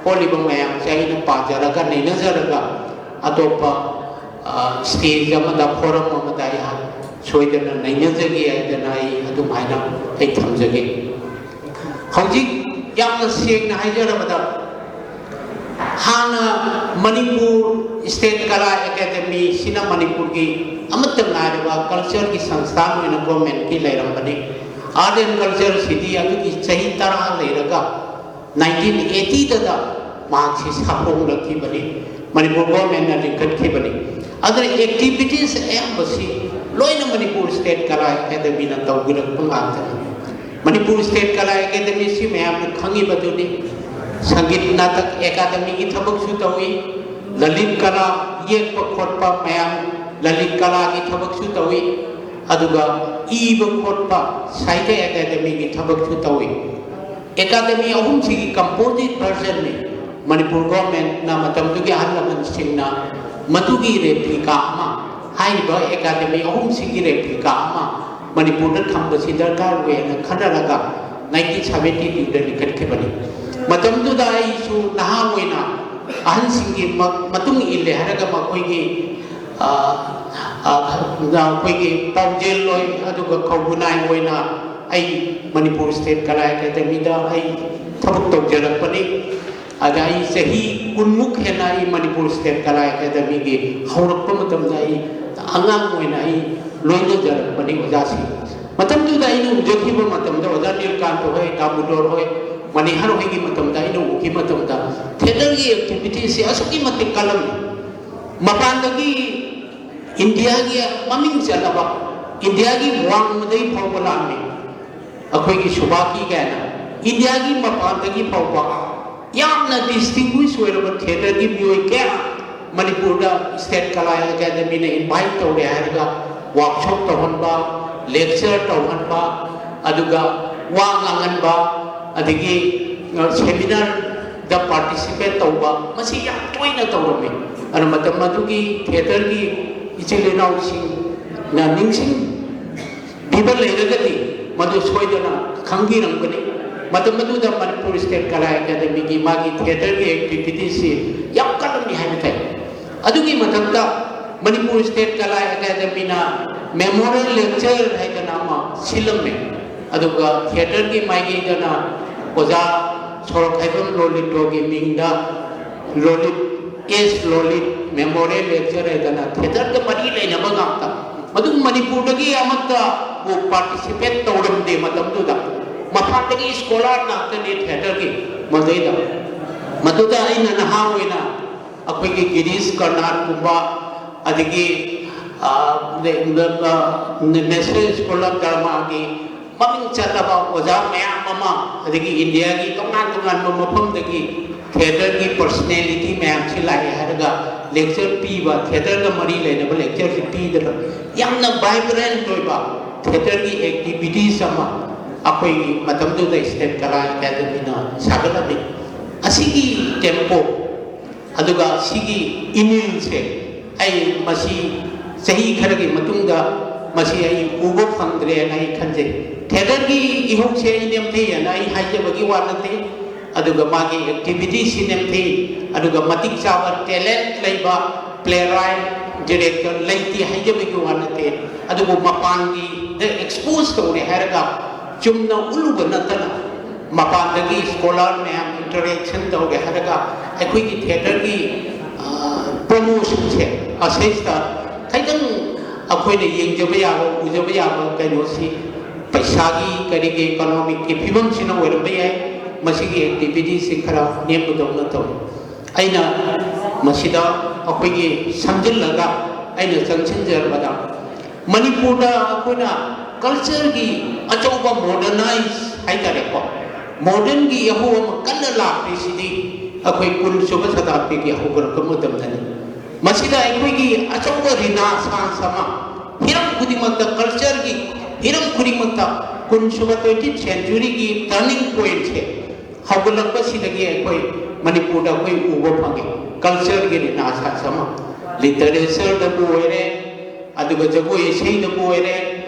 ꯈꯣꯠꯂꯤꯕ ꯃꯌꯥꯝꯁꯦ ꯑꯩꯅ ꯄꯥꯖꯔꯒ, ꯅꯩꯅꯖꯔꯒ, ꯑꯇꯣꯞꯄ, ꯑ, ꯁ꯭ꯇꯦꯖ ꯑꯃꯗ, ꯐꯣꯔꯝ ꯑꯃꯗ ꯑꯩꯍꯥꯛ ꯁꯣꯏꯗꯅ ꯅꯩꯅꯖꯒꯦ ꯍꯥꯏꯗꯅ ꯑꯩ ꯑꯗꯨꯃꯥꯏꯅ ꯑꯩ ꯊꯝꯖꯒꯦ꯫ ꯍꯧꯖꯤꯛ ꯌꯥꯝꯅ ꯁꯦꯡꯅ ꯍꯥꯏꯖꯔꯕꯗ, ꯍꯥꯟꯅ ꯃꯅꯤꯄꯨꯔ ꯁ꯭ꯇꯦꯠ ꯀꯂꯥ ꯑꯦꯀꯥꯗꯃꯤꯁꯤꯅ ꯃꯅꯤꯄꯨꯔꯒꯤ ꯑꯃꯠꯇ ꯉꯥꯏꯔꯕ ꯀꯜꯆꯔꯒꯤ ꯁꯪꯁꯊꯥꯟ ꯑꯣꯏꯅ ꯒꯣꯔꯃꯦꯟꯒꯤ ꯂꯩꯔꯝꯕꯅꯤ꯫ ꯑꯥꯔꯠ ꯑꯦꯟ ꯀꯜꯆꯔꯁꯤꯗꯤ ꯑꯗꯨꯒꯤ ꯆꯍꯤ ꯇꯔꯥ ꯂꯩꯔꯒ ꯅꯥꯏꯟꯇꯤꯟ ꯑꯦꯇꯤꯗꯗ ꯃꯍꯥꯛꯁꯤ ꯁꯥꯐꯣꯡꯂꯛꯈꯤꯕꯅꯤ, ꯃꯅꯤꯄꯨꯔ ꯒꯣꯔꯃꯦꯟꯅ ꯂꯤꯡꯈꯠꯈꯤꯕꯅꯤ꯫ ꯑꯗꯨꯅ ꯑꯦꯛꯇꯤꯚꯤꯇꯤꯁ ꯑꯌꯥꯝꯕꯁꯤ ꯂꯣꯏꯅ ꯃꯅꯤꯄꯨꯔ ꯁ꯭ꯇꯦꯠ ꯀꯂꯥ ꯑꯦꯀꯥꯗꯃꯤꯅ ꯇꯧꯕꯤꯔꯛꯄ ꯉꯥꯛꯇꯅꯤ꯫ ꯃꯅꯤꯄꯨꯔ ꯁ꯭ꯇꯦꯠ ꯀꯂꯥ ꯑꯦꯀꯥꯗꯃꯤꯁꯤ ꯃꯌꯥꯝꯅ ꯈꯪꯉꯤꯕꯗꯨꯅꯤ꯫ ꯁꯪꯒꯤꯠ ꯅꯥꯇꯛ ꯑꯦꯀꯥꯗꯃꯤꯒꯤ ꯊꯕꯛꯁꯨ ꯇꯧꯏ, ꯂꯂꯤꯠ ꯀꯂꯥ, ꯌꯦꯛꯄ ꯈꯣꯠꯄ ꯃꯌꯥꯝ, ꯂꯂꯤꯠ ꯀꯂꯥꯒꯤ ꯊꯕꯛꯁꯨ ꯇꯧꯏ, ꯑꯗꯨꯒ ꯏꯕ ꯈꯣꯠꯄ ꯁꯥꯍꯤꯇ꯭ꯌ ꯑꯦꯀꯥꯗꯃꯤꯒꯤ ꯊꯕꯛꯁꯨ ꯇꯧꯏ꯫ ꯑꯦꯀꯥꯗꯃꯤ ꯑꯍꯨꯝꯁꯤꯒꯤ ꯀꯝꯄꯣꯖꯤꯠ ꯚꯔꯖꯟꯅꯤ꯫ ꯃꯅꯤꯄꯨꯔ ꯒꯣꯔꯃꯦꯟꯅ ꯃꯇꯝꯗꯨꯒꯤ ꯑꯍꯜ ꯂꯃꯟꯁꯤꯡꯅ ꯃꯗꯨꯒꯤ ꯔꯦꯄ꯭ꯂꯤꯀꯥ ꯑꯃ, ꯍꯥꯏꯔꯤꯕ ꯑꯦꯀꯥꯗꯃꯤ ꯑꯍꯨꯝꯁꯤꯒꯤ ꯔꯦꯄ꯭ꯂꯤꯀꯥ ꯑꯃ ꯃꯅꯤꯄꯨꯔꯗ ꯊꯝꯕꯁꯤ ꯗꯔꯀꯥꯔ ꯑꯣꯏ ꯍꯥꯏꯅ ꯈꯟꯅꯔꯒ ꯅꯥꯏꯟꯇꯤꯟ ꯁꯚꯦꯟꯇꯤ ꯇꯨꯗ ꯂꯤꯡꯈꯠꯈꯤꯕꯅꯤ꯫ ꯃꯇꯝꯗꯨꯗ ꯑꯩꯁꯨ ꯅꯍꯥ ꯑꯣꯏꯅ ꯑꯍꯟꯁꯤꯡꯒꯤ ꯃ-, ꯃꯇꯨꯡ ꯏꯜꯂꯦ ꯍꯥꯏꯔꯒ ꯃꯈꯣꯏꯒꯤ, ꯑ, ꯑ, ꯑꯩꯈꯣꯏꯒꯤ ꯄꯥꯎꯖꯦꯜ ꯑꯣꯏ, ꯑꯗꯨꯒ ꯈꯧꯕꯨꯅꯥꯏ ꯑꯣꯏꯅ ꯑꯩ ꯃꯅꯤꯄꯨꯔ ꯁ꯭ꯇꯦꯠ ꯀꯂꯥ ꯑꯦꯀꯥꯗꯃꯤꯗ ꯑꯩ ꯊꯕꯛ ꯇꯧꯖꯔꯛꯄꯅꯤ꯫ ꯑꯗ ꯑꯩ ꯆꯍꯤ ꯀꯨꯟꯃꯨꯛ ꯍꯦꯟꯅ ꯑꯩ ꯃꯅꯤꯄꯨꯔ ꯁ꯭ꯇꯦꯠ ꯀꯂꯥ ꯑꯦꯀꯥꯗꯃꯤꯒꯤ ꯍꯧꯔꯛꯄ ꯃꯇꯝꯗ ꯑꯩ ꯑꯉꯥꯡ ꯑꯣꯏꯅ ꯑꯩ ꯂꯣꯏꯅꯖꯔꯛꯄꯅꯤ ꯑꯣꯖꯥꯁꯤꯡ꯫ ꯃꯇꯝꯗꯨꯗ ꯑꯩꯅ ꯎꯖꯈꯤꯕ ꯃꯇꯝꯗ ꯑꯣꯖꯥ ꯅꯤꯜꯀꯥꯟꯇ ꯍꯣꯏ, ꯗꯥꯃꯣꯗꯣꯔ ꯍꯣꯏ, ꯃꯅꯤꯍꯔ ꯍꯣꯏꯒꯤ ꯃꯇꯝꯗ ꯑꯩꯅ ꯎꯈꯤꯕ ꯃꯇꯝꯗ ꯊꯤꯌꯦꯇꯔꯒꯤ ꯑꯦꯛꯇꯤꯚꯤꯇꯤꯁꯁꯤ ꯑꯁꯨꯛꯀꯤ ꯃꯇꯤꯛ ꯀꯜꯂꯝꯃꯤ꯫ ꯃꯄꯥꯟꯗꯒꯤ ꯏꯟꯗꯤꯌꯥꯒꯤ ꯃꯃꯤꯡ ꯆꯠꯂꯕ, ꯏꯟꯗꯤꯌꯥꯒꯤ ꯋꯥꯡꯃꯗꯒꯤ ꯐꯥꯎꯕ ꯂꯥꯛꯑꯝꯃꯤ꯫ ꯑꯩꯈꯣꯏꯒꯤ ꯁꯨꯕꯥꯀꯤ ꯀꯥꯏꯅ ꯏꯟꯗꯤꯌꯥꯒꯤ ꯃꯄꯥꯟꯗꯒꯤ ꯐꯥꯎꯕ ꯌꯥꯝꯅ ꯗꯤꯁꯇꯤꯡꯒ꯭ꯋꯤꯁ ꯑꯣꯏꯔꯕ ꯊꯤꯌꯦꯇꯔꯒꯤ ꯃꯤꯑꯣꯏ ꯀꯌꯥ ꯃꯅꯤꯄꯨꯔꯗ ꯁ꯭ꯇꯦꯠ ꯀꯂꯥ ꯑꯦꯀꯥꯗꯃꯤꯅ ꯏꯟꯚꯥꯏꯠ ꯇꯧꯔꯦ ꯍꯥꯏꯔꯒ ꯋꯥꯔꯛꯁꯣꯞ ꯇꯧꯍꯟꯕ, ꯂꯦꯛꯆꯔ ꯇꯧꯍꯟꯕ, ꯑꯗꯨꯒ ꯋꯥ ꯉꯥꯡꯍꯟꯕ, ꯑꯗꯒꯤ, ꯑ, ꯁꯦꯃꯤꯅꯥꯔꯗ ꯄꯥꯔꯇꯤꯁꯤꯄꯦꯠ ꯇꯧꯕ, ꯃꯁꯤ ꯌꯥꯝ ꯇꯣꯏꯅ ꯇꯧꯔꯝꯃꯤ꯫ ꯑꯗꯨꯅ ꯃꯇꯝ ꯑꯗꯨꯒꯤ ꯊꯤꯌꯦꯇꯔꯒꯤ ꯏꯆꯤꯜ ꯏꯅꯥꯎꯁꯤꯡꯅ ꯅꯤꯡꯁꯤꯡ ꯄꯤꯕ ꯂꯩꯔꯒꯗꯤ ꯃꯗꯨ ꯁꯣꯏꯗꯅ ꯈꯪꯕꯤꯔꯝꯒꯅꯤ꯫ ꯃꯇꯝ ꯑꯗꯨꯗ ꯃꯅꯤꯄꯨꯔ ꯁ꯭ꯇꯦꯠ ꯀꯂꯥ ꯑꯦꯀꯥꯗꯃꯤꯒꯤ ꯃꯥꯒꯤ ꯊꯤꯌꯦꯇꯔꯒꯤ ꯑꯦꯛꯇꯤꯚꯤꯇꯤꯁꯁꯤ ꯌꯥꯝ ꯀꯜꯂꯝꯃꯤ ꯍꯥꯏꯕ ꯇꯥꯏ꯫ ꯑꯗꯨꯒꯤ ꯃꯊꯛꯇ ꯃꯅꯤꯄꯨꯔ ꯁ꯭ꯇꯦꯠ ꯀꯂꯥ ꯑꯦꯀꯥꯗꯃꯤꯅ Memorial lecture ꯍꯥꯏꯗꯅ ꯑꯃ ꯁꯤꯜꯂꯝꯃꯦ꯫ ꯑꯗꯨꯒ theatreꯒꯤ ꯃꯥꯏꯀꯩꯗꯅ ꯑꯣꯖꯥ ꯁꯣꯔꯣꯛꯈꯥꯏꯕꯝ ꯂꯣꯂꯤꯠꯔꯣꯒꯤ ꯃꯤꯡꯗ ꯂꯣꯂꯤꯠ, ꯑꯦꯁ ꯂꯣꯂꯤꯠ memorial lecture ꯍꯥꯏꯗꯅ theatreꯒ ꯃꯔꯤ ꯂꯩꯅꯕ ꯉꯥꯛꯇ꯫ ꯃꯗꯨ ꯃꯅꯤꯄꯨꯔꯗꯒꯤ ꯑꯃꯠꯇꯕꯨ participate ꯇꯧꯔꯝꯗꯦ ꯃꯇꯝꯗꯨꯗ꯫ ꯃꯄꯥꯟꯗꯒꯤ scholar ꯉꯥꯛꯇꯅꯤ theatreꯒꯤ ꯃꯗꯩꯗ꯫ ꯃꯗꯨꯗ ꯑꯩꯅ ꯅꯍꯥ ꯑꯣꯏꯅ ꯑꯩꯈꯣꯏꯒꯤ ꯒꯤꯔꯤꯁ ꯀꯔꯅꯥꯠꯀꯨꯝꯕ, ꯑꯗꯒꯤ, ꯑ, ꯅꯦ-, ꯅꯦ-, ꯑ, ꯅꯦ-, National School of Dramaꯒꯤ ꯃꯃꯤꯡ ꯆꯠꯂꯕ ꯑꯣꯖꯥ ꯃꯌꯥꯝ ꯑꯃ, ꯑꯗꯒꯤ ꯏꯟꯗꯤꯌꯥꯒꯤ ꯇꯣꯉꯥꯟ ꯇꯣꯉꯥꯟꯕ ꯃꯐꯝꯗꯒꯤ theatreꯒꯤ personality ꯃꯌꯥꯝꯁꯤ ꯂꯥꯛꯑꯦ ꯍꯥꯏꯔꯒ lecture ꯄꯤꯕ, theatreꯒ ꯃꯔꯤ ꯂꯩꯅꯕ lectureꯁꯤ ꯄꯤꯗꯅ ꯌꯥꯝꯅ vibrant ꯑꯣꯏꯕ theatreꯒꯤ activities ꯑꯃ ꯑꯩꯈꯣꯏꯒꯤ ꯃꯇꯝꯗꯨꯗ State Kala Academyꯅ ꯁꯥꯒꯠꯂꯝꯃꯤ꯫ ꯑꯁꯤꯒꯤ tempo ꯑꯗꯨꯒ ꯁꯤꯒꯤ ꯏꯅꯤꯜꯁꯦ ꯑꯩ ꯃꯁꯤ ꯆꯍꯤ ꯈꯔꯒꯤ ꯃꯇꯨꯡꯗ ꯃꯁꯤ ꯑꯩ ꯎꯕ ꯐꯪꯗ꯭ꯔꯦꯅ ꯑꯩ ꯈꯟꯖꯩ꯫ Theatreꯒꯤ ꯏꯍꯧꯁꯦ ꯑꯩ ꯅꯦꯝꯊꯩ ꯍꯥꯏꯅ ꯑꯩ ꯍꯥꯏꯖꯕꯒꯤ ꯋꯥ ꯅꯠꯇꯦ, ꯑꯗꯨꯒ ꯃꯥꯒꯤ activityꯁꯤ ꯅꯦꯝꯊꯩ, ꯑꯗꯨꯒ ꯃꯇꯤꯛ ꯆꯥꯕ talent ꯂꯩꯕ playwright, director ꯂꯩꯇꯦ ꯍꯥꯏꯖꯕꯒꯤ ꯋꯥ ꯅꯠꯇꯦ꯫ ꯑꯗꯨꯕꯨ ꯃꯄꯥꯟꯒꯤꯗ expose ꯇꯧꯔꯦ ꯍꯥꯏꯔꯒ ꯆꯨꯝꯅ ꯎꯠꯂꯨꯕ ꯅꯠꯇꯅ ꯃꯄꯥꯟꯗꯒꯤ scholar ꯃꯌꯥꯝ interaction ꯇꯧꯔꯦ ꯍꯥꯏꯔꯒ ꯑꯩꯈꯣꯏꯒꯤ theatreꯒꯤ, ꯑ, promotionꯁꯦ ꯑꯁꯤꯁꯤꯗ ꯈꯤꯇꯪ ꯑꯩꯈꯣꯏꯅ ꯌꯦꯡꯖꯕ ꯌꯥꯕ, ꯎꯖꯕ ꯌꯥꯕ ꯀꯩꯅꯣꯁꯤ ꯄꯩꯁꯥꯒꯤ ꯀꯔꯤꯒꯤ economicꯀꯤ ꯐꯤꯕꯝꯁꯤꯅ ꯑꯣꯏꯔꯝꯕ ꯌꯥꯏ꯫ ꯃꯁꯤꯒꯤ activityꯁꯤ ꯈꯔ ꯅꯦꯝꯕꯗꯧꯅ ꯇꯧꯏ꯫ ꯑꯩꯅ ꯃꯁꯤꯗ ꯑꯩꯈꯣꯏꯒꯤ ꯁꯝꯖꯤꯜꯂꯒ ꯑꯩꯅ ꯆꯪꯁꯤꯟꯖꯔꯕꯗ ꯃꯅꯤꯄꯨꯔꯗ ꯑꯩꯈꯣꯏꯅ cultureꯒꯤ ꯑꯆꯧꯕ modernize ꯍꯥꯏꯇꯥꯔꯦꯀꯣ, modernꯒꯤ ꯌꯥꯍꯧ ꯑꯃ ꯀꯟꯅ ꯂꯥꯛꯈ꯭ꯔꯤꯁꯤꯗꯤ ꯑꯩꯈꯣꯏ ꯀꯨꯟ ꯁꯨꯕ ꯁꯇꯥꯕꯗꯤꯒꯤ ꯍꯧꯒꯠꯂꯛꯄ ꯃꯇꯝꯗꯅꯤ꯫ ꯃꯁꯤꯗ ꯑꯩꯈꯣꯏꯒꯤ ꯑꯆꯧꯕ renaissance ꯑꯃ ꯍꯤꯔꯝ ꯈꯨꯗꯤꯡꯃꯛꯇ, cultureꯒꯤ ꯍꯤꯔꯝ ꯈꯨꯗꯤꯡꯃꯛꯇ ꯀꯨꯟ ꯁꯨꯕ twentieth centuryꯒꯤ turning pointꯁꯦ ꯍꯧꯒꯠꯂꯛꯄꯁꯤꯗꯒꯤ ꯑꯩꯈꯣꯏ ꯃꯅꯤꯄꯨꯔꯗ ꯑꯩꯈꯣꯏ ꯎꯕ ꯐꯪꯉꯤ꯫ Cultureꯒꯤ renaissance ꯑꯃ, literatureꯗꯕꯨ ꯑꯣꯏꯔꯦ, ꯑꯗꯨꯒ ꯖꯒꯣꯏ ꯏꯁꯩꯗꯕꯨ ꯑꯣꯏꯔꯦ,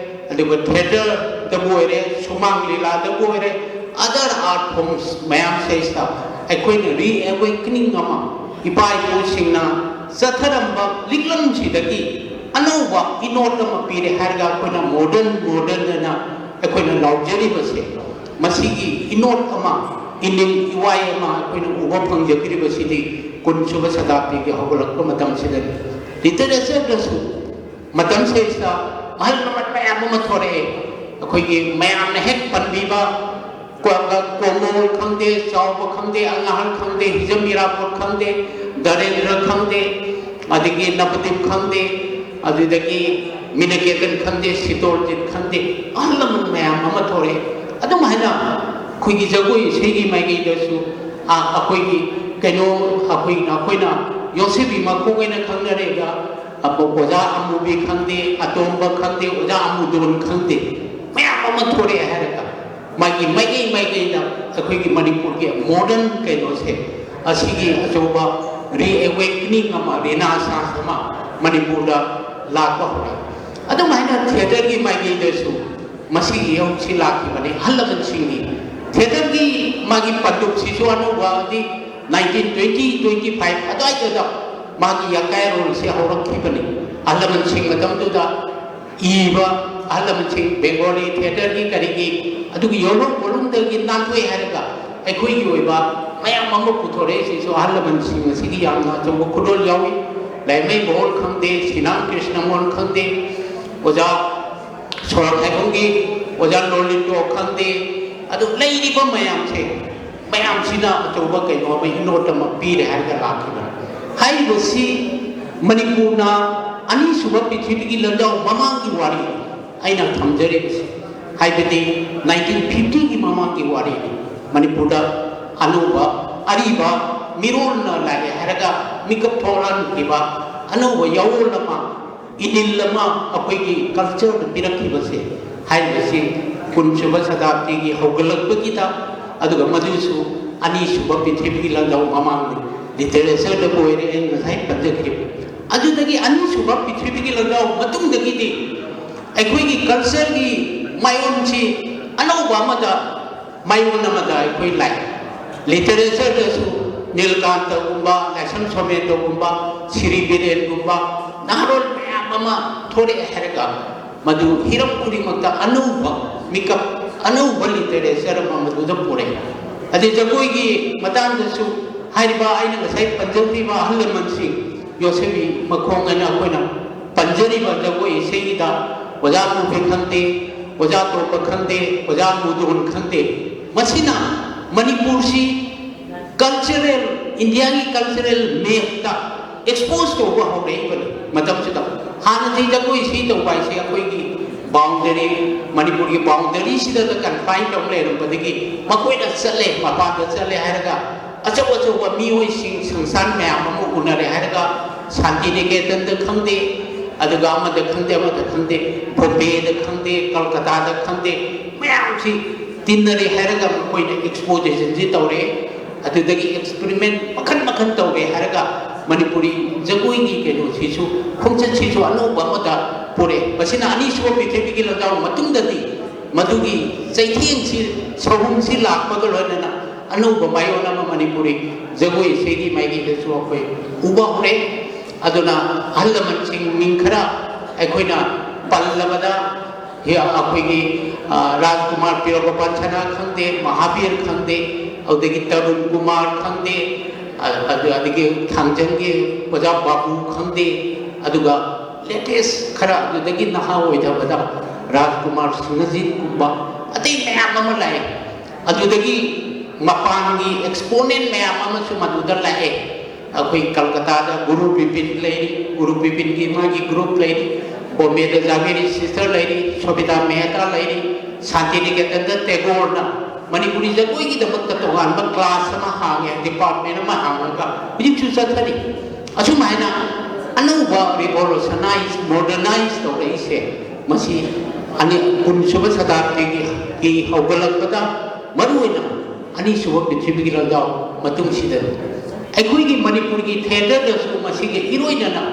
ꯑꯗꯨꯒ theatreꯗꯕꯨ ꯑꯣꯏꯔꯦ, ꯁꯨꯃꯥꯡ ꯂꯤꯂꯥꯗꯕꯨ ꯑꯣꯏꯔꯦ, other art forms ꯃꯌꯥꯝꯁꯤꯗꯩꯁꯤꯗ ꯑꯩꯈꯣꯏꯅ reawakening ꯑꯃ, ꯏꯄꯥ ꯏꯄꯨꯁꯤꯡꯅ ꯆꯠꯊꯔꯝꯕ ꯂꯤꯛꯂꯝꯁꯤꯗꯒꯤ ꯑꯅꯧꯕ ꯏꯅꯣꯠ ꯑꯃ ꯄꯤꯔꯦ ꯍꯥꯏꯔꯒ ꯑꯩꯈꯣꯏꯅ ꯃꯣꯗꯔꯟ ꯃꯣꯗꯔꯟ ꯑꯅ ꯑꯩꯈꯣꯏꯅ ꯂꯥꯎꯖꯔꯤꯕꯁꯦ, ꯃꯁꯤꯒꯤ ꯏꯅꯣꯠ ꯑꯃ, ꯏꯅꯤꯡ ꯏꯋꯥꯏ ꯑꯃ ꯑꯩꯈꯣꯏꯅ ꯎꯕ ꯐꯪꯖꯈꯤꯕꯁꯤꯗꯤ ꯀꯨꯟꯁꯨꯕ ꯁꯇꯥꯕꯗꯤꯒꯤ ꯍꯧꯒꯠꯂꯛꯄ ꯃꯇꯝꯁꯤꯗꯅꯤ꯫ ꯂꯤꯇꯔꯦꯆꯔꯗꯁꯨ ꯃꯇꯝꯁꯤꯗꯩꯁꯤꯗ ꯑꯍꯜ ꯂꯃꯟ ꯃꯌꯥꯝ ꯑꯃ ꯊꯣꯔꯛꯑꯦ꯫ ꯑꯩꯈꯣꯏꯒꯤ ꯃꯌꯥꯝꯅ ꯍꯦꯛ ꯄꯟꯕꯤꯕ, ꯀꯣ-, ꯀꯣꯃꯣꯜ ꯈꯪꯗꯦ, ꯆꯥꯎꯕ ꯈꯪꯗꯦ, ꯑꯉꯥꯍꯜ ꯈꯪꯗꯦ, ꯍꯤꯖꯝ ꯏꯔꯥꯕꯣꯠ ꯈꯪꯗꯦ, ꯗꯔꯦꯟꯗ꯭ꯔ ꯈꯪꯗꯦ, ꯑꯗꯒꯤ ꯅꯕꯗꯤꯞ ꯈꯪꯗꯦ, ꯑꯗꯨꯗꯒꯤ ꯃꯤꯅꯀꯦꯇꯟ ꯈꯪꯗꯦ, ꯁꯤꯇꯣꯔꯖꯤꯠ ꯈꯪꯗꯦ, ꯑꯍꯜ ꯂꯃꯟ ꯃꯌꯥꯝ ꯑꯃ ꯊꯣꯔꯛꯑꯦ꯫ ꯑꯗꯨꯝ ꯍꯥꯏꯅ ꯑꯩꯈꯣꯏꯒꯤ ꯖꯒꯣꯏ ꯏꯁꯩꯒꯤ ꯃꯥꯏꯀꯩꯗꯁꯨ, ꯑ, ꯑꯩꯈꯣꯏꯒꯤ ꯀꯩꯅꯣ, ꯑꯩꯈꯣꯏ, ꯑꯩꯈꯣꯏꯅ ꯌꯣꯁꯦꯐ ꯏꯃꯥꯈꯣꯡ ꯑꯣꯏꯅ ꯈꯪꯅꯔꯦꯕ, ꯑꯣꯖꯥ ꯑꯃꯨꯕꯤ ꯈꯪꯗꯦ, ꯑꯇꯣꯝꯕ ꯈꯪꯗꯦ, ꯑꯣꯖꯥ ꯑꯃꯨꯗꯣꯟ ꯈꯪꯗꯦ, ꯃꯌꯥꯝ ꯑꯃ ꯊꯣꯔꯛꯑꯦ ꯍꯥꯏꯔꯒ, ꯃꯥꯒꯤ ꯃꯥꯏꯀꯩ ꯃꯥꯏꯀꯩꯗ ꯑꯩꯈꯣꯏꯒꯤ ꯃꯅꯤꯄꯨꯔꯒꯤ ꯃꯣꯗꯔꯟ ꯀꯩꯅꯣꯁꯦ, ꯑꯁꯤꯒꯤ ꯑꯆꯧꯕ ꯔꯤꯑꯦꯋꯦꯀꯅꯤꯡ ꯑꯃ, ꯔꯤꯅꯥꯁꯥꯟꯁ ꯑꯃ ꯃꯅꯤꯄꯨꯔꯗ ꯂꯥꯛꯄ ꯍꯧꯔꯦ꯫ ꯑꯗꯨꯝ ꯍꯥꯏꯅ ꯊꯤꯌꯦꯇꯔꯒꯤ ꯃꯥꯏꯀꯩꯗꯁꯨ ꯃꯁꯤꯒꯤ ꯏꯍꯧꯁꯤ ꯂꯥꯛꯈꯤꯕꯅꯤ꯫ ꯑꯍꯜ ꯂꯃꯟꯁꯤꯡꯒꯤ ꯊꯤꯌꯦꯇꯔꯒꯤ ꯃꯥꯒꯤ ꯄꯟꯗꯨꯞꯁꯤꯁꯨ ꯑꯅꯧꯕ, ꯍꯥꯏꯗꯤ nineteen twenty, twenty five ꯑꯗꯨꯋꯥꯏꯗꯨꯗ ꯃꯥꯒꯤ ꯌꯥꯀꯥꯏꯔꯣꯜꯁꯤ ꯍꯧꯔꯛꯈꯤꯕꯅꯤ꯫ ꯑꯍꯜ ꯂꯃꯟꯁꯤꯡ ꯃꯇꯝꯗꯨꯗ ꯏꯕ, ꯑꯍꯜ ꯂꯃꯟꯁꯤꯡ ꯕꯦꯡꯒꯣꯂꯤ ꯊꯤꯌꯦꯇꯔꯒꯤ ꯀꯔꯤꯒꯤ ꯑꯗꯨꯒꯤ ꯌꯣꯜꯂꯣꯟ ꯄꯣꯠꯂꯣꯟꯗꯒꯤ ꯅꯥꯟꯊꯣꯛꯑꯦ ꯍꯥꯏꯔꯒ ꯑꯩꯈꯣꯏꯒꯤ ꯑꯣꯏꯕ ꯃꯌꯥꯝ ꯑꯃ ꯄꯨꯊꯣꯔꯛꯏꯁꯤꯁꯨ ꯑꯍꯜ ꯂꯃꯟꯁꯤꯡ ꯑꯁꯤꯒꯤ ꯌꯥꯝꯅ ꯑꯆꯧꯕ ꯈꯨꯗꯣꯜ ꯌꯥꯎꯏ꯫ ꯂꯥꯏꯃꯩ ꯃꯣꯍꯣꯜ ꯈꯪꯗꯦ, ꯁꯤꯅꯥꯝ ꯀ꯭ꯔꯤꯁꯅꯃꯣꯍꯟ ꯈꯪꯗꯦ, ꯑꯣꯖꯥ ꯁꯣꯔꯣꯛ ꯍꯥꯏꯕꯝꯒꯤ ꯑꯣꯖꯥ ꯂꯣꯔꯂꯤꯟꯗꯣ ꯈꯪꯗꯦ, ꯑꯗꯨ ꯂꯩꯔꯤꯕ ꯃꯌꯥꯝꯁꯦ, ꯃꯌꯥꯝꯁꯤꯅ ꯑꯆꯧꯕ ꯀꯩꯅꯣ ꯑꯃ, ꯏꯅꯣꯠ ꯑꯃ ꯄꯤꯔꯦ ꯍꯥꯏꯔꯒ ꯂꯥꯛꯈꯤꯕꯅꯤ꯫ ꯍꯥꯏꯔꯤꯕꯁꯤ ꯃꯅꯤꯄꯨꯔꯅ ꯑꯅꯤꯁꯨꯕ ꯄ꯭ꯔꯤꯊꯤꯕꯤꯒꯤ ꯂꯥꯟꯖꯥꯎ ꯃꯃꯥꯡꯒꯤ ꯋꯥꯔꯤ ꯑꯩꯅ ꯊꯝꯖꯔꯤꯕꯁꯤ, ꯍꯥꯏꯕꯗꯤ nineteen fifty ꯒꯤ ꯃꯃꯥꯡꯒꯤ ꯋꯥꯔꯤꯅꯤ꯫ ꯃꯅꯤꯄꯨꯔꯗ ꯑꯅꯧꯕ, ꯑꯔꯤꯕ ꯃꯤꯔꯣꯜꯅ ꯂꯥꯛꯑꯦ ꯍꯥꯏꯔꯒ ꯃꯤꯀꯞ ꯊꯣꯛꯍꯟꯈꯤꯕ ꯑꯅꯧꯕ ꯌꯥꯑꯣꯜ ꯑꯃ, ꯏꯅꯤꯜ ꯑꯃ ꯑꯩꯈꯣꯏꯒꯤ ꯀꯜꯆꯔꯗ ꯄꯤꯔꯛꯈꯤꯕꯁꯦ, ꯍꯥꯏꯔꯤꯕꯁꯤ ꯀꯨꯟꯁꯨꯕ ꯁꯇꯥꯕꯗꯤꯒꯤ ꯍꯧꯒꯠꯂꯛꯄꯒꯤꯗ, ꯑꯗꯨꯒ ꯃꯗꯨꯁꯨ ꯑꯅꯤꯁꯨꯕ ꯄ꯭ꯔꯤꯊꯤꯕꯤꯒꯤ ꯂꯥꯟꯖꯥꯎ ꯃꯃꯥꯡꯗ ꯂꯤꯇꯔꯦꯆꯔꯗꯕꯨ ꯑꯣꯏꯔꯦ, ꯑꯩꯅ ꯉꯁꯥꯏ ꯄꯟꯖꯈꯤꯕ꯫ ꯑꯗꯨꯗꯒꯤ ꯑꯅꯤꯁꯨꯕ ꯄ꯭ꯔꯤꯊꯤꯕꯤꯒꯤ ꯂꯥꯟꯖꯥꯎ ꯃꯇꯨꯡꯗꯒꯤꯗꯤ ꯑꯩꯈꯣꯏꯒꯤ ꯀꯜꯆꯔꯒꯤ ꯃꯥꯏꯑꯣꯟꯁꯤ ꯑꯅꯧꯕ ꯑꯃꯗ, ꯃꯥꯏꯑꯣꯟ ꯑꯃꯗ ꯑꯩꯈꯣꯏ ꯂꯥꯛꯏ꯫ ꯂꯤꯇꯔꯦꯆꯔꯗꯁꯨ ꯅꯤꯜꯀꯥꯟꯇꯒꯨꯝꯕ, ꯂꯥꯏꯁ꯭ꯔꯝ ꯁꯣꯃꯦꯟꯗꯣꯒꯨꯝꯕ, ꯁꯤꯔꯤ ꯕꯤꯔꯦꯟꯒꯨꯝꯕ ꯅꯍꯥꯔꯣꯜ ꯃꯌꯥꯝ ꯑꯃ ꯑꯃ ꯊꯣꯔꯛꯑꯦ ꯍꯥꯏꯔꯒ, ꯃꯗꯨ ꯍꯤꯔꯝ ꯈꯨꯗꯤꯡꯃꯛꯇ ꯑꯅꯧꯕ ꯃꯤꯀꯞ, ꯑꯅꯧꯕ ꯂꯤꯇꯔꯦꯆꯔ ꯑꯃ ꯃꯗꯨꯗ ꯄꯨꯔꯛꯑꯦ꯫ ꯑꯗꯩ ꯖꯒꯣꯏꯒꯤ ꯃꯇꯥꯡꯗꯁꯨ ꯍꯥꯏꯔꯤꯕ ꯑꯩꯅ ꯉꯁꯥꯏ ꯄꯟꯖꯈ꯭ꯔꯤꯕ ꯑꯍꯜ ꯂꯃꯟꯁꯤꯡ, ꯌꯣꯁꯦꯐ ꯃꯈꯣꯡ ꯍꯥꯏꯅ ꯑꯩꯈꯣꯏꯅ ꯄꯟꯖꯔꯤꯕ ꯖꯒꯣꯏ ꯏꯁꯩꯒꯤꯗ ꯑꯣꯖꯥ ꯃꯨꯕꯤ ꯈꯪꯗꯦ, ꯑꯣꯖꯥ ꯇꯣꯝꯕ ꯈꯪꯗꯦ, ꯑꯣꯖꯥ ꯃꯨꯗꯣꯟ ꯈꯪꯗꯦ, ꯃꯁꯤꯅ ꯃꯅꯤꯄꯨꯔꯁꯤ ꯀꯜꯆꯔꯦꯜ, ꯏꯟꯗꯤꯌꯥꯒꯤ ꯀꯜꯆꯔꯦꯜ ꯃꯦꯞꯇ ꯑꯦꯛꯁꯄꯣꯖ ꯇꯧꯕ ꯍꯧꯔꯛꯏꯕꯅꯤ꯫ ꯃꯇꯝꯁꯤꯗ ꯍꯥꯟꯅꯗꯤ ꯖꯒꯣꯏ ꯏꯁꯩ ꯇꯧꯕ ꯍꯥꯏꯁꯦ ꯑꯩꯈꯣꯏꯒꯤ ꯕꯥꯎꯟꯗꯔꯤ, ꯃꯅꯤꯄꯨꯔꯒꯤ ꯕꯥꯎꯟꯗꯔꯤꯁꯤꯗ ꯀꯟꯐꯥꯏꯟ ꯇꯧ ꯂꯩꯔꯝꯕꯗꯒꯤ ꯃꯈꯣꯏꯅ ꯆꯠꯂꯦ, ꯃꯄꯥꯟꯗ ꯆꯠꯂꯦ ꯍꯥꯏꯔꯒ ꯑꯆꯧ ꯑꯆꯧꯕ ꯃꯤꯑꯣꯏꯁꯤꯡ, ꯁꯪꯁꯊꯥꯟ ꯃꯌꯥꯝ ꯑꯃ ꯎꯅꯔꯦ ꯍꯥꯏꯔꯒ ꯁꯥꯟꯇꯤꯅꯤꯀꯦꯇꯟꯗ ꯈꯪꯗꯦ, ꯑꯗꯨꯒ ꯑꯃꯗ ꯈꯪꯗꯦ, ꯑꯃꯗ ꯈꯪꯗꯦ, ꯕꯣꯝꯕꯦꯗ ꯈꯪꯗꯦ, ꯀꯜꯀꯇꯥꯗ ꯈꯪꯗꯦ, ꯃꯌꯥꯝꯁꯤ ꯇꯤꯟꯅꯔꯦ ꯍꯥꯏꯔꯒ ꯃꯈꯣꯏꯅ ꯑꯦꯛꯁꯄꯣꯖꯤꯁꯟꯁꯤ ꯇꯧꯔꯦ꯫ ꯑꯗꯨꯗꯒꯤ ꯑꯦꯛꯁꯄꯔꯤꯃꯦꯟ ꯃꯈꯜ ꯃꯈꯜ ꯇꯧꯔꯦ ꯍꯥꯏꯔꯒ ꯃꯅꯤꯄꯨꯔꯤ ꯖꯒꯣꯏꯒꯤ ꯀꯩꯅꯣꯁꯤꯁꯨ, ꯈꯣꯡꯆꯠꯁꯤꯁꯨ ꯑꯅꯧꯕ ꯑꯃꯗ ꯄꯨꯔꯛꯑꯦ꯫ ꯃꯁꯤꯅ ꯑꯅꯤꯁꯨꯕ ꯄ꯭ꯔꯤꯊꯤꯕꯤꯒꯤ ꯂꯥꯟꯖꯥꯎ ꯃꯇꯨꯡꯗꯗꯤ ꯃꯗꯨꯒꯤ ꯆꯩꯊꯦꯡꯁꯤ, ꯁꯍꯨꯝꯁꯤ ꯂꯥꯛꯄꯒ ꯂꯣꯏꯅꯅ ꯑꯅꯧꯕ ꯃꯥꯏꯑꯣꯟ ꯑꯃ ꯃꯅꯤꯄꯨꯔꯤ ꯖꯒꯣꯏ ꯏꯁꯩꯒꯤ ꯃꯥꯏꯀꯩꯗꯁꯨ ꯑꯩꯈꯣꯏ ꯎꯕ ꯍꯧꯔꯦ꯫ ꯑꯗꯨꯅ ꯑꯍꯜ ꯂꯃꯟꯁꯤꯡ ꯃꯤꯡ ꯈꯔ ꯑꯩꯈꯣꯏꯅ ꯄꯜꯂꯕꯗ, ꯍꯤ-, ꯑꯩꯈꯣꯏꯒꯤ, ꯑ, ꯔꯥꯖꯀꯨꯃꯥꯔ ꯄꯤꯔꯣꯀꯄꯥꯟ ꯁꯅꯥ ꯈꯪꯗꯦ, ꯃꯍꯥꯕꯤꯔ ꯈꯪꯗꯦ, ꯑꯗꯨꯗꯒꯤ ꯇꯔꯨꯟ ꯀꯨꯃꯥꯔ ꯈꯪꯗꯦ, ꯑ-, ꯑꯗꯨ-, ꯑꯗꯒꯤ ꯊꯥꯡꯖꯝꯒꯤ ꯑꯣꯖꯥ ꯕꯥꯕꯨ ꯈꯪꯗꯦ, ꯑꯗꯨꯒ ꯂꯦꯇꯦꯁ ꯈꯔ ꯑꯗꯨꯗꯒꯤ ꯅꯍꯥ ꯑꯣꯏꯊꯕꯗ ꯔꯥꯖꯀꯨꯃꯥꯔ ꯁꯤꯡꯍꯖꯤꯠꯀꯨꯝꯕ ꯑꯇꯩ ꯃꯌꯥꯝ ꯑꯃ ꯂꯥꯛꯑꯦ꯫ ꯑꯗꯨꯗꯒꯤ ꯃꯄꯥꯟꯒꯤ ꯑꯦꯛꯁꯄꯣꯅꯦꯟ ꯃꯌꯥꯝ ꯑꯃꯁꯨ ꯃꯗꯨꯗ ꯂꯥꯛꯑꯦ꯫ ꯑꯩꯈꯣꯏ ꯀꯜꯀꯇꯥꯗ ꯒꯨꯔꯨ ꯕꯤꯄꯤꯟ ꯂꯩꯔꯤ, ꯒꯨꯔꯨ ꯕꯤꯄꯤꯟꯒꯤ ꯃꯥꯒꯤ ꯒ꯭ꯔꯨꯞ ꯂꯩꯔꯤ, ꯕꯣꯝꯕꯦꯗ ꯖꯥꯕꯦꯔꯤ ꯁꯤꯁꯇꯔ ꯂꯩꯔꯤ, ꯁꯣꯕꯤꯇꯥ ꯃꯦꯍꯇꯥ ꯂꯩꯔꯤ, ꯁꯥꯟꯇꯤꯅꯤꯀꯦꯇꯟꯗ ꯇꯦꯒꯣꯔꯅ ꯃꯅꯤꯄꯨꯔꯤ ꯖꯒꯣꯏꯒꯤꯗꯃꯛꯇ ꯇꯣꯉꯥꯟꯕ ꯀ꯭ꯂꯥꯁ ꯑꯃ ꯍꯥꯡꯉꯦ, ꯗꯤꯄꯥꯔꯠꯃꯦꯟ ꯑꯃ ꯍꯥꯡꯉꯒ ꯍꯧꯖꯤꯛꯁꯨ ꯆꯠꯊꯔꯤ꯫ ꯑꯁꯨꯝ ꯍꯥꯏꯅ ꯑꯅꯧꯕ ꯔꯤꯚꯣꯂꯨꯁꯅꯥꯏꯖ, ꯃꯣꯗꯔꯅꯥꯏꯖ ꯇꯧꯔꯛꯏꯁꯦ ꯃꯁꯤ ꯑꯅꯤ, ꯀꯨꯟꯁꯨꯕ ꯁꯇꯥꯕꯗꯤꯒꯤ ꯍꯧꯒꯠꯂꯛꯄꯗ, ꯃꯔꯨꯑꯣꯏꯅ ꯑꯅꯤꯁꯨꯕ ꯄ꯭ꯔꯤꯊꯤꯕꯤꯒꯤ ꯂꯥꯟꯖꯥꯎ ꯃꯇꯨꯡꯁꯤꯗꯅꯤ꯫ ꯑꯩꯈꯣꯏꯒꯤ ꯃꯅꯤꯄꯨꯔꯒꯤ ꯊꯤꯌꯦꯇꯔꯗꯁꯨ ꯃꯁꯤꯒ ꯏꯔꯣꯏꯅꯅ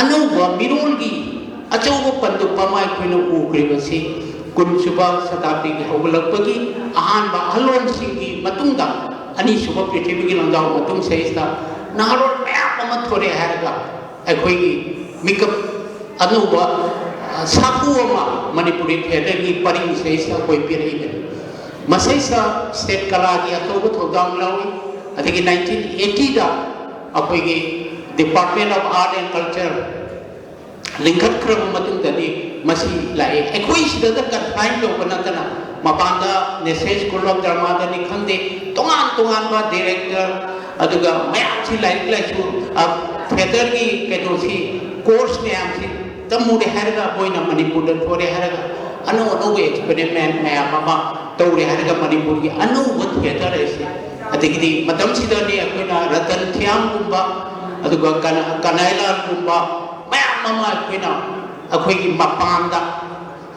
ꯑꯅꯧꯕ ꯃꯤꯔꯣꯜꯒꯤ ꯑꯆꯧꯕ ꯄꯟꯗꯨꯞ ꯑꯃ ꯑꯩꯈꯣꯏꯅ ꯎꯈ꯭ꯔꯤꯕꯁꯤ ꯀꯨꯟꯁꯨꯕ ꯁꯇꯥꯕꯗꯤꯒꯤ ꯍꯧꯒꯠꯂꯛꯄꯒꯤ ꯑꯍꯥꯟꯕ ꯑꯍꯜꯂꯣꯟꯁꯤꯡꯒꯤ ꯃꯇꯨꯡꯗ ꯑꯅꯤꯁꯨꯕ ꯄ꯭ꯔꯤꯊꯤꯕꯤꯒꯤ ꯂꯥꯟꯖꯥꯎ ꯃꯇꯨꯡ ꯁꯤꯗꯩꯁꯤꯗ ꯅꯍꯥꯔꯣꯜ ꯃꯌꯥꯝ ꯑꯃ ꯊꯣꯔꯛꯑꯦ ꯍꯥꯏꯔꯒ ꯑꯩꯈꯣꯏꯒꯤ ꯃꯤꯀꯞ ꯑꯅꯧꯕ ꯁꯥꯐꯨ ꯑꯃ ꯃꯅꯤꯄꯨꯔꯤ ꯊꯤꯌꯦꯇꯔꯒꯤ ꯄꯔꯤꯡꯁꯤꯗꯩꯁꯤꯗ ꯑꯩꯈꯣꯏ ꯄꯤꯔꯛꯏꯕꯅꯤ꯫ ꯃꯁꯤꯗꯩꯁꯤꯗ ꯁ꯭ꯇꯦꯠ ꯀꯂꯥꯒꯤ ꯑꯆꯧꯕ ꯊꯧꯗꯥꯡ ꯂꯧꯏ꯫ ꯑꯗꯒꯤ ꯅꯥꯏꯟꯇꯤꯟ ꯑꯩꯠꯇꯤꯗ ꯑꯩꯈꯣꯏꯒꯤ Department of Art and Culture ꯂꯤꯡꯈꯠꯈ꯭ꯔꯕ ꯃꯇꯨꯡꯗꯗꯤ ꯃꯁꯤ ꯂꯥꯛꯑꯦ꯫ ꯑꯩꯈꯣꯏ ꯁꯤꯗꯗ ꯀꯟꯐꯥꯏꯟ ꯇꯧꯕ ꯅꯠꯇꯅ ꯃꯄꯥꯟꯗ National School of Dramaꯗꯅꯤ ꯈꯪꯗꯦ, ꯇꯣꯉꯥꯟ ꯇꯣꯉꯥꯟꯕ ꯗꯤꯔꯦꯛꯇꯔ, ꯑꯗꯨꯒ ꯃꯌꯥꯝꯁꯤ ꯂꯥꯏꯔꯤꯛ ꯂꯥꯏꯁꯨ, ꯊꯤꯌꯦꯇꯔꯒꯤ ꯀꯩꯅꯣꯁꯤ, ꯀꯣꯔꯁ ꯃꯌꯥꯝꯁꯤ ꯇꯝꯃꯨꯔꯦ ꯍꯥꯏꯔꯒ, ꯃꯣꯏꯅ ꯃꯅꯤꯄꯨꯔꯗ ꯊꯣꯔꯦ ꯍꯥꯏꯔꯒ ꯑꯅꯧ ꯑꯅꯧꯕ ꯑꯦꯛꯁꯄꯦꯔꯤꯃꯦꯟ ꯃꯌꯥꯝ ꯑꯃ ꯇꯧꯔꯦ ꯍꯥꯏꯔꯒ ꯃꯅꯤꯄꯨꯔꯒꯤ ꯑꯅꯧꯕ ꯊꯤꯌꯦꯇꯔ ꯑꯁꯤ, ꯑꯗꯒꯤꯗꯤ ꯃꯇꯝꯁꯤꯗꯅꯤ ꯑꯩꯈꯣꯏꯅ ꯔꯇꯟ ꯊꯤꯌꯥꯝꯒꯨꯝꯕ, ꯑꯗꯨꯒ ꯀꯅꯥ-, ꯀꯅꯥꯏꯂꯥꯜꯒꯨꯝꯕ ꯃꯌꯥꯝ ꯑꯃ ꯑꯩꯈꯣꯏꯅ ꯑꯩꯈꯣꯏꯒꯤ ꯃꯄꯥꯟꯗ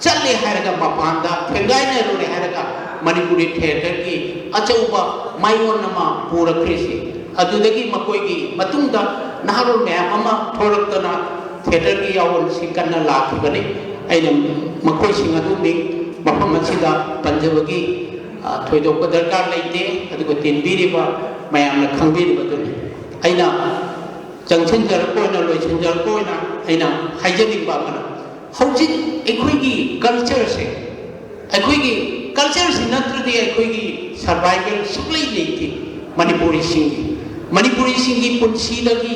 ꯆꯠꯂꯦ ꯍꯥꯏꯔꯒ, ꯃꯄꯥꯟꯗ ꯊꯦꯡꯒꯥꯏꯅꯔꯨꯔꯦ ꯍꯥꯏꯔꯒ ꯃꯅꯤꯄꯨꯔꯤ ꯊꯤꯌꯦꯇꯔꯒꯤ ꯑꯆꯧꯕ ꯃꯥꯏꯑꯣꯟ ꯑꯃ ꯄꯨꯔꯛꯈ꯭ꯔꯤꯁꯤ꯫ ꯑꯗꯨꯗꯒꯤ ꯃꯈꯣꯏꯒꯤ ꯃꯇꯨꯡꯗ ꯅꯍꯥꯔꯣꯜ ꯃꯌꯥꯝ ꯑꯃ ꯊꯣꯛꯂꯛꯇꯅ ꯊꯤꯌꯦꯇꯔꯒꯤ ꯌꯥꯑꯣꯟꯁꯤ ꯀꯟꯅ ꯂꯥꯛꯈꯤꯕꯅꯤ꯫ ꯑꯩꯅ ꯃꯈꯣꯏꯁꯤꯡ ꯑꯗꯨ ꯃꯤꯡ ꯃꯐꯝ ꯑꯁꯤꯗ ꯄꯟꯖꯕꯒꯤ, ꯑ, ꯊꯣꯏꯗꯣꯛꯄ ꯗꯔꯀꯥꯔ ꯂꯩꯇꯦ꯫ ꯑꯗꯨꯒ ꯇꯤꯟꯕꯤꯔꯤꯕ ꯃꯌꯥꯝꯅ ꯈꯪꯕꯤꯔꯤꯕꯗꯨꯅꯤ꯫ ꯑꯩꯅ ꯆꯪꯁꯤꯟꯖꯔꯛꯄ ꯑꯣꯏꯅ, ꯂꯣꯏꯁꯤꯟꯖꯔꯛꯄ ꯑꯣꯏꯅ ꯑꯩꯅ ꯍꯥꯏꯖꯅꯤꯡꯕ ꯑꯃꯅ, ꯍꯧꯖꯤꯛ ꯑꯩꯈꯣꯏꯒꯤ ꯀꯜꯆꯔꯁꯦ, ꯑꯩꯈꯣꯏꯒꯤ ꯀꯜꯆꯔꯁꯤ ꯅꯠꯇ꯭ꯔꯗꯤ ꯑꯩꯈꯣꯏꯒꯤ ꯁꯔꯚꯥꯏꯚꯦꯜ ꯁꯨꯛꯂꯩ ꯂꯩꯇꯦ꯫ ꯃꯅꯤꯄꯨꯔꯤꯁꯤꯡꯒꯤ, ꯃꯅꯤꯄꯨꯔꯤꯁꯤꯡꯒꯤ ꯄꯨꯟꯁꯤꯗꯒꯤ,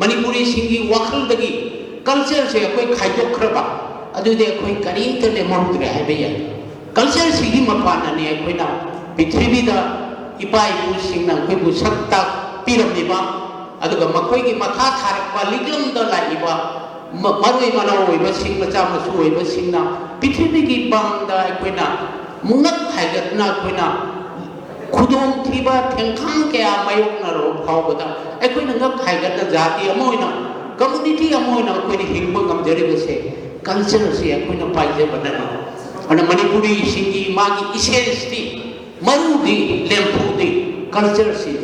ꯃꯅꯤꯄꯨꯔꯤꯁꯤꯡꯒꯤ ꯋꯥꯈꯜꯗꯒꯤ ꯀꯜꯆꯔꯁꯦ ꯑꯩꯈꯣꯏ ꯈꯥꯏꯗꯣꯛꯈ꯭ꯔꯕ, ꯑꯗꯨꯗꯤ ꯑꯩꯈꯣꯏ ꯀꯔꯤꯝꯇ ꯂꯦꯝꯍꯧꯗ꯭ꯔꯦ ꯍꯥꯏꯕ ꯌꯥꯏ꯫ ꯀꯜꯆꯔꯁꯤꯒꯤ ꯃꯄꯥꯟꯅꯅꯤ ꯑꯩꯈꯣꯏꯅ ꯄ꯭ꯔꯤꯊꯤꯕꯤꯗ ꯏꯄꯥ ꯏꯄꯨꯁꯤꯡꯅ ꯑꯩꯈꯣꯏꯕꯨ ꯁꯛ ꯇꯥꯛꯄꯤꯔꯝꯂꯤꯕ, ꯑꯗꯨꯒ ꯃꯈꯣꯏꯒꯤ ꯃꯈꯥ ꯊꯥꯔꯛꯄ ꯂꯤꯛꯂꯝꯗ ꯂꯥꯛꯏꯕ ꯃ-, ꯃꯔꯣꯏ ꯃꯅꯥꯎ ꯑꯣꯏꯕꯁꯤꯡ, ꯃꯆꯥ ꯃꯁꯨ ꯑꯣꯏꯕꯁꯤꯡꯅ ꯄ꯭ꯔꯤꯊꯤꯕꯤꯒꯤ ꯃꯥꯡꯗ ꯑꯩꯈꯣꯏꯅ ꯉꯛ ꯍꯥꯏꯒꯠꯅ ꯑꯩꯈꯣꯏꯅ ꯈꯨꯗꯣꯡꯊꯤꯕ ꯊꯦꯡꯈꯥꯡ ꯀꯌꯥ ꯃꯥꯌꯣꯛꯅꯔꯕ ꯐꯥꯎꯕꯗ ꯑꯩꯈꯣꯏꯅ ꯉꯛ ꯍꯥꯏꯒꯠꯅ ꯖꯥꯇꯤ ꯑꯃ ꯑꯣꯏꯅ, ꯀꯝꯃꯨꯅꯤꯇꯤ ꯑꯃ ꯑꯣꯏꯅ ꯑꯩꯈꯣꯏꯅ ꯍꯤꯡꯕ ꯉꯝꯖꯔꯤꯕꯁꯦ ꯀꯜꯆꯔꯁꯤ ꯑꯩꯈꯣꯏꯅ ꯄꯥꯏꯖꯕꯅꯅꯤ꯫ ꯑꯗꯨꯅ ꯃꯅꯤꯄꯨꯔꯤꯁꯤꯡꯒꯤ ꯃꯥꯒꯤ ꯏꯁꯦꯟꯁꯇꯤ, ꯃꯔꯨꯗꯤ, ꯂꯦꯝꯐꯨꯗꯤ ꯀꯜꯆꯔꯁꯤ꯫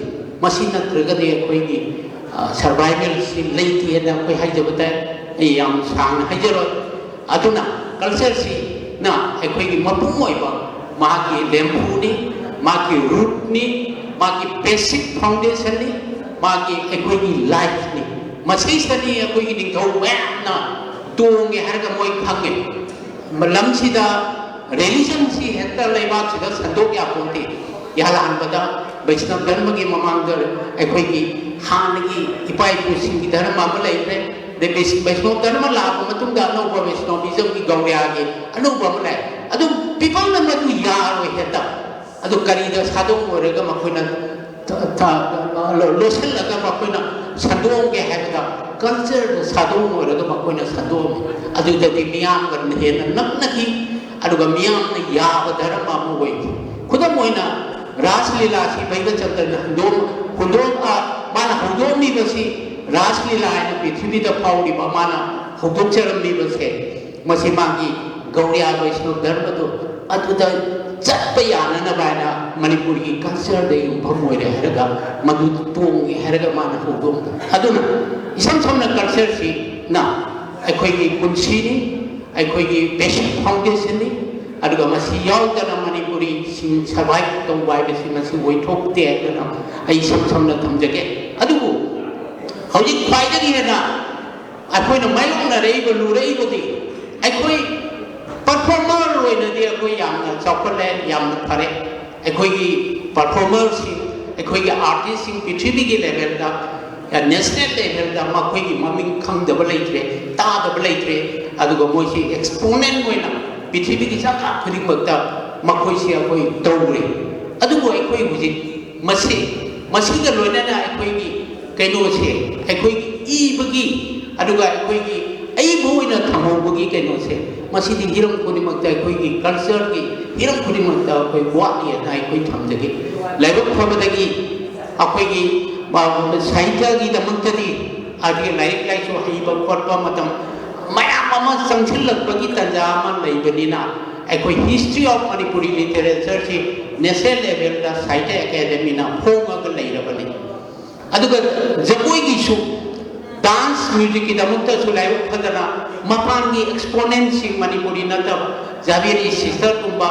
ꯃꯁꯤ ꯅꯠꯇ꯭ꯔꯒꯗꯤ ꯑꯩꯈꯣꯏꯒꯤ, ꯑ, ꯁꯔꯚꯥꯏꯚꯦꯜꯁꯤ ꯂꯩꯇꯦꯅ ꯑꯩꯈꯣꯏ ꯍꯥꯏꯖꯕ ꯇꯥꯏ꯫ ꯑꯩ ꯌꯥꯝ ꯁꯥꯡꯅ ꯍꯥꯏꯖꯔꯣꯏ꯫ ꯑꯗꯨꯅ ꯀꯜꯆꯔꯁꯤꯅ ꯑꯩꯈꯣꯏꯒꯤ ꯃꯄꯨꯡ ꯑꯣꯏꯕ ꯃꯍꯥꯛꯀꯤ ꯂꯦꯝꯐꯨꯅꯤ, ꯃꯍꯥꯛꯀꯤ ꯔꯨꯠꯅꯤ, ꯃꯥꯒꯤ ꯕꯦꯁꯤꯛ ꯐꯥꯎꯟꯗꯦꯁꯟꯅꯤ, ꯃꯥꯒꯤ ꯑꯩꯈꯣꯏꯒꯤ ꯂꯥꯏꯐꯅꯤ꯫ ꯃꯁꯤꯁꯤꯗꯅꯤ ꯑꯩꯈꯣꯏꯒꯤ ꯅꯤꯡꯊꯧ ꯃꯌꯥꯝꯅ ꯇꯣꯡꯉꯦ ꯍꯥꯏꯔꯒ ꯃꯣꯏ ꯈꯪꯉꯦ꯫ ꯂꯝꯁꯤꯗ ꯔꯤꯂꯤꯖꯟꯁꯤ ꯍꯦꯛꯇ ꯂꯩꯕꯥꯛꯁꯤꯗ ꯁꯟꯗꯣꯛ ꯌꯥꯄꯣꯟꯇꯦ꯫ ꯏꯍꯥꯟ ꯍꯥꯟꯕꯗ ꯕꯩꯁꯅꯕ ꯙꯔꯃꯒꯤ ꯃꯃꯥꯡꯗ ꯑꯩꯈꯣꯏꯒꯤ ꯍꯥꯟꯅꯒꯤ ꯏꯄꯥ ꯏꯄꯨꯁꯤꯡꯒꯤ ꯙꯔꯃ ꯑꯃ ꯂꯩꯈ꯭ꯔꯦ꯫ ꯑꯗꯩ ꯕꯩꯁ-, ꯕꯩꯁꯅꯕ ꯙꯔꯃ ꯂꯥꯛꯑꯕ ꯃꯇꯨꯡꯗ ꯑꯅꯧꯕ ꯕꯩꯁꯅꯕꯤꯖꯝꯒꯤ ꯒꯧꯔꯤꯌꯥꯒꯤ ꯑꯅꯧꯕ ꯑꯃ ꯂꯥꯛꯑꯦ꯫ ꯑꯗꯨ ꯄꯤꯄꯜꯅ ꯃꯗꯨ ꯌꯥꯔꯣꯏ ꯍꯦꯛꯇ꯫ ꯑꯗꯨ ꯀꯔꯤꯗ ꯁꯥꯗꯣꯡ ꯑꯣꯏꯔꯒ ꯃꯈꯣꯏꯅ ꯊ-, ꯊ-, ꯂꯣꯠꯁꯤꯜꯂꯒ ꯃꯈꯣꯏꯅ ꯁꯟꯗꯣꯛꯑꯝꯒꯦ ꯍꯥꯏꯕꯗ, ꯀꯜꯆꯔꯗ ꯁꯥꯗꯣꯡ ꯑꯣꯏꯔꯒ ꯃꯈꯣꯏꯅ ꯁꯟꯗꯣꯛꯑꯝꯃꯤ꯫ ꯑꯗꯨꯗꯗꯤ ꯃꯤꯌꯥꯝꯒ ꯍꯦꯟꯅ ꯅꯛꯅꯈꯤ, ꯑꯗꯨꯒ ꯃꯤꯌꯥꯝꯅ ꯌꯥꯕ ꯙꯔꯃ ꯑꯃ ꯑꯣꯏꯈꯤ꯫ ꯈꯨꯗꯝ ꯑꯣꯏꯅ, ꯔꯥꯁ ꯂꯤꯂꯥꯁꯤ ꯚꯩꯒꯆꯟꯗ꯭ꯔꯅ ꯍꯟꯗꯣꯛ-, ꯍꯨꯟꯗꯣꯛ-, ꯑ, ꯃꯥꯅ ꯍꯧꯗꯣꯛꯑꯝꯃꯤꯕꯁꯤ, ꯔꯥꯁ ꯂꯤꯂꯥ ꯍꯥꯏꯅ ꯄ꯭ꯔꯤꯊꯤꯕꯤꯗ ꯐꯥꯎꯔꯤꯕ ꯃꯥꯅ ꯍꯧꯗꯣꯛꯆꯔꯝꯃꯤꯕꯁꯦ, ꯃꯁꯤ ꯃꯥꯒꯤ ꯒꯧꯔꯤꯌꯥ ꯕꯩꯁꯅꯕ ꯙꯔꯃꯗꯨ ꯑꯗꯨꯗ ꯆꯠꯄ ꯌꯥꯅꯅꯕ ꯍꯥꯏꯅ ꯃꯅꯤꯄꯨꯔꯒꯤ ꯀꯜꯆꯔꯗ ꯌꯨꯝꯐꯝ ꯑꯣꯏꯔꯦ ꯍꯥꯏꯔꯒ, ꯃꯗꯨ ꯇꯣꯡꯉꯦ ꯍꯥꯏꯔꯒ ꯃꯥꯅ ꯍꯧꯗꯣꯛꯄ꯫ ꯑꯗꯨꯅ ꯏꯁꯝ ꯁꯝꯅ ꯀꯜꯆꯔꯁꯤꯅ ꯑꯩꯈꯣꯏꯒꯤ ꯄꯨꯟꯁꯤꯅꯤ, ꯑꯩꯈꯣꯏꯒꯤ ꯕꯦꯁꯤꯛ ꯐꯥꯎꯟꯗꯦꯁꯟꯅꯤ꯫ ꯑꯗꯨꯒ ꯃꯁꯤ ꯌꯥꯎꯗꯅ ꯃꯅꯤꯄꯨꯔꯤꯁꯤꯡ ꯁꯔꯚꯥꯏꯚ ꯇꯧꯕ ꯍꯥꯏꯕꯁꯤ ꯃꯁꯤ ꯑꯣꯏꯊꯣꯛꯇꯦ ꯍꯥꯏꯗꯅ ꯑꯩ ꯏꯁꯝ ꯁꯝꯅ ꯊꯝꯖꯒꯦ꯫ ꯑꯗꯨꯕꯨ ꯍꯧꯖꯤꯛ ꯈ꯭ꯋꯥꯏꯗꯒꯤ ꯍꯦꯟꯅ ꯑꯩꯈꯣꯏꯅ ꯃꯥꯌꯣꯛꯅꯔꯛꯏꯕ, ꯂꯨꯔꯛꯏꯕꯗꯤ, ꯑꯩꯈꯣꯏ ꯄꯔꯐꯣꯔꯃꯔ ꯑꯣꯏꯅꯗꯤ ꯑꯩꯈꯣꯏ ꯌꯥꯝꯅ ꯆꯥꯎꯈꯠꯂꯦ, ꯌꯥꯝꯅ ꯐꯔꯦ꯫ ꯑꯩꯈꯣꯏꯒꯤ ꯄꯔꯐꯣꯔꯃꯔꯁꯤꯡ, ꯑꯩꯈꯣꯏꯒꯤ ꯑꯥꯔꯇꯤꯁꯁꯤꯡ ꯄ꯭ꯔꯤꯊꯤꯕꯤꯒꯤ ꯂꯦꯚꯦꯜꯗ, ꯅꯦꯁꯅꯦꯜ ꯂꯦꯚꯦꯜꯗ ꯃꯈꯣꯏꯒꯤ ꯃꯃꯤꯡ ꯈꯪꯗꯕ ꯂꯩꯇ꯭ꯔꯦ, ꯇꯥꯗꯕ ꯂꯩꯇ꯭ꯔꯦ꯫ ꯑꯗꯨꯒ ꯃꯣꯏꯁꯤ ꯑꯦꯛꯁꯄꯣꯅꯦꯟ ꯑꯣꯏꯅ ꯄ꯭ꯔꯤꯊꯤꯕꯤꯒꯤ ꯖꯒꯥ ꯈꯨꯗꯤꯡꯃꯛꯇ ꯃꯈꯣꯏꯁꯤ ꯑꯩꯈꯣꯏ ꯇꯧꯔꯦ꯫ ꯑꯗꯨꯕꯨ ꯑꯩꯈꯣꯏ ꯍꯧꯖꯤꯛ ꯃꯁꯤ, ꯃꯁꯤꯒ ꯂꯣꯏꯅꯅ ꯑꯩꯈꯣꯏꯒꯤ ꯀꯩꯅꯣꯁꯦ, ꯑꯩꯈꯣꯏꯒꯤ ꯏꯕꯒꯤ, ꯑꯗꯨꯒ ꯑꯩꯈꯣꯏꯒꯤ ꯑꯏꯕ ꯑꯣꯏꯅ ꯊꯝꯍꯧꯕꯒꯤ ꯀꯩꯅꯣꯁꯦ, ꯃꯁꯤꯗꯤ ꯍꯤꯔꯝ ꯈꯨꯗꯤꯡꯃꯛꯇ, ꯑꯩꯈꯣꯏꯒꯤ ꯀꯜꯆꯔꯒꯤ ꯍꯤꯔꯝ ꯈꯨꯗꯤꯡꯃꯛꯇ ꯑꯩꯈꯣꯏ ꯋꯥꯠꯂꯤ ꯍꯥꯏꯅ ꯑꯩꯈꯣꯏ ꯊꯝꯖꯒꯦ꯫ ꯂꯥꯏꯕꯛ ꯐꯕꯗꯒꯤ ꯑꯩꯈꯣꯏꯒꯤ, ꯑ, ꯁꯥꯍꯤꯇ꯭ꯌꯒꯤꯗꯃꯛꯇꯗꯤ, ꯑꯗꯒꯤ ꯂꯥꯏꯔꯤꯛ ꯂꯥꯏꯁꯨ ꯍꯩꯕ ꯈꯣꯠꯄ ꯃꯇꯝ ꯃꯌꯥꯝ ꯑꯃ ꯆꯪꯁꯤꯜꯂꯛꯄꯒꯤ ꯇꯥꯟꯖꯥ ꯑꯃ ꯂꯩꯕꯅꯤꯅ, ꯑꯩꯈꯣꯏ History of Manipuri Literature ꯁꯤ ꯅꯦꯁꯅꯦꯜ ꯂꯦꯚꯦꯜꯗ ꯁꯥꯍꯤꯇ꯭ꯌ ꯑꯦꯀꯥꯗꯃꯤꯅ ꯐꯣꯡꯉꯒ ꯂꯩꯔꯕꯅꯤ꯫ ꯑꯗꯨꯒ ꯖꯒꯣꯏꯒꯤꯁꯨ, ꯗꯥꯟꯁ ꯃ꯭ꯌꯨꯖꯤꯛꯀꯤꯗꯃꯛꯇꯁꯨ ꯂꯥꯏꯕꯛ ꯐꯗꯅ ꯃꯄꯥꯟꯒꯤ ꯑꯦꯛꯁꯄꯣꯅꯦꯟꯁꯤꯡ, ꯃꯅꯤꯄꯨꯔꯤ ꯅꯠꯇꯕ ꯖꯥꯕꯦꯔꯤ ꯁꯤꯁꯇꯔꯒꯨꯝꯕ,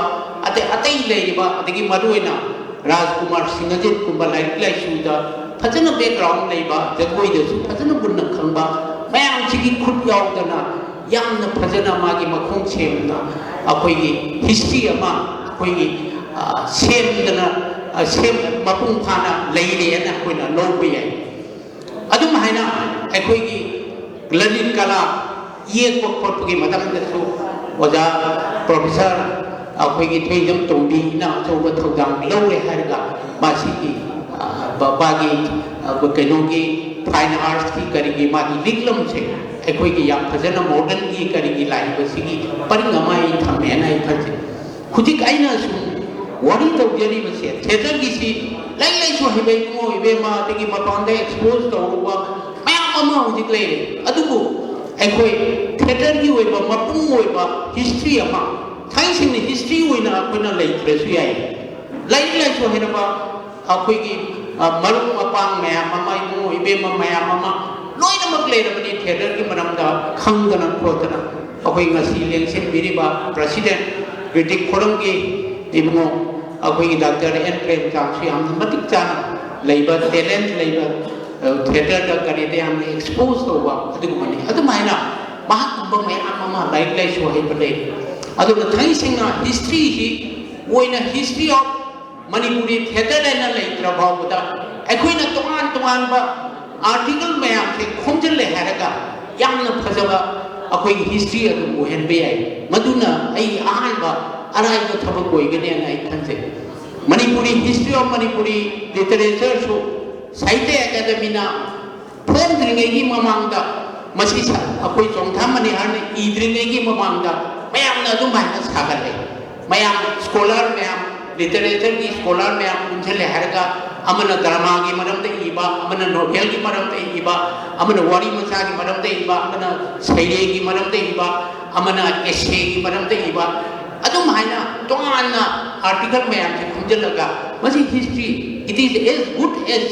ꯑꯇꯩ ꯑꯇꯩ ꯂꯩꯔꯤꯕ, ꯑꯗꯒꯤ ꯃꯔꯨꯑꯣꯏꯅ ꯔꯥꯖꯀꯨꯃꯥꯔ ꯁꯤꯡꯍꯖꯤꯠꯀꯨꯝꯕ ꯂꯥꯏꯔꯤꯛ ꯂꯥꯏꯁꯨꯗ ꯐꯖꯅ ꯕꯦꯛꯒ꯭ꯔꯥꯎꯟ ꯂꯩꯕ, ꯖꯒꯣꯏꯗꯁꯨ ꯐꯖꯅ ꯃꯨꯟꯅ ꯈꯪꯕ ꯃꯌꯥꯝꯁꯤꯒꯤ ꯈꯨꯠ ꯌꯥꯎꯗꯅ ꯌꯥꯝꯅ ꯐꯖꯅ ꯃꯥꯒꯤ ꯃꯈꯣꯡ ꯁꯦꯝꯗꯨꯅ ꯑꯩꯈꯣꯏꯒꯤ ꯍꯤꯁꯇ꯭ꯔꯤ ꯑꯃ ꯑꯩꯈꯣꯏꯒꯤ ꯁꯦꯝꯗꯅ, ꯁꯦꯝ, ꯃꯄꯨꯡ ꯐꯥꯅ ꯂꯩꯔꯦꯅ ꯑꯩꯈꯣꯏꯅ ꯂꯧꯕ ꯌꯥꯏ꯫ ꯑꯗꯨꯝ ꯍꯥꯏꯅ ꯑꯩꯈꯣꯏꯒꯤ ꯂꯂꯤꯠ ꯀꯂꯥ ꯌꯦꯛꯄ ꯈꯣꯠꯄꯒꯤ ꯃꯇꯝꯗꯁꯨ ꯑꯣꯖꯥ ꯄ꯭ꯔꯣꯐꯦꯁꯔ ꯑꯩꯈꯣꯏꯒꯤ ꯊꯣꯏꯖꯝ ꯇꯣꯝꯕꯤꯅ ꯑꯆꯧꯕ ꯊꯧꯗꯥꯡ ꯂꯧꯔꯦ ꯍꯥꯏꯔꯒ ꯃꯁꯤꯒꯤ ꯃꯥꯒꯤ ꯀꯩꯅꯣꯒꯤ ꯐꯥꯏꯟ ꯑꯥꯔꯠꯁꯀꯤ ꯀꯔꯤꯒꯤ ꯃꯥꯒꯤ ꯂꯤꯛꯂꯝꯁꯦ ꯑꯩꯈꯣꯏꯒꯤ ꯌꯥꯝ ꯐꯖꯅ ꯃꯣꯗꯔꯟꯒꯤ ꯀꯔꯤꯒꯤ ꯂꯥꯛꯏꯕꯁꯤꯒꯤ ꯄꯔꯤꯡ ꯑꯃ ꯑꯩ ꯊꯝꯃꯦꯅ ꯑꯩ ꯈꯟꯖꯩ꯫ ꯍꯧꯖꯤꯛ ꯑꯩꯅ ꯁꯨꯝ ꯋꯥꯔꯤ ꯇꯧꯖꯔꯤꯕꯁꯦ ꯊꯤꯌꯦꯇꯔꯒꯤꯁꯤ ꯂꯥꯏꯔꯤꯛ ꯂꯥꯏꯁꯨ ꯍꯩꯕ ꯏꯕꯨꯡꯉꯣ ꯏꯕꯦꯝꯃ ꯑꯗꯒꯤ ꯃꯄꯥꯟꯗ ꯑꯦꯛꯁꯄꯣꯖ ꯇꯧꯔꯨꯕ ꯃꯌꯥꯝ ꯑꯃ ꯍꯧꯖꯤꯛ ꯂꯩꯔꯦ꯫ ꯑꯗꯨꯕꯨ ꯑꯩꯈꯣꯏ ꯊꯤꯌꯦꯇꯔꯒꯤ ꯑꯣꯏꯕ ꯃꯄꯨꯡ ꯑꯣꯏꯕ ꯍꯤꯁꯇ꯭ꯔꯤ ꯑꯃ, ꯊꯥꯏꯅꯁꯤꯡꯅ ꯍꯤꯁꯇ꯭ꯔꯤ ꯑꯣꯏꯅ ꯑꯩꯈꯣꯏꯅ ꯂꯩꯇ꯭ꯔꯁꯨ ꯌꯥꯏ꯫ ꯂꯥꯏꯔꯤꯛ ꯂꯥꯏꯁꯨ ꯍꯩꯔꯕ ꯑꯩꯈꯣꯏꯒꯤ ꯃꯔꯨꯞ ꯃꯄꯥꯡ ꯃꯌꯥꯝ ꯑꯃ, ꯏꯕꯨꯡꯉꯣ ꯏꯕꯦꯝꯃ ꯃꯌꯥꯝ ꯑꯃ ꯂꯣꯏꯅꯃꯛ ꯂꯩꯔꯕꯅꯤ ꯊꯤꯌꯦꯇꯔꯒꯤ ꯃꯔꯝꯗ ꯈꯪꯗꯅ ꯈꯣꯠꯇꯅ꯫ ꯑꯩꯈꯣꯏ ꯉꯁꯤ ꯂꯦꯡꯁꯤꯟꯕꯤꯔꯤꯕ ꯄ꯭ꯔꯁꯤꯗꯦꯟ ꯀ꯭ꯔꯤꯇꯤꯛ ꯐꯣꯔꯝꯒꯤ ꯏꯕꯨꯡꯉꯣ ꯑꯩꯈꯣꯏꯒꯤ ꯗꯥꯛꯇꯔ ꯑꯦꯟ ꯄ꯭ꯔꯦꯝꯆꯥꯟꯁꯨ ꯌꯥꯝꯅ ꯃꯇꯤꯛ ꯆꯥꯅ ꯂꯩꯕ, ꯇꯦꯂꯦꯟꯠ ꯂꯩꯕ, ꯊꯤꯌꯦꯇꯔꯗ ꯀꯔꯤꯗ ꯌꯥꯝꯅ ꯑꯦꯛꯁꯄꯣꯖ ꯇꯧꯕ ꯑꯗꯨꯒꯨꯝꯕꯅꯤ꯫ ꯑꯗꯨꯃꯥꯏꯅ ꯃꯍꯥꯛꯀꯨꯝꯕ ꯃꯌꯥꯝ ꯑꯃ ꯂꯥꯏꯔꯤꯛ ꯂꯥꯏꯁꯨ ꯍꯩꯕ ꯂꯩ꯫ ꯑꯗꯨꯅ ꯊꯥꯡꯒꯩ ꯁꯦꯡꯅ ꯍꯤꯁꯇ꯭ꯔꯤꯁꯤ ꯑꯣꯏꯅ history of Manipuri theatre ꯍꯥꯏꯅ ꯂꯩꯇ꯭ꯔ ꯐꯥꯎꯕꯗ ꯑꯩꯈꯣꯏꯅ ꯇꯣꯉꯥꯟ ꯇꯣꯉꯥꯟꯕ ꯑꯥꯔꯇꯤꯀꯜ ꯃꯌꯥꯝꯁꯦ ꯈꯣꯝꯖꯤꯜꯂꯦ ꯍꯥꯏꯔꯒ ꯌꯥꯝꯅ ꯐꯖꯕ ꯑꯩꯈꯣꯏꯒꯤ ꯍꯤꯁꯇ꯭ꯔꯤ ꯑꯗꯨ ꯑꯣꯏꯍꯟꯕ ꯌꯥꯏ꯫ ꯃꯗꯨꯅ ꯑꯩ ꯑꯍꯥꯟꯕ ꯑꯔꯥꯏꯕ ꯊꯕꯛ ꯑꯣꯏꯒꯅꯦꯅ ꯑꯩ ꯈꯟꯖꯩ꯫ Manipuri history of Manipuri literature ꯁꯨ ꯁꯥꯍꯤꯇ꯭ꯌ ꯑꯦꯀꯥꯗꯃꯤꯅ ꯐꯣꯡꯗ꯭ꯔꯤꯉꯩꯒꯤ ꯃꯃꯥꯡꯗ ꯃꯁꯤ ꯑꯩꯈꯣꯏ ꯆꯣꯡꯊꯥꯝ ꯃꯅꯤꯍꯥꯔꯅ ꯏꯗ꯭ꯔꯤꯉꯩꯒꯤ ꯃꯃꯥꯡꯗ ꯃꯌꯥꯝꯅ ꯑꯗꯨꯝ ꯍꯥꯏꯅ ꯁꯥꯒꯠꯂꯦ꯫ ꯃꯌꯥꯝ ꯁ꯭ꯀꯣꯂꯔ ꯃꯌꯥꯝ, ꯂꯤꯇꯔꯦꯆꯔꯒꯤ ꯁ꯭ꯀꯣꯂꯔ ꯃꯌꯥꯝ ꯄꯨꯟꯁꯤꯜꯂꯦ ꯍꯥꯏꯔꯒ ꯑꯃꯅ ꯗ꯭ꯔꯃꯥꯒꯤ ꯃꯔꯝꯗ ꯏꯕ, ꯑꯃꯅ ꯅꯣꯚꯦꯜꯒꯤ ꯃꯔꯝꯗ ꯏꯕ, ꯑꯃꯅ ꯋꯥꯔꯤ ꯃꯆꯥꯒꯤ ꯃꯔꯝꯗ ꯏꯕ, ꯑꯃꯅ ꯁꯩꯔꯦꯡꯒꯤ ꯃꯔꯝꯗ ꯏꯕ, ꯑꯃꯅ ꯑꯦꯁꯦꯒꯤ ꯃꯔꯝꯗ ꯏꯕ, ꯑꯗꯨꯝ ꯍꯥꯏꯅ ꯇꯣꯉꯥꯟꯅ ꯑꯥꯔꯇꯤꯀꯜ ꯃꯌꯥꯝꯁꯦ ꯈꯣꯝꯖꯤꯜꯂꯒ ꯃꯁꯤ history, it is as good as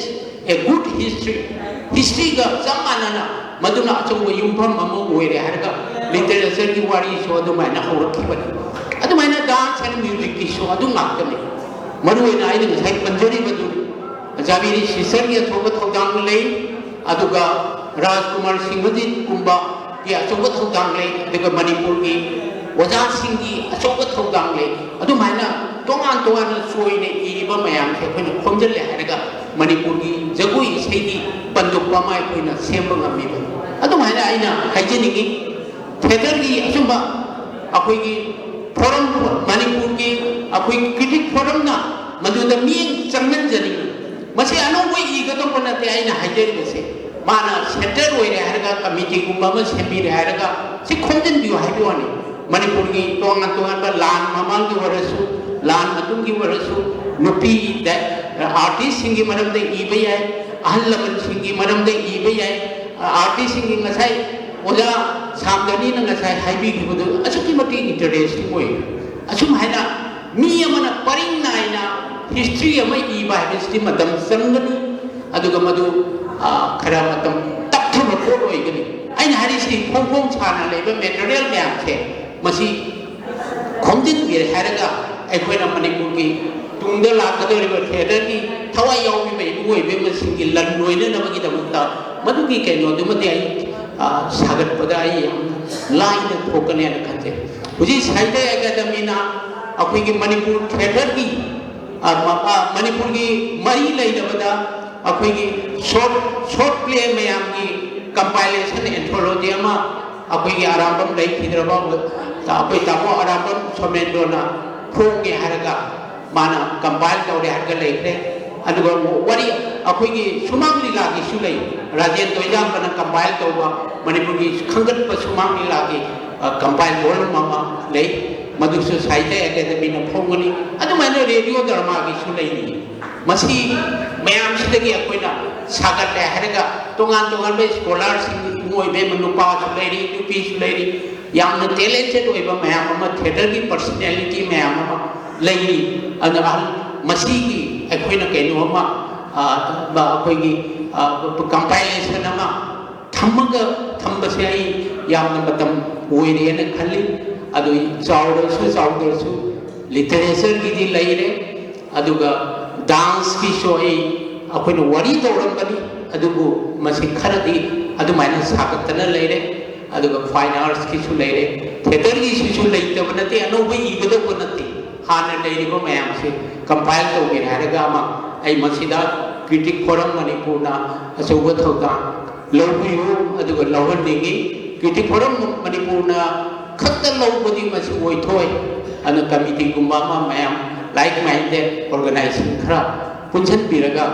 a good history, history ꯒ ꯆꯞ ꯃꯥꯟꯅꯅ ꯃꯗꯨꯅ ꯑꯆꯧꯕ ꯌꯨꯝꯐꯝ ꯑꯃ ꯑꯣꯏꯔꯦ ꯍꯥꯏꯔꯒ ꯂꯤꯇꯔꯦꯆꯔꯒꯤ ꯋꯥꯔꯤꯁꯨ ꯑꯗꯨꯃꯥꯏꯅ ꯍꯧꯔꯛꯈꯤꯕꯅꯤ꯫ ꯑꯗꯨꯃꯥꯏꯅ dance and music ꯀꯤꯁꯨ ꯑꯗꯨ ꯉꯥꯛꯇꯅꯤ꯫ ꯃꯔꯨꯑꯣꯏꯅ ꯑꯩꯅ ꯉꯁꯥꯏ ꯄꯟꯖꯔꯤꯕꯗꯨ ꯖꯥꯕꯤꯔꯤ ꯁꯤꯁꯇꯔꯒꯤ ꯑꯆꯧꯕ ꯊꯧꯗꯥꯡ ꯂꯩ꯫ ꯑꯗꯨꯒ ꯔꯥꯖꯀꯨꯃꯥꯔ ꯁꯤꯡꯍꯖꯤꯠꯀꯨꯝꯕ ꯑꯆꯧꯕ ꯊꯧꯗꯥꯡ ꯂꯩ, ꯑꯗꯨꯒ ꯃꯅꯤꯄꯨꯔꯒꯤ ꯑꯣꯖꯥꯁꯤꯡꯒꯤ ꯑꯆꯧꯕ ꯊꯧꯗꯥꯡ ꯂꯩ꯫ ꯑꯗꯨꯃꯥꯏꯅ ꯇꯣꯉꯥꯟ ꯇꯣꯉꯥꯟꯅ ꯆꯣꯏꯅ ꯏꯔꯤꯕ ꯃꯌꯥꯝꯁꯦ ꯑꯩꯈꯣꯏꯅ ꯈꯣꯝꯖꯤꯜꯂꯦ ꯍꯥꯏꯔꯒ ꯃꯅꯤꯄꯨꯔꯒꯤ ꯖꯒꯣꯏ ꯏꯁꯩꯒꯤ ꯄꯟꯗꯨꯞ ꯑꯃ ꯑꯩꯈꯣꯏꯅ ꯁꯦꯝꯕ ꯉꯝꯃꯤꯕꯅꯤ꯫ ꯑꯗꯨꯃꯥꯏꯅ ꯑꯩꯅ ꯍꯥꯏꯖꯅꯤꯡꯉꯤ꯫ ꯊꯤꯌꯦꯇꯔꯒꯤ ꯑꯆꯨꯝꯕ ꯑꯩꯈꯣꯏꯒꯤ ꯐꯣꯔꯝ, ꯃꯅꯤꯄꯨꯔꯒꯤ ꯑꯩꯈꯣꯏ ꯀ꯭ꯔꯤꯇꯤꯛ ꯐꯣꯔꯝꯅ ꯃꯗꯨꯗ ꯃꯤꯠꯌꯦꯡ ꯆꯪꯍꯟꯖꯅꯤꯡꯉꯤ꯫ ꯃꯁꯤ ꯑꯅꯧꯕ ꯏꯒꯗꯧꯕ ꯅꯠꯇꯦ꯫ ꯑꯩꯅ ꯍꯥꯏꯖꯔꯤꯕꯁꯦ, ꯃꯥꯅ ꯁꯦꯟꯇꯔ ꯑꯣꯏꯔꯦ ꯍꯥꯏꯔꯒ ꯀꯃꯤꯇꯤꯒꯨꯝꯕ ꯑꯃ ꯁꯦꯝꯕꯤꯔꯦ ꯍꯥꯏꯔꯒ ꯁꯤ ꯈꯣꯝꯖꯤꯟꯕꯤꯌꯨ ꯍꯥꯏꯕ ꯋꯥꯅꯤ꯫ ꯃꯅꯤꯄꯨꯔꯒꯤ ꯇꯣꯉꯥꯟ ꯇꯣꯉꯥꯟꯕ ꯂꯥꯟ ꯃꯃꯥꯡꯒꯤ ꯑꯣꯏꯔꯁꯨ, ꯂꯥꯟ ꯃꯇꯨꯡꯒꯤ ꯑꯣꯏꯔꯁꯨ, ꯅꯨꯄꯤ ꯑꯥꯔꯇꯤꯁꯁꯤꯡꯒꯤ ꯃꯔꯝꯗ ꯏꯕ ꯌꯥꯏ, ꯑꯍꯜ ꯂꯃꯟꯁꯤꯡꯒꯤ ꯃꯔꯝꯗ ꯏꯕ ꯌꯥꯏ꯫ ꯑꯥꯔꯇꯤꯁꯁꯤꯡꯒꯤ ꯉꯁꯥꯏ ꯑꯣꯖꯥ ꯁꯥꯝꯗꯅꯤꯅ ꯉꯁꯥꯏ ꯍꯥꯏꯕꯤꯈꯤꯕꯗꯨ ꯑꯁꯨꯛꯀꯤ ꯃꯇꯤꯛ ꯏꯟꯇꯔꯦꯁꯇꯤꯡ ꯑꯣꯏ꯫ ꯑꯁꯨꯝ ꯍꯥꯏꯅ ꯃꯤ ꯑꯃꯅ ꯄꯔꯤꯡ ꯅꯥꯏꯅ ꯍꯤꯁꯇ꯭ꯔꯤ ꯑꯃ ꯏꯕ ꯍꯥꯏꯕꯁꯤꯗꯤ ꯃꯇꯝ ꯆꯪꯒꯅꯤ, ꯑꯗꯨꯒ ꯃꯗꯨ, ꯑ, ꯈꯔ ꯃꯇꯝ ꯇꯞꯊꯕ ꯄꯣꯠ ꯑꯣꯏꯒꯅꯤ꯫ ꯑꯩꯅ ꯍꯥꯏꯔꯤꯁꯤ ꯐꯣꯡ ꯐꯣꯡ ꯁꯥꯅ ꯂꯩꯕ ꯃꯦꯇꯔꯤꯌꯦꯜ ꯃꯌꯥꯝꯁꯦ ꯃꯁꯤ ꯈꯣꯝꯖꯤꯟꯕꯤꯔꯦ ꯍꯥꯏꯔꯒ ꯑꯩꯈꯣꯏꯅ ꯃꯅꯤꯄꯨꯔꯒꯤ ꯇꯨꯡꯗ ꯂꯥꯛꯀꯗꯧꯔꯤꯕ ꯊꯤꯌꯦꯇꯔꯒꯤ ꯊꯋꯥꯏ ꯌꯥꯎꯕꯤꯕ ꯏꯄꯨ ꯑꯣꯏꯕꯤꯕꯁꯤꯡꯒꯤ ꯂꯟ ꯂꯣꯏꯅꯅꯕꯒꯤꯗꯃꯛꯇ ꯃꯗꯨꯒꯤ ꯀꯩꯅꯣꯗꯨꯃꯗꯤ ꯑꯩ, ꯑ, ꯁꯥꯒꯠꯄꯗ ꯑꯩ ꯌꯥꯝ ꯂꯥꯏꯅ ꯊꯣꯛꯀꯅꯦꯅ ꯈꯟꯖꯩ꯫ ꯍꯧꯖꯤꯛ ꯁꯥꯍꯤꯇ꯭ꯌ ꯑꯦꯀꯥꯗꯃꯤꯅ ꯑꯩꯈꯣꯏꯒꯤ ꯃꯅꯤꯄꯨꯔ ꯊꯤꯌꯦꯇꯔꯒꯤ, ꯑ, ꯃ-, ꯑ, ꯃꯅꯤꯄꯨꯔꯒꯤ ꯃꯔꯤ ꯂꯩꯅꯕꯗ ꯑꯩꯈꯣꯏꯒꯤ ꯁꯣꯔꯠ, ꯁꯣꯔꯠ ꯄ꯭ꯂꯦ ꯃꯌꯥꯝꯒꯤ ꯀꯝꯄꯥꯏꯂꯦꯁꯟ ꯑꯦꯟꯊꯣꯂꯣꯖꯤ ꯑꯃ ꯑꯩꯈꯣꯏꯒꯤ ꯑꯔꯥꯝꯕꯝ ꯂꯩꯈꯤꯗ꯭ꯔꯕ ꯑꯩꯈꯣꯏ ꯇꯥꯃꯣ ꯑꯔꯥꯝꯕꯝ ꯁꯣꯃꯦꯟꯗ꯭ꯔꯣꯅ ꯐꯣꯡꯉꯦ ꯍꯥꯏꯔꯒ ꯃꯥꯅ ꯀꯝꯄꯥꯏꯜ ꯇꯧꯔꯦ ꯍꯥꯏꯔꯒ ꯂꯩꯈ꯭ꯔꯦ꯫ ꯑꯗꯨꯒ ꯋꯥꯔꯤ ꯑꯩꯈꯣꯏꯒꯤ ꯁꯨꯃꯥꯡ ꯂꯤꯂꯥꯒꯤꯁꯨ ꯂꯩ, ꯔꯥꯖꯦꯟ ꯇꯣꯏꯖꯥꯝꯕꯅ ꯀꯝꯄꯥꯏꯜ ꯇꯧꯕ ꯃꯅꯤꯄꯨꯔꯒꯤ ꯈꯟꯒꯠꯄ ꯁꯨꯃꯥꯡ ꯂꯤꯂꯥꯒꯤ, ꯑ, ꯀꯝꯄꯥꯏꯜ ꯚꯣꯂꯨꯝ ꯑꯃ ꯂꯩ, ꯃꯗꯨꯁꯨ ꯁꯥꯍꯤꯇ꯭ꯌ ꯑꯦꯀꯥꯗꯃꯤꯅ ꯐꯣꯡꯒꯅꯤ꯫ ꯑꯗꯨꯃꯥꯏꯅ ꯔꯦꯗꯤꯑꯣ ꯗ꯭ꯔꯃꯥꯒꯤꯁꯨ ꯂꯩꯔꯤ꯫ ꯃꯁꯤ ꯃꯌꯥꯝꯁꯤꯗꯒꯤ ꯑꯩꯈꯣꯏꯅ ꯁꯥꯒꯠꯂꯦ ꯍꯥꯏꯔꯒ ꯇꯣꯉꯥꯟ ꯇꯣꯉꯥꯟꯕ ꯁ꯭ꯀꯣꯂꯥꯔꯁꯤꯡ, ꯏꯃꯣꯏꯕꯦꯝ ꯅꯨꯄꯥꯁꯨ ꯂꯩꯔꯤ, ꯅꯨꯄꯤꯁꯨ ꯂꯩꯔꯤ, ꯌꯥꯝꯅ ꯇꯦꯂꯦꯟꯇꯦꯠ ꯑꯣꯏꯕ ꯃꯌꯥꯝ ꯑꯃ, ꯊꯤꯌꯦꯇꯔꯒꯤ ꯄꯔꯁꯅꯦꯂꯤꯇꯤ ꯃꯌꯥꯝ ꯑꯃ ꯂꯩꯔꯤ꯫ ꯑꯗꯨꯅ ꯑꯍꯜ-, ꯃꯁꯤꯒꯤ ꯑꯩꯈꯣꯏꯅ ꯀꯩꯅꯣ ꯑꯃ, ꯑ, ꯑꯩꯈꯣꯏꯒꯤ, ꯑ, ꯀꯝꯄꯥꯏꯂꯦꯁꯟ ꯑꯃ ꯊꯝꯃꯒ ꯊꯝꯕꯁꯦ ꯑꯩ ꯌꯥꯝꯅ ꯃꯇꯝ ꯑꯣꯏꯔꯦꯅ ꯈꯜꯂꯤ꯫ ꯑꯗꯨ ꯆꯥꯎꯔꯁꯨ ꯆꯥꯎꯗ꯭ꯔꯁꯨ ꯂꯤꯇꯔꯦꯆꯔꯒꯤꯗꯤ ꯂꯩꯔꯦ, ꯑꯗꯨꯒ ꯗꯥꯟꯁꯀꯤꯁꯨ ꯑꯩ, ꯑꯩꯈꯣꯏꯅ ꯋꯥꯔꯤ ꯇꯧꯔꯝꯕꯅꯤ, ꯑꯗꯨꯕꯨ ꯃꯁꯤ ꯈꯔꯗꯤ ꯑꯗꯨꯃꯥꯏꯅ ꯁꯥꯒꯠꯇꯅ ꯂꯩꯔꯦ꯫ ꯑꯗꯨꯒ fine artsꯀꯤꯁꯨ ꯂꯩꯔꯦ꯫ Theatreꯒꯤꯁꯤꯁꯨ ꯂꯩꯇꯕ ꯅꯠꯇꯦ, ꯑꯅꯧꯕ ꯏꯒꯗꯧꯕ ꯅꯠꯇꯦ꯫ ꯍꯥꯟꯅ ꯂꯩꯔꯤꯕ ꯃꯌꯥꯝꯁꯦ compile ꯇꯧꯒꯦ ꯍꯥꯏꯔꯒ ꯑꯃ, ꯑꯩ ꯃꯁꯤꯗ Critic Forum ꯃꯅꯤꯄꯨꯔꯅ ꯑꯆꯧꯕ ꯊꯧꯗꯥꯡ ꯂꯧꯕꯤꯌꯨ, ꯑꯗꯨꯒ ꯂꯧꯍꯟꯅꯤꯡꯉꯤ꯫ Critic Forum ꯃꯅꯤꯄꯨꯔꯅ ꯈꯛꯇ ꯂꯧꯕꯗꯤ ꯃꯁꯤ ꯑꯣꯏꯊꯣꯛꯑꯣꯏ꯫ ꯑꯗꯨꯅ committeeꯒꯨꯝꯕ ꯑꯃ, ꯃꯌꯥꯝ like minded organization ꯈꯔ ꯄꯨꯟꯁꯤꯟꯕꯤꯔꯒ,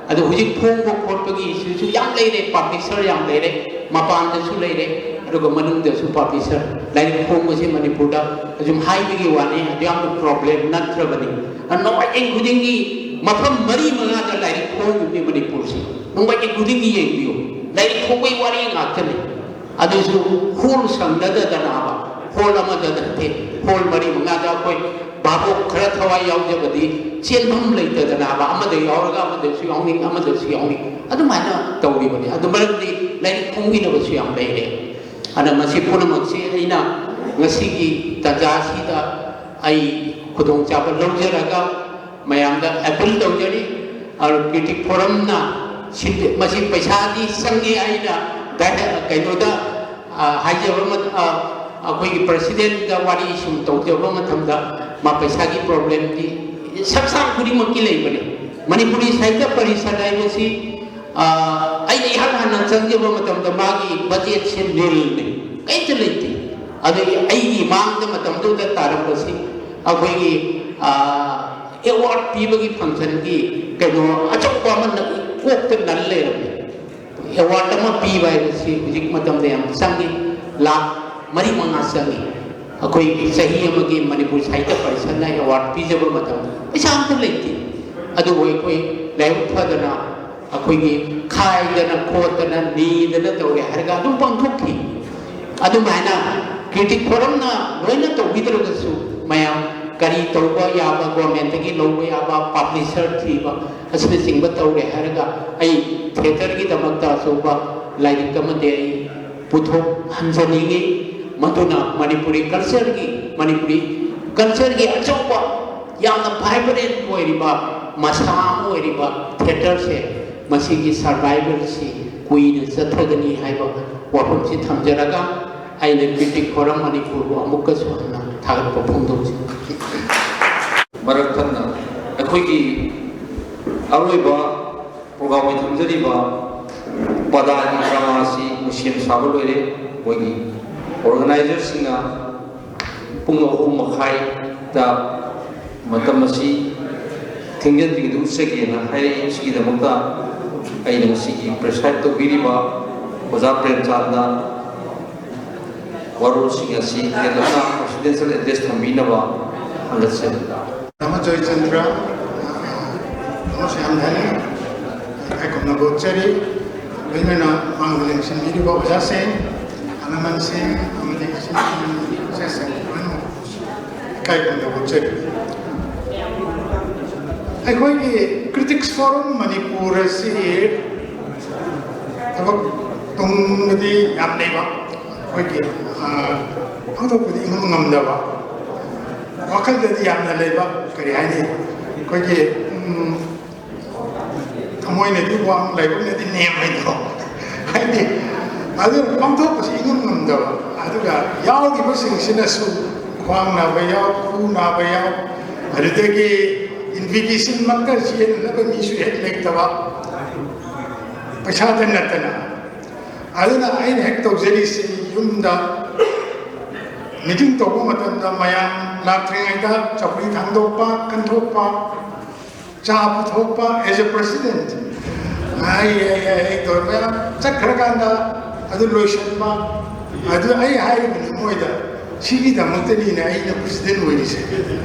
ꯑꯗꯨ ꯍꯧꯖꯤꯛ ꯐꯣꯡꯕ ꯈꯣꯠꯄꯒꯤ ꯏꯁꯨꯁꯨ ꯌꯥꯝ ꯂꯩꯔꯦ, publisher ꯌꯥꯝ ꯂꯩꯔꯦ, ꯃꯄꯥꯟꯗꯁꯨ ꯂꯩꯔꯦ, ꯑꯗꯨꯒ ꯃꯅꯨꯡꯗꯁꯨ publisher꯫ ꯂꯥꯏꯔꯤꯛ ꯐꯣꯡꯕꯁꯤ ꯃꯅꯤꯄꯨꯔꯗ ꯑꯁꯨꯝ ꯍꯥꯏꯕꯒꯤ ꯋꯥꯅꯤ, ꯑꯗꯨ ꯌꯥꯝꯅ problem ꯅꯠꯇ꯭ꯔꯕꯅꯤ꯫ ꯅꯣꯡꯃꯥꯏꯖꯤꯡ ꯈꯨꯗꯤꯡꯒꯤ ꯃꯐꯝ ꯃꯔꯤ ꯃꯉꯥꯗ ꯂꯥꯏꯔꯤꯛ ꯐꯣꯡꯉꯤꯕꯅꯤ ꯃꯅꯤꯄꯨꯔꯁꯤ꯫ ꯅꯣꯡꯃꯥꯏꯖꯤꯡ ꯈꯨꯗꯤꯡꯒꯤ ꯌꯦꯡꯕꯤꯌꯨ, ꯂꯥꯏꯔꯤꯛ ꯐꯣꯡꯕꯒꯤ ꯋꯥꯔꯤ ꯉꯥꯛꯇꯅꯤ꯫ ꯑꯗꯨꯁꯨ hall ꯁꯪꯅꯗꯗꯅꯕ, hall ꯑꯃꯗ ꯅꯠꯇꯦ, hall ꯃꯔꯤ ꯃꯉꯥꯗ ꯑꯩꯈꯣꯏ ꯚꯥꯕꯣꯛ ꯈꯔ ꯊꯋꯥꯏ ꯌꯥꯎꯖꯕꯗꯤ ꯆꯦꯟꯐꯝ ꯂꯩꯇꯗꯅꯕ, ꯑꯃꯗ ꯌꯥꯎꯔꯒ ꯑꯃꯗꯁꯨ ꯌꯥꯎꯅꯤꯡ, ꯑꯃꯗꯁꯨ ꯌꯥꯎꯅꯤꯡ, ꯑꯗꯨꯃꯥꯏꯅ ꯇꯧꯔꯤꯕꯅꯤ꯫ ꯑꯗꯨ ꯃꯔꯝꯗꯤ ꯂꯥꯏꯔꯤꯛ ꯐꯣꯡꯕꯤꯅꯕꯁꯨ ꯌꯥꯝ ꯂꯩꯔꯦ꯫ ꯑꯗ ꯃꯁꯤ ꯄꯨꯝꯅꯃꯛꯁꯤ ꯑꯩꯅ ꯉꯁꯤꯒꯤ ꯇꯥꯟꯖꯥꯁꯤꯗ ꯑꯩ ꯈꯨꯗꯣꯡꯆꯥꯕ ꯂꯧꯖꯔꯒ ꯃꯌꯥꯝꯗ appeal ꯇꯧꯖꯔꯤ꯫ ꯑꯗꯨ Critic Forumꯅ ꯁꯤꯟꯕꯤ-, ꯃꯁꯤ ꯄꯩꯁꯥꯗꯤ ꯆꯪꯉꯤ꯫ ꯑꯩꯅ ꯗꯥꯏꯔꯦꯛ ꯀꯩꯅꯣꯗ, ꯑ, ꯍꯥꯏꯖꯕ ꯃꯇꯝ, ꯑ, ꯑꯩꯈꯣꯏꯒꯤ presidentꯗ ꯋꯥꯔꯤ ꯁꯨꯝ ꯇꯧꯖꯕ ꯃꯇꯝꯗ, ꯃꯥ ꯄꯩꯁꯥꯒꯤ problemꯗꯤ ꯁꯪꯁꯊꯥꯟ ꯈꯨꯗꯤꯡꯃꯛꯀꯤ ꯂꯩꯕꯅꯤ꯫ ꯃꯅꯤꯄꯨꯔꯤ ꯁꯥꯍꯤꯇ꯭ꯌ ꯄꯔꯤꯁꯠ ꯍꯥꯏꯕꯁꯤ, ꯑ, ꯑꯩꯅ ꯏꯍꯥꯟ ꯍꯥꯟꯅ ꯆꯪꯖꯕ ꯃꯇꯝꯗ ꯃꯥꯒꯤ budgetꯁꯦ nilꯅꯤ, ꯀꯔꯤꯝꯇ ꯂꯩꯇꯦ꯫ ꯑꯗꯒꯤ ꯑꯩꯒꯤ ꯃꯥꯡꯗ ꯃꯇꯝꯗꯨꯗ ꯇꯥꯔꯝꯕꯁꯤ ꯑꯩꯈꯣꯏꯒꯤ, ꯑ, award ꯄꯤꯕꯒꯤ functionꯒꯤ ꯀꯩꯅꯣ ꯑꯆꯧꯕ ꯑꯃ ꯅ-, ꯀꯣꯛꯇ ꯅꯜ ꯂꯩꯔꯝꯃꯤ꯫ Award ꯑꯃ ꯄꯤꯕ ꯍꯥꯏꯕꯁꯤ ꯍꯧꯖꯤꯛ ꯃꯇꯝꯗ ꯌꯥꯝ ꯆꯪꯉꯤ, ꯂꯥꯈ ꯃꯔꯤ ꯃꯉꯥ ꯆꯪꯉꯤ꯫ ꯑꯩꯈꯣꯏꯒꯤ ꯆꯍꯤ ꯑꯃꯒꯤ ꯃꯅꯤꯄꯨꯔ ꯁꯥꯍꯤꯇ꯭ꯌ ꯄꯔꯤꯁꯠꯅ award ꯄꯤꯖꯕ ꯃꯇꯝꯗ ꯄꯩꯁꯥ ꯑꯝꯇ ꯂꯩꯇꯦ꯫ ꯑꯗꯨꯕꯨ ꯑꯩꯈꯣꯏ ꯂꯥꯏꯕꯛ ꯐꯗꯅ ꯑꯩꯈꯣꯏꯒꯤ ꯈꯥꯏꯗꯅ ꯈꯣꯠꯇꯅ ꯅꯤꯗꯅ ꯇꯧꯔꯦ ꯍꯥꯏꯔꯒ ꯑꯗꯨꯝ ꯄꯥꯡꯊꯣꯛꯈꯤ꯫ ꯑꯗꯨꯃꯥꯏꯅ Critic Forumꯅ ꯂꯣꯏꯅ ꯇꯧꯕꯤꯗ꯭ꯔꯒꯁꯨ, ꯃꯌꯥꯝ ꯀꯔꯤ ꯇꯧꯕ ꯌꯥꯕ, governmentꯇꯒꯤ ꯂꯧꯕ ꯌꯥꯕ, publisher ꯊꯤꯕ ꯑꯁꯤꯅꯆꯤꯡꯕ ꯇꯧꯔꯦ ꯍꯥꯏꯔꯒ, ꯑꯩ theatreꯒꯤꯗꯃꯛꯇ ꯑꯆꯧꯕ ꯂꯥꯏꯔꯤꯛ ꯑꯃꯗꯤ ꯑꯩ ꯄꯨꯊꯣꯛꯍꯟꯖꯅꯤꯡꯉꯤ꯫ ꯃꯗꯨꯅ ꯃꯅꯤꯄꯨꯔꯤ cultureꯒꯤ, ꯃꯅꯤꯄꯨꯔꯤ cultureꯒꯤ ꯑꯆꯧꯕ, ꯌꯥꯝꯅ vibrant ꯑꯣꯏꯔꯤꯕ ꯃꯁꯥ ꯑꯃ ꯑꯣꯏꯔꯤꯕ theatreꯁꯦ, ꯃꯁꯤꯒꯤ survivalꯁꯤ ꯀꯨꯏꯅ ꯆꯠꯊꯒꯅꯤ ꯍꯥꯏꯕ ꯋꯥꯐꯝꯁꯤ ꯊꯝꯖꯔꯒ ꯑꯩꯅ ꯀ꯭ꯔꯤꯇꯤꯛ ꯐꯣꯔꯝ ꯃꯅꯤꯄꯨꯔꯕꯨ ꯑꯃꯨꯛꯀꯁꯨ ꯍꯟꯅ ꯊꯥꯒꯠꯄ ꯐꯣꯡꯗꯣꯛꯆꯔꯤ꯫ ꯃꯔꯛ ꯊꯠꯅ ꯑꯩꯈꯣꯏꯒꯤ ꯑꯔꯣꯏꯕ ꯄ꯭ꯔꯣꯒ꯭ꯔꯥꯝꯒꯤ ꯊꯝꯖꯔꯤꯕ ꯄꯗꯥꯒꯤ ꯗ꯭ꯔꯃꯥ ꯑꯁꯤ ꯃꯣꯏ ꯁꯦꯝ ꯁꯥꯕ ꯂꯣꯏꯔꯦ꯫ ꯃꯣꯏꯒꯤ ꯑꯣꯔꯒꯅꯥꯏꯖꯔꯁꯤꯡꯅ ꯄꯨꯡ ꯑꯍꯨꯝ ꯃꯈꯥꯏꯗ ꯃꯇꯝ ꯑꯁꯤ ꯊꯦꯡꯖꯤꯟꯗ꯭ꯔꯤꯉꯩꯗ ꯎꯠꯆꯒꯦꯅ ꯍꯥꯏꯔꯛꯏ꯫ ꯁꯤꯒꯤꯗꯃꯛꯇ ꯑꯩꯅ ꯉꯁꯤꯒꯤ ꯄ꯭ꯔꯦꯁꯀ꯭ꯔꯥꯏꯕ ꯇꯧꯕꯤꯔꯤꯕ ꯑꯣꯖꯥ ꯄ꯭ꯔꯦꯝꯆꯥꯟꯗ ꯋꯥꯔꯣꯜꯁꯤꯡ ꯑꯁꯤ ꯇꯦꯟꯇꯛꯅ ꯄ꯭ꯔꯦꯁꯤꯗꯦꯟꯁꯤꯌꯦꯜ ꯑꯦꯗ꯭ꯔꯦꯁ ꯊꯝꯕꯤꯅꯕ ꯍꯪꯒꯠꯆꯔꯤ꯫ ꯔꯥꯃꯥ ꯖꯣꯏꯆꯟꯗ꯭ꯔ ꯑꯃꯁꯨ ꯌꯥꯝ ꯊꯥꯅꯤꯡꯉꯤ꯫ ꯏꯀꯥꯏ ꯈꯨꯝꯅꯕ ꯎꯠꯆꯔꯤ꯫ ꯂꯣꯏꯅꯅ ꯃꯥꯡꯗ ꯂꯦꯡꯁꯤꯟꯕꯤꯔꯤꯕ ꯑꯣꯖꯥꯁꯤꯡ, ꯑꯍꯜ ꯂꯃꯟꯁꯤꯡ ꯑꯃꯗꯤ ꯏꯆꯤꯟ ꯏꯅꯥꯎꯁꯤꯡ ꯂꯣꯏꯅꯃꯛ ꯏꯀꯥꯏ ꯈꯨꯝꯅꯕ ꯎꯠꯆꯔꯤ꯫ ꯑꯩꯈꯣꯏꯒꯤ ꯀ꯭ꯔꯤꯇꯤꯛꯁ ꯐꯣꯔꯝ ꯃꯅꯤꯄꯨꯔ ꯑꯁꯤ ꯊꯕꯛ ꯇꯧꯅꯤꯡꯕꯗꯤ ꯌꯥꯝ ꯂꯩꯕ, ꯑꯩꯈꯣꯏꯒꯤ, ꯑ, ꯐꯣꯡꯗꯣꯛꯄꯗꯤ ꯏꯉꯝ ꯉꯝꯗꯕ, ꯋꯥꯈꯜꯗꯗꯤ ꯌꯥꯝꯅ ꯂꯩꯕ, ꯀꯔꯤ ꯍꯥꯏꯅꯤ, ꯑꯩꯈꯣꯏꯒꯤ, ꯎꯝ, ꯊꯃꯣꯏꯅꯗꯤ ꯋꯥꯡ, ꯂꯥꯏꯕꯛꯅꯗꯤ ꯅꯦꯝ ꯍꯥꯏꯗꯣ꯫ ꯍꯥꯏꯗꯤ, ꯑꯗꯨ ꯄꯥꯡꯊꯣꯛꯄꯁꯤ ꯏꯉꯝ ꯉꯝꯗꯕ꯫ ꯑꯗꯨꯒ ꯌꯥꯎꯔꯤꯕꯁꯤꯡꯁꯤꯅꯁꯨ ꯈ꯭ꯋꯥꯡ ꯅꯥꯕ ꯌꯥꯎ, ꯈꯨ ꯅꯥꯕ ꯌꯥꯎ, ꯑꯗꯨꯗꯒꯤ ꯏꯟꯚꯤꯇꯦꯁꯟꯃꯛꯇ ꯆꯦꯟꯅꯅꯕ ꯃꯤꯁꯨ ꯍꯦꯛ ꯂꯩꯇꯕ, ꯄꯩꯁꯥꯗ ꯅꯠꯇꯅ꯫ ꯑꯗꯨꯅ ꯑꯩꯅ ꯍꯦꯛ ꯇꯧꯖꯔꯤꯁꯤ, ꯌꯨꯝꯗ ꯃꯤꯇꯤꯡ ꯇꯧꯕ ꯃꯇꯝꯗ ꯃꯌꯥꯝ ꯂꯥꯛꯇ꯭ꯔꯤꯉꯩꯗ ꯆꯧꯀ꯭ꯔꯤ ꯊꯥꯡꯗꯣꯛꯄ, ꯀꯟꯊꯣꯛꯄ, ꯆꯥ ꯄꯨꯊꯣꯛꯄ, as a president, ꯑꯩ, ꯑꯩ, ꯑꯩ, ꯑꯩ ꯇꯧꯔꯒ ꯆꯠꯈ꯭ꯔꯀꯥꯟꯗ ꯑꯗꯨ ꯂꯣꯏꯁꯤꯟꯕ꯫ ꯑꯗꯨ ꯑꯩ ꯍꯥꯏꯔꯤꯕꯅꯤ ꯃꯣꯏꯗ, "ꯁꯤꯒꯤꯗꯃꯛꯇꯅꯤꯅꯦ ꯑꯩꯅ president ꯑꯣꯏꯔꯤꯁꯦ",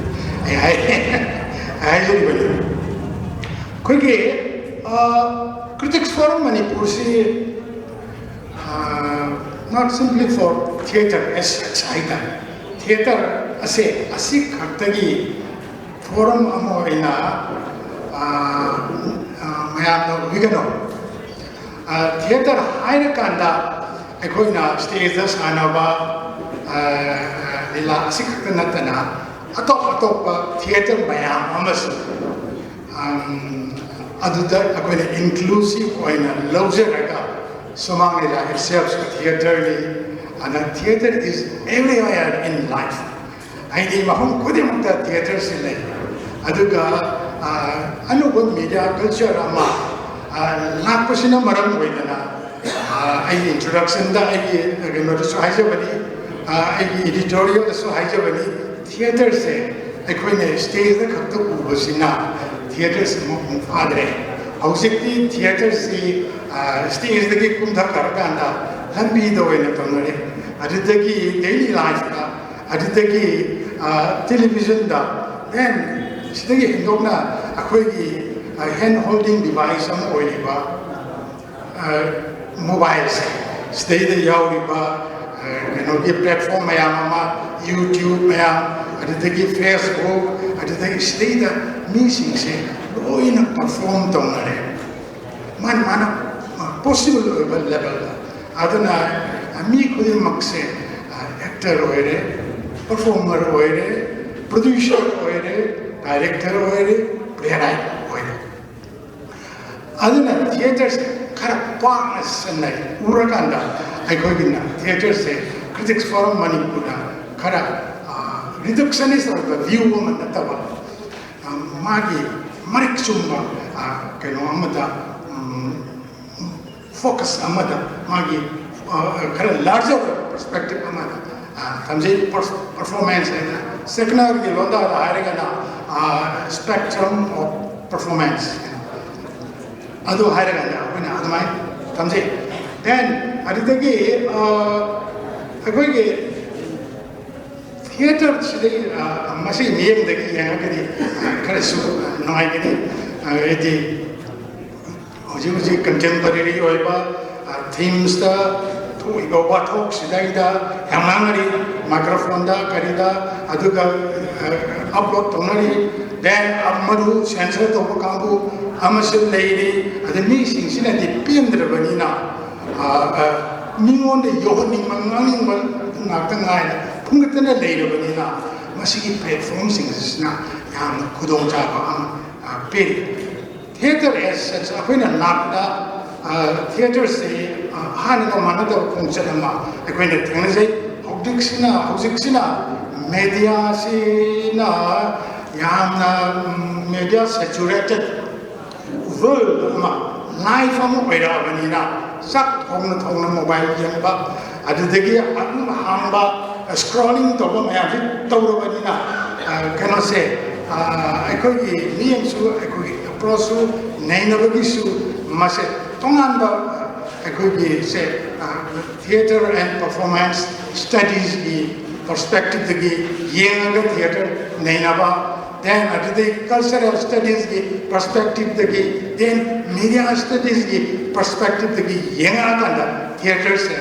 ꯑꯩ ꯍꯥꯏ-, ꯍꯥꯏꯖꯔꯤꯕꯅꯤ꯫ ꯑꯩꯈꯣꯏꯒꯤ, ꯑ, ꯀ꯭ꯔꯤꯇꯤꯛꯁ ꯐꯣꯔꯝ ꯃꯅꯤꯄꯨꯔꯁꯤ, ꯑ, not simply for theatre as such ꯍꯥꯏꯇꯥꯔꯦ꯫ ꯊꯤꯌꯦꯇꯔ ꯑꯁꯦ ꯑꯁꯤ ꯈꯛꯇꯒꯤ ꯐꯣꯔꯝ ꯑꯃ ꯑꯣꯏꯅ, ꯑ, ꯑ, ꯃꯌꯥꯝꯅ ꯎꯕꯤꯒꯅꯨ꯫ ꯑ, ꯊꯤꯌꯦꯇꯔ ꯍꯥꯏꯔꯀꯥꯟꯗ ꯑꯩꯈꯣꯏꯅ ꯁ꯭ꯇꯦꯖꯇ ꯁꯥꯟꯅꯕ, ꯑ, ꯂꯤꯂꯥ ꯑꯁꯤꯈꯛꯇ ꯅꯠꯇꯅ ꯑꯇꯣꯞ ꯑꯇꯣꯞꯄ ꯊꯤꯌꯦꯇꯔ ꯃꯌꯥꯝ ꯑꯃꯁꯨ, ꯑꯝ, ꯑꯗꯨꯗ ꯑꯩꯈꯣꯏꯅ ꯏꯟꯀ꯭ꯂꯨꯁꯤꯚ ꯑꯣꯏꯅ ꯂꯧꯖꯔꯒ ꯁꯨꯃꯥꯡ ꯂꯤꯂꯥ itself ꯊꯤꯌꯦꯇꯔꯅꯤ꯫ ꯑꯗꯨꯅ theatre is everywhere in life꯫ ꯍꯥꯏꯗꯤ ꯃꯐꯝ ꯈꯨꯗꯤꯡꯃꯛꯇ ꯊꯤꯌꯦꯇꯔꯁꯤ ꯂꯩ꯫ ꯑꯗꯨꯒ ꯑꯅꯧꯕ ꯃꯤꯗꯤꯌꯥ ꯀꯜꯆꯔ ꯑꯃ ꯂꯥꯛꯄꯁꯤꯅ ꯃꯔꯝ ꯑꯣꯏꯗꯅ, ꯑꯩꯒꯤ ꯏꯟꯇ꯭ꯔꯣꯗꯛꯁꯟꯗ ꯑꯩꯒꯤ ꯀꯩꯅꯣꯗꯁꯨ ꯍꯥꯏꯖꯕꯅꯤ, ꯑꯩꯒꯤ ꯏꯗꯤꯇꯣꯔꯤꯌꯦꯜꯗꯁꯨ ꯍꯥꯏꯖꯕꯅꯤ, ꯊꯤꯌꯦꯇꯔꯁꯦ ꯑꯩꯈꯣꯏꯅ ꯁ꯭ꯇꯦꯖꯇ ꯈꯛꯇ ꯎꯕꯁꯤꯅ ꯊꯤꯌꯦꯇꯔꯁꯤ ꯃꯄꯨꯡ ꯐꯥꯗ꯭ꯔꯦ꯫ ꯍꯧꯖꯤꯛꯇꯤ ꯊꯤꯌꯦꯇꯔꯁꯤ ꯁ꯭ꯇꯦꯖꯇꯒꯤ ꯀꯨꯝꯊꯈ꯭ꯔꯀꯥꯟꯗ ꯂꯝꯕꯤꯗ ꯑꯣꯏꯅ ꯇꯧꯅꯔꯦ꯫ ꯑꯗꯨꯗꯒꯤ ꯗꯦꯂꯤ ꯂꯥꯏꯐꯇ, ꯑꯗꯨꯗꯒꯤ ꯇꯦꯂꯤꯚꯤꯖꯟꯗ, ꯗꯦꯟ ꯁꯤꯗꯒꯤ ꯍꯦꯟꯗꯣꯛꯅ ꯑꯩꯈꯣꯏꯒꯤ ꯍꯦꯟ ꯍꯣꯜꯗꯤꯡ ꯗꯤꯚꯥꯏꯁ ꯑꯃ ꯑꯣꯏꯔꯤꯕ ꯃꯣꯕꯥꯏꯜꯁꯦ, ꯁꯤꯗꯩꯗ ꯌꯥꯎꯔꯤꯕ ꯀꯩꯅꯣꯒꯤ ꯄ꯭ꯂꯦꯠꯐꯣꯝ ꯃꯌꯥꯝ ꯑꯃ, ꯌꯨꯇ꯭ꯌꯨꯕ ꯃꯌꯥꯝ, ꯑꯗꯨꯗꯒꯤ ꯐꯦꯁꯕꯨꯛ, ꯑꯗꯨꯗꯒꯤ ꯁꯤꯗꯩꯗ ꯃꯤꯁꯤꯡꯁꯦ ꯂꯣꯏꯅ ꯄꯔꯐꯣꯝ ꯇꯧꯅꯔꯦ꯫ ꯃꯥꯅ ꯃꯥꯅ ꯄꯣꯁꯤꯕꯜ ꯑꯣꯏꯕ ꯂꯦꯕꯦꯜꯗ꯫ ꯑꯗꯨꯅ ꯃꯤ ꯈꯨꯗꯤꯡꯃꯛꯁꯦ ꯑꯦꯛꯇꯔ ꯑꯣꯏꯔꯦ, ꯄꯔꯐꯣꯃꯔ ꯑꯣꯏꯔꯦ, ꯄ꯭ꯔꯣꯗ꯭ꯌꯨꯁꯔ ꯑꯣꯏꯔꯦ, ꯗꯥꯏꯔꯦꯛꯇꯔ ꯑꯣꯏꯔꯦ, ꯄ꯭ꯂꯦ ꯔꯥꯏꯠ ꯑꯣꯏꯔꯦ꯫ ꯑꯗꯨꯅ ꯊꯤꯌꯦꯇꯔꯁꯦ ꯈꯔ ꯄꯥꯛꯅ ꯁꯟꯅ ꯎꯔꯀꯥꯟꯗ ꯑꯩꯈꯣꯏꯒꯤꯅ ꯊꯤꯌꯦꯇꯔꯁꯦ ꯀ꯭ꯔꯤꯇꯤꯛꯁ ꯐꯣꯔꯝ ꯃꯅꯤꯄꯨꯔꯅ ꯈꯔ ꯔꯤꯗꯛꯁꯅꯤꯁ ꯑꯣꯏꯕ ꯚ꯭ꯌꯨ ꯑꯃ ꯅꯠꯇꯕ, ꯃꯥꯒꯤ ꯃꯔꯤꯛ ꯆꯨꯝꯕ ꯀꯩꯅꯣ ꯑꯃꯗ, ꯐꯣꯀꯁ ꯑꯃꯗ, ꯃꯥꯒꯤ ꯈꯔ ꯂꯥꯔꯖꯔ ꯑꯣꯏꯕ ꯄꯔꯁꯄꯦꯛꯇꯤꯞ ꯑꯃꯗ ꯊꯝꯖꯩ꯫ ꯄꯔꯐꯣꯔꯃꯦꯟꯁ ꯍꯥꯏꯅ ꯁꯦꯀꯨꯂꯔꯒꯤ ꯂꯣꯟꯗꯥꯗ ꯍꯥꯏꯔꯒꯅ spectrum of performance ꯑꯗꯨ ꯍꯥꯏꯔꯒꯅ ꯑꯩꯈꯣꯏꯅ ꯑꯗꯨꯃꯥꯏꯅ ꯊꯝꯖꯩ꯫ ꯗꯦꯟ ꯑꯗꯨꯗꯒꯤ ꯑꯩꯈꯣꯏꯒꯤ ꯊꯤꯌꯦꯇꯔꯁꯤꯗꯒꯤ ꯃꯁꯤ ꯃꯤꯠꯌꯦꯡꯗꯒꯤ ꯌꯦꯡꯉꯒꯗꯤ ꯈꯔꯁꯨ ꯅꯨꯡꯉꯥꯏꯒꯅꯤ꯫ ꯍꯥꯏꯗꯤ ꯍꯧꯖꯤꯛ ꯍꯧꯖꯤꯛ ꯀꯟꯇꯦꯝꯄꯔꯦꯔꯤ ꯑꯣꯏꯕ ꯊꯤꯝꯁꯇ ꯊꯣꯛꯏꯕ ꯋꯥꯊꯣꯛꯁꯤꯗꯩꯗ ꯌꯥꯝ ꯉꯥꯡꯅꯔꯤ, ꯃꯥꯏꯀ꯭ꯔꯣꯐꯣꯟꯗ ꯀꯔꯤꯗ, ꯑꯗꯨꯒ ꯑꯞꯂꯣꯗ ꯇꯧꯅꯔꯤ꯫ ꯗꯦꯟ ꯃꯗꯨ ꯁꯦꯟꯁꯔ ꯇꯧꯕ ꯀꯥꯡꯕꯨ ꯑꯃꯁꯨ ꯂꯩꯔꯤ꯫ ꯑꯗ ꯃꯤꯁꯤꯡꯁꯤꯅꯗꯤ ꯄꯦꯟꯗ꯭ꯔꯕꯅꯤꯅ ꯃꯤꯉꯣꯟꯗ ꯌꯧꯍꯟꯅꯤꯡꯕ ꯉꯥꯡꯅꯤꯡꯕ ꯉꯥꯛꯇ ꯉꯥꯏꯔꯦ, ꯐꯨꯝꯒꯠꯇꯅ ꯂꯩꯔꯕꯅꯤꯅ ꯃꯁꯤꯒꯤ ꯄ꯭ꯂꯦꯠꯐꯣꯝꯁꯤꯡ ꯑꯁꯤꯅ ꯌꯥꯝꯅ ꯈꯨꯗꯣꯡꯆꯥꯕ ꯑꯃ ꯄꯤꯔꯤ꯫ ꯊꯤꯌꯦꯇꯔ ꯑꯦꯁ ꯁꯆ ꯑꯩꯈꯣꯏꯅ ꯂꯥꯛꯄꯗ ꯊꯤꯌꯦꯇꯔꯁꯦ ꯍꯥꯟꯅꯒ ꯃꯥꯟꯅꯗꯕ ꯈꯣꯡꯆꯠ ꯑꯃ ꯑꯩꯈꯣꯏꯅ ꯊꯦꯡꯅꯖꯩ꯫ ꯍꯧꯖꯤꯛꯁꯤꯅ ꯍꯧꯖꯤꯛꯁꯤꯅ ꯃꯦꯗꯤꯌꯥꯁꯤꯅ ꯌꯥꯝꯅ ꯃꯦꯗꯤꯌꯥ ꯁꯦꯆꯨꯔꯦꯇꯦꯠ ꯋꯔꯜ ꯑꯃ, ꯂꯥꯏꯐ ꯑꯃ ꯑꯣꯏꯔꯛꯑꯕꯅꯤꯅ ꯆꯥꯛ ꯊꯣꯡꯅ ꯊꯣꯡꯅ ꯃꯣꯕꯥꯏꯜ ꯌꯦꯡꯕ, ꯑꯗꯨꯗꯒꯤ ꯑꯗꯨꯝ ꯍꯥꯡꯕ ꯁ꯭ꯀ꯭ꯔꯣꯂꯤꯡ ꯇꯧꯕ ꯃꯌꯥꯝꯁꯤ ꯇꯧꯔꯕꯅꯤꯅ ꯀꯩꯅꯣꯁꯦ ꯑꯩꯈꯣꯏꯒꯤ ꯃꯤꯠꯌꯦꯡꯁꯨ ꯑꯩꯈꯣꯏꯒꯤ ꯑꯦꯄ꯭ꯔꯣꯆꯁꯨ ꯅꯩꯅꯕꯒꯤꯁꯨ ꯃꯁꯦ ꯇꯣꯉꯥꯟꯕ ꯑꯩꯈꯣꯏꯒꯤ ꯁꯦ theatre and performance studiesꯀꯤ perspectiveꯇꯒꯤ ꯌꯦꯡꯉꯒ ꯊꯤꯌꯦꯇꯔ ꯅꯩꯅꯕ, then ꯑꯗꯨꯗꯩ cultural studiesꯀꯤ perspectiveꯇꯒꯤ, then media studiesꯀꯤ perspectiveꯇꯒꯤ ꯌꯦꯡꯉꯛꯑꯀꯥꯟꯗ ꯊꯤꯌꯦꯇꯔꯁꯦ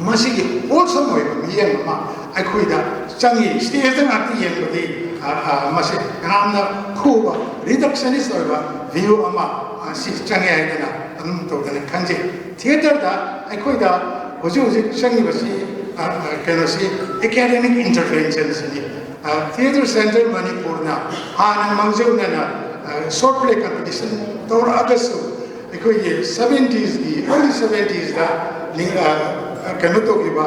ꯃꯁꯤꯒꯤ wholesome ꯑꯣꯏꯕ ꯃꯤꯠꯌꯦꯡ ꯑꯃ ꯑꯩꯈꯣꯏꯗ ꯆꯪꯉꯤ꯫ ꯁ꯭ꯇꯦꯖꯇ ꯉꯥꯛꯇ ꯌꯦꯡꯕꯗꯤ ꯃꯁꯤ ꯌꯥꯝꯅ ꯈꯨꯕ reductionist ꯑꯣꯏꯕ view ꯑꯃ ꯁꯤ ꯆꯪꯉꯦ ꯍꯥꯏꯗꯅ ꯑꯗꯨꯝ ꯇꯧꯗꯅ ꯈꯟꯖꯩ꯫ ꯊꯤꯌꯦꯇꯔꯗ ꯑꯩꯈꯣꯏꯗ ꯍꯧꯖꯤꯛ ꯍꯧꯖꯤꯛ ꯆꯪꯉꯤꯕꯁꯤ ꯀꯩꯅꯣꯁꯤ academic interventionꯁꯤꯅꯤ꯫ Theatre Centre ꯃꯅꯤꯄꯨꯔꯅ ꯍꯥꯟꯅ ꯃꯥꯡꯖꯧꯅꯅ short play competition ꯇꯧꯔꯛꯑꯒꯁꯨ ꯑꯩꯈꯣꯏꯒꯤ seventiesꯀꯤ, early seventiesꯗ ꯀꯩꯅꯣ ꯇꯧꯈꯤꯕ,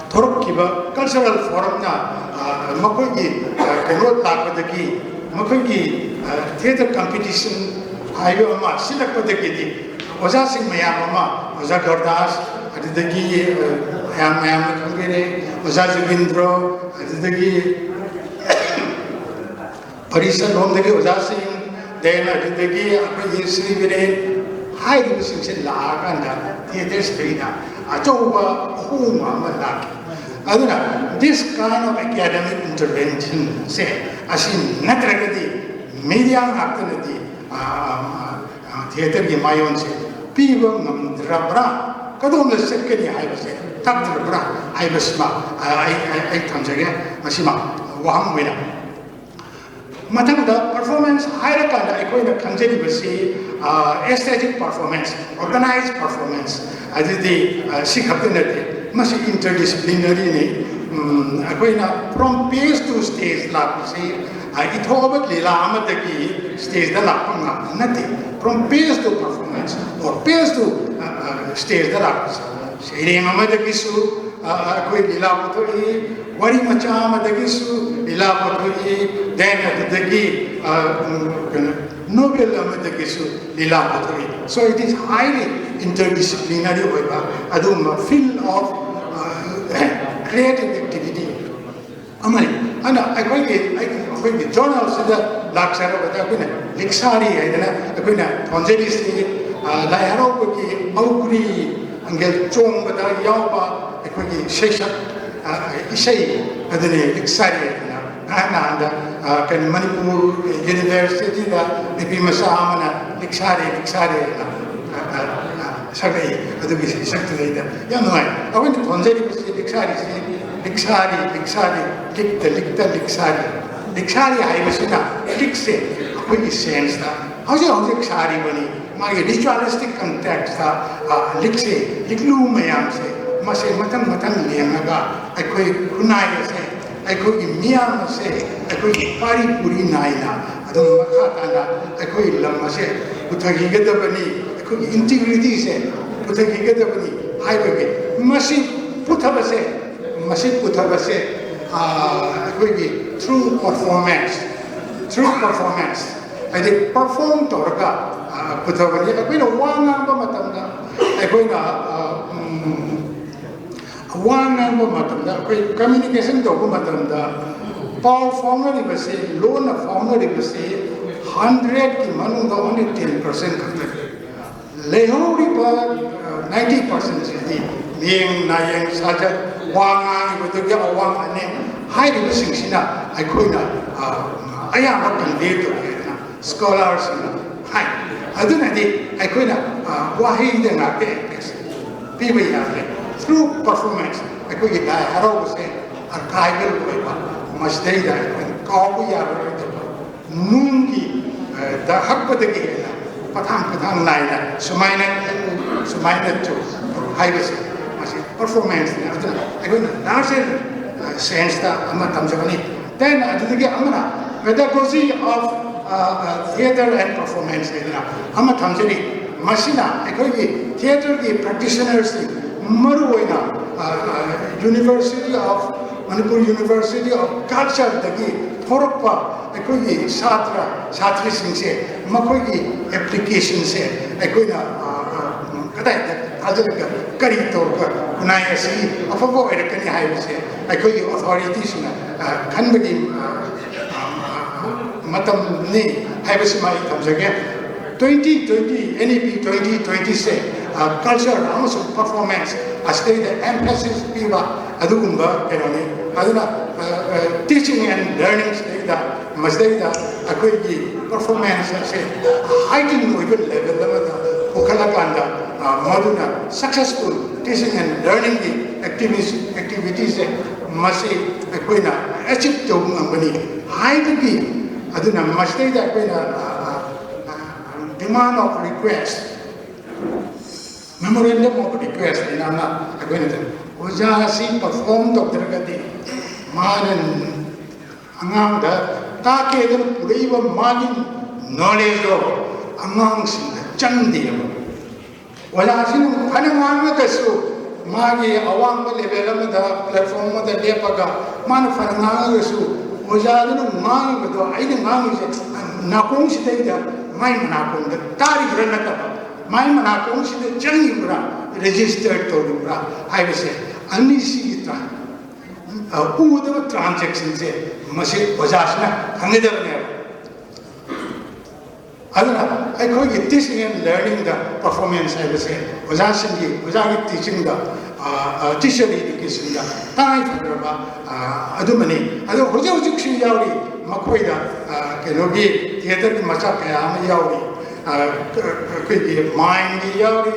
ꯊꯣꯔꯛꯈꯤꯕ cultural forumꯅ ꯃꯈꯣꯏꯒꯤ ꯀꯩꯅꯣ ꯂꯥꯛꯄꯗꯒꯤ, ꯃꯈꯣꯏꯒꯤ theatre competition ꯍꯥꯏꯕ ꯑꯃ ꯁꯤꯜꯂꯛꯄꯗꯒꯤꯗꯤ ꯑꯣꯖꯥꯁꯤꯡ ꯃꯌꯥꯝ ꯑꯃ, ꯑꯣꯖꯥ ꯒꯧꯔꯗꯥꯁ, ꯑꯗꯨꯗꯒꯤ ꯃꯌꯥꯝ ꯃꯌꯥꯝꯅ ꯈꯪꯕꯤꯔꯦ, ꯑꯣꯖꯥ ꯖꯨꯒꯤꯟꯗ꯭ꯔꯣ, ꯑꯗꯨꯗꯒꯤ ꯄꯔꯤꯁꯠ ꯂꯣꯝꯗꯒꯤ ꯑꯣꯖꯥꯁꯤꯡ, then ꯑꯗꯨꯗꯒꯤ ꯑꯩꯈꯣꯏꯒꯤ ꯁ꯭ꯔꯤ ꯕꯤꯔꯦꯟ ꯍꯥꯏꯔꯤꯕꯁꯤꯡꯁꯦ ꯂꯥꯛꯑꯀꯥꯟꯗ ꯊꯤꯌꯦꯇꯔꯁꯤꯗꯩꯗ ꯑꯆꯧꯕ ꯑꯍꯣꯡꯕ ꯑꯃ ꯂꯥꯛꯈꯤ꯫ ꯑꯗꯨꯅ this kind of academic interventionꯁꯦ ꯑꯁꯤ ꯅꯠꯇ꯭ꯔꯒꯗꯤ ꯃꯦꯗꯤꯌꯥ ꯉꯥꯛꯇꯅꯗꯤ ꯊꯤꯌꯦꯇꯔꯒꯤ ꯃꯥꯌꯣꯟꯁꯦ ꯄꯤꯕ ꯉꯝꯗ꯭ꯔꯕ꯭ꯔꯥ, ꯀꯗꯣꯝꯗ ꯆꯠꯀꯅꯤ ꯍꯥꯏꯕꯁꯦ ꯇꯛꯇ꯭ꯔꯕ꯭ꯔꯥ ꯍꯥꯏꯕꯁꯤꯃ ꯑꯩ ꯑꯩ ꯊꯝꯖꯒꯦ꯫ ꯃꯁꯤꯃ ꯋꯥꯍꯪ ꯑꯣꯏꯅ꯫ ꯃꯊꯪꯗ performance ꯍꯥꯏꯔꯀꯥꯟꯗ ꯑꯩꯈꯣꯏꯅ ꯈꯪꯖꯔꯤꯕꯁꯤ aesthetic performance, organized performance, ꯑꯗꯨꯗꯤ ꯁꯤ ꯈꯛꯇ ꯅꯠꯇꯦ, ꯃꯁꯤ interdisciplinaryꯅꯤ꯫ ꯑꯩꯈꯣꯏꯅ from page to stage ꯂꯥꯛꯄꯁꯤ ꯏꯊꯣꯛꯑꯕ ꯂꯤꯂꯥ ꯑꯃꯗꯒꯤ stage ꯂꯥꯛꯄ ꯉꯥꯛꯇ ꯅꯠꯇꯦ꯫ From page to performance or page to ꯁ꯭ꯇꯦꯖꯇ ꯂꯥꯛꯄꯁꯦ ꯁꯩꯔꯦꯡ ꯑꯃꯗꯒꯤꯁꯨ ꯑ, ꯑꯩꯈꯣꯏ ꯂꯤꯂꯥ ꯄꯨꯊꯣꯛꯏ, ꯋꯥꯔꯤ ꯃꯆꯥ ꯑꯃꯗꯒꯤꯁꯨ ꯂꯤꯂꯥ ꯄꯨꯊꯣꯛꯏ, then ꯑꯗꯨꯗꯒꯤ ꯑ, ꯎꯝ, ꯀꯩꯅꯣ, ꯅꯣꯕꯦꯜ ꯑꯃꯗꯒꯤꯁꯨ ꯂꯤꯂꯥ ꯄꯨꯊꯣꯛꯏ꯫ So it is highly interdisciplinary ꯑꯣꯏꯕ ꯑꯗꯨꯒꯨꯝꯕ field of creative activity ꯑꯃꯅꯤ꯫ ꯑꯗꯨꯅ ꯑꯩꯈꯣꯏꯒꯤ ꯑꯩꯈꯣꯏꯒꯤ ꯖꯔꯅꯦꯜꯁꯤꯗ ꯂꯥꯛꯆꯔꯕꯗ ꯑꯩꯈꯣꯏꯅ ꯂꯤꯛꯁꯥꯔꯤ ꯍꯥꯏꯗꯅ ꯑꯩꯈꯣꯏꯅ ꯊꯣꯟꯖꯔꯤꯁꯤ, ꯑ, ꯂꯥꯏ ꯍꯔꯥꯎꯕꯒꯤ ꯍꯧꯈ꯭ꯔꯤ ꯑꯪꯒꯦꯜ ꯆꯣꯡꯕꯗ ꯌꯥꯎꯕ ꯑꯩꯈꯣꯏꯒꯤ ꯏꯁꯩꯁꯛ, ꯑ, ꯏꯁꯩ ꯑꯗꯨꯅꯤ ꯂꯤꯛꯁꯥꯔꯤ ꯍꯥꯏꯗꯅ꯫ ꯉꯔꯥꯡ ꯅꯍꯥꯟꯗ, ꯑ, ꯀꯩꯅꯣ, ꯃꯅꯤꯄꯨꯔ ꯌꯨꯅꯤꯚꯔꯁꯤꯇꯤꯗ ꯅꯨꯄꯤ ꯃꯆꯥ ꯑꯃꯅ ꯂꯤꯛꯁꯥꯔꯤ, ꯂꯤꯛꯁꯥꯔꯤ ꯍꯥꯏꯅ, ꯑ, ꯑ, ꯑ, ꯁꯛꯂꯛꯏ꯫ ꯑꯗꯨꯒꯤ ꯏꯁꯩꯁꯛꯇꯨꯗꯩꯗ ꯌꯥꯝ ꯅꯨꯡꯉꯥꯏ꯫ ꯑꯩꯈꯣꯏꯅ ꯊꯣꯟꯖꯔꯤꯕꯁꯤ ꯂꯤꯛꯁꯥꯔꯤꯁꯤ, ꯂꯤꯛꯁꯥꯔꯤ, ꯂꯤꯛꯁꯥꯔꯤ, ꯂꯤꯛꯇ, ꯂꯤꯛꯇ, ꯂꯤꯛꯁꯥꯔꯤ꯫ ꯂꯤꯛꯁꯥꯔꯤ ꯍꯥꯏꯕꯁꯤꯅ ꯂꯤꯛꯁꯦ ꯑꯩꯈꯣꯏꯒꯤ ꯁꯦꯟꯁꯇ ꯍꯧꯖꯤꯛ ꯍꯧꯖꯤꯛ ꯁꯥꯔꯤꯕꯅꯤ꯫ ꯃꯥꯒꯤ ꯔꯤꯆꯨꯋꯦꯂꯤꯁꯇꯤꯛ ꯀꯟꯇꯦꯛꯁꯇ, ꯑ, ꯂꯤꯛꯁꯦ, ꯂꯤꯛꯂꯨ ꯃꯌꯥꯝꯁꯦ, ꯃꯁꯦ ꯃꯊꯪ ꯃꯊꯪ ꯂꯦꯡꯉꯒ ꯑꯩꯈꯣꯏ ꯈꯨꯟꯅꯥꯏ ꯑꯁꯦ, ꯑꯩꯈꯣꯏꯒꯤ ꯃꯤꯌꯥꯝ ꯑꯁꯦ, ꯑꯩꯈꯣꯏꯒꯤ ꯄꯥꯔꯤ ꯄꯨꯔꯤ ꯅꯥꯏꯅ ꯑꯗꯨꯝ ꯃꯈꯥ ꯇꯥꯅ ꯑꯩꯈꯣꯏ ꯂꯝ ꯑꯁꯦ ꯄꯨꯊꯈꯤꯒꯗꯕꯅꯤ, ꯑꯩꯈꯣꯏꯒꯤ ꯏꯟꯇꯤꯒ꯭ꯔꯤꯇꯤꯁꯦ ꯄꯨꯊꯈꯤꯒꯗꯕꯅꯤ ꯍꯥꯏꯕꯒꯤ ꯃꯁꯤ ꯄꯨꯊꯕꯁꯦ, ꯃꯁꯤ ꯄꯨꯊꯕꯁꯦ, ꯑ, ꯑꯩꯈꯣꯏꯒꯤ through performance, through performance, ꯍꯥꯏꯗꯤ ꯄꯔꯐꯣꯔꯝ ꯇꯧꯔꯒ, ꯑ, ꯄꯨꯊꯕꯅꯤ꯫ ꯑꯩꯈꯣꯏꯅ ꯋꯥ ꯉꯥꯡꯕ ꯃꯇꯝꯗ, ꯑꯩꯈꯣꯏꯅ, ꯑ, ꯎꯝ, ꯋꯥ ꯉꯥꯡꯕ ꯃꯇꯝꯗ, ꯑꯩꯈꯣꯏ ꯀꯝꯃ꯭ꯌꯨꯅꯤꯀꯦꯁꯟ ꯇꯧꯕ ꯃꯇꯝꯗ ꯄꯥꯎ ꯐꯥꯎꯅꯔꯤꯕꯁꯤ, ꯂꯣꯟꯅ ꯐꯥꯎꯅꯔꯤꯕꯁꯤ ꯍꯟꯗ꯭ꯔꯦꯠꯀꯤ ꯃꯅꯨꯡꯗ only ten percent ꯈꯛꯇꯅꯤ꯫ ꯂꯩꯍꯧꯔꯤꯕ ninety percentꯁꯤꯗꯤ ꯃꯤꯌꯦꯡ ꯅꯥꯌꯦꯡ ꯁꯥꯖꯠ, ꯋꯥ ꯉꯥꯡꯉꯤꯕꯗꯨꯒꯤ ꯑꯋꯥꯡ ꯑꯅꯦꯝ ꯍꯥꯏꯔꯤꯕꯁꯤꯡꯁꯤꯅ ꯑꯩꯈꯣꯏꯅ, ꯑ, ꯑꯌꯥꯝꯕ ꯀꯟꯚꯦ ꯇꯧꯏ ꯍꯥꯏꯅ ꯁ꯭ꯀꯣꯂꯥꯔꯁꯤꯡꯅ ꯍꯥꯏ꯫ ꯑꯗꯨꯅꯗꯤ ꯑꯩꯈꯣꯏꯅ, ꯑ, ꯋꯥꯍꯩꯗ ꯉꯥꯛꯇ impress ꯄꯤꯕ ꯌꯥꯗ꯭ꯔꯦ꯫ Through performance ꯑꯩꯈꯣꯏꯒꯤ ꯂꯥꯏ ꯍꯔꯥꯎꯕꯁꯦ ꯑꯔꯀꯥꯏꯕꯦꯜ ꯑꯣꯏꯕ, ꯃꯁꯤꯗꯩꯗ ꯑꯩꯈꯣꯏꯅ ꯀꯥꯎꯕ ꯌꯥꯔꯔꯣꯏꯗꯕ ꯅꯨꯡꯒꯤ, ꯑ, ꯗ ꯍꯛꯄꯗꯒꯤ ꯍꯦꯟꯅ ꯄꯊꯥꯡ ꯄꯊꯥꯡ ꯅꯥꯏꯅ ꯁꯨꯃꯥꯏꯅ, ꯁꯨꯃꯥꯏꯅ ꯇꯧ ꯍꯥꯏꯕꯁꯦ ꯃꯁꯤ ꯄꯔꯐꯣꯔꯃꯦꯟꯁꯅꯤ꯫ ꯑꯗꯨꯅ ꯑꯩꯈꯣꯏꯅ ꯂꯥꯔꯖꯔ ꯁꯦꯟꯁꯇ ꯑꯃ ꯊꯝꯖꯕꯅꯤ꯫ Then ꯑꯗꯨꯗꯒꯤ ꯑꯃꯅ pedagogy of, ꯑ, ꯑ, theatre and performance ꯍꯥꯏꯗꯅ ꯑꯃ ꯊꯝꯖꯔꯤ꯫ ꯃꯁꯤꯅ ꯑꯩꯈꯣꯏꯒꯤ ꯊꯤꯌꯦꯇꯔꯒꯤ ꯄ꯭ꯔꯦꯛꯇꯤꯁꯅꯔꯁꯤꯡ, ꯃꯔꯨꯑꯣꯏꯅ university of Manipur, university of ꯀꯜꯆꯔꯗꯒꯤ ꯊꯣꯔꯛꯄ ꯑꯩꯈꯣꯏꯒꯤ ꯁꯥꯇ꯭ꯔ ꯁꯥꯇ꯭ꯔꯤꯁꯤꯡꯁꯦ, ꯃꯈꯣꯏꯒꯤ ꯑꯦꯄ꯭ꯂꯤꯀꯦꯁꯟꯁꯦ ꯑꯩꯈꯣꯏꯅ ꯀꯗꯥꯏꯗ ꯊꯥꯖꯤꯜꯂꯒ ꯀꯔꯤ ꯇꯧꯔꯒ ꯈꯨꯟꯅꯥꯏ ꯑꯁꯤ ꯑꯐꯕ ꯑꯣꯏꯔꯛꯀꯅꯤ ꯍꯥꯏꯕꯁꯦ ꯑꯩꯈꯣꯏꯒꯤ ꯑꯣꯊꯣꯔꯤꯇꯤꯁꯤꯡꯅ ꯈꯟꯕꯒꯤ ꯃꯇꯝꯅꯤ ꯍꯥꯏꯕꯁꯤꯃ ꯑꯩ ꯊꯝꯖꯒꯦ꯫ Twenty twenty N E P twenty twenty ꯁꯦ ꯀꯜꯆꯔ ꯑꯃꯁꯨꯡ ꯄꯔꯐꯣꯔꯃꯦꯟꯁ ꯑꯁꯤꯗꯩꯗ ꯑꯦꯝꯐꯦꯁꯤꯁ ꯄꯤꯕ ꯑꯗꯨꯒꯨꯝꯕ ꯀꯩꯅꯣꯅꯤ꯫ ꯑꯗꯨꯅ ꯇꯤꯆꯤꯡ ꯑꯦꯟ ꯂꯔꯅꯤꯡ ꯁꯤꯗꯩꯗ ꯃꯁꯤꯗꯩꯗ ꯑꯩꯈꯣꯏꯒꯤ ꯄꯔꯐꯣꯔꯃꯦꯟꯁ ꯑꯁꯦ ꯍꯥꯏꯇꯤꯡ ꯑꯣꯏꯕ ꯂꯦꯚꯦꯜ ꯑꯃꯗ ꯄꯨꯈꯠꯂꯀꯥꯟꯗ ꯃꯗꯨꯅ ꯁꯛꯁꯦꯁꯐꯨꯜ ꯇꯤꯆꯤꯡ ꯑꯦꯟ ꯂꯔꯅꯤꯡꯒꯤ ꯑꯦꯛꯇꯤꯚꯤꯇꯤꯁꯦ ꯃꯁꯤ ꯑꯩꯈꯣꯏꯅ ꯑꯦꯆꯤꯞ ꯇꯧꯕ ꯉꯝꯒꯅꯤ ꯍꯥꯏꯕꯒꯤ, ꯑꯗꯨꯅ ꯃꯁꯤꯗꯩꯗ ꯑꯩꯈꯣꯏꯅ demand of request, memorandum of request ꯍꯥꯏꯅ ꯑꯃ ꯑꯩꯈꯣꯏꯅ ꯇꯧ꯫ ꯑꯣꯖꯥ ꯑꯁꯤ ꯄꯔꯐꯣꯔꯝ ꯇꯧꯗ꯭ꯔꯒꯗꯤ ꯃꯥꯅ ꯑꯉꯥꯡꯗ ꯇꯥꯛꯀꯦꯗꯅ ꯄꯨꯔꯛꯏꯕ ꯃꯥꯒꯤ ꯅꯣꯂꯦꯖꯇꯣ ꯑꯉꯥꯡꯁꯤꯡꯗ ꯆꯪꯗꯦꯕ꯫ ꯑꯣꯖꯥꯁꯤꯅ ꯐꯅ ꯉꯥꯡꯉꯒꯁꯨ ꯃꯥꯒꯤ ꯑꯋꯥꯡꯕ ꯂꯦꯚꯦꯜ ꯑꯃꯗ ꯄ꯭ꯂꯦꯠꯐꯣꯝ ꯑꯃꯗ ꯂꯦꯞꯄꯒ ꯃꯥꯅ ꯐꯅ ꯉꯥꯡꯉꯒꯁꯨ ꯑꯣꯖꯥꯗꯨꯅ ꯉꯥꯡꯉꯤꯕꯗꯣ ꯑꯩꯅ ꯉꯥꯡꯉꯤꯁꯦ ꯅꯥꯀꯣꯡꯁꯤꯗꯩꯗ ꯃꯥꯏ ꯃꯅꯥꯀꯣꯡꯗ ꯇꯥꯔꯤꯕ꯭ꯔꯥ ꯅꯠꯇꯕ ꯃꯥꯏ ꯃꯅꯥꯀꯣꯡꯁꯤꯗ ꯆꯪꯉꯤꯕ꯭ꯔꯥ, ꯔꯦꯖꯤꯁꯇꯔ ꯇꯧꯔꯤꯕ꯭ꯔꯥ ꯍꯥꯏꯕꯁꯦ ꯑꯅꯤꯁꯤꯒꯤ ꯇ꯭ꯔꯥꯟ ꯎꯗꯕ ꯇ꯭ꯔꯥꯟꯖꯦꯛꯁꯟꯁꯦ ꯃꯁꯤ ꯑꯣꯖꯥꯁꯤꯅ ꯈꯪꯒꯗꯕꯅꯦꯕ꯫ ꯑꯗꯨꯅ ꯑꯩꯈꯣꯏꯒꯤ ꯇꯤꯆꯤꯡ ꯑꯦꯟ ꯂꯔꯅꯤꯡꯗ ꯄꯔꯐꯣꯔꯃꯦꯟꯁ ꯍꯥꯏꯕꯁꯦ ꯑꯣꯖꯥꯁꯤꯡꯒꯤ, ꯑꯣꯖꯥꯒꯤ ꯇꯤꯆꯤꯡꯗ, ꯇꯤꯆꯔ ꯏꯗꯨꯀꯦꯁꯟꯗ ꯇꯉꯥꯏ ꯐꯗ꯭ꯔꯕ ꯑꯗꯨꯃꯅꯤ꯫ ꯑꯗꯣ ꯍꯧꯖꯤꯛ ꯍꯧꯖꯤꯛꯁꯨ ꯌꯥꯎꯔꯤ ꯃꯈꯣꯏꯗ, ꯀꯩꯅꯣꯒꯤ ꯊꯤꯌꯦꯇꯔꯒꯤ ꯃꯆꯥꯛ ꯀꯌꯥ ꯑꯃ ꯌꯥꯎꯔꯤ꯫ ꯑꯩꯈꯣꯏꯒꯤ ꯃꯥꯏꯝꯒꯤ ꯌꯥꯎꯔꯤ,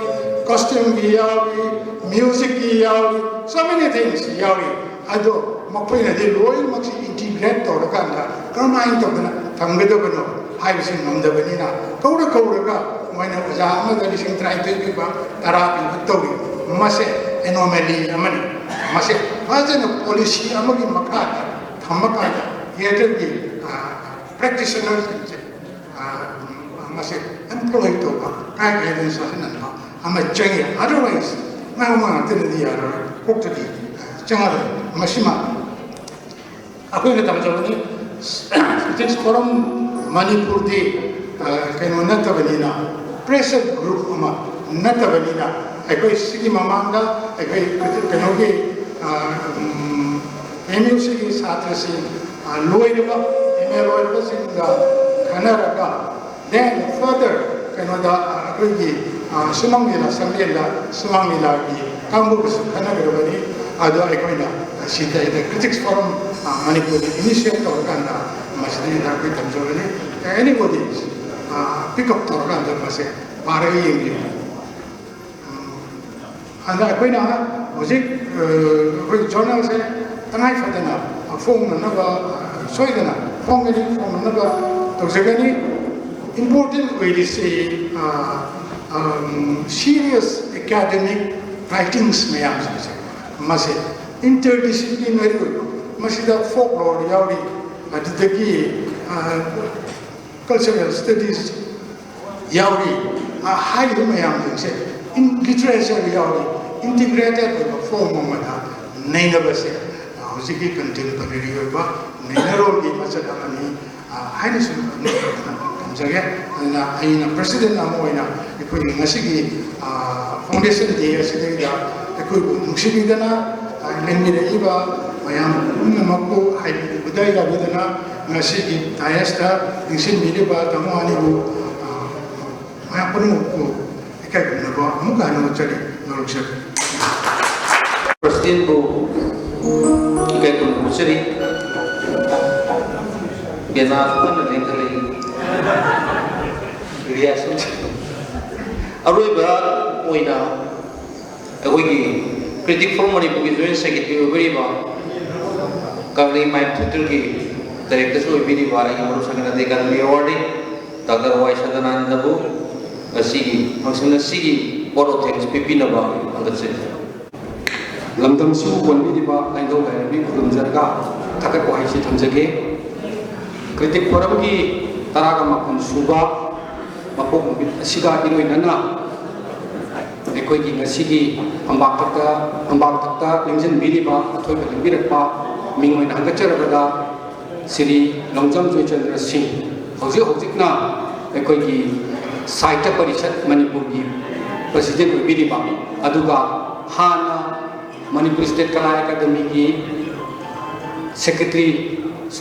ꯀꯣꯁꯇ꯭ꯌꯨꯝꯒꯤ ꯌꯥꯎꯔꯤ, ꯃ꯭ꯌꯨꯖꯤꯛꯀꯤ ꯌꯥꯎꯔꯤ, so many things ꯌꯥꯎꯔꯤ꯫ ꯑꯗꯣ ꯃꯈꯣꯏꯅꯗꯤ ꯂꯣꯏꯅꯃꯛꯁꯤ ꯏꯟꯇꯤꯒ꯭ꯔꯦꯠ ꯇꯧꯔꯀꯥꯟꯗ ꯀꯔꯝꯍꯥꯏꯅ ꯇꯧꯗꯅ ꯊꯝꯒꯗꯕꯅꯣ ꯍꯥꯏꯕꯁꯤ ꯉꯝꯗꯕꯅꯤꯅ ꯀꯧꯔ ꯀꯧꯔꯒ ꯃꯣꯏꯅ ꯑꯣꯖꯥ ꯑꯃꯗ ꯂꯤꯁꯤꯡ ꯇꯔꯥꯅꯤꯊꯣꯏ ꯄꯤꯕ, ꯇꯔꯥ ꯄꯤꯕ ꯇꯧꯔꯤ꯫ ꯃꯁꯦ ꯑꯦꯅꯣꯃꯦꯂꯤ ꯑꯃꯅꯤ꯫ ꯃꯁꯦ ꯐꯖꯅ ꯄꯣꯂꯤꯁꯤ ꯑꯃꯒꯤ ꯃꯈꯥꯗ ꯊꯝꯃꯀꯥꯟꯗ ꯊꯤꯌꯦꯇꯔꯒꯤ ꯄ꯭ꯔꯦꯛꯇꯤꯁꯅꯔꯁꯤꯡꯁꯦ ꯃꯁꯦ ꯑꯦꯝꯄ꯭ꯂꯣꯏ ꯇꯧꯕ, ꯀꯥꯏ ꯀꯥꯏꯗꯅ ꯆꯠꯍꯟꯍꯟꯕ ꯑꯃ ꯆꯪꯉꯤ꯫ ꯑꯗꯔꯋꯥꯏꯁ ꯃꯌꯥꯝ ꯉꯥꯛꯇꯅꯗꯤ ꯌꯥꯔꯔꯣꯏ, ꯀꯣꯛꯇꯗꯤ ꯆꯪꯉꯔꯣꯏ꯫ ꯃꯁꯤꯃ ꯑꯩꯈꯣꯏꯅ ꯇꯝꯖꯕꯅꯤ꯫ ꯀ꯭ꯔꯤꯇꯤꯛꯁ ꯐꯣꯔꯝ ꯃꯅꯤꯄꯨꯔꯗꯤ ꯀꯩꯅꯣ ꯅꯠꯇꯕꯅꯤꯅ, ꯄ꯭ꯔꯦꯁꯔ ꯒ꯭ꯔꯨꯞ ꯑꯃ ꯅꯠꯇꯕꯅꯤꯅ, ꯑꯩꯈꯣꯏ ꯁꯤꯒꯤ ꯃꯃꯥꯡꯗ ꯑꯩꯈꯣꯏ ꯀꯩꯅꯣꯒꯤ ꯑꯦꯝ ꯌꯨ ꯁꯤꯒꯤ ꯁꯥꯇ꯭ꯔꯁꯤꯡ, ꯂꯣꯏꯔꯕ, ꯑꯦꯝ ꯑꯦ ꯂꯣꯏꯔꯕꯁꯤꯡꯒ ꯈꯟꯅꯔꯒ, then further ꯀꯩꯅꯣꯗ ꯑꯩꯈꯣꯏꯒꯤ ꯁꯨꯃꯥꯡ ꯂꯤꯂꯥ ꯁꯪꯂꯦꯟꯗ ꯁꯨꯃꯥꯡ ꯂꯤꯂꯥꯒꯤ ꯀꯥꯡꯕꯨꯒꯁꯨ ꯈꯟꯅꯒꯗꯕꯅꯤ꯫ ꯑꯗꯣ ꯑꯩꯈꯣꯏꯅ ꯁꯤꯗ ꯀ꯭ꯔꯤꯇꯤꯛꯁ ꯐꯣꯔꯝ ꯃꯅꯤꯄꯨꯔꯗ ꯏꯅꯤꯁꯤꯌꯦꯠ ꯇꯧꯔꯀꯥꯟꯗ ꯃꯁꯤꯗꯩꯗ ꯑꯩꯈꯣꯏ ꯇꯝꯖꯕꯅꯤ꯫ ꯑꯦꯅꯤꯕꯣꯗꯤ ꯄꯤꯛ ꯑꯞ ꯇꯧꯔꯀꯥꯟꯗ ꯃꯁꯦ ꯄꯥꯔꯒ ꯌꯦꯡꯕꯤꯌꯨ꯫ ꯑꯗ ꯑꯩꯈꯣꯏꯅ ꯍꯧꯖꯤꯛ ꯑꯩꯈꯣꯏ ꯖꯔꯅꯦꯜꯁꯦ ꯇꯉꯥꯏ ꯐꯗꯅ ꯐꯣꯡꯅꯅꯕ, ꯁꯣꯏꯗꯅ ꯐꯣꯡꯒꯅꯤ, ꯐꯣꯡꯅꯅꯕ ꯇꯧꯖꯒꯅꯤ꯫ ꯏꯝꯄꯣꯔꯇꯦꯟ ꯑꯣꯏꯔꯤꯁꯤ ꯁꯤꯔꯤꯌꯁ ꯑꯦꯀꯥꯗꯃꯤꯛ ꯔꯥꯏꯇꯤꯡꯁ ꯃꯌꯥꯝꯁꯤꯡꯁꯦ, ꯃꯁꯦ ꯏꯟꯇꯔ ꯗꯤꯁꯤꯄ꯭ꯂꯤꯅꯔꯤ ꯑꯣꯏꯕ, ꯃꯁꯤꯗ ꯐꯣꯛ ꯂꯣꯔ ꯌꯥꯎꯔꯤ, ꯑꯗꯨꯗꯒꯤ ꯀꯜꯆꯔꯦꯜ ꯁ꯭ꯇꯗꯤꯁ ꯌꯥꯎꯔꯤ꯫ ꯍꯥꯏꯔꯤꯕ ꯃꯌꯥꯝꯁꯤꯡꯁꯦ, ꯂꯤꯇꯔꯦꯆꯔ ꯌꯥꯎꯔꯤ, ꯏꯟꯇꯤꯒ꯭ꯔꯦꯇꯦꯠ ꯑꯣꯏꯕ ꯐꯣꯔꯝ ꯑꯃꯗ ꯅꯩꯅꯕꯁꯦ ꯍꯧꯖꯤꯛꯀꯤ ꯀꯟꯇꯦꯝꯄꯔꯦꯔꯤ ꯑꯣꯏꯕ ꯅꯩꯅꯔꯣꯜꯒꯤ ꯃꯆꯠ ꯑꯃꯅꯤ ꯍꯥꯏꯅꯁꯨ ꯊꯝꯖꯒꯦ꯫ ꯑꯗꯨꯅ ꯑꯩꯅ ꯄ꯭ꯔꯁꯤꯗꯦꯟ ꯑꯃ ꯑꯣꯏꯅ ꯑꯩꯈꯣꯏꯒꯤ ꯉꯁꯤꯒꯤ ꯐꯥꯎꯟꯗꯦꯁꯟ ꯗꯦ ꯑꯁꯤꯗꯩꯗ ꯑꯩꯈꯣꯏꯕꯨ ꯅꯨꯡꯁꯤꯕꯤꯗꯅ ꯂꯦꯡꯃꯤꯟꯅꯏꯕ ꯃꯌꯥꯝ ꯄꯨꯝꯅꯃꯛꯄꯨ ꯍꯥꯏꯕꯤꯕꯗ ꯌꯥꯕꯤꯗꯅ ꯉꯁꯤꯒꯤ ꯗꯥꯌꯁꯇ ꯅꯤꯡꯁꯤꯡꯕꯤꯔꯤꯕ ꯇꯥꯃꯣ ꯑꯅꯤꯕꯨ ꯃꯌꯥꯝ ꯄꯨꯝꯅꯃꯛꯄꯨ ꯏꯀꯥꯏ ꯈꯨꯝꯅꯕ ꯑꯃꯨꯛꯀ ꯍꯟꯅ ꯎꯠꯆꯔꯤ꯫ ꯅꯣꯂꯨꯛꯆꯔꯤ꯫ ꯄ꯭ꯔꯁꯤꯗꯦꯟꯕꯨ ꯏꯀꯥꯏ ꯈꯨꯝꯅꯕ ꯎꯠꯆꯔꯤ꯫ ꯄꯦꯅꯥꯁꯨ ꯀꯟꯅ ꯂꯦꯡꯈꯠꯂꯛꯏ꯫ ꯔꯤꯍꯥꯔꯁꯦꯜ꯫ ꯑꯔꯣꯏꯕ ꯑꯣꯏꯅ ꯑꯩꯈꯣꯏꯒꯤ ꯀ꯭ꯔꯤꯇꯤꯛ ꯐꯣꯔꯝ ꯃꯅꯤꯄꯨꯔꯒꯤ ꯖꯣꯏꯟ ꯁꯦꯀ꯭ꯔꯦꯇꯔꯤ ꯑꯣꯏꯕꯤꯔꯤꯕ ꯀꯪꯂꯩꯃꯥꯏ ꯊꯤꯌꯦꯇꯔꯒꯤ ꯗꯥꯏꯔꯦꯛꯇꯔꯁꯨ ꯑꯣꯏꯕꯤꯔꯤꯕ ꯑꯩꯒꯤ ꯃꯔꯨꯞ ꯁꯪꯒꯅ ꯑꯦꯀꯥꯗꯃꯤ ꯑꯦꯋꯥꯔꯗꯤ ꯗꯥꯛꯇꯔ ꯋꯥꯏ ꯁꯗꯥꯅꯟꯗꯕꯨ ꯉꯁꯤꯒꯤ ꯐꯪꯁꯟ ꯑꯁꯤꯒꯤ ꯚꯣꯠ ꯑꯣꯐ ꯊꯦꯡꯛꯁ ꯄꯤꯕꯤꯅꯕ ꯈꯪꯒꯠꯆꯔꯤ꯫ ꯂꯝꯗꯝꯁꯤꯕꯨ ꯀꯣꯟꯕꯤꯔꯤꯕ ꯂꯥꯏꯅꯤꯡꯊꯧ ꯂꯥꯏꯔꯦꯝꯕꯤ ꯈꯨꯔꯨꯝꯖꯔꯒ ꯊꯥꯒꯠ ꯋꯥꯍꯩꯁꯤ ꯊꯝꯖꯒꯦ꯫ ꯀ꯭ꯔꯤꯇꯤꯛ ꯐꯣꯔꯝꯒꯤ ꯇꯔꯥꯒ ꯃꯥꯄꯟ ꯁꯨꯕ ꯃꯄꯣꯛ ꯅꯨꯃꯤꯠ ꯑꯁꯤꯒ ꯏꯔꯣꯏꯅꯅ ꯑꯩꯈꯣꯏꯒꯤ ꯉꯁꯤꯒꯤ ꯐꯝꯕꯥꯛꯊꯛꯇ ꯐꯝꯕꯥꯛꯊꯛꯇ ꯂꯦꯡꯁꯤꯟꯕꯤꯔꯤꯕ, ꯑꯊꯣꯏꯕ ꯂꯦꯡꯕꯤꯔꯛꯄ ꯃꯤꯡ ꯑꯣꯏꯅ ꯍꯪꯒꯠꯆꯔꯕꯗ ꯁ꯭ꯔꯤ ꯂꯣꯡꯖꯝ ꯖꯣꯏꯆꯟꯗ꯭ꯔ ꯁꯤꯡ, ꯍꯧꯖꯤꯛ ꯍꯧꯖꯤꯛꯅ ꯑꯩꯈꯣꯏꯒꯤ ꯁꯥꯍꯤꯇ꯭ꯌ ꯄꯔꯤꯁꯠ ꯃꯅꯤꯄꯨꯔꯒꯤ ꯄ꯭ꯔꯁꯤꯗꯦꯟ ꯑꯣꯏꯕꯤꯔꯤꯕ, ꯑꯗꯨꯒ ꯍꯥꯟꯅ ꯃꯅꯤꯄꯨꯔ ꯁ꯭ꯇꯦꯠ ꯀꯂꯥ ꯑꯦꯀꯥꯗꯃꯤꯒꯤ ꯁꯦꯀ꯭ꯔꯦꯇꯔꯤ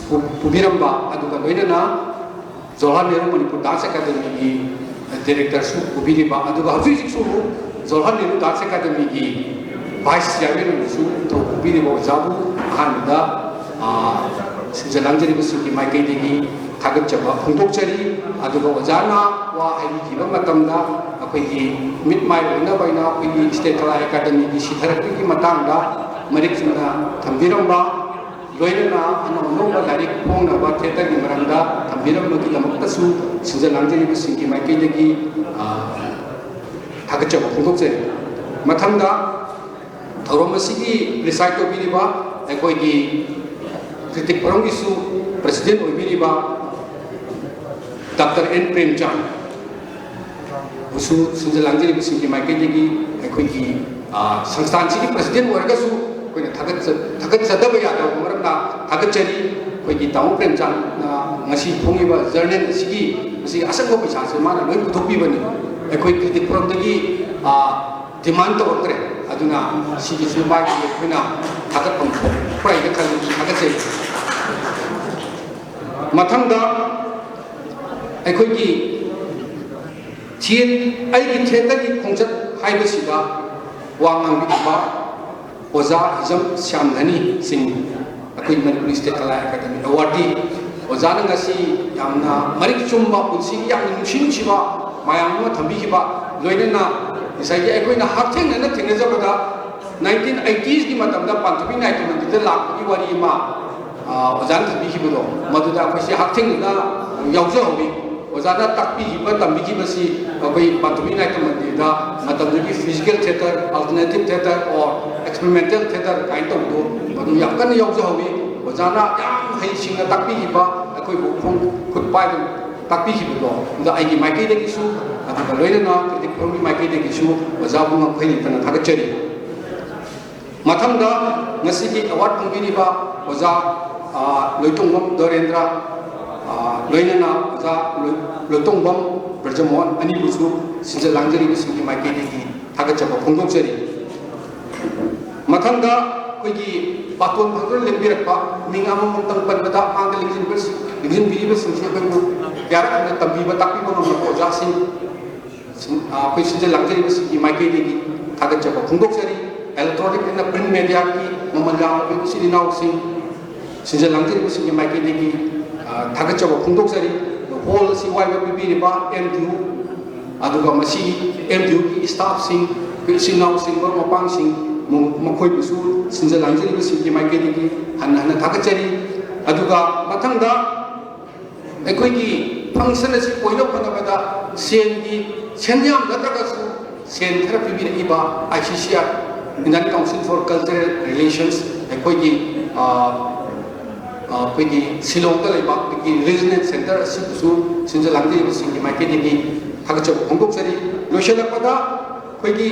ꯄꯨꯕꯤꯔꯝꯕ, ꯑꯗꯨꯒ ꯂꯣꯏꯅꯅ ꯖꯋꯥꯍꯔ ꯅꯦꯍꯔꯨ ꯃꯅꯤꯄꯨꯔ ꯗꯥꯟꯁ ꯑꯦꯀꯥꯗꯃꯤꯒꯤ ꯗꯤꯔꯦꯛꯇꯔꯁꯨ ꯄꯨꯕꯤꯔꯤꯕ, ꯑꯗꯨꯒ ꯍꯧꯖꯤꯛ ꯍꯧꯖꯤꯛꯁꯨ ꯖꯋꯥꯍꯔ ꯅꯦꯍꯔꯨ ꯗꯥꯟꯁ ꯑꯦꯀꯥꯗꯃꯤꯒꯤ ꯚꯥꯏꯁ ꯆꯤꯌꯥꯔꯃꯦꯟ ꯑꯣꯏꯅꯁꯨ ꯊꯧ ꯄꯨꯕꯤꯔꯤꯕ ꯑꯣꯖꯥꯕꯨ ꯑꯍꯥꯟꯕꯗ, ꯑ, ꯁꯤꯟꯖ ꯂꯥꯡꯖꯔꯤꯕꯁꯤꯡꯒꯤ ꯃꯥꯏꯀꯩꯗꯒꯤ ꯊꯥꯒꯠꯆꯕ ꯐꯣꯡꯗꯣꯛꯆꯔꯤ꯫ ꯑꯗꯨꯒ ꯑꯣꯖꯥꯅ ꯋꯥ ꯍꯥꯏꯕꯤꯈꯤꯕ ꯃꯇꯝꯗ ꯑꯩꯈꯣꯏꯒꯤ ꯃꯤꯠ ꯃꯥꯏ ꯑꯣꯏꯅꯕ ꯑꯩꯅ ꯑꯩꯈꯣꯏꯒꯤ ꯁ꯭ꯇꯦꯠ ꯀꯂꯥ ꯑꯦꯀꯥꯗꯃꯤꯒꯤ ꯁꯤꯊꯔꯛꯄꯒꯤ ꯃꯇꯥꯡꯗ ꯃꯔꯤꯛ ꯆꯨꯝꯅ ꯊꯝꯕꯤꯔꯝꯕ, ꯂꯣꯏꯅꯅ ꯑꯅꯧ ꯑꯅꯧꯕ ꯂꯥꯏꯔꯤꯛ ꯐꯣꯡꯅꯕ ꯊꯤꯌꯦꯇꯔꯒꯤ ꯃꯔꯝꯗ ꯊꯝꯕꯤꯔꯝꯕꯒꯤꯗꯃꯛꯇꯁꯨ ꯁꯤꯟꯖ ꯂꯥꯡꯖꯔꯤꯕꯁꯤꯡꯒꯤ ꯃꯥꯏꯀꯩꯗꯒꯤ, ꯑ, ꯊꯥꯒꯠꯆꯕ ꯐꯣꯡꯗꯣꯛꯆꯔꯤ꯫ ꯃꯊꯪꯗ ꯊꯧꯔꯝ ꯑꯁꯤꯒꯤ ꯄ꯭ꯔꯤꯁꯥꯏꯗ ꯇꯧꯕꯤꯔꯤꯕ ꯑꯩꯈꯣꯏꯒꯤ ꯀ꯭ꯔꯤꯇꯤꯛ ꯐꯣꯔꯝꯒꯤꯁꯨ ꯄ꯭ꯔꯁꯤꯗꯦꯟ ꯑꯣꯏꯕꯤꯔꯤꯕ ꯗꯥꯛꯇꯔ ꯑꯦꯟ ꯄ꯭ꯔꯦꯝꯆꯥꯟ ꯕꯨꯁꯨ ꯁꯤꯟꯖ ꯂꯥꯡꯖꯔꯤꯕꯁꯤꯡꯒꯤ ꯃꯥꯏꯀꯩꯗꯒꯤ ꯑꯩꯈꯣꯏꯒꯤ, ꯑ, ꯁꯪꯁꯊꯥꯟꯁꯤꯒꯤ ꯄ꯭ꯔꯁꯤꯗꯦꯟ ꯑꯣꯏꯔꯒꯁꯨ ꯑꯩꯈꯣꯏꯅ ꯊꯥꯒꯠꯆ-, ꯊꯥꯒꯠꯆꯗꯕ ꯌꯥꯗꯕ ꯃꯔꯝꯅ ꯊꯥꯒꯠꯆꯔꯤ꯫ ꯑꯩꯈꯣꯏꯒꯤ ꯇꯥꯃꯣ ꯄ꯭ꯔꯦꯝꯆꯥꯟꯅ ꯉꯁꯤ ꯐꯣꯡꯉꯤꯕ ꯖꯔꯅꯦꯜ ꯑꯁꯤꯒꯤ, ꯃꯁꯤꯒꯤ ꯑꯁꯪꯕ ꯄꯩꯁꯥꯁꯦ ꯃꯥꯅ ꯂꯣꯏ ꯄꯨꯊꯣꯛꯄꯤꯕꯅꯤ꯫ ꯑꯩꯈꯣꯏ ꯀ꯭ꯔꯤꯇꯤꯛ ꯐꯣꯔꯝꯗꯒꯤ, ꯑ, ꯗꯤꯃꯥꯟ ꯇꯧꯔꯛꯇ꯭ꯔꯦ꯫ ꯑꯗꯨꯅ ꯁꯤꯒꯤꯁꯨ ꯃꯥꯒꯤ ꯑꯩꯈꯣꯏꯅ ꯊꯥꯒꯠꯐꯝ ꯊꯣꯛꯄ꯭ꯔꯥ ꯍꯥꯏꯅ ꯈꯜꯂꯤ, ꯊꯥꯒꯠꯆꯩ꯫ ꯃꯊꯪꯗ ꯑꯩꯈꯣꯏꯒꯤ ꯊꯤꯌꯦ-, ꯑꯩꯒꯤ ꯊꯤꯌꯦꯇꯔꯒꯤ ꯈꯣꯡꯆꯠ ꯍꯥꯏꯕꯁꯤꯗ ꯋꯥ ꯉꯥꯡꯕꯤꯈꯤꯕ ꯑꯣꯖꯥ ꯍꯤꯖꯝ ꯁ꯭ꯌꯥꯝꯙꯅꯤ ꯁꯤꯡ, ꯑꯩꯈꯣꯏ ꯃꯅꯤꯄꯨꯔꯤ ꯁ꯭ꯇꯦꯠ ꯀꯂꯥ ꯑꯦꯀꯥꯗꯃꯤ ꯑꯦꯋꯥꯔꯗꯤ꯫ ꯑꯣꯖꯥꯅ ꯉꯁꯤ ꯌꯥꯝꯅ ꯃꯔꯤꯛ ꯆꯨꯝꯕ, ꯄꯨꯟꯁꯤꯒꯤ ꯌꯥꯝꯅ ꯅꯨꯡꯁꯤ ꯅꯨꯡꯁꯤꯕ ꯃꯌꯥꯝ ꯑꯃ ꯊꯝꯕꯤꯈꯤꯕ, ꯂꯣꯏꯅꯅ ꯉꯁꯥꯏꯒꯤ ꯑꯩꯈꯣꯏꯅ ꯍꯛꯊꯦꯡꯅꯅ ꯊꯦꯡꯅꯖꯕꯗ ꯅꯥꯏꯟꯇꯤꯟ ꯑꯩꯠꯇꯤꯁꯀꯤ ꯃꯇꯝꯗ ꯄꯥꯟꯊꯣꯏꯕꯤ ꯅꯥꯏꯇꯣ ꯃꯟꯗꯤꯔꯗ ꯂꯥꯛꯄꯒꯤ ꯋꯥꯔꯤ ꯑꯃ, ꯑ, ꯑꯣꯖꯥꯅ ꯊꯝꯕꯤꯈꯤꯕꯗꯣ, ꯃꯗꯨꯗ ꯑꯩꯈꯣꯏꯁꯦ ꯍꯛꯊꯦꯡꯅꯅ ꯌꯥꯎꯖꯍꯧꯋꯤ꯫ ꯑꯣꯖꯥꯅ ꯇꯥꯛꯄꯤꯈꯤꯕ, ꯇꯝꯕꯤꯈꯤꯕꯁꯤ ꯑꯩꯈꯣꯏ ꯄꯥꯟꯊꯣꯏꯕꯤ ꯅꯥꯏꯇꯣ ꯃꯟꯗꯤꯔꯗ ꯃꯇꯝꯗꯨꯒꯤ physical theatre, alternative theatre, or experimental theatre ꯀꯥꯏꯅ ꯇꯧꯕꯗꯣ, ꯃꯗꯨ ꯌꯥꯝ ꯀꯟꯅ ꯌꯥꯎꯖꯍꯧꯋꯤ꯫ ꯑꯣꯖꯥꯅ ꯌꯥꯝ ꯍꯩꯁꯤꯡꯅ ꯇꯥꯛꯄꯤꯈꯤꯕ, ꯑꯩꯈꯣꯏꯕꯨ ꯈꯣꯡ ꯈꯨꯠ ꯄꯥꯏꯗꯨꯅ ꯇꯥꯛꯄꯤꯈꯤꯕꯗꯣ, ꯑꯗꯨꯗ ꯑꯩꯒꯤ ꯃꯥꯏꯀꯩꯗꯒꯤꯁꯨ, ꯑꯗꯨꯒ ꯂꯣꯏꯅꯅ critic forum ꯒꯤ ꯃꯥꯏꯀꯩꯗꯒꯤꯁꯨ ꯑꯣꯖꯥꯕꯨ ꯉꯝꯈꯩ ꯂꯩꯇꯅ ꯊꯥꯒꯠꯆꯔꯤ꯫ ꯃꯊꯪꯗ ꯉꯁꯤꯒꯤ award ꯐꯪꯕꯤꯔꯤꯕ ꯑꯣꯖꯥ, ꯑ, ꯂꯣꯏꯇꯣꯡꯕꯝ ꯗꯣꯔꯦꯟꯗ꯭ꯔ, ꯑ, ꯂꯣꯏꯅꯅ ꯑꯣꯖꯥ ꯂꯣꯏ-, ꯂꯣꯏꯇꯣꯡꯕꯝ ꯕ꯭ꯔꯖꯃꯣꯍꯟ ꯑꯅꯤꯕꯨꯁꯨ ꯁꯤꯟꯖ ꯂꯥꯡꯖꯔꯤꯕꯁꯤꯡꯒꯤ ꯃꯥꯏꯀꯩꯗꯒꯤ ꯊꯥꯒꯠꯆꯕ ꯐꯣꯡꯗꯣꯛꯆꯔꯤ꯫ ꯃꯊꯪꯗ ꯑꯩꯈꯣꯏꯒꯤ ꯕꯥꯇꯣꯟ ꯐꯪꯗꯨꯅ ꯂꯦꯡꯕꯤꯔꯛꯄ ꯃꯤꯡ ꯑꯃꯃꯝꯇꯪ ꯄꯟꯕꯗ ꯃꯥꯡꯗ ꯂꯦꯡꯁꯤꯟꯕꯁꯤꯡ-, ꯂꯦꯡꯁꯤꯟꯕꯤꯔꯤꯕꯁꯤꯡꯁꯤ ꯑꯩꯈꯣꯏꯕꯨ ꯀꯌꯥꯔꯛ ꯍꯟꯅ ꯇꯝꯕꯤꯕ ꯇꯥꯛꯄꯤꯕ ꯉꯝꯂꯕ ꯑꯣꯖꯥꯁꯤꯡ, ꯁꯤꯡ-, ꯑ, ꯑꯩꯈꯣꯏ ꯁꯤꯟꯖ ꯂꯥꯡꯖꯔꯤꯕꯁꯤꯡꯒꯤ ꯃꯥꯏꯀꯩꯗꯒꯤ ꯊꯥꯒꯠꯆꯕ ꯐꯣꯡꯗꯣꯛꯆꯔꯤ꯫ Electronic and print media ꯒꯤ ꯃꯃꯜ ꯌꯥꯝꯂꯕ ꯏꯆꯤꯜ ꯏꯅꯥꯎꯁꯤꯡ, ꯁꯤꯟꯖ ꯂꯥꯡꯖꯔꯤꯕꯁꯤꯡꯒꯤ ꯃꯥꯏꯀꯩꯗꯒꯤ, ꯑ, ꯊꯥꯒꯠꯆꯕ ꯐꯣꯡꯗꯣꯛꯆꯔꯤ꯫ Hall ꯑꯁꯤ ꯋꯥꯏꯕ ꯄꯤꯕꯤꯔꯤꯕ M D U, ꯑꯗꯨꯒ ꯃꯁꯤ M D U ꯒꯤ staff ꯁꯤꯡ, ꯑꯩꯈꯣꯏ ꯏꯆꯤꯜ ꯏꯅꯥꯎꯁꯤꯡ, ꯃꯔꯨꯞ ꯃꯄꯥꯡꯁꯤꯡ, ꯃ-, ꯃꯈꯣꯏꯕꯨꯁꯨ ꯁꯤꯟꯖ ꯂꯥꯡꯖꯔꯤꯕꯁꯤꯡꯒꯤ ꯃꯥꯏꯀꯩꯗꯒꯤ ꯍꯟꯅ ꯍꯟꯅ ꯊꯥꯒꯠꯆꯔꯤ꯫ ꯑꯗꯨꯒ ꯃꯊꯪꯗ ꯑꯩꯈꯣꯏꯒꯤ function ꯑꯁꯤ ꯑꯣꯏꯅꯕ ꯍꯣꯠꯅꯕꯗ ꯁꯦꯟꯒꯤ ꯁꯦꯟꯌꯥꯝ ꯅꯠꯇ꯭ꯔꯒꯁꯨ ꯁꯦꯟ ꯈꯔ ꯄꯤꯕꯤꯔꯛꯏꯕ I C C R, Indian Council for Cultural Relations, ꯑꯩꯈꯣꯏꯒꯤ, ꯑ, ꯑ, ꯑꯩꯈꯣꯏꯒꯤ ꯁꯤꯂꯣꯡꯗ ꯂꯩꯕ ꯑꯩꯈꯣꯏꯒꯤ regional centre ꯑꯁꯤꯕꯨꯁꯨ ꯁꯤꯟꯖ ꯂꯥꯡꯖꯔꯤꯕꯁꯤꯡꯒꯤ ꯃꯥꯏꯀꯩꯗꯒꯤ ꯊꯥꯒꯠꯆꯕ ꯐꯣꯡꯗꯣꯛꯆꯔꯤ꯫ ꯂꯣꯏꯁꯤꯜꯂꯛꯄꯗ ꯑꯩꯈꯣꯏꯒꯤ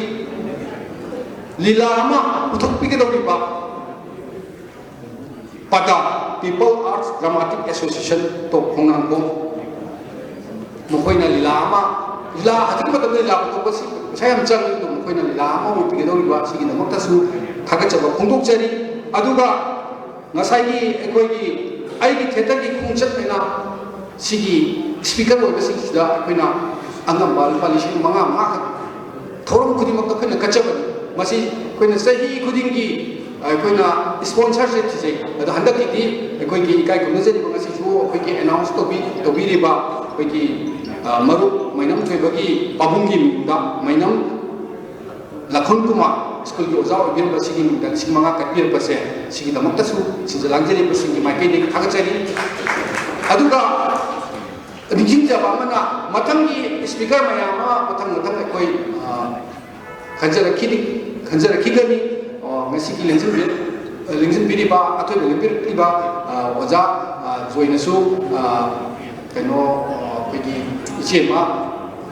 ꯂꯤꯂꯥ ꯑꯃ ꯄꯨꯊꯣꯛꯄꯤꯒꯗꯧꯔꯤꯕ ꯄꯗꯥ, People Arts Dramatic Association, ꯇꯣꯞ ꯈꯣꯡꯅꯥꯡꯈꯣꯡ, ꯃꯈꯣꯏꯅ ꯂꯤꯂꯥ ꯑꯃ, ꯂꯤꯂꯥ ꯍꯧꯖꯤꯛ ꯃꯇꯝꯗ ꯂꯤꯂꯥ ꯄꯨꯊꯣꯛꯄꯁꯤ ꯄꯩꯁꯥ ꯌꯥꯝ ꯆꯪꯉꯤ, ꯑꯗꯨ ꯃꯈꯣꯏꯅ ꯂꯤꯂꯥ ꯑꯃ ꯑꯣꯏꯕꯤꯒꯗꯧꯔꯤꯕ ꯑꯁꯤꯒꯤꯗꯃꯛꯇꯁꯨ ꯊꯥꯒꯠꯆꯕ ꯐꯣꯡꯗꯣꯛꯆꯔꯤ꯫ ꯑꯗꯨꯒ ꯉꯁꯥꯏꯒꯤ ꯑꯩꯈꯣꯏꯒꯤ ꯑꯩꯒꯤ theatre ꯒꯤ ꯈꯣꯡꯆꯠ ꯍꯥꯏꯅ ꯁꯤꯒꯤ speaker ꯑꯣꯏꯕꯁꯤꯡꯁꯤꯗ ꯑꯩꯈꯣꯏꯅ ꯑꯉꯝꯕ ꯂꯨꯄꯥ ꯂꯤꯁꯤꯡ ꯃꯉꯥ, ꯃꯉꯥꯈꯛ ꯊꯧꯔꯝ ꯈꯨꯗꯤꯡꯃꯛꯇ ꯑꯩꯈꯣꯏꯅ ꯀꯠꯆꯕꯅꯤ꯫ ꯃꯁꯤ ꯑꯩꯈꯣꯏꯅ ꯆꯍꯤ ꯈꯨꯗꯤꯡꯒꯤ ꯑꯩꯈꯣꯏꯅ sponsor ꯁꯦ ꯊꯤꯖꯩ꯫ ꯑꯗꯣ ꯍꯟꯗꯛꯀꯤꯗꯤ ꯑꯩꯈꯣꯏꯒꯤ ꯏꯀꯥꯏ ꯈꯨꯝꯅꯖꯔꯤꯕ ꯉꯁꯤꯁꯨ ꯑꯩꯈꯣꯏꯒꯤ announce ꯇꯧꯕꯤ-, ꯇꯧꯕꯤꯔꯤꯕ ꯑꯩꯈꯣꯏꯒꯤ, ꯑ, ꯃꯔꯨꯞ ꯃꯩꯅꯝ ꯊꯣꯏꯕꯒꯤ ꯄꯥꯕꯨꯡꯒꯤ ꯃꯤꯡꯗ ꯃꯩꯅꯝ ꯂꯈꯟ ꯀꯨꯃꯥꯔ ꯁ꯭ꯀꯨꯜꯒꯤ ꯑꯣꯖꯥ ꯑꯣꯏꯕꯤꯔꯝꯕ ꯁꯤꯒꯤ ꯃꯤꯡꯗ ꯂꯤꯁꯤꯡ ꯃꯉꯥ ꯀꯠꯄꯤꯔꯛꯄꯁꯦ, ꯁꯤꯒꯤꯗꯃꯛꯇꯁꯨ ꯁꯤꯟꯖ ꯂꯥꯡꯖꯔꯤꯕꯁꯤꯡꯒꯤ ꯃꯥꯏꯀꯩꯗꯒꯤ ꯊꯥꯒꯠꯆꯔꯤ꯫ ꯑꯗꯨꯒ ꯅꯤꯡꯁꯤꯡꯖꯕ ꯑꯃꯅ, ꯃꯊꯪꯒꯤ speaker ꯃꯌꯥꯝ ꯑꯃ ꯃꯊꯪ ꯃꯊꯪ ꯑꯩꯈꯣꯏ, ꯑ, ꯈꯟꯖꯔꯛꯈꯤꯅꯤ, ꯈꯟꯖꯔꯛꯈꯤꯒꯅꯤ꯫ ꯑ, ꯉꯁꯤꯒꯤ ꯂꯦꯡꯁꯤꯟꯕꯤ-, ꯂꯦꯡꯁꯤꯟꯕꯤꯔꯤꯕ, ꯑꯊꯣꯏꯕ ꯂꯦꯡꯕꯤꯔꯛꯂꯤꯕ, ꯑ, ꯑꯣꯖꯥ, ꯑ, ꯖꯣꯏꯅꯁꯨ, ꯑ, ꯀꯩꯅꯣ, ꯑ, ꯑꯩꯈꯣꯏꯒꯤ ꯏꯆꯦ ꯑꯃ,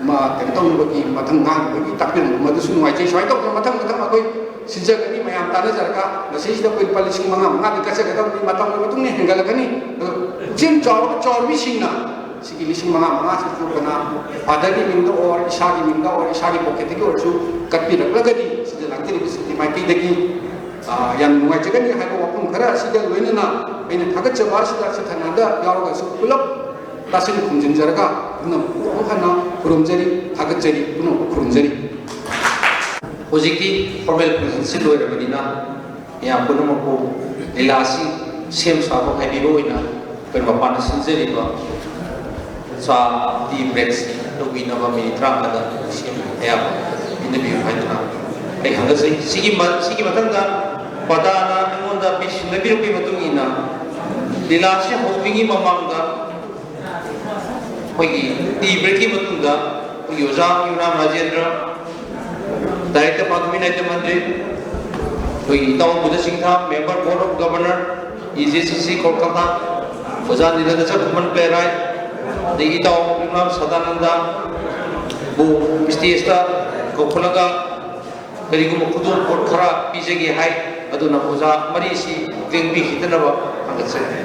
ꯑꯃ ꯀꯩꯅꯣ ꯇꯧꯅꯕꯒꯤ, ꯃꯊꯪ ꯉꯥꯡꯅꯕꯒꯤ ꯇꯥꯛꯄꯤꯔꯝꯕ ꯃꯗꯨꯁꯨ ꯅꯨꯡꯉꯥꯏꯖꯩ꯫ ꯁꯨꯃꯥꯏꯅ ꯇꯧꯗꯅ ꯃꯊꯪ ꯃꯊꯪ ꯑꯩꯈꯣꯏ ꯁꯤꯟꯖꯒꯅꯤ꯫ ꯃꯌꯥꯝ ꯇꯥꯟꯅꯖꯔꯒ ꯃꯁꯤꯁꯤꯗ ꯑꯩꯈꯣꯏ ꯂꯨꯄꯥ ꯂꯤꯁꯤꯡ ꯃꯉꯥ ꯃꯉꯥꯗꯤ ꯀꯠꯆꯒꯗꯕꯅꯤ꯫ ꯃꯇꯝꯒꯤ ꯃꯇꯨꯡ ꯏꯟꯅ ꯍꯦꯟꯒꯠꯂꯛꯀꯅꯤ꯫ ꯑꯗꯣ ꯄꯨꯛꯆꯦꯜ ꯆꯥꯎꯔꯕ ꯆꯥꯎꯔꯕꯤꯁꯤꯡꯅ ꯁꯤꯒꯤ ꯂꯤꯁꯤꯡ ꯃꯉꯥ ꯃꯉꯥꯁꯤꯁꯨ ꯀꯅꯥ, ꯐꯥꯗꯔꯒꯤ ꯃꯤꯡꯗ ꯑꯣꯔ ꯏꯁꯥꯒꯤ ꯃꯤꯡꯗ ꯑꯣꯔ ꯏꯁꯥꯒꯤ ꯄꯣꯀꯦꯠꯇꯒꯤ ꯑꯣꯏꯔꯁꯨ ꯀꯠꯄꯤꯔꯛꯂꯒꯗꯤ ꯁꯤꯗ ꯂꯥꯛꯄꯤꯔꯤꯕꯁꯤꯡꯒꯤ ꯃꯥꯏꯀꯩꯗꯒꯤ, ꯑ, ꯌꯥꯝ ꯅꯨꯡꯉꯥꯏꯖꯒꯅꯤ ꯍꯥꯏꯕ ꯋꯥꯐꯝ ꯈꯔ ꯑꯁꯤꯒ ꯂꯣꯏꯅꯅ ꯑꯩꯅ ꯊꯥꯒꯠꯆꯕ ꯑꯁꯤꯗ ꯁꯤꯊꯅꯗ ꯌꯥꯎꯔꯒꯁꯨ ꯄꯨꯂꯞ ꯇꯥꯁꯤꯟ ꯈꯨꯝꯖꯤꯟꯖꯔꯒ ꯄꯨꯝꯅꯃꯛꯄꯨ ꯑꯃꯨꯛ ꯍꯟꯅ ꯈꯨꯔꯨꯝꯖꯔꯤ, ꯊꯥꯒꯠꯆꯔꯤ, ꯄꯨꯝꯅꯃꯛꯄꯨ ꯈꯨꯔꯨꯝꯖꯔꯤ꯫ ꯍꯧꯖꯤꯛꯇꯤ formal presentation ꯂꯣꯏꯔꯕꯅꯤꯅ ꯃꯌꯥꯝ ꯄꯨꯝꯅꯃꯛꯄꯨ ꯂꯤꯂꯥꯁꯤ ꯁꯦꯝ ꯁꯥꯕ ꯍꯥꯏꯕꯤꯕ ꯑꯣꯏꯅ ꯑꯩꯈꯣꯏ ꯃꯄꯥꯟꯗ ꯁꯤꯟꯖꯔꯤꯕ ꯆꯥ tea break ꯇꯧꯕꯤꯅꯕ minute ꯇꯔꯥꯃꯉꯥꯗ ꯁꯦꯝ ꯑꯌꯥꯕ ꯄꯤꯅꯕꯤꯌꯨ ꯍꯥꯏꯗꯨꯅ ꯑꯩ ꯊꯥꯒꯠꯆꯩ꯫ ꯁꯤꯒꯤ ꯃ-, ꯁꯤꯒꯤ ꯃꯊꯪꯗ ꯄꯇꯥꯅ ꯑꯩꯉꯣꯟꯗ ꯄꯤꯁꯤꯟꯅꯕꯤꯔꯛꯄꯒꯤ ꯃꯇꯨꯡ ꯏꯟꯅ ꯂꯤꯂꯥꯁꯤ ꯍꯧꯗ꯭ꯔꯤꯉꯩ ꯃꯃꯥꯡꯗ ꯑꯩꯈꯣꯏꯒꯤ tea break ꯀꯤ ꯃꯇꯨꯡꯗ ꯑꯩꯈꯣꯏꯒꯤ ꯑꯣꯖꯥ ꯌꯨꯅꯥꯝ ꯔꯥꯖꯦꯟꯗ꯭ꯔ, director ꯄꯥꯟꯊꯣꯏꯕꯤ ꯅꯥꯏꯇꯃꯟꯗ꯭ꯔꯤ, ꯑꯩꯈꯣꯏꯒꯤ ꯏꯇꯥꯎ Buddha ꯁꯤꯡꯊꯥ, member board of governor, E J C C Kolkata, ꯑꯣꯖꯥ ꯅꯤꯂꯀꯟꯊ ꯈꯨꯃꯟ ꯄ꯭ꯂꯦꯔꯥꯏꯠ, ꯑꯗꯒꯤ ꯏꯇꯥꯎ ꯌꯨꯅꯥꯝ ꯁꯗꯥꯅꯟꯗ ꯕꯨ stage ꯇ ꯀꯧꯈꯠꯂꯒ ꯀꯔꯤꯒꯨꯝꯕ ꯈꯨꯗꯣꯜꯄꯣꯠ ꯈꯔ ꯄꯤꯖꯒꯦ ꯍꯥꯏ꯫ ꯑꯗꯨꯅ ꯑꯣꯖꯥ ꯃꯔꯤꯁꯤ ꯂꯦꯡꯕꯤꯈꯤꯗꯅꯕ ꯊꯥꯒꯠꯆꯔꯤ꯫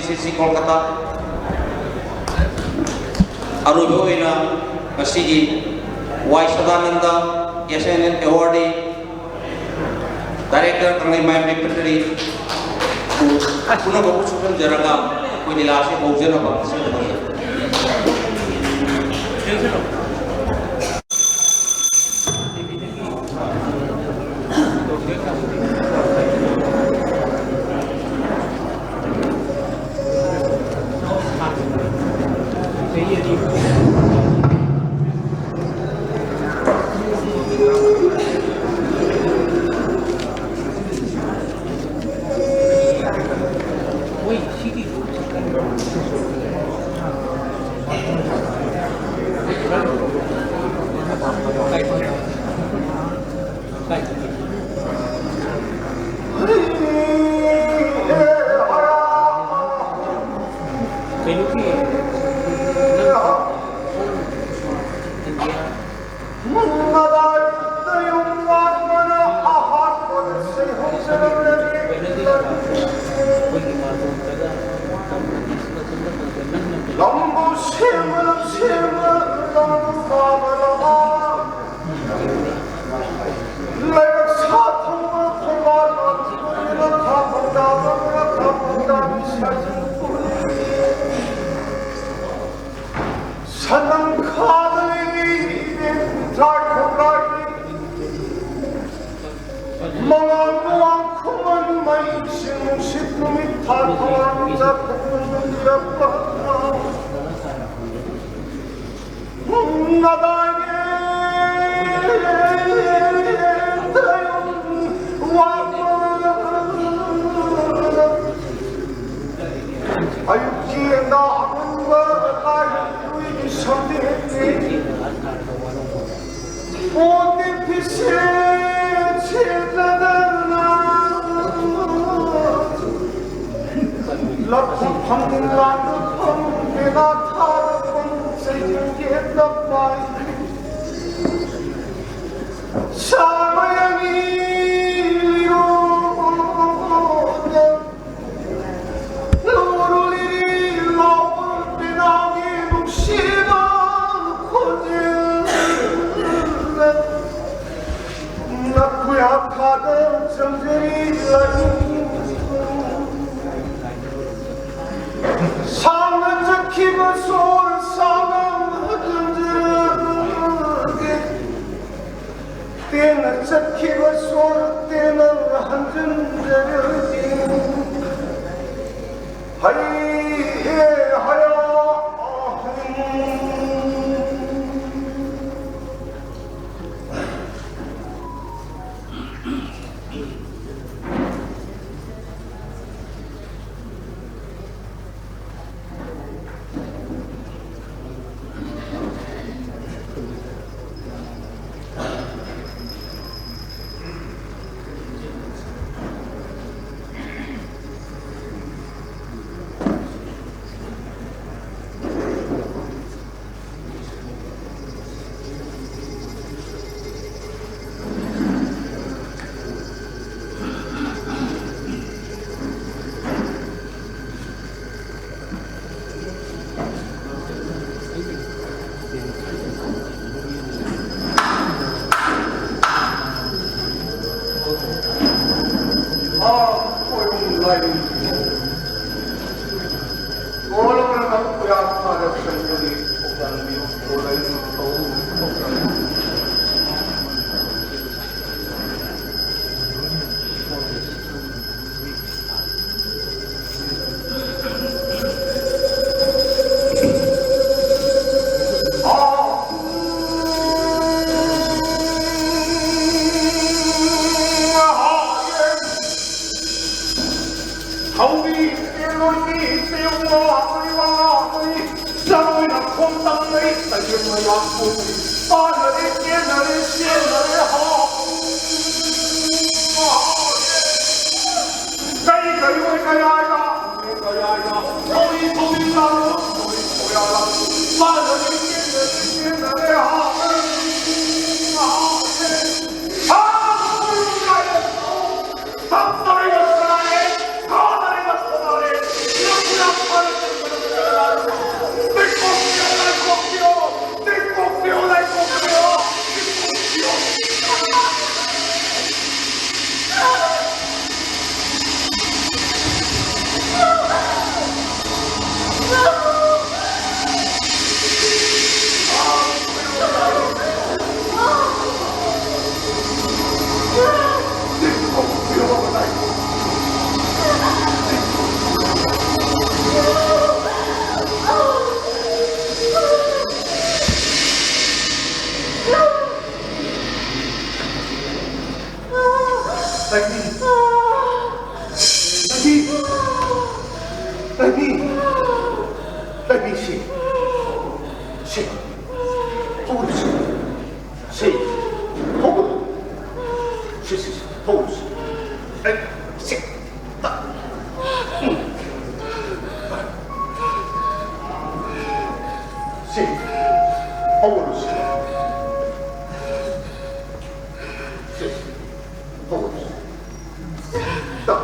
ꯁꯤ ꯁꯤ ꯀꯣꯜꯀꯇꯥ꯫ ꯑꯔꯣꯏꯕ ꯑꯣꯏꯅ ꯉꯁꯤꯒꯤ ꯋꯥꯏ ꯁꯗꯥꯅꯟꯗ ꯑꯦꯁ ꯑꯦꯟ ꯑꯦꯜ ꯑꯦꯋꯥꯔꯗꯤ ꯗꯥꯏꯔꯦꯛꯇꯔ ꯀꯪꯂꯩꯃꯥꯏ ꯄ꯭ꯔꯤꯄꯦꯇꯔꯤ ꯄꯨꯝꯅꯃꯛꯄꯨ ꯁꯨꯞꯆꯟꯖꯔꯒ ꯑꯩꯈꯣꯏ ꯂꯤꯂꯥ ꯑꯁꯤ ꯍꯧꯖꯅꯕ ꯁꯤꯟꯅꯕꯅꯤ꯫ ꯃꯉꯥꯜ ꯃꯉꯥꯜ ꯈꯨꯃꯟ ꯃꯩꯁꯤꯡ ꯅꯨꯡꯁꯤꯠ ꯅꯨꯃꯤꯠ ꯊꯥ ꯊꯋꯥꯟ ꯃꯤꯆꯥꯛ ꯈꯨꯗꯤꯡꯃꯛ ꯌꯥꯝꯂꯛꯄ ꯉꯗꯥꯏꯒꯤ ꯇꯥꯏꯕꯪ ꯋꯥꯃ ꯑꯌꯨꯛꯀꯤ ꯑꯉꯟꯕ ꯂꯥꯏ ꯂꯨꯏꯒꯤ ꯁꯝꯕꯤꯠꯅꯤ꯫ ꯁꯥꯡꯅ ꯆꯠꯈꯤꯕ ꯁꯣꯔ ꯁꯥꯡꯅ ꯍꯟꯖꯤꯟꯖꯔꯒꯦ꯫ ꯇꯦꯟꯅ ꯆꯠꯈꯤꯕ ꯁꯣꯔ ꯇꯦꯟꯅ ꯍꯟꯖꯤꯟꯖꯔꯒꯦ꯫ ꯍꯩ ꯍꯦ ꯍꯌꯥ ꯑꯍꯨꯝ꯫ ꯊꯧꯔꯤ ꯆꯦꯜꯂꯣꯏꯅꯤ, ꯆꯦꯜꯂꯣꯏ, ꯆꯦꯜꯂꯣꯏꯅ ꯈꯣꯡꯇꯝ ꯂꯩ, ꯇꯌꯦꯜ ꯃꯌꯥꯝ ꯄꯨꯝꯃꯤ꯫ ꯄꯥꯟꯅꯔꯦ, ꯆꯦꯟꯅꯔꯦ, ꯆꯦꯟꯅꯔꯦ, ꯍꯥ꯫ ꯀꯩ ꯀꯩ ꯑꯣꯏ ꯀꯌꯥ ꯌꯥ, ꯀꯌꯥ ꯌꯥ, ꯊꯧꯔꯤ, ꯊꯧꯔꯤ ꯆꯥꯔꯣ, ꯊꯧꯔꯤ ꯊꯧꯌꯥ ꯂꯥ꯫ ꯄꯥꯟꯅꯔꯦ, ꯆꯦꯟꯅꯔꯦ, ꯆꯦꯟꯅꯔꯦ, ꯍꯥ꯫ ꯍꯥ꯫ ꯍꯧꯒꯠꯂꯨꯁꯤ꯫ ꯍꯧꯒꯠꯂꯨꯁꯤ꯫ ꯇꯞ꯫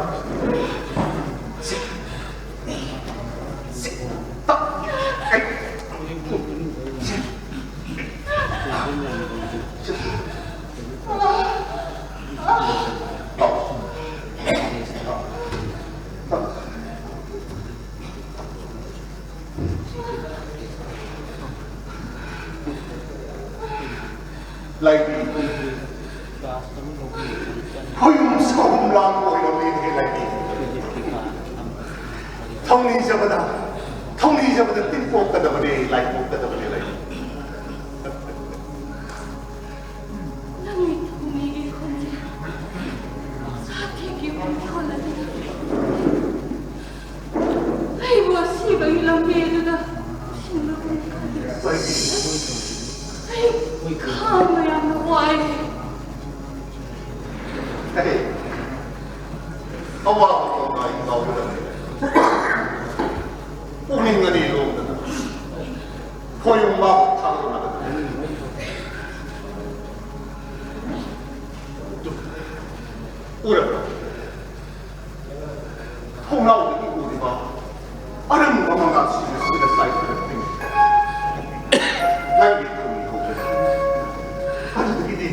ꯇꯞ꯫ ꯑꯩ꯫ ꯂꯥꯏꯕꯤ, ꯈꯣꯌꯨꯝ ꯁꯥꯍꯨꯝ ꯂꯥꯡꯕ ꯑꯣꯏꯔꯝꯃꯦꯅꯦ ꯂꯥꯏꯕꯤ꯫ ꯊꯧꯅꯤꯖꯕꯗ, ꯊꯧꯅꯤꯖꯕꯗ ꯇꯤꯟ ꯄꯣꯛꯀꯗꯕꯅꯦ, ꯂꯥꯏ ꯄꯣꯛꯀꯗꯕꯅꯦ ꯂꯥꯏꯕꯤ꯫ ꯅꯪꯒꯤ ꯊꯧꯅꯤꯒꯤ ꯈꯣꯟꯖꯦꯜ ꯁꯥꯊꯤꯒꯤ ꯃꯈꯣꯜ ꯑꯗꯨꯅ ꯑꯩꯕꯨ ꯑꯁꯤꯕꯒꯤ ꯂꯝꯕꯤ ꯑꯗꯨꯗ ꯄꯨꯁꯤꯟꯕꯒꯨꯝ ꯈꯜꯂꯤ꯫ ꯑꯩ ꯈꯥꯡꯕ ꯌꯥꯝꯅ ꯋꯥꯏ꯫ ꯑꯦ, ꯑꯋꯥꯕ ꯀꯧꯅ ꯑꯩ ꯀꯥꯎꯒꯗꯕꯅꯤ꯫ ꯄꯨꯛꯅꯤꯡ ꯑꯅꯤ ꯂꯣꯝꯗꯅ ꯈꯣꯌꯨꯝ ꯃꯥꯕꯨ ꯊꯥꯗꯣꯛꯅꯒꯗꯕꯅꯤ꯫ ꯎꯔꯕ꯭ꯔꯥ? ꯊꯣꯡꯅꯥꯎꯗꯒꯤ ꯎꯔꯤꯕ ꯑꯔꯪꯕ ꯃꯉꯥꯜꯁꯤꯡ ꯑꯁꯤꯗ ꯆꯥꯏꯊꯔꯛꯄꯅꯤ꯫ ꯅꯪꯒꯤ ꯊꯧꯅꯤ ꯍꯧꯒꯅꯤ꯫ ꯑꯗꯨꯗꯒꯤꯗꯤ,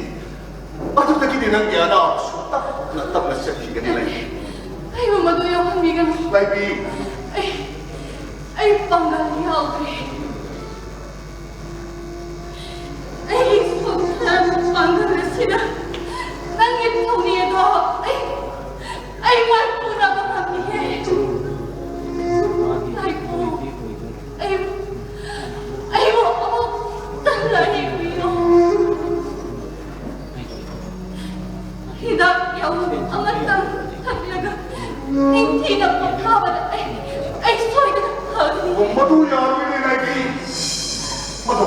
ꯑꯗꯨꯗꯒꯤꯗꯤ ꯅꯪꯒꯤ ꯑꯅꯥꯕꯁꯨ ꯇꯞꯅ ꯇꯞꯅ ꯆꯠꯈꯤꯒꯅꯤ ꯂꯩ꯫ ꯑꯩꯕꯨ ꯃꯗꯨ ꯌꯥꯎꯍꯟꯕꯤꯒꯅꯨ꯫ ꯂꯩꯕꯤ꯫ ꯑꯩ, ꯑꯩ ꯄꯥꯡꯒꯜ ꯌꯥꯎꯗ꯭ꯔꯦ꯫ ꯑꯩꯒꯤ ꯁꯣꯟꯊꯔꯕ ꯄꯥꯡꯒꯜ ꯑꯁꯤꯅ ꯅꯪꯒꯤ ꯊꯧꯅꯤ ꯑꯗꯣ ꯑꯩ, ꯑꯩ ꯃꯥꯏꯄꯨꯅꯕ ꯉꯝꯃꯤꯌꯦ꯫ ꯂꯥꯏꯄꯨ, ꯑꯩ, ꯑꯩꯕꯨ ꯑꯃꯨꯛꯇꯪ ꯂꯥꯌꯦꯡꯕꯤꯌꯨ꯫ ꯍꯤꯗꯥꯛ ꯌꯥꯎꯕ ꯑꯃꯇꯪ ꯊꯛꯂꯒ ꯅꯤꯡꯊꯤꯅ ꯄꯣꯊꯥꯕꯗ ꯑꯩ, ꯑꯩ ꯁꯣꯏꯗꯅ ꯐꯒꯅꯤ꯫ ꯑꯣ, ꯃꯗꯨ ꯌꯥꯔꯣꯏꯅꯦ, ꯂꯥꯏꯕꯤ꯫ ꯃꯗꯨ,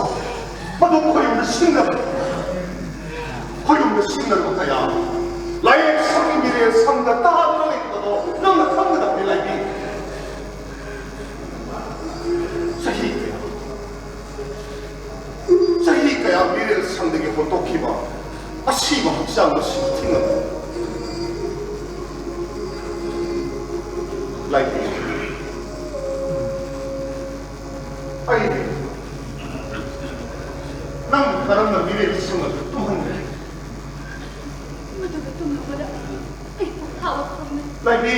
ꯃꯗꯨ ꯈꯣꯌꯨꯝꯗ ꯁꯤꯡꯅꯕꯅꯤ꯫ ꯈꯣꯌꯨꯝꯗ ꯁꯤꯡꯅꯔꯕ ꯀꯌꯥ ꯂꯥꯏꯌꯦꯡ ꯁꯪꯒꯤ ꯃꯤꯔꯦꯜ ꯁꯪꯗ ꯇꯥꯗꯨꯅ ꯂꯩꯕꯗꯣ ꯅꯪꯅ ꯈꯪꯒꯗꯕꯅꯤ, ꯂꯥꯏꯕꯤ꯫ ꯆꯍꯤ ꯀꯌꯥ ꯗꯒꯤ ꯍꯣꯟꯇꯣꯛꯈꯤꯕ ꯑꯁꯤꯕ ꯍꯛꯆꯥꯡ ꯑꯁꯤ ꯊꯤꯡꯉꯝꯃꯤ꯫ ꯂꯥꯏꯕꯤ, ꯑꯩ ꯅꯪ ꯀꯔꯝꯅ ꯃꯤꯔꯦꯝ ꯁꯤꯡ ꯑꯗꯨ ꯇꯨꯝꯍꯟꯒꯅꯤ? ꯃꯗꯨꯒ ꯇꯨꯝꯂꯨꯕꯗ ꯑꯩ ꯄꯣꯊꯥꯕ ꯐꯪꯂꯦ꯫ ꯂꯥꯏꯕꯤ!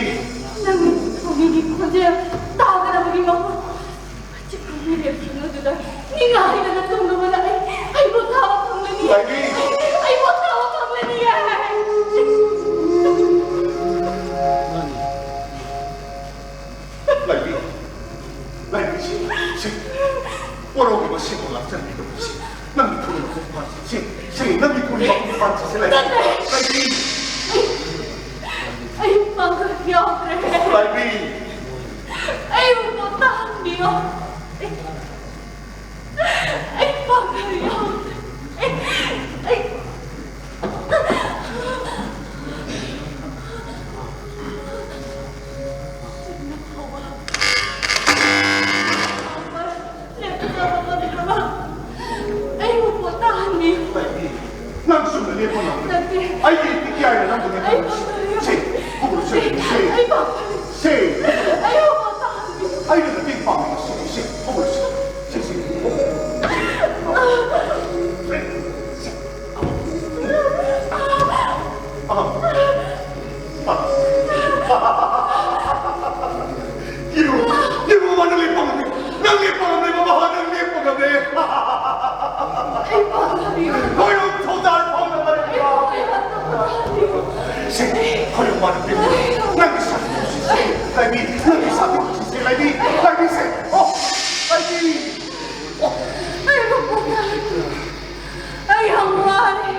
ꯅꯪꯒꯤ ꯊꯣꯏꯕꯤꯒꯤ ꯈꯣꯟꯖꯦꯜ ꯇꯥꯒꯗꯕꯒꯤ ꯃꯍꯨꯠ, ꯑꯆꯤꯛꯄ ꯃꯤꯔꯦꯞꯁꯤꯡ ꯑꯗꯨꯗ ꯅꯤꯡꯉꯥꯏꯗꯅ ꯇꯨꯝꯂꯨꯕꯗ ꯑꯩ, ꯑꯩ ꯄꯣꯊꯥꯕ ꯐꯪꯂꯅꯤ꯫ ꯂꯥꯏꯕꯤ! ꯑꯩ ꯄꯣꯊꯥꯕ ꯐꯪꯂꯅꯤ꯫ ꯂꯥꯏꯕꯤ! ꯂꯥꯏꯕꯤ, ꯁꯤ, ꯁꯤ, ꯋꯥꯔꯧꯔꯤꯕ ꯁꯤꯕꯨ ꯂꯥꯛꯆꯔꯤꯕꯁꯤ ꯅꯪꯒꯤ ꯈꯨꯔꯨ ꯃꯈꯣꯡ ꯄꯥꯟꯁꯤ, ꯁꯤ, ꯁꯤ, ꯅꯪꯒꯤ ꯈꯨꯔꯨ ꯃꯈꯣꯡ ꯄꯥꯟꯁꯤ, ꯁꯤ, ꯂꯥꯏꯕꯤ, ꯂꯥꯏꯕꯤ꯫ ꯑꯩ ꯄꯥꯡꯒꯜ ꯌꯥꯎꯗ꯭ꯔꯦ꯫ ꯂꯥꯏꯕꯤ꯫ ꯑꯩꯕꯨ ꯄꯣꯊꯥꯍꯟꯕꯤꯌꯣ꯫ ꯑꯩ ꯄꯥꯡꯒꯜ ꯌꯥꯎꯗ꯭ꯔꯦ꯫ ꯑꯩ, ꯑꯩ ꯑꯩꯕꯨ ꯄꯣꯊꯥꯍꯟꯕꯤꯌꯨ꯫ ꯅꯪ ꯆꯨꯝꯅ ꯂꯦꯞꯄ ꯉꯝꯒꯅꯤ꯫ ꯅꯠꯇꯦ꯫ ꯑꯩꯒꯤ ꯏꯄꯤꯛ ꯌꯥꯏꯅ ꯅꯪꯕꯨ ꯂꯦꯞꯄ ꯑꯩ ꯉꯝꯒꯅꯤ꯫ ꯄꯣꯊꯥꯍꯟꯕꯤꯌꯨ꯫ ꯁꯦ, ꯍꯧꯒꯠꯂꯁꯦ꯫ ꯁꯦ꯫ ꯑꯩꯕꯨ ꯄꯣꯊꯥꯍꯟꯕꯤꯌꯨ꯫ ꯁꯦ꯫ ꯑꯩꯕꯨ ꯄꯣꯊꯥꯍꯟꯕꯤꯌꯨ꯫ ꯑꯩꯅ ꯃꯇꯦꯡ ꯄꯥꯡꯕꯤꯒꯦ꯫ ꯁꯦ, ꯁꯦ, ꯁꯦ, ꯍꯧꯒꯠꯂꯁꯦ꯫ ꯁꯦ, ꯁꯦ꯫ ꯁꯦ꯫ ꯑ꯫ ꯌꯦꯡꯉꯨ, ꯌꯦꯡꯉꯨ, ꯃꯥꯅ ꯂꯦꯞꯄ ꯉꯝꯗꯦ꯫ ꯅꯪ ꯂꯦꯞꯄ ꯉꯝꯗꯦ, ꯕꯕꯥ, ꯅꯪ ꯂꯦꯞꯄ ꯉꯝꯗꯦ꯫ ꯈꯣꯏꯔꯨꯝ ꯊꯧꯖꯥꯜ ꯐꯥꯎꯅꯕ ꯂꯦꯞꯄ꯫ ꯁꯦ, ꯈꯣꯏꯔꯨꯝ ꯃꯥꯅ ꯂꯦꯞꯄ꯫ ꯅꯪꯒꯤ ꯁꯥꯇꯤꯟ ꯄꯨꯁꯤꯁꯦ, ꯂꯥꯏꯕꯤ, ꯅꯪꯒꯤ ꯁꯥꯇꯤꯟ ꯄꯨꯁꯤꯁꯦ, ꯂꯥꯏꯕꯤ, ꯂꯥꯏꯕꯤꯁꯦ꯫ ꯑꯣ, ꯂꯥꯏꯕꯤ꯫ ꯑꯣ꯫ ꯑꯩ ꯌꯥꯝ ꯋꯥꯔꯦ꯫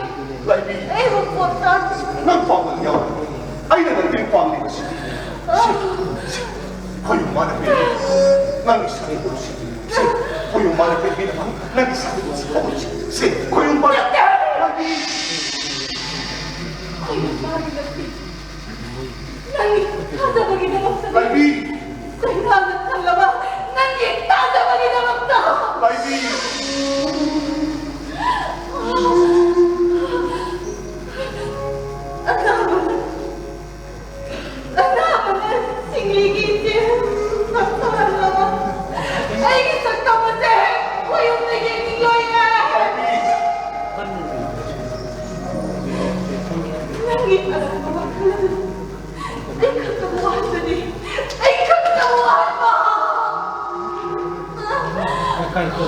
ꯂꯥꯏꯕꯤ꯫ ꯑꯩꯕꯨ ꯄꯣꯊꯥꯍꯟ- ꯅꯪ ꯄꯥꯡꯒꯜ ꯌꯥꯎꯔꯦ꯫ ꯑꯩꯅ ꯅꯪ ꯃꯇꯦꯡ ꯄꯥꯡꯂꯤꯕꯁꯤꯗꯤ꯫ ꯁꯤ, ꯁꯤ, ꯈꯣꯏꯔꯨꯝ ꯃꯥꯅ ꯄꯤꯔꯤ꯫ ꯅꯪꯒꯤ ꯁꯥꯇꯤꯟ ꯄꯨꯁꯤ꯫ ꯁꯤ, ꯈꯣꯏꯔꯨꯝ ꯃꯥꯅ ꯄꯤꯕꯤꯅꯕ ꯅꯪꯒꯤ ꯁꯥꯇꯤꯟ ꯄꯨꯁꯤ꯫ ꯁꯤ, ꯈꯣꯏꯔꯨꯝ ꯃꯥꯅ- ꯂꯥꯏꯕꯤ꯫ ꯈꯣꯏꯔꯨꯝ ꯃꯥꯅ ꯄꯤ- ꯅꯪꯒꯤ ꯊꯥꯖꯕꯒꯤꯗꯃꯛꯇ꯫ ꯂꯥꯏꯕꯤ! ꯆꯩꯅꯥꯅ ꯊꯜꯂꯕ ꯅꯪꯒꯤ ꯊꯥꯖꯕꯒꯤꯗꯃꯛꯇ꯫ ꯂꯥꯏꯕꯤ! ꯅꯪꯕꯨ,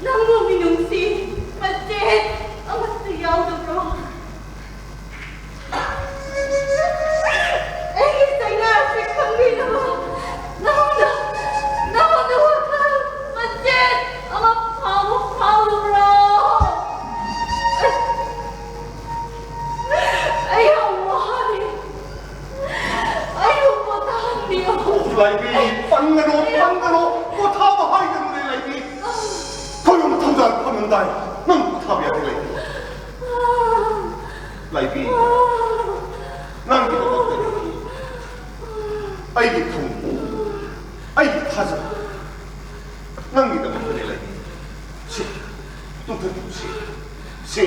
ꯅꯪꯕꯨ ꯃꯤꯅꯨꯡꯁꯤ ꯃꯆꯦꯠ ꯑꯃꯠꯇ ꯌꯥꯎꯗꯕ꯭ꯔꯣ? ꯑꯩꯒꯤ ꯆꯩꯅꯥꯁꯦ ꯈꯪꯕꯤꯅꯕ ꯅꯉꯣꯟꯗ, ꯅꯉꯣꯟꯗ ꯋꯥꯈꯜ ꯃꯆꯦꯠ ꯑꯃ ꯐꯥꯎꯕ ꯐꯥꯎꯗꯕ꯭ꯔꯣ? ꯑꯩ ꯌꯥꯝ ꯋꯥꯔꯦ꯫ ꯑꯩꯕꯨ ꯄꯣꯊꯥꯍꯟꯕꯤꯌꯨ꯫ ꯂꯥꯏꯕꯤ, ꯄꯟꯒꯅꯨ, ꯄꯟꯒꯅꯨ, ꯄꯣꯊꯥꯕ ꯍꯥꯏꯒꯅꯨꯅꯦ, ꯂꯥꯏꯕꯤ꯫ ꯈꯣꯏꯔꯨꯝ ꯊꯧꯖꯥꯜ ꯐꯝꯂꯝꯗꯥꯏ ꯅꯪ ꯄꯣꯊꯥꯕ ꯌꯥꯗꯦ, ꯂꯥꯏꯕꯤ꯫ ꯂꯥꯏꯕꯤ, ꯅꯪꯒꯤꯗꯃꯛꯇꯅꯤ ꯑꯩꯒꯤ ꯊꯧꯅꯤ, ꯑꯩꯒꯤ ꯊꯥꯖꯕ꯫ ꯅꯪꯒꯤꯗꯃꯛꯇꯅꯦ, ꯂꯥꯏꯕꯤ꯫ ꯁꯦ, ꯇꯨꯝꯊꯈꯤꯅꯨ, ꯁꯦ꯫ ꯁꯦ,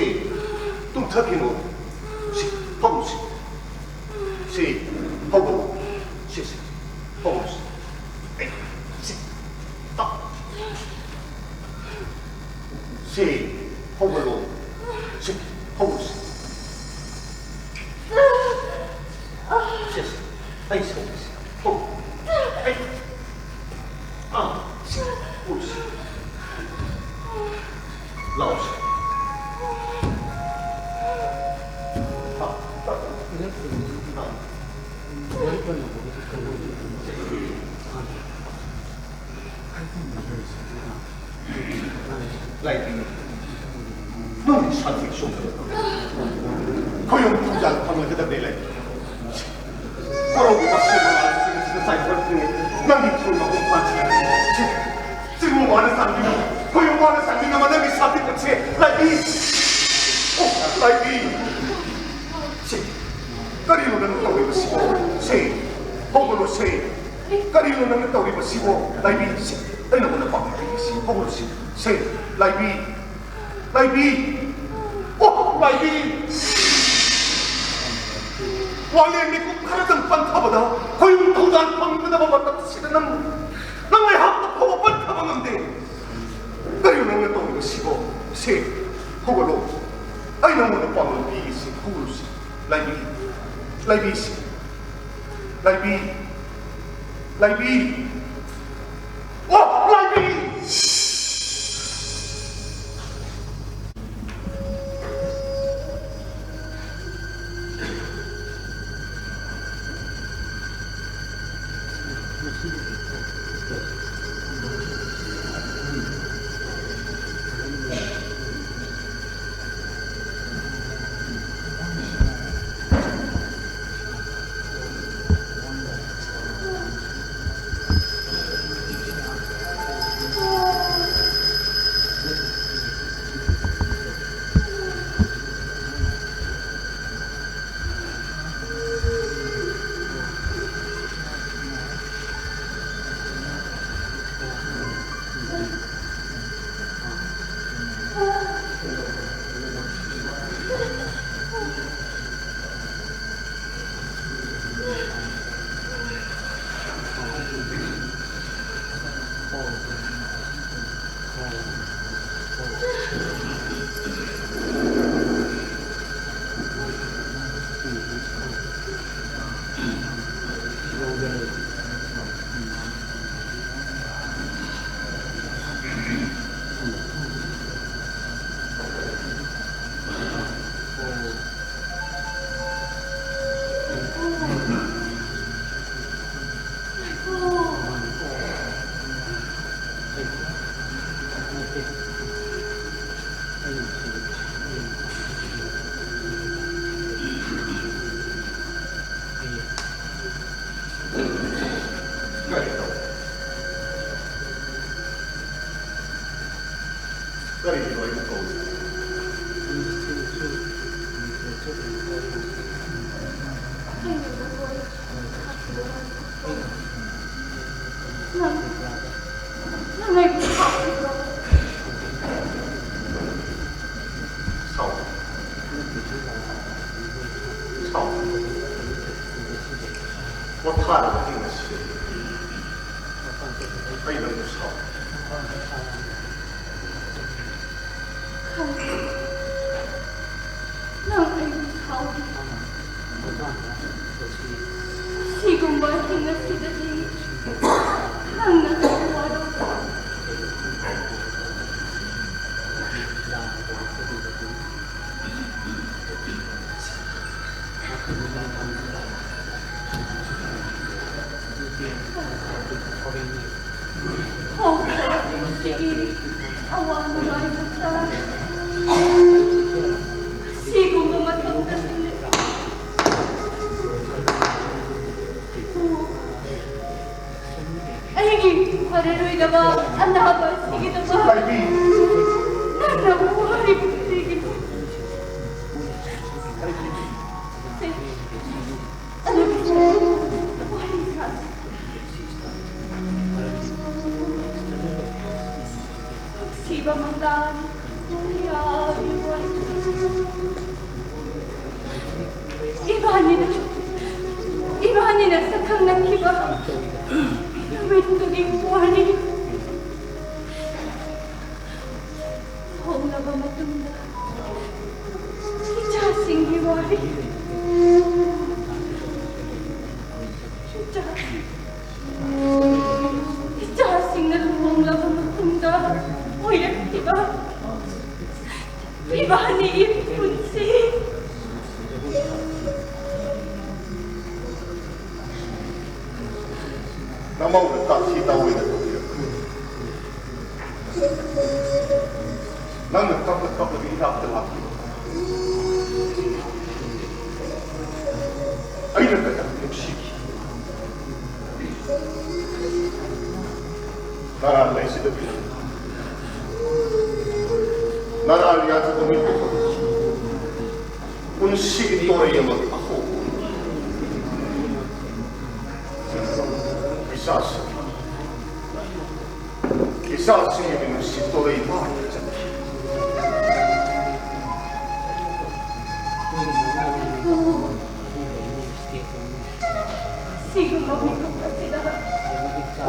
ꯇꯨꯝꯊꯈꯤꯅꯨ꯫ ꯁꯦ, ꯐꯝꯃꯨ, ꯁꯦ꯫ ꯁꯦ, ꯍꯧꯒꯠꯂꯣ꯫ ꯁꯦ, ꯁꯦ, ꯍꯧꯒꯠꯂꯣ, ꯁꯦ꯫ ꯑꯩ, ꯁꯦ, ꯇꯞ꯫ ꯁꯦ, ꯍꯧꯒꯠꯂꯣ꯫ ꯁꯦ, ꯍꯧꯒꯠꯂꯣ, ꯁꯦ꯫ ꯁꯦ, ꯁꯦ꯫ ꯑꯩ ꯁꯧꯒꯦ, ꯁꯦ꯫ ꯍꯧꯒꯠꯂꯣ꯫ ꯑꯩ, ꯑꯥ, ꯁꯦ, ꯍꯧꯒꯠꯂꯣ, ꯁꯦ꯫ ꯂꯥꯛꯑꯣ, ꯁꯦ꯫ ꯑꯥ, ꯑꯥ꯫ ꯂꯥꯏꯕꯤ, ꯅꯪꯒꯤ ꯁꯥꯊꯤ ꯁꯣꯛꯇꯕ ꯈꯣꯏꯔꯨꯝ ꯊꯧꯖꯥꯜ ꯐꯪꯂꯒꯗꯕꯅꯦ, ꯂꯥꯏꯕꯤ꯫ ꯀꯣꯔꯧꯒꯤ ꯃꯁꯤꯡ ꯃꯉꯥ ꯁꯤꯡ ꯑꯁꯤꯅ ꯆꯥꯏꯊꯔꯛꯇ꯭ꯔꯤꯉꯩ ꯅꯪꯒꯤ ꯊꯣꯏ ꯃꯄꯨꯡ ꯐꯥꯅ ꯆꯤꯡꯉꯨ ꯃꯥꯅ ꯆꯥꯟꯕꯤꯅꯕ, ꯈꯣꯏꯔꯨꯝ ꯃꯥꯅ ꯆꯥꯟꯕꯤꯅꯕ ꯅꯪꯒꯤ ꯁꯥꯊꯤꯕꯁꯦ, ꯂꯥꯏꯕꯤ꯫ ꯑꯣ, ꯂꯥꯏꯕꯤ꯫ ꯁꯦ, ꯀꯔꯤꯅꯣ ꯅꯪ ꯇꯧꯔꯤꯕꯁꯤꯕꯣ? ꯁꯦ, ꯍꯧꯒꯠꯂꯣ, ꯁꯦ꯫ ꯀꯔꯤꯅꯣ ꯅꯪꯅ ꯇꯧꯔꯤꯕꯁꯤꯕꯣ? ꯂꯥꯏꯕꯤ, ꯁꯦ, ꯑꯩ ꯅꯉꯣꯟꯗ ꯄꯥꯎ ꯍꯥꯏꯔꯤꯁꯤ, ꯍꯧꯒꯠꯂꯣ, ꯁꯦ꯫ ꯁꯦ, ꯂꯥꯏꯕꯤ꯫ ꯂꯥꯏꯕꯤ! ꯑꯣ, ꯂꯥꯏꯕꯤ! ꯋꯥꯂꯦꯟ ꯃꯤꯀꯨꯞ ꯈꯔꯗꯪ ꯄꯟꯊꯕꯗ ꯈꯣꯏꯔꯨꯝ ꯊꯧꯖꯥꯜ ꯐꯪꯒꯗꯕ ꯃꯇꯝꯁꯤꯗ ꯅꯪ, ꯅꯪ ꯉꯥꯏꯍꯥꯛꯇ ꯐꯥꯎꯕ ꯄꯟꯊꯕ ꯉꯝꯗꯦ꯫ ꯀꯔꯤꯅꯣ ꯅꯪꯅ ꯇꯧꯔꯤꯕꯁꯤꯕꯣ? ꯁꯦ, ꯍꯧꯒꯠꯂꯣ꯫ ꯑꯩ ꯅꯉꯣꯟꯗ ꯄꯥꯎꯗꯝ ꯄꯤꯔꯤꯁꯤ, ꯍꯧꯒꯠꯂꯨꯁꯤ꯫ ꯂꯥꯏꯕꯤ, ꯂꯥꯏꯕꯤꯁꯤ, ꯂꯥꯏꯕꯤ꯫ ꯂꯥꯏꯕꯤ! ꯑꯣ, ꯂꯥꯏꯕꯤ! ꯀꯔꯤꯒꯤꯅꯣ ꯑꯩꯕꯨ ꯀꯧꯔꯤꯕ? ꯅꯪ, ꯅꯪ ꯑꯩꯕꯨ ꯁꯥꯎꯔꯤꯕ꯭ꯔꯣ? ꯁꯥꯎꯗꯦ꯫ ꯁꯥꯎꯗꯦ꯫ ꯄꯣꯊꯥꯔꯒ ꯍꯤꯡꯉꯁꯤ꯫ ꯑꯩ ꯅꯪꯕꯨ ꯁꯥꯎꯗꯦ꯫ ꯈꯪꯉꯤ꯫ ꯅꯪ ꯑꯩꯕꯨ ꯁꯥꯎꯗꯦ꯫ ꯑꯁꯤꯒꯨꯝꯕ ꯑꯍꯤꯡ ꯑꯁꯤꯗꯗꯤ ꯍꯧꯈ꯭ꯔꯕ ꯄꯨꯟꯁꯤꯒꯤ ꯑꯋꯥ ꯅꯨꯡꯉꯥꯏ ꯃꯆꯥ꯫ ꯁꯤꯒꯨꯝꯕ ꯃꯇꯝꯗꯁꯨꯅꯦ꯫ ꯑꯩꯒꯤ ꯐꯔꯔꯣꯏꯗꯕ ꯑꯅꯥꯕ ꯑꯁꯤꯒꯤꯗꯃꯛ ꯂꯥꯏꯕꯤ꯫ ꯅꯪꯅ ꯋꯥꯔꯤꯕ ꯀꯔꯤꯒꯤꯅꯣ? ꯂꯥꯏꯕꯤ꯫ ꯁꯦ, ꯑꯗꯨꯒꯤ ꯋꯥꯔꯤ ꯁꯥꯁꯤ꯫ ꯅꯨꯡꯁꯤꯕ ꯃꯇꯥꯡ ꯌꯥꯎꯔꯤꯕ꯫ ꯏꯕꯥꯅꯤꯅ, ꯏꯕꯥꯅꯤꯅ ꯁꯛꯈꯪꯅꯈꯤꯕ ꯅꯨꯃꯤꯠꯇꯨꯒꯤ ꯋꯥꯔꯤ꯫ ꯂꯨꯍꯣꯡꯂꯕ ꯃꯇꯨꯡꯗ ꯏꯆꯥꯁꯤꯡꯒꯤ ꯋꯥꯔꯤ꯫ ꯏꯆꯥꯁꯤꯡ ꯏꯆꯥꯁꯤꯡꯅ ꯂꯨꯍꯣꯡꯂꯕ ꯃꯇꯨꯡꯗ ꯑꯣꯏꯔꯛꯈꯤꯕ ꯏꯕꯥꯅꯤꯒꯤ ꯄꯨꯟꯁꯤ꯫ ꯅꯃꯧꯅ ꯇꯥꯊꯤ ꯇꯥꯑꯣꯏꯅ ꯇꯧꯕꯤꯔꯛꯄꯅꯤ꯫ ꯅꯪꯅ ꯀꯞꯅ ꯀꯞꯅ ꯏꯅꯥꯛꯇ ꯂꯥꯛꯈꯤꯕ꯫ ꯑꯩꯅ ꯀꯌꯥꯝ ꯅꯨꯡꯁꯤꯈꯤ꯫ ꯅꯔꯥꯜ ꯂꯩꯁꯤꯗꯕꯤ꯫ ꯅꯔꯥꯜ ꯌꯥꯗꯕ ꯃꯤꯀꯨꯞ ꯑꯃ꯫ ꯄꯨꯟꯁꯤꯒꯤ ꯇꯣꯔꯩ ꯑꯃ ꯑꯍꯣꯕ꯫ ꯏꯆꯥꯁꯤꯡ, ꯏꯆꯥꯁꯤꯡꯒꯤ ꯅꯨꯡꯁꯤ ꯇꯣꯔꯩ ꯃꯥꯡꯗ ꯆꯠꯈꯤ꯫ ꯁꯤꯒꯨꯝꯕ ꯃꯤꯀꯨꯞ ꯑꯁꯤꯗ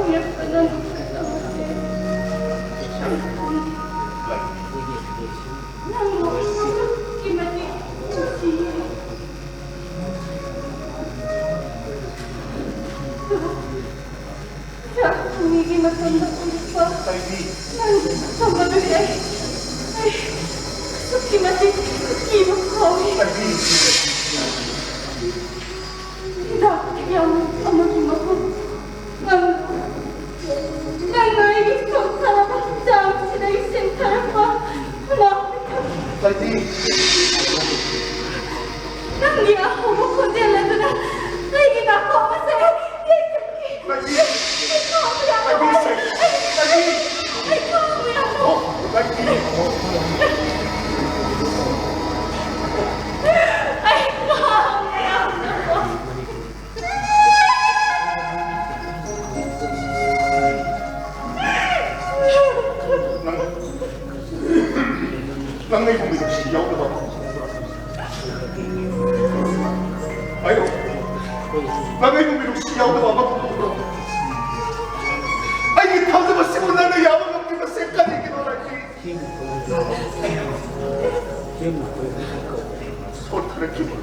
ꯎꯔꯛꯄ ꯅꯪꯕꯨ ꯈꯨꯔꯨꯝꯖꯔꯤ꯫ ꯅꯪꯕꯨ ꯑꯁꯨꯛꯀꯤ ꯃꯇꯤꯛ ꯅꯨꯡꯁꯤꯌꯦ꯫ ꯆꯥꯛ ꯊꯣꯡꯉꯤꯒꯤ ꯃꯇꯝꯗ ꯎꯔꯛꯄ ꯅꯪꯒꯤ ꯁꯛꯇꯝ ꯑꯗꯨꯗꯤ ꯑꯩ, ꯑꯩ ꯑꯁꯨꯛꯀꯤ ꯃꯇꯤꯛ ꯀꯤꯕ ꯐꯥꯎꯏ꯫ ꯍꯤꯗꯥꯛ ꯌꯥꯝ ꯑꯃꯒꯤ ꯃꯍꯨꯠ ꯅꯪ ꯑꯩꯕꯨ ꯃꯤꯅꯨꯡꯁꯤ ꯌꯥꯎꯗꯕ ꯑꯃ ꯄꯨꯊꯣꯛꯄ꯭ꯔꯣ? ꯑꯩꯒꯤ ꯊꯥꯖꯕꯁꯤꯕꯨ ꯅꯪꯅ ꯌꯥꯕ ꯉꯝꯂꯤꯕꯁꯦ ꯀꯔꯤꯒꯤꯅꯣ, ꯂꯥꯏꯄꯤ? ꯁꯣꯟꯊꯔꯛꯈꯤꯕ,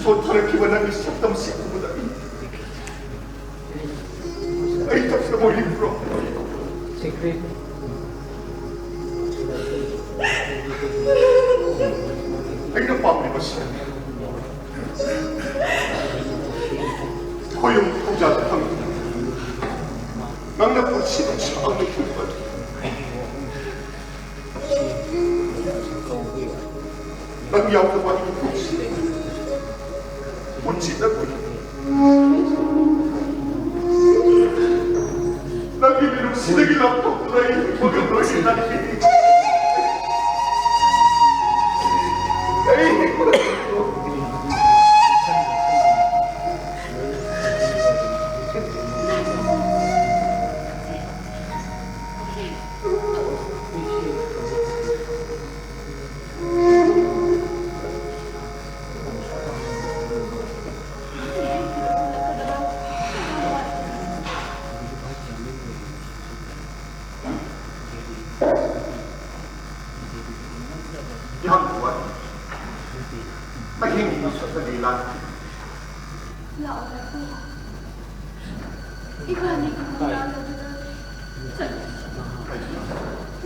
ꯁꯣꯟꯊꯔꯛꯈꯤꯕ ꯅꯪꯒꯤ ꯁꯛꯇꯝꯁꯤ ꯎꯕꯗ ꯑꯩ, ꯑꯩ ꯇꯞꯅ ꯑꯣꯏꯔꯤꯕ꯭ꯔꯣ? ꯑꯩꯅ ꯄꯥꯝꯂꯤꯕꯁꯤ ꯈꯣꯏꯔꯨꯝ ꯊꯧꯖꯥꯜ ꯐꯪꯏ꯫ ꯅꯪꯅ ꯄꯨꯟꯁꯤ ꯅꯨꯡꯁꯥꯡꯅ ꯍꯤꯡꯕ꯫ ꯅꯪ ꯌꯥꯎꯗꯕ ꯑꯩꯒꯤ ꯄꯨꯟꯁꯤ, ꯄꯨꯟꯁꯤ ꯅꯠꯇꯦ꯫ ꯅꯪꯒꯤ ꯃꯤꯅꯨꯡꯁꯤꯗꯒꯤ ꯂꯥꯞꯊꯣꯛꯇꯨꯅ ꯑꯩ ꯍꯤꯡꯕ ꯉꯝꯂꯣꯏ, ꯂꯥꯏꯄꯤ꯫ ꯑꯩ ꯍꯤꯡꯕ ꯉꯝꯂꯣꯏ꯫ ꯌꯥꯝ ꯅꯨꯡꯉꯥꯏ꯫ ꯑꯍꯤꯡ ꯑꯃ ꯁꯛꯀꯅꯤ ꯂꯥꯛ꯫ ꯂꯥꯛꯑꯣ, ꯂꯥꯛꯑꯣ꯫ ꯏꯕꯥꯅꯤꯒꯤ ꯃꯪꯂꯥꯟ ꯑꯗꯨꯗ ꯆꯠꯂꯁꯤ꯫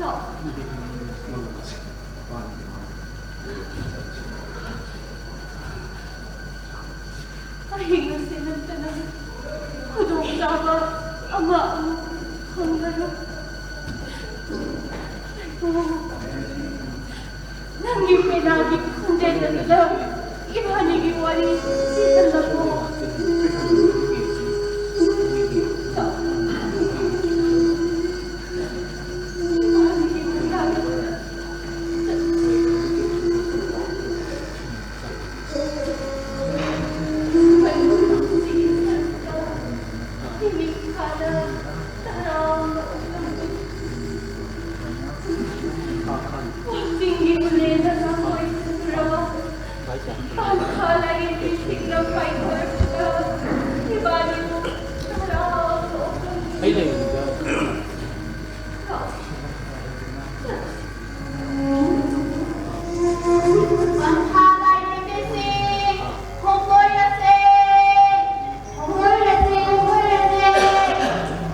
ꯂꯥꯛꯑꯣ꯫ ꯑꯍꯤꯡ ꯑꯁꯤ ꯅꯠꯇꯅ ꯈꯨꯗꯣꯡꯆꯥꯕ ꯑꯃ ꯑꯃꯨꯛ ꯐꯪꯂꯔꯣꯏ꯫ ꯅꯪꯒꯤ ꯄꯦꯅꯥꯒꯤ ꯈꯣꯟꯖꯦꯜ ꯑꯗꯨꯗ ꯏꯕꯥꯅꯤꯒꯤ ꯋꯥꯔꯤ ꯂꯤꯁꯜꯂꯕꯣ? ꯆꯤꯡꯒꯤ ꯎꯂꯦꯟꯗ ꯀꯥꯡꯈꯣꯏ ꯆꯠꯇꯨꯔꯕ? ꯄꯥꯟꯊꯥ ꯂꯥꯏꯔꯦꯝꯕꯤ ꯑꯩ ꯂꯩꯔꯤꯗ꯫ ꯄꯟꯊꯥ ꯂꯥꯏꯔꯦꯝꯕꯤꯁꯤꯡ, ꯍꯣꯡꯂꯣꯏꯔꯁꯦ, ꯍꯣꯡꯂꯣꯏꯔꯁꯦ, ꯍꯣꯡꯂꯣꯏꯔꯁꯦ꯫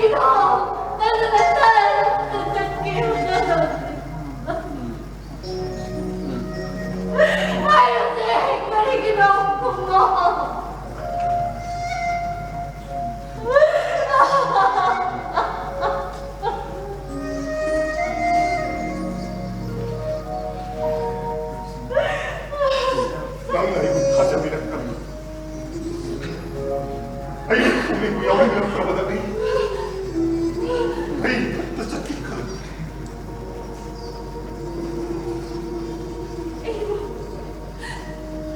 ꯀꯩꯅꯣ? ꯅꯪꯅ ꯅꯆꯥ ꯅꯆꯠꯀꯦ ꯍꯣꯠꯅꯔꯕꯅꯤ꯫ ꯍꯥꯏꯔꯨꯁꯦ, ꯀꯔꯤꯒꯤꯅꯣ ꯈꯨꯝꯃꯣ? ꯅꯪꯅ ꯑꯩꯕꯨ ꯊꯥꯖꯕꯤꯔꯛꯇꯕꯅꯤ꯫ ꯑꯩꯒꯤ ꯄꯨꯛꯅꯤꯡꯕꯨ ꯌꯥꯎꯍꯟꯕꯤꯔꯛꯇꯕꯗ ꯑꯩ, ꯑꯩ ꯏꯊꯟꯇ ꯆꯠꯀꯦ ꯈꯜꯂꯤ꯫ ꯑꯩꯕꯨ,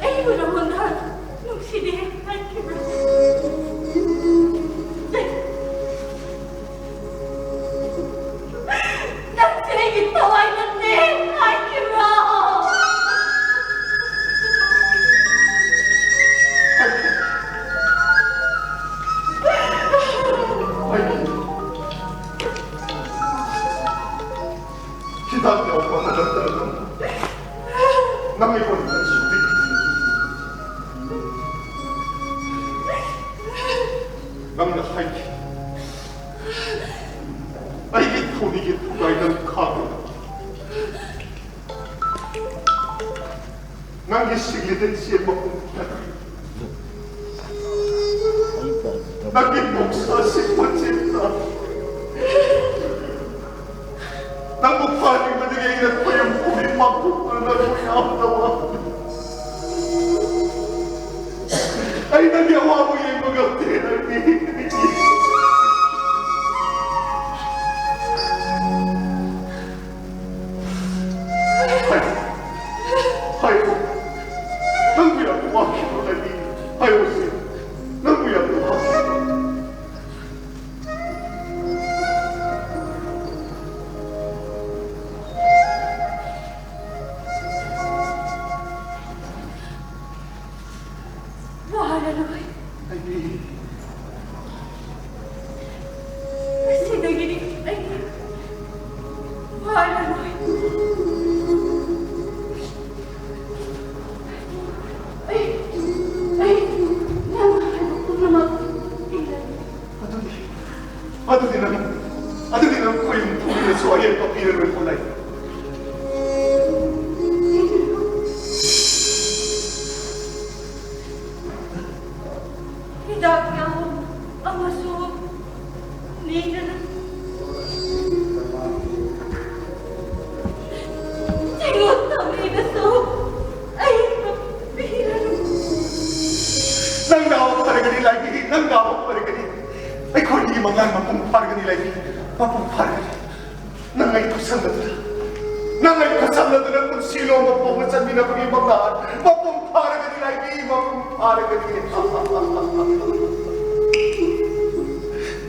ꯑꯩꯕꯨ ꯅꯉꯣꯟꯗ ꯅꯨꯡꯁꯤꯗꯦ ꯍꯥꯏꯈꯤꯕ꯭ꯔꯥ? ꯅꯪꯁꯦ ꯑꯩꯒꯤ ꯊꯋꯥꯏ ꯅꯠꯇꯦ ꯍꯥꯏꯈꯤꯕ꯭ꯔꯣ? ꯍꯤꯗꯥꯛ ꯌꯥꯎꯕ ꯍꯟꯗꯛꯇ ꯅꯪ ꯑꯩꯉꯣꯟꯗ ꯅꯨꯡꯁꯤꯕꯤ꯫ ꯅꯪꯅ ꯍꯥꯏꯈꯤ꯫ ꯑꯩꯒꯤ ꯊꯧꯅꯤꯒꯤ ꯊꯧꯗꯥꯏꯗ ꯈꯥꯕ꯫ ꯅꯪꯒꯤ ꯁꯤꯒꯅꯦꯆꯔ ꯃꯄꯨꯡ ꯐꯥꯅ꯫ ꯅꯪꯒꯤ ꯅꯣꯡꯁꯥꯁꯤꯡ ꯃꯆꯦꯠ ꯇꯥ꯫ ꯅꯪꯕꯨ ꯐꯥꯈꯤꯕꯗꯒꯤ ꯑꯩꯅ ꯈꯣꯏꯔꯝ ꯈꯨꯕꯤ ꯄꯥꯡꯊꯣꯛꯇꯨꯅ ꯅꯪꯕꯨ ꯌꯥꯝꯅ ꯋꯥꯍꯜꯂꯤ꯫ ꯑꯩ ꯅꯪꯒꯤ ꯑꯋꯥꯕ ꯌꯦꯡꯕ ꯉꯝꯗꯦ, ꯅꯪꯗꯤ꯫ ꯍꯥꯏꯌꯨ꯫ ꯍꯥꯏꯌꯨ꯫ ꯅꯪꯕꯨ ꯌꯥꯝꯅ ꯋꯥꯈꯤꯕ꯭ꯔꯣ, ꯂꯩꯃꯤ? ꯍꯥꯏꯌꯨꯁꯦ꯫ ꯅꯪꯕꯨ ꯌꯥꯝꯅ ꯋꯥꯈꯤꯕ꯭ꯔꯣ? ꯑꯗꯨꯗꯤ ꯅꯪ, ꯑꯗꯨꯗꯤ ꯅꯪ ꯈꯣꯏ ꯌꯨꯝ ꯊꯨꯒꯥꯏꯔꯁꯨ ꯑꯌꯦꯠꯄ ꯄꯤꯔꯔꯣꯏꯀꯣ ꯂꯥꯏꯕꯤ꯫ ꯍꯤꯗꯥꯛ ꯌꯥꯎ ꯑꯃꯁꯨ ꯂꯩꯗꯅ꯫ ꯆꯤꯡꯂꯛꯇ ꯃꯤꯅꯁꯨ ꯑꯩ ꯄꯤꯔꯅꯨ꯫ ꯅꯪ ꯅꯥꯕ ꯐꯔꯒꯅꯤ ꯂꯥꯏꯕꯤ, ꯅꯪ ꯅꯥꯕ ꯐꯔꯒꯅꯤ꯫ ꯑꯩꯈꯣꯏꯒꯤ ꯃꯪꯂꯥꯟ ꯃꯄꯨꯡ ꯐꯥꯔꯒꯅꯤ ꯂꯥꯏꯕꯤ, ꯃꯄꯨꯡ ꯐꯥꯔꯒꯅꯤ꯫ ꯅꯪ ꯑꯩ ꯈꯨꯠꯁꯝꯅꯗꯨꯅ, ꯅꯪ ꯑꯩ ꯈꯨꯠꯁꯝꯅꯗꯨꯅ ꯄꯨꯟꯁꯤ ꯂꯣꯝꯕ ꯐꯥꯎꯕ ꯆꯠꯃꯤꯟꯅꯕꯒꯤ ꯃꯪꯂꯥꯟ ꯃꯄꯨꯡ ꯐꯥꯔꯒꯅꯤ ꯂꯥꯏꯕꯤ, ꯃꯄꯨꯡ ꯐꯥꯔꯒꯅꯤ꯫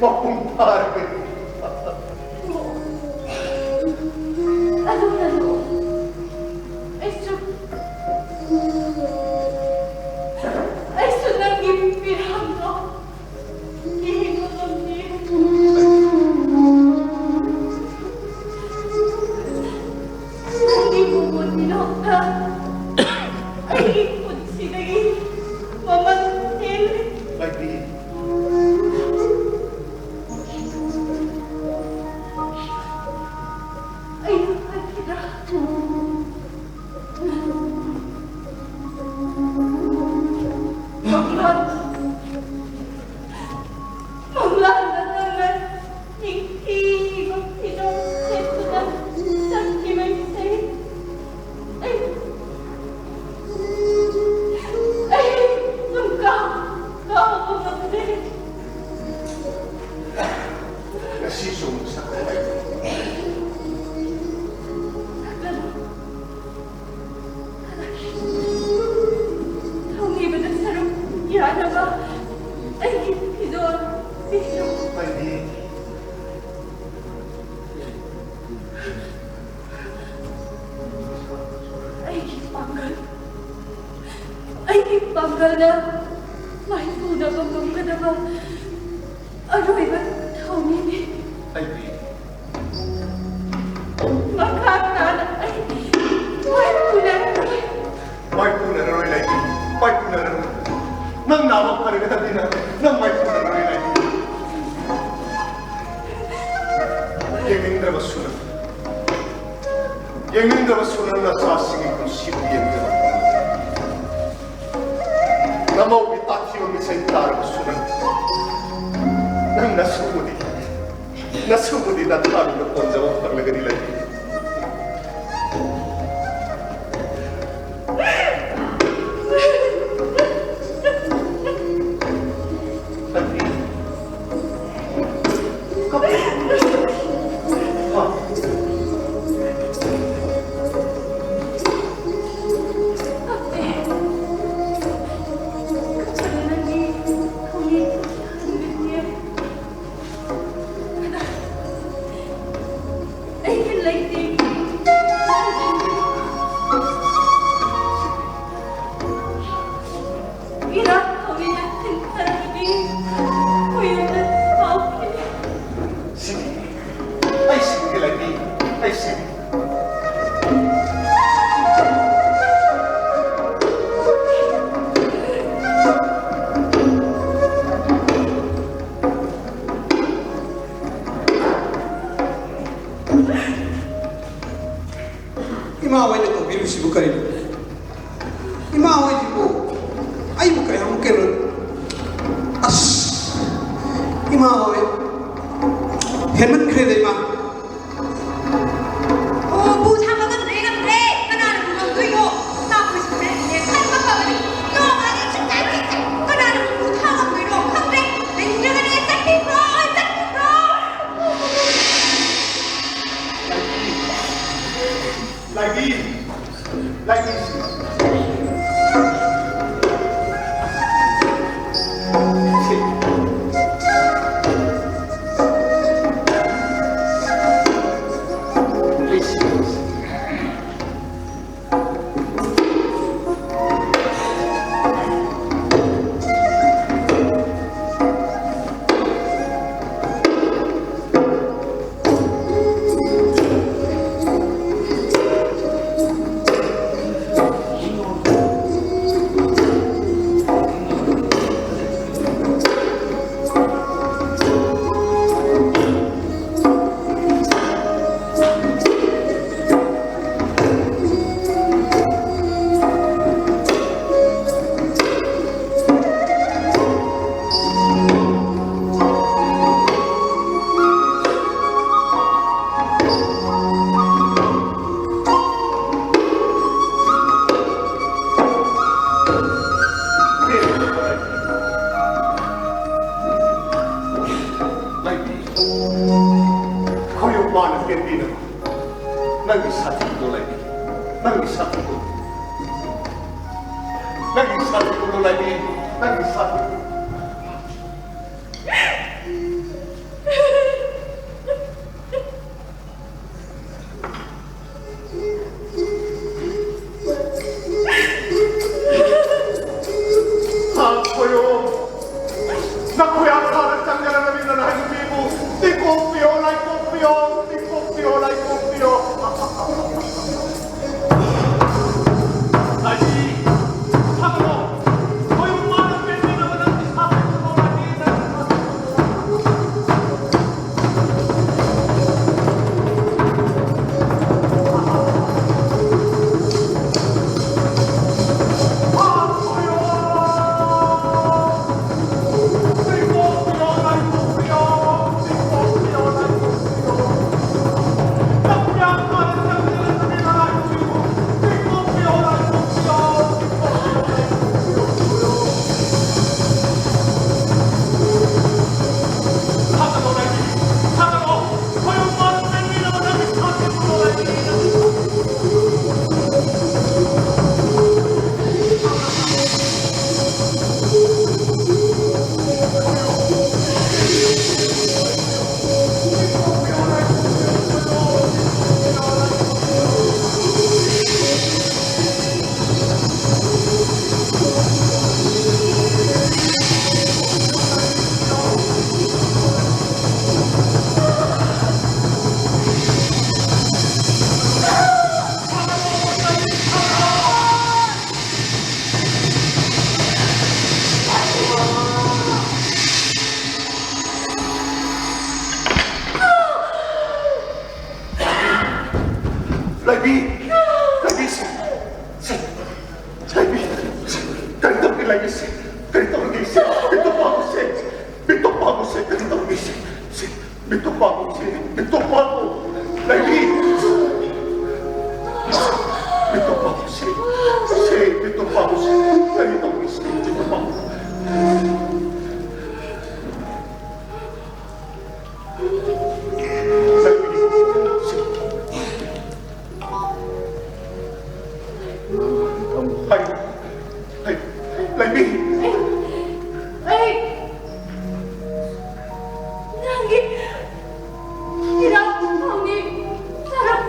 ꯃꯄꯨꯡ ꯐꯥꯔꯒꯅꯤ꯫ ꯑꯗꯨꯅꯅꯣ ꯑꯩꯁꯨ, ꯑꯩꯁꯨ ꯅꯪꯒꯤ ꯄꯤꯔꯥꯡꯗꯣ ꯌꯦꯡꯕ ꯉꯝꯗꯦ꯫ ꯅꯪꯒꯤ ꯃꯣꯃꯣꯟ ꯃꯤꯅꯣꯛꯇ ꯑꯩꯒꯤ ꯄꯨꯟꯁꯤꯗꯒꯤ ꯃꯃꯜ ꯍꯦꯜꯂꯤ꯫ ꯂꯥꯏꯕꯤ꯫ ꯑꯩꯅ ꯍꯥꯏꯈꯤꯗ꯭ꯔꯥ? ꯃꯪꯂꯥꯟ, ꯃꯪꯂꯥꯟꯗ ꯅꯪꯅ ꯅꯤꯡꯊꯤꯕ ꯐꯤꯖꯣꯜ ꯁꯦꯠꯇꯨꯅ ꯆꯠꯈꯤꯕ ꯏꯁꯩ꯫ ꯑꯩ, ꯑꯩ ꯁꯨꯡꯀꯥꯎ ꯀꯥꯎꯕ ꯉꯝꯗꯦ꯫ ꯉꯁꯤꯁꯨ ꯑꯃꯨꯛ ꯁꯛꯂꯦ꯫ ꯁꯛꯂꯅꯨ꯫ ꯊꯧꯅꯤꯕꯗ ꯁꯔꯨꯛ ꯌꯥꯅꯕ ꯑꯩꯒꯤ ꯐꯤꯖꯣꯜ ꯄꯤꯌꯨ꯫ ꯂꯥꯏꯕꯤ꯫ ꯑꯩꯒꯤ ꯄꯥꯡꯒꯜ, ꯑꯩꯒꯤ ꯄꯥꯡꯒꯜꯅ ꯃꯥꯏꯄꯨꯅꯕ ꯉꯝꯒꯗꯕ ꯑꯔꯣꯏꯕ ꯊꯧꯅꯤꯅꯤ꯫ ꯂꯥꯏꯕꯤ꯫ ꯃꯈꯥ ꯇꯥꯅ ꯑꯩ ꯃꯥꯏꯄꯨꯅꯔꯔꯣꯏ꯫ ꯃꯥꯏꯄꯨꯅꯔꯔꯣꯏ ꯂꯥꯏꯕꯤ, ꯃꯥꯏꯄꯨꯅꯔꯔꯣꯏ꯫ ꯅꯪ ꯅꯥꯕ ꯐꯔꯒꯗꯕꯅꯤꯅ ꯅꯪ ꯃꯥꯏꯄꯨꯅꯔꯔꯣꯏ ꯂꯥꯏꯕꯤ꯫ ꯅꯁꯨꯕꯨꯗꯤ, ꯅꯁꯨꯕꯨꯗꯤ ꯅꯊꯥꯗꯨꯅ ꯀꯣꯟꯖꯕ ꯐꯪꯂꯒꯗꯤ ꯂꯩ꯫ ꯑꯩꯒꯤ ꯂꯩꯇꯦꯡ꯫ ꯏꯔꯥꯠ ꯊꯧꯅꯤꯅ ꯊꯤꯟꯊꯔꯕꯗꯤ ꯍꯨꯏꯅ ꯁꯥꯎꯈꯤꯅꯤ꯫ ꯁꯤꯕꯤ, ꯑꯩ ꯁꯤꯕꯤꯒꯦ ꯂꯩꯕꯤ, ꯑꯩ ꯁꯤꯕꯤ꯫ ꯏꯃꯥ ꯍꯣꯏꯅ ꯇꯧꯕꯤꯔꯤꯕꯁꯤꯕꯨ ꯀꯔꯤꯅꯣ? ꯏꯃꯥ ꯍꯣꯏꯁꯤꯕꯨ ꯑꯩꯕꯨ ꯀꯌꯥꯃꯨꯛ ꯀꯩꯅꯣ? ꯑꯁ, ꯏꯃꯥ ꯍꯣꯏ ꯍꯦꯟꯃꯟꯈ꯭ꯔꯦꯗ, ꯏꯃꯥ꯫ ꯑꯣ, ꯄꯨ ꯊꯥꯡꯕ ꯉꯝꯗ꯭ꯔꯦ, ꯉꯝꯗ꯭ꯔꯦ꯫ ꯀꯅꯥꯅ ꯄꯨ ꯉꯝꯗꯣꯏꯅꯣ? ꯏꯃꯥ ꯍꯣꯏꯁꯤꯕꯨ ꯍꯦꯟꯃꯟꯈ꯭ꯔꯦ꯫ ꯈꯟꯕ ꯐꯕꯅꯤ꯫ ꯅꯣꯡꯃꯗꯤ ꯁꯨꯡꯆꯠ ꯆꯠꯇꯦ꯫ ꯀꯅꯥꯅ ꯄꯨ ꯊꯥꯡ ꯉꯝꯗꯣꯏꯅꯣ? ꯈꯪꯗ꯭ꯔꯦ꯫ ꯂꯩꯅꯤꯡꯗ꯭ꯔꯒꯅ ꯆꯠꯄꯤꯈ꯭ꯔꯣ, ꯆꯠꯄꯤꯈ꯭ꯔꯣ꯫ ꯂꯥꯏꯕꯤ! ꯂꯥꯏꯕꯤ! ꯄꯦꯟꯕꯤꯅꯕ ꯅꯪꯒꯤ ꯁꯥꯊꯤꯗꯣ ꯂꯩꯕꯤ, ꯅꯪꯒꯤ ꯁꯥꯊꯤꯗꯣ, ꯅꯪꯒꯤ ꯁꯥꯊꯤꯗꯣ ꯂꯩꯕꯤ, ꯅꯪꯒꯤ ꯁꯥꯊꯤꯗꯣ꯫ ꯍꯥ, ꯈꯣꯏꯔꯣ, ꯅꯈꯣꯏ ꯑꯥ ꯊꯥꯗ ꯆꯪꯖꯔꯝꯂꯕꯤ ꯅꯅꯥꯏ ꯅꯨꯄꯤꯕꯨ ꯇꯤꯡꯀꯣꯛꯄꯤꯌꯣ, ꯂꯥꯏꯀꯣꯛꯄꯤꯌꯣ, ꯇꯤꯡꯀꯣꯛꯄꯤꯌꯣ, ꯂꯥꯏꯀꯣꯛꯄꯤꯌꯣ꯫ ꯂꯥꯏꯕꯤ, ꯊꯥꯗꯣꯛꯑꯣ꯫ ꯈꯣꯏꯔꯣ ꯃꯥꯅ ꯄꯦꯟꯕꯤꯅꯕ ꯅꯪꯒꯤ ꯁꯥ ꯇꯤꯡꯀꯣꯛꯄꯤꯌꯣ, ꯂꯥꯏꯕꯤ, ꯅꯪꯒꯤ ꯁꯥ ꯇꯤꯡꯀꯣꯛꯄꯤꯌꯣ꯫ ꯂꯩꯕꯤ! ꯂꯩꯕꯤ! ꯁꯦ! ꯁꯦ! ꯂꯩꯕꯤ! ꯁꯦ! ꯀꯔꯤ ꯇꯧꯒꯦ ꯂꯩꯕꯤ? ꯁꯦ! ꯀꯔꯤ ꯇꯧꯔꯤꯒꯦ? ꯁꯦ! ꯃꯤꯠꯇꯣ ꯄꯥꯡꯉꯨ ꯁꯦ! ꯃꯤꯠꯇꯣ ꯄꯥꯡꯉꯨ ꯁꯦ! ꯀꯔꯤ ꯇꯧꯔꯤꯒꯦ? ꯁꯦ! ꯁꯦ! ꯃꯤꯠꯇꯣ ꯄꯥꯡꯉꯨ ꯁꯦ! ꯃꯤꯠꯇꯣ ꯄꯥꯡꯉꯨ! ꯂꯩꯕꯤ! ꯃꯤꯠꯇꯣ ꯄꯥꯡꯉꯨ ꯁꯦ! ꯁꯦ! ꯃꯤꯠꯇꯣ ꯄꯥꯡꯉꯨ ꯁꯦ! ꯀꯔꯤ ꯇꯧꯔꯤꯒꯦ? ꯁꯦ! ꯃꯤꯠꯇꯣ ꯄꯥꯡꯉꯨ! ꯂꯩꯕꯤ! ꯍꯤꯗꯥꯛ ꯊꯧꯅꯤ ꯆꯥꯔꯝ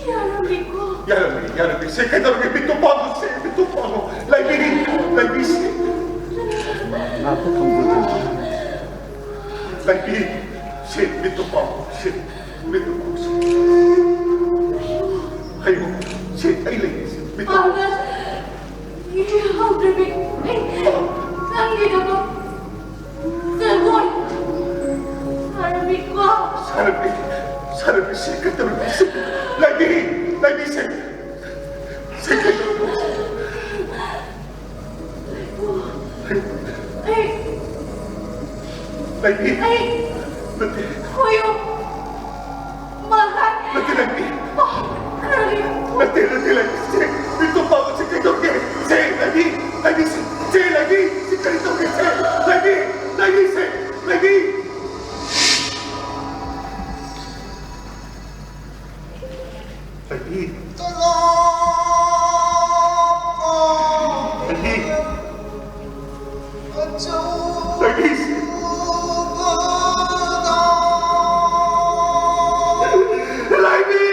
ꯌꯥꯔꯝꯃꯤꯀꯣ? ꯌꯥꯔꯝꯃꯤ, ꯌꯥꯔꯝꯃꯤ꯫ ꯁꯦ, ꯀꯩꯗꯧꯔꯒꯦ? ꯃꯤꯠꯇꯣ ꯄꯥꯡꯉꯣ, ꯁꯦ, ꯃꯤꯠꯇꯣ ꯄꯥꯡꯉꯣ꯫ ꯂꯥꯏꯕꯤ, ꯂꯥꯏꯕꯤ, ꯁꯦ꯫ ꯂꯥꯏꯕꯤ, ꯁꯦ, ꯃꯤꯠꯇꯣ ꯄꯥꯡꯉꯣ, ꯁꯦ, ꯃꯤꯠꯇꯣ ꯄꯥꯡꯉꯣ, ꯁꯦ꯫ ꯍꯩꯃꯥ, ꯁꯦ, ꯑꯩ ꯂꯩꯔꯤ, ꯁꯦ, ꯃꯤꯠꯇꯣ ꯄꯥꯡꯉꯣ꯫ ꯄꯥꯡꯉꯣ꯫ ꯌꯥꯍꯧꯗ꯭ꯔꯕꯤ, ꯑꯩ ꯅꯪꯒꯤꯗꯃꯛ ꯖꯒꯣꯏ ꯁꯥꯔꯝꯃꯤꯀꯣ꯫ ꯁꯥꯔꯝꯃꯤ, ꯁꯥꯔꯝꯃꯤ, ꯁꯦ, ꯀꯩꯗꯧꯔꯝꯃꯤ, ꯁꯦ? ꯂꯥꯏꯕꯤ, ꯂꯥꯏꯕꯤ, ꯁꯦ, ꯁꯦ, ꯀꯩꯗꯧꯔꯝꯃꯤ? ꯑꯩ, ꯂꯥꯏꯕꯤ, ꯑꯩ, ꯅꯠꯇꯦ꯫ ꯈꯣꯏꯌꯨ꯫ ꯃꯍꯥꯛ ꯅꯠꯇꯦ, ꯂꯥꯏꯕꯤ꯫ ꯀꯔꯤ? ꯅꯠꯇꯦ, ꯅꯠꯇꯦ, ꯂꯥꯏꯕꯤ꯫ ꯁꯦ, ꯃꯤꯠꯇꯣ ꯄꯥꯡꯉꯣ, ꯁꯦ, ꯀꯩꯗꯧꯔꯒꯦ? ꯁꯦ, ꯂꯥꯏꯕꯤ, ꯂꯥꯏꯕꯤ, ꯁꯦ, ꯁꯦ, ꯂꯥꯏꯕꯤ, ꯁꯦ, ꯀꯔꯤ ꯇꯧꯒꯦ? ꯁꯦ, ꯂꯥꯏꯕꯤ, ꯂꯥꯏꯕꯤ, ꯁꯦ, ꯂꯥꯏꯕꯤ꯫ ꯂꯥꯏꯕꯤ꯫ ꯂꯥꯏꯕꯤ꯫ ꯂꯥꯏꯕꯤ꯫ ꯂꯥꯏꯕꯤ!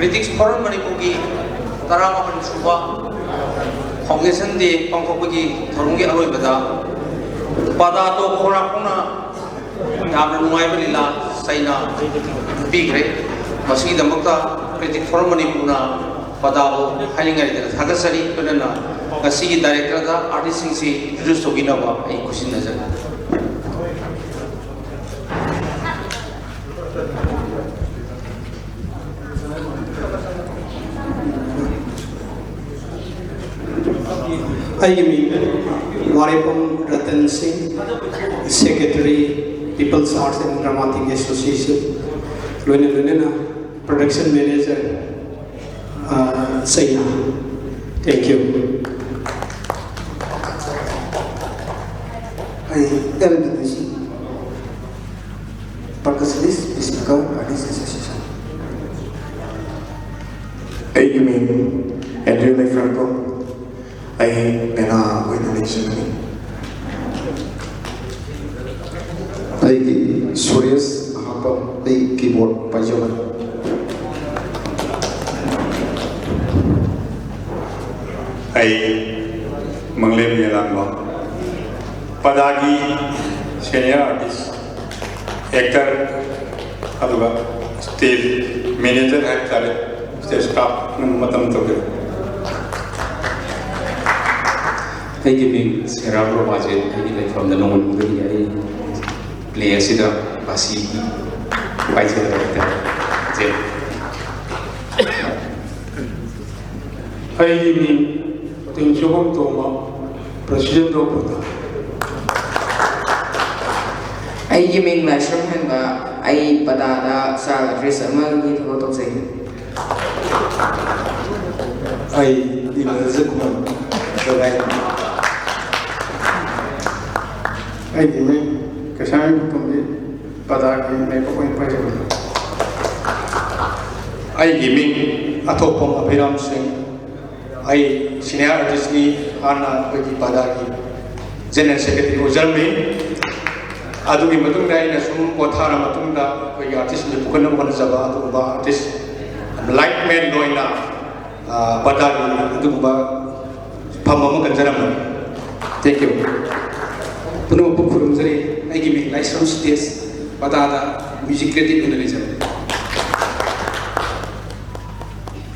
Critics Forum ꯃꯅꯤꯄꯨꯔꯒꯤ ꯇꯔꯥꯃꯥꯄꯟ ꯁꯨꯕ Foundation Day ꯄꯥꯡꯊꯣꯛꯄꯒꯤ ꯊꯧꯔꯝꯒꯤ ꯑꯔꯣꯏꯕꯗ ꯄꯗꯥꯗꯣ ꯈꯣꯡꯅ ꯌꯥꯝꯅ ꯅꯨꯡꯉꯥꯏꯕ ꯂꯤꯂꯥ ꯆꯩꯅ ꯄꯤꯈ꯭ꯔꯦ꯫ ꯃꯁꯤꯒꯤꯗꯃꯛꯇ Critics Forum ꯃꯅꯤꯄꯨꯔꯅ ꯄꯗꯥꯕꯨ ꯍꯥꯏꯅꯤꯡꯉꯥꯏ ꯂꯩꯇꯅ ꯊꯥꯒꯠꯆꯔꯤ꯫ ꯂꯣꯏꯅꯅ ꯉꯁꯤꯒꯤ directorꯗ artistꯁꯤꯡꯁꯤ introduce ꯇꯧꯕꯤꯅꯕ ꯑꯩ ꯈꯨꯠꯁꯤꯟꯅꯖꯔꯤ꯫ ꯑꯩꯒꯤ ꯃꯤꯡ ꯋꯥꯔꯦꯐꯝ ꯔꯇꯟ ꯁꯤꯡ, Secretary, People's Arts and Dramatic Association, ꯂꯣꯏꯅ ꯂꯣꯏꯅꯅ Production Manager, ꯑ, ꯆꯩꯅꯥ꯫ Thank you꯫ ꯑꯩ L B B C Percussionist, Peacemaker, Artist Association꯫ ꯑꯩꯒꯤ ꯃꯤꯡ ꯑꯦꯟꯗ꯭ꯔꯤꯌꯨ ꯂꯩꯐ꯭ꯔꯥꯡꯇꯣꯝ꯫ ꯑꯩ ꯄꯦꯅꯥ ꯑꯣꯏꯅ ꯂꯩꯖꯕꯅꯤ꯫ ꯑꯩꯒꯤ ꯁꯨꯔꯦꯁ ꯑꯍꯥꯞꯄ, ꯑꯩ keyboard ꯄꯥꯏꯖꯕꯅꯤ꯫ ꯑꯩ ꯃꯪꯂꯦꯝ ꯌꯦꯂꯥꯡꯕ, ꯄꯗꯥꯒꯤ senior artist, actor, ꯑꯗꯨꯒ stage manager ꯍꯥꯏꯕ ꯇꯥꯔꯦ, stage staff ꯅ ꯃꯇꯝ ꯇꯧꯖꯩ꯫ ꯑꯩꯒꯤ ꯃꯤꯡ ꯁꯦꯔꯥ ꯄ꯭ꯔꯣꯃꯥꯖꯤꯠ, ꯑꯩꯒꯤ ꯂꯩꯐꯝꯗ ꯅꯣꯡꯃꯟꯕꯗꯒꯤ ꯑꯩ play ꯑꯁꯤꯗ ꯕꯥꯁꯤ ꯄꯥꯏꯖꯕ ꯍꯥꯏꯇꯥꯔꯦ꯫ ꯑꯩꯒꯤ ꯃꯤꯡ ꯇꯤꯡꯆꯨꯕꯝ ꯇꯣꯝꯕ, President of ꯄꯗꯥ꯫ ꯑꯩꯒꯤ ꯃꯤꯡ ꯂꯥꯏꯁ꯭ꯔꯝ ꯍꯦꯟꯕ, ꯑꯩ ꯄꯗꯥꯗ child artist ꯑꯃꯒꯤ ꯊꯕꯛ ꯇꯧꯖꯩ꯫ ꯑꯩ ꯏꯃꯔꯖꯤꯠ ꯀꯨꯃꯥꯔ ꯗꯣꯂꯥꯏ꯫ ꯑꯩꯒꯤ ꯃꯤꯡ ꯀꯩꯁꯥꯝ ꯇꯣꯝꯕꯤ, ꯄꯗꯥꯒꯤ ꯃꯦꯀꯞ ꯑꯣꯏꯅ ꯄꯥꯏꯖꯕꯅꯤ꯫ ꯑꯩꯒꯤ ꯃꯤꯡ ꯑꯊꯣꯛꯄꯝ ꯑꯚꯤꯔꯥꯝ ꯁꯤꯡ꯫ ꯑꯩ senior artist ꯅꯤ, ꯍꯥꯟꯅ ꯑꯩꯈꯣꯏꯒꯤ ꯄꯗꯥꯒꯤ general secretary ꯑꯣꯏꯖꯔꯝꯃꯤ꯫ ꯑꯗꯨꯒꯤ ꯃꯇꯨꯡꯗ ꯑꯩꯅ ꯁꯨꯝ ꯄꯣꯊꯥꯔ ꯃꯇꯨꯡꯗ ꯑꯩꯈꯣꯏꯒꯤ artist ꯁꯤꯡꯁꯦ ꯄꯨꯈꯠꯅꯕ ꯍꯣꯠꯅꯖꯕ ꯑꯗꯨꯒꯨꯝꯕ artist ꯂꯥꯏꯠꯃꯦꯟ ꯑꯣꯏꯅ ꯄꯗꯥꯒꯤ ꯑꯗꯨꯒꯨꯝꯕ ꯐꯝ ꯑꯃ ꯀꯟꯖꯔꯝꯕꯅꯤ꯫ Thank you꯫ ꯄꯨꯝꯅꯃꯛꯄꯨ ꯈꯨꯔꯨꯝꯖꯔꯤ꯫ ꯑꯩꯒꯤ ꯃꯤꯡ ꯂꯥꯏꯁ꯭ꯔꯝ ꯁꯤꯇꯦꯁ, ꯄꯗꯥꯗ ꯃ꯭ꯌꯨꯖꯤꯛ ꯀ꯭ꯔꯤꯌꯦꯇꯤꯚ ꯑꯣꯏꯅ ꯂꯩꯖꯕꯅꯤ꯫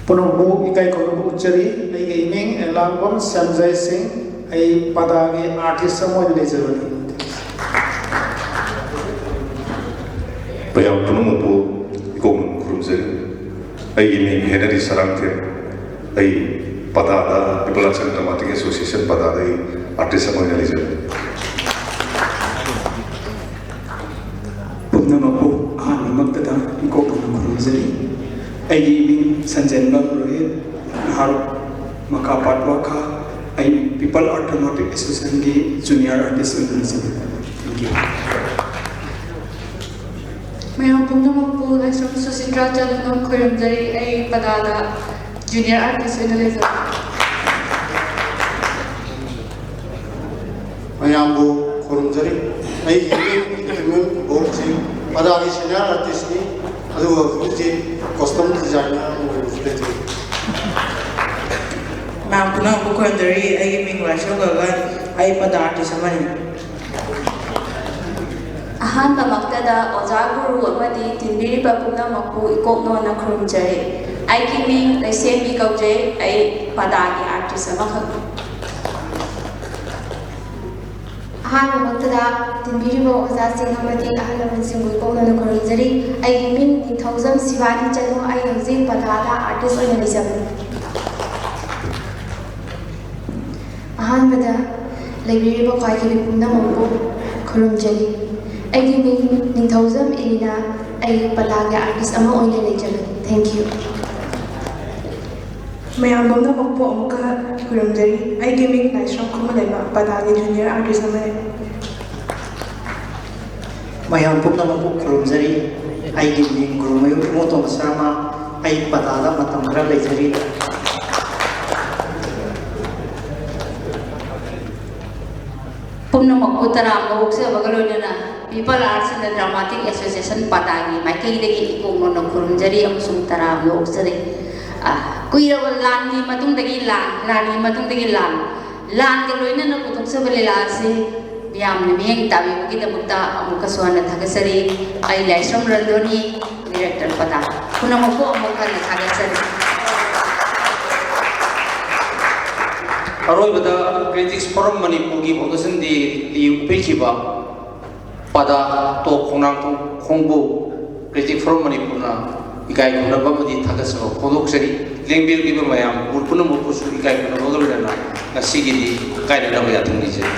ꯄꯨꯝꯅꯃꯛꯄꯨ ꯏꯀꯥꯏ ꯈꯨꯝꯅꯕ ꯎꯠꯆꯔꯤ꯫ ꯑꯩꯒꯤ ꯏꯃꯤꯡ ꯑꯦꯂꯥꯡꯕꯝ ꯁꯦꯝꯖꯥꯏ ꯁꯤꯡ, ꯑꯩ ꯄꯗꯥꯒꯤ ꯑꯥꯔꯇꯤꯁ ꯑꯃ ꯑꯣꯏꯅ ꯂꯩꯖꯕꯅꯤ꯫ ꯃꯌꯥꯝ ꯄꯨꯝꯅꯃꯛꯄꯨ ꯏꯀꯣꯛꯅ ꯈꯨꯔꯨꯝꯖꯔꯤ꯫ ꯑꯩꯒꯤ ꯃꯤꯡ ꯍꯦꯅꯔꯤ ꯁꯔꯥꯡꯊꯦꯝ꯫ ꯑꯩ ꯄꯗꯥꯗ, People Arts and Dramatic Association ꯄꯗꯥꯗ ꯑꯩ ꯑꯥꯔꯇꯤꯁ ꯑꯃ ꯑꯣꯏꯅ ꯂꯩꯖꯕꯅꯤ꯫ ꯄꯨꯝꯅꯃꯛꯄꯨ ꯑꯍꯥꯟꯕꯃꯛꯇꯗ ꯏꯀꯣꯛ ꯈꯨꯝꯅ ꯈꯨꯔꯨꯝꯖꯔꯤ꯫ ꯑꯩꯒꯤ ꯃꯤꯡ ꯁꯟꯖꯦꯟꯕꯝ ꯔꯣꯍꯤꯠ, ꯅꯍꯥꯔꯣꯜ ꯃꯈꯥ ꯄꯥꯠ ꯋꯥꯈꯥ꯫ ꯑꯩ People Art Dramatic Associationꯒꯤ ꯖꯨꯅꯤꯌꯔ ꯑꯥꯔꯇꯤꯁ ꯑꯣꯏꯅ ꯂꯩꯖꯕꯅꯤ꯫ Thank you꯫ ꯃꯌꯥꯝ ꯄꯨꯝꯅꯃꯛꯄꯨ ꯂꯥꯏꯁ꯭ꯔꯝ ꯁꯨꯁꯤꯟꯗ꯭ꯔ ꯆꯅꯨꯅ ꯈꯣꯏꯔꯝꯖꯔꯤ꯫ ꯑꯩ ꯄꯗꯥꯗ ꯖꯨꯅꯤꯌꯔ ꯑꯥꯔꯇꯤꯁ ꯑꯣꯏꯅ ꯂꯩꯖꯕꯅꯤ꯫ ꯃꯌꯥꯝꯕꯨ ꯈꯨꯔꯨꯝꯖꯔꯤ꯫ ꯑꯩꯒꯤ ꯃꯤꯡ ꯏꯊꯤꯃꯌꯨꯝ ꯏꯕꯣꯛ ꯁꯤꯡ, ꯄꯗꯥꯒꯤ ꯁꯦꯅꯤꯌꯔ ꯑꯥꯔꯇꯤꯁꯅꯤ, ꯑꯗꯨꯒ ꯍꯧꯖꯤꯛ ꯍꯧꯖꯤꯛ ꯀꯣꯁꯇ꯭ꯌꯨꯝ ꯗꯤꯖꯥꯏꯅꯔ ꯑꯃ ꯑꯣꯏꯅꯁꯨ ꯂꯩꯖꯔꯤ꯫ ꯃꯌꯥꯝ ꯄꯨꯝꯅꯃꯛꯄꯨ ꯈꯨꯔꯨꯝꯖꯔꯤ꯫ ꯑꯩꯒꯤ ꯃꯤꯡ ꯂꯥꯏꯁ꯭ꯔꯝ ꯒꯒꯟ, ꯑꯩ ꯄꯗꯥ ꯑꯥꯔꯇꯤꯁ ꯑꯃꯅꯤ꯫ ꯑꯍꯥꯟꯕꯃꯛꯇꯗ ꯑꯣꯖꯥ ꯒꯨꯔꯨ ꯑꯃꯗꯤ ꯇꯤꯟꯕꯤꯔꯤꯕ ꯄꯨꯝꯅꯃꯛꯄꯨ ꯏꯀꯣꯛꯅꯣꯅ ꯈꯨꯔꯨꯝꯖꯔꯤ꯫ ꯑꯩꯒꯤ ꯃꯤꯡ ꯂꯩꯁꯦꯝꯕꯤ ꯀꯧꯖꯩ꯫ ꯑꯩ ꯄꯗꯥꯒꯤ ꯑꯥꯔꯇꯤꯁ ꯑꯃꯈꯛꯅꯤ꯫ ꯑꯍꯥꯟꯕꯃꯛꯇꯗ ꯇꯤꯟꯕꯤꯔꯤꯕ ꯑꯣꯖꯥꯁꯤꯡ ꯑꯃꯗꯤ ꯑꯍꯜ ꯂꯃꯟꯁꯤꯡꯕꯨ ꯏꯀꯣꯛꯅꯣꯅ ꯈꯨꯔꯨꯝꯖꯔꯤ꯫ ꯑꯩꯒꯤ ꯃꯤꯡ ꯅꯤꯡꯊꯧꯖꯝ ꯁꯤꯕꯥꯅꯤ ꯆꯅꯨ꯫ ꯑꯩ ꯍꯧꯖꯤꯛ ꯄꯗꯥꯗ ꯑꯥꯔꯇꯤꯁ ꯑꯣꯏꯅ ꯂꯩꯖꯕꯅꯤ꯫ ꯑꯍꯥꯟꯕꯗ ꯂꯩꯕꯤꯔꯤꯕ ꯈ꯭ꯋꯥꯏꯈꯤꯕꯤ ꯄꯨꯝꯅꯃꯛꯄꯨ ꯈꯨꯔꯨꯝꯖꯔꯤ꯫ ꯑꯩꯒꯤ ꯃꯤꯡ ꯅꯤꯡꯊꯧꯖꯝ ꯏꯂꯤꯅꯥ, ꯑꯩ ꯄꯗꯥꯒꯤ ꯑꯥꯔꯇꯤꯁ ꯑꯃ ꯑꯣꯏꯅ ꯂꯩꯖꯕꯅꯤ꯫ Thank you꯫ ꯃꯌꯥꯝ ꯄꯨꯝꯅꯃꯛꯄꯨ ꯑꯃꯨꯛꯀ ꯈꯨꯔꯨꯝꯖꯔꯤ꯫ ꯑꯩꯒꯤ ꯃꯤꯡ ꯂꯥꯏꯁ꯭ꯔꯝ ꯈꯨꯃꯟꯂꯩꯃ, ꯄꯗꯥꯒꯤ ꯖꯨꯅꯤꯌꯔ ꯑꯥꯔꯇꯤꯁ ꯑꯃꯅꯤ꯫ ꯃꯌꯥꯝ ꯄꯨꯝꯅꯃꯛꯄꯨ ꯈꯨꯔꯨꯝꯖꯔꯤ꯫ ꯑꯩꯒꯤ ꯃꯤꯡ ꯒꯨꯔꯨꯃꯌꯨꯝ ꯏꯃꯣꯇꯣꯝꯕ ꯁꯔꯃ꯫ ꯑꯩ ꯄꯗꯥꯗ ꯃꯇꯝ ꯈꯔ ꯂꯩꯖꯔꯤ꯫ ꯄꯨꯝꯅꯃꯛꯄꯨ ꯇꯔꯥꯝꯅ ꯑꯣꯛꯆꯕꯒ ꯂꯣꯏꯅꯅ People Arts and Dramatic Association ꯄꯗꯥꯒꯤ ꯃꯥꯏꯀꯩꯗꯒꯤ ꯏꯀꯣꯛ ꯅꯣꯟꯅ ꯈꯨꯔꯨꯝꯖꯔꯤ ꯑꯃꯁꯨꯡ ꯇꯔꯥꯝꯅ ꯑꯣꯛꯆꯔꯤ꯫ ꯑ, ꯀꯨꯏꯔꯕ ꯂꯥꯟꯒꯤ ꯃꯇꯨꯡꯗꯒꯤ ꯂꯥꯟ, ꯂꯥꯟꯒꯤ ꯃꯇꯨꯡꯗꯒꯤ ꯂꯥꯟ, ꯂꯥꯟꯒ ꯂꯣꯏꯅꯅ ꯄꯨꯊꯣꯛꯆꯕ ꯂꯤꯂꯥ ꯑꯁꯤ ꯃꯤꯌꯥꯝꯅ ꯃꯤꯠꯌꯦꯡ ꯇꯥꯕꯤꯕꯒꯤꯗꯃꯛꯇ ꯑꯃꯨꯛꯀꯁꯨ ꯍꯟꯅ ꯊꯥꯒꯠꯆꯔꯤ꯫ ꯑꯩ ꯂꯥꯏꯁ꯭ꯔꯝ ꯔꯟꯗꯣꯅꯤ, director ꯄꯗꯥ꯫ ꯄꯨꯝꯅꯃꯛꯄꯨ ꯑꯃꯨꯛ ꯍꯟꯅ ꯊꯥꯒꯠꯆꯔꯤ꯫ ꯑꯔꯣꯏꯕꯗ Critics Forum ꯃꯅꯤꯄꯨꯔꯒꯤ Foundation Day ꯄꯤꯈꯤꯕ ꯄꯗꯥ ꯇꯣꯞ ꯈꯣꯡꯅꯥꯡ ꯈꯣꯡꯕꯨ Critics Forum ꯃꯅꯤꯄꯨꯔꯅ ꯏꯀꯥꯏ ꯈꯨꯝꯅꯕ ꯑꯃꯗꯤ ꯊꯥꯒꯠꯆꯕ ꯐꯣꯡꯗꯣꯛꯆꯔꯤ꯫ ꯂꯦꯡꯕꯤꯔꯛꯂꯤꯕ ꯃꯌꯥꯝ ꯄꯨꯝꯅꯃꯛꯄꯨꯁꯨ ꯏꯀꯥꯏ ꯈꯨꯝꯅꯕꯒ ꯂꯣꯏꯅꯅ ꯉꯁꯤꯒꯤꯗꯤ ꯀꯥꯏꯅꯅꯕ ꯌꯥꯊꯪ ꯅꯤꯖꯔꯤ꯫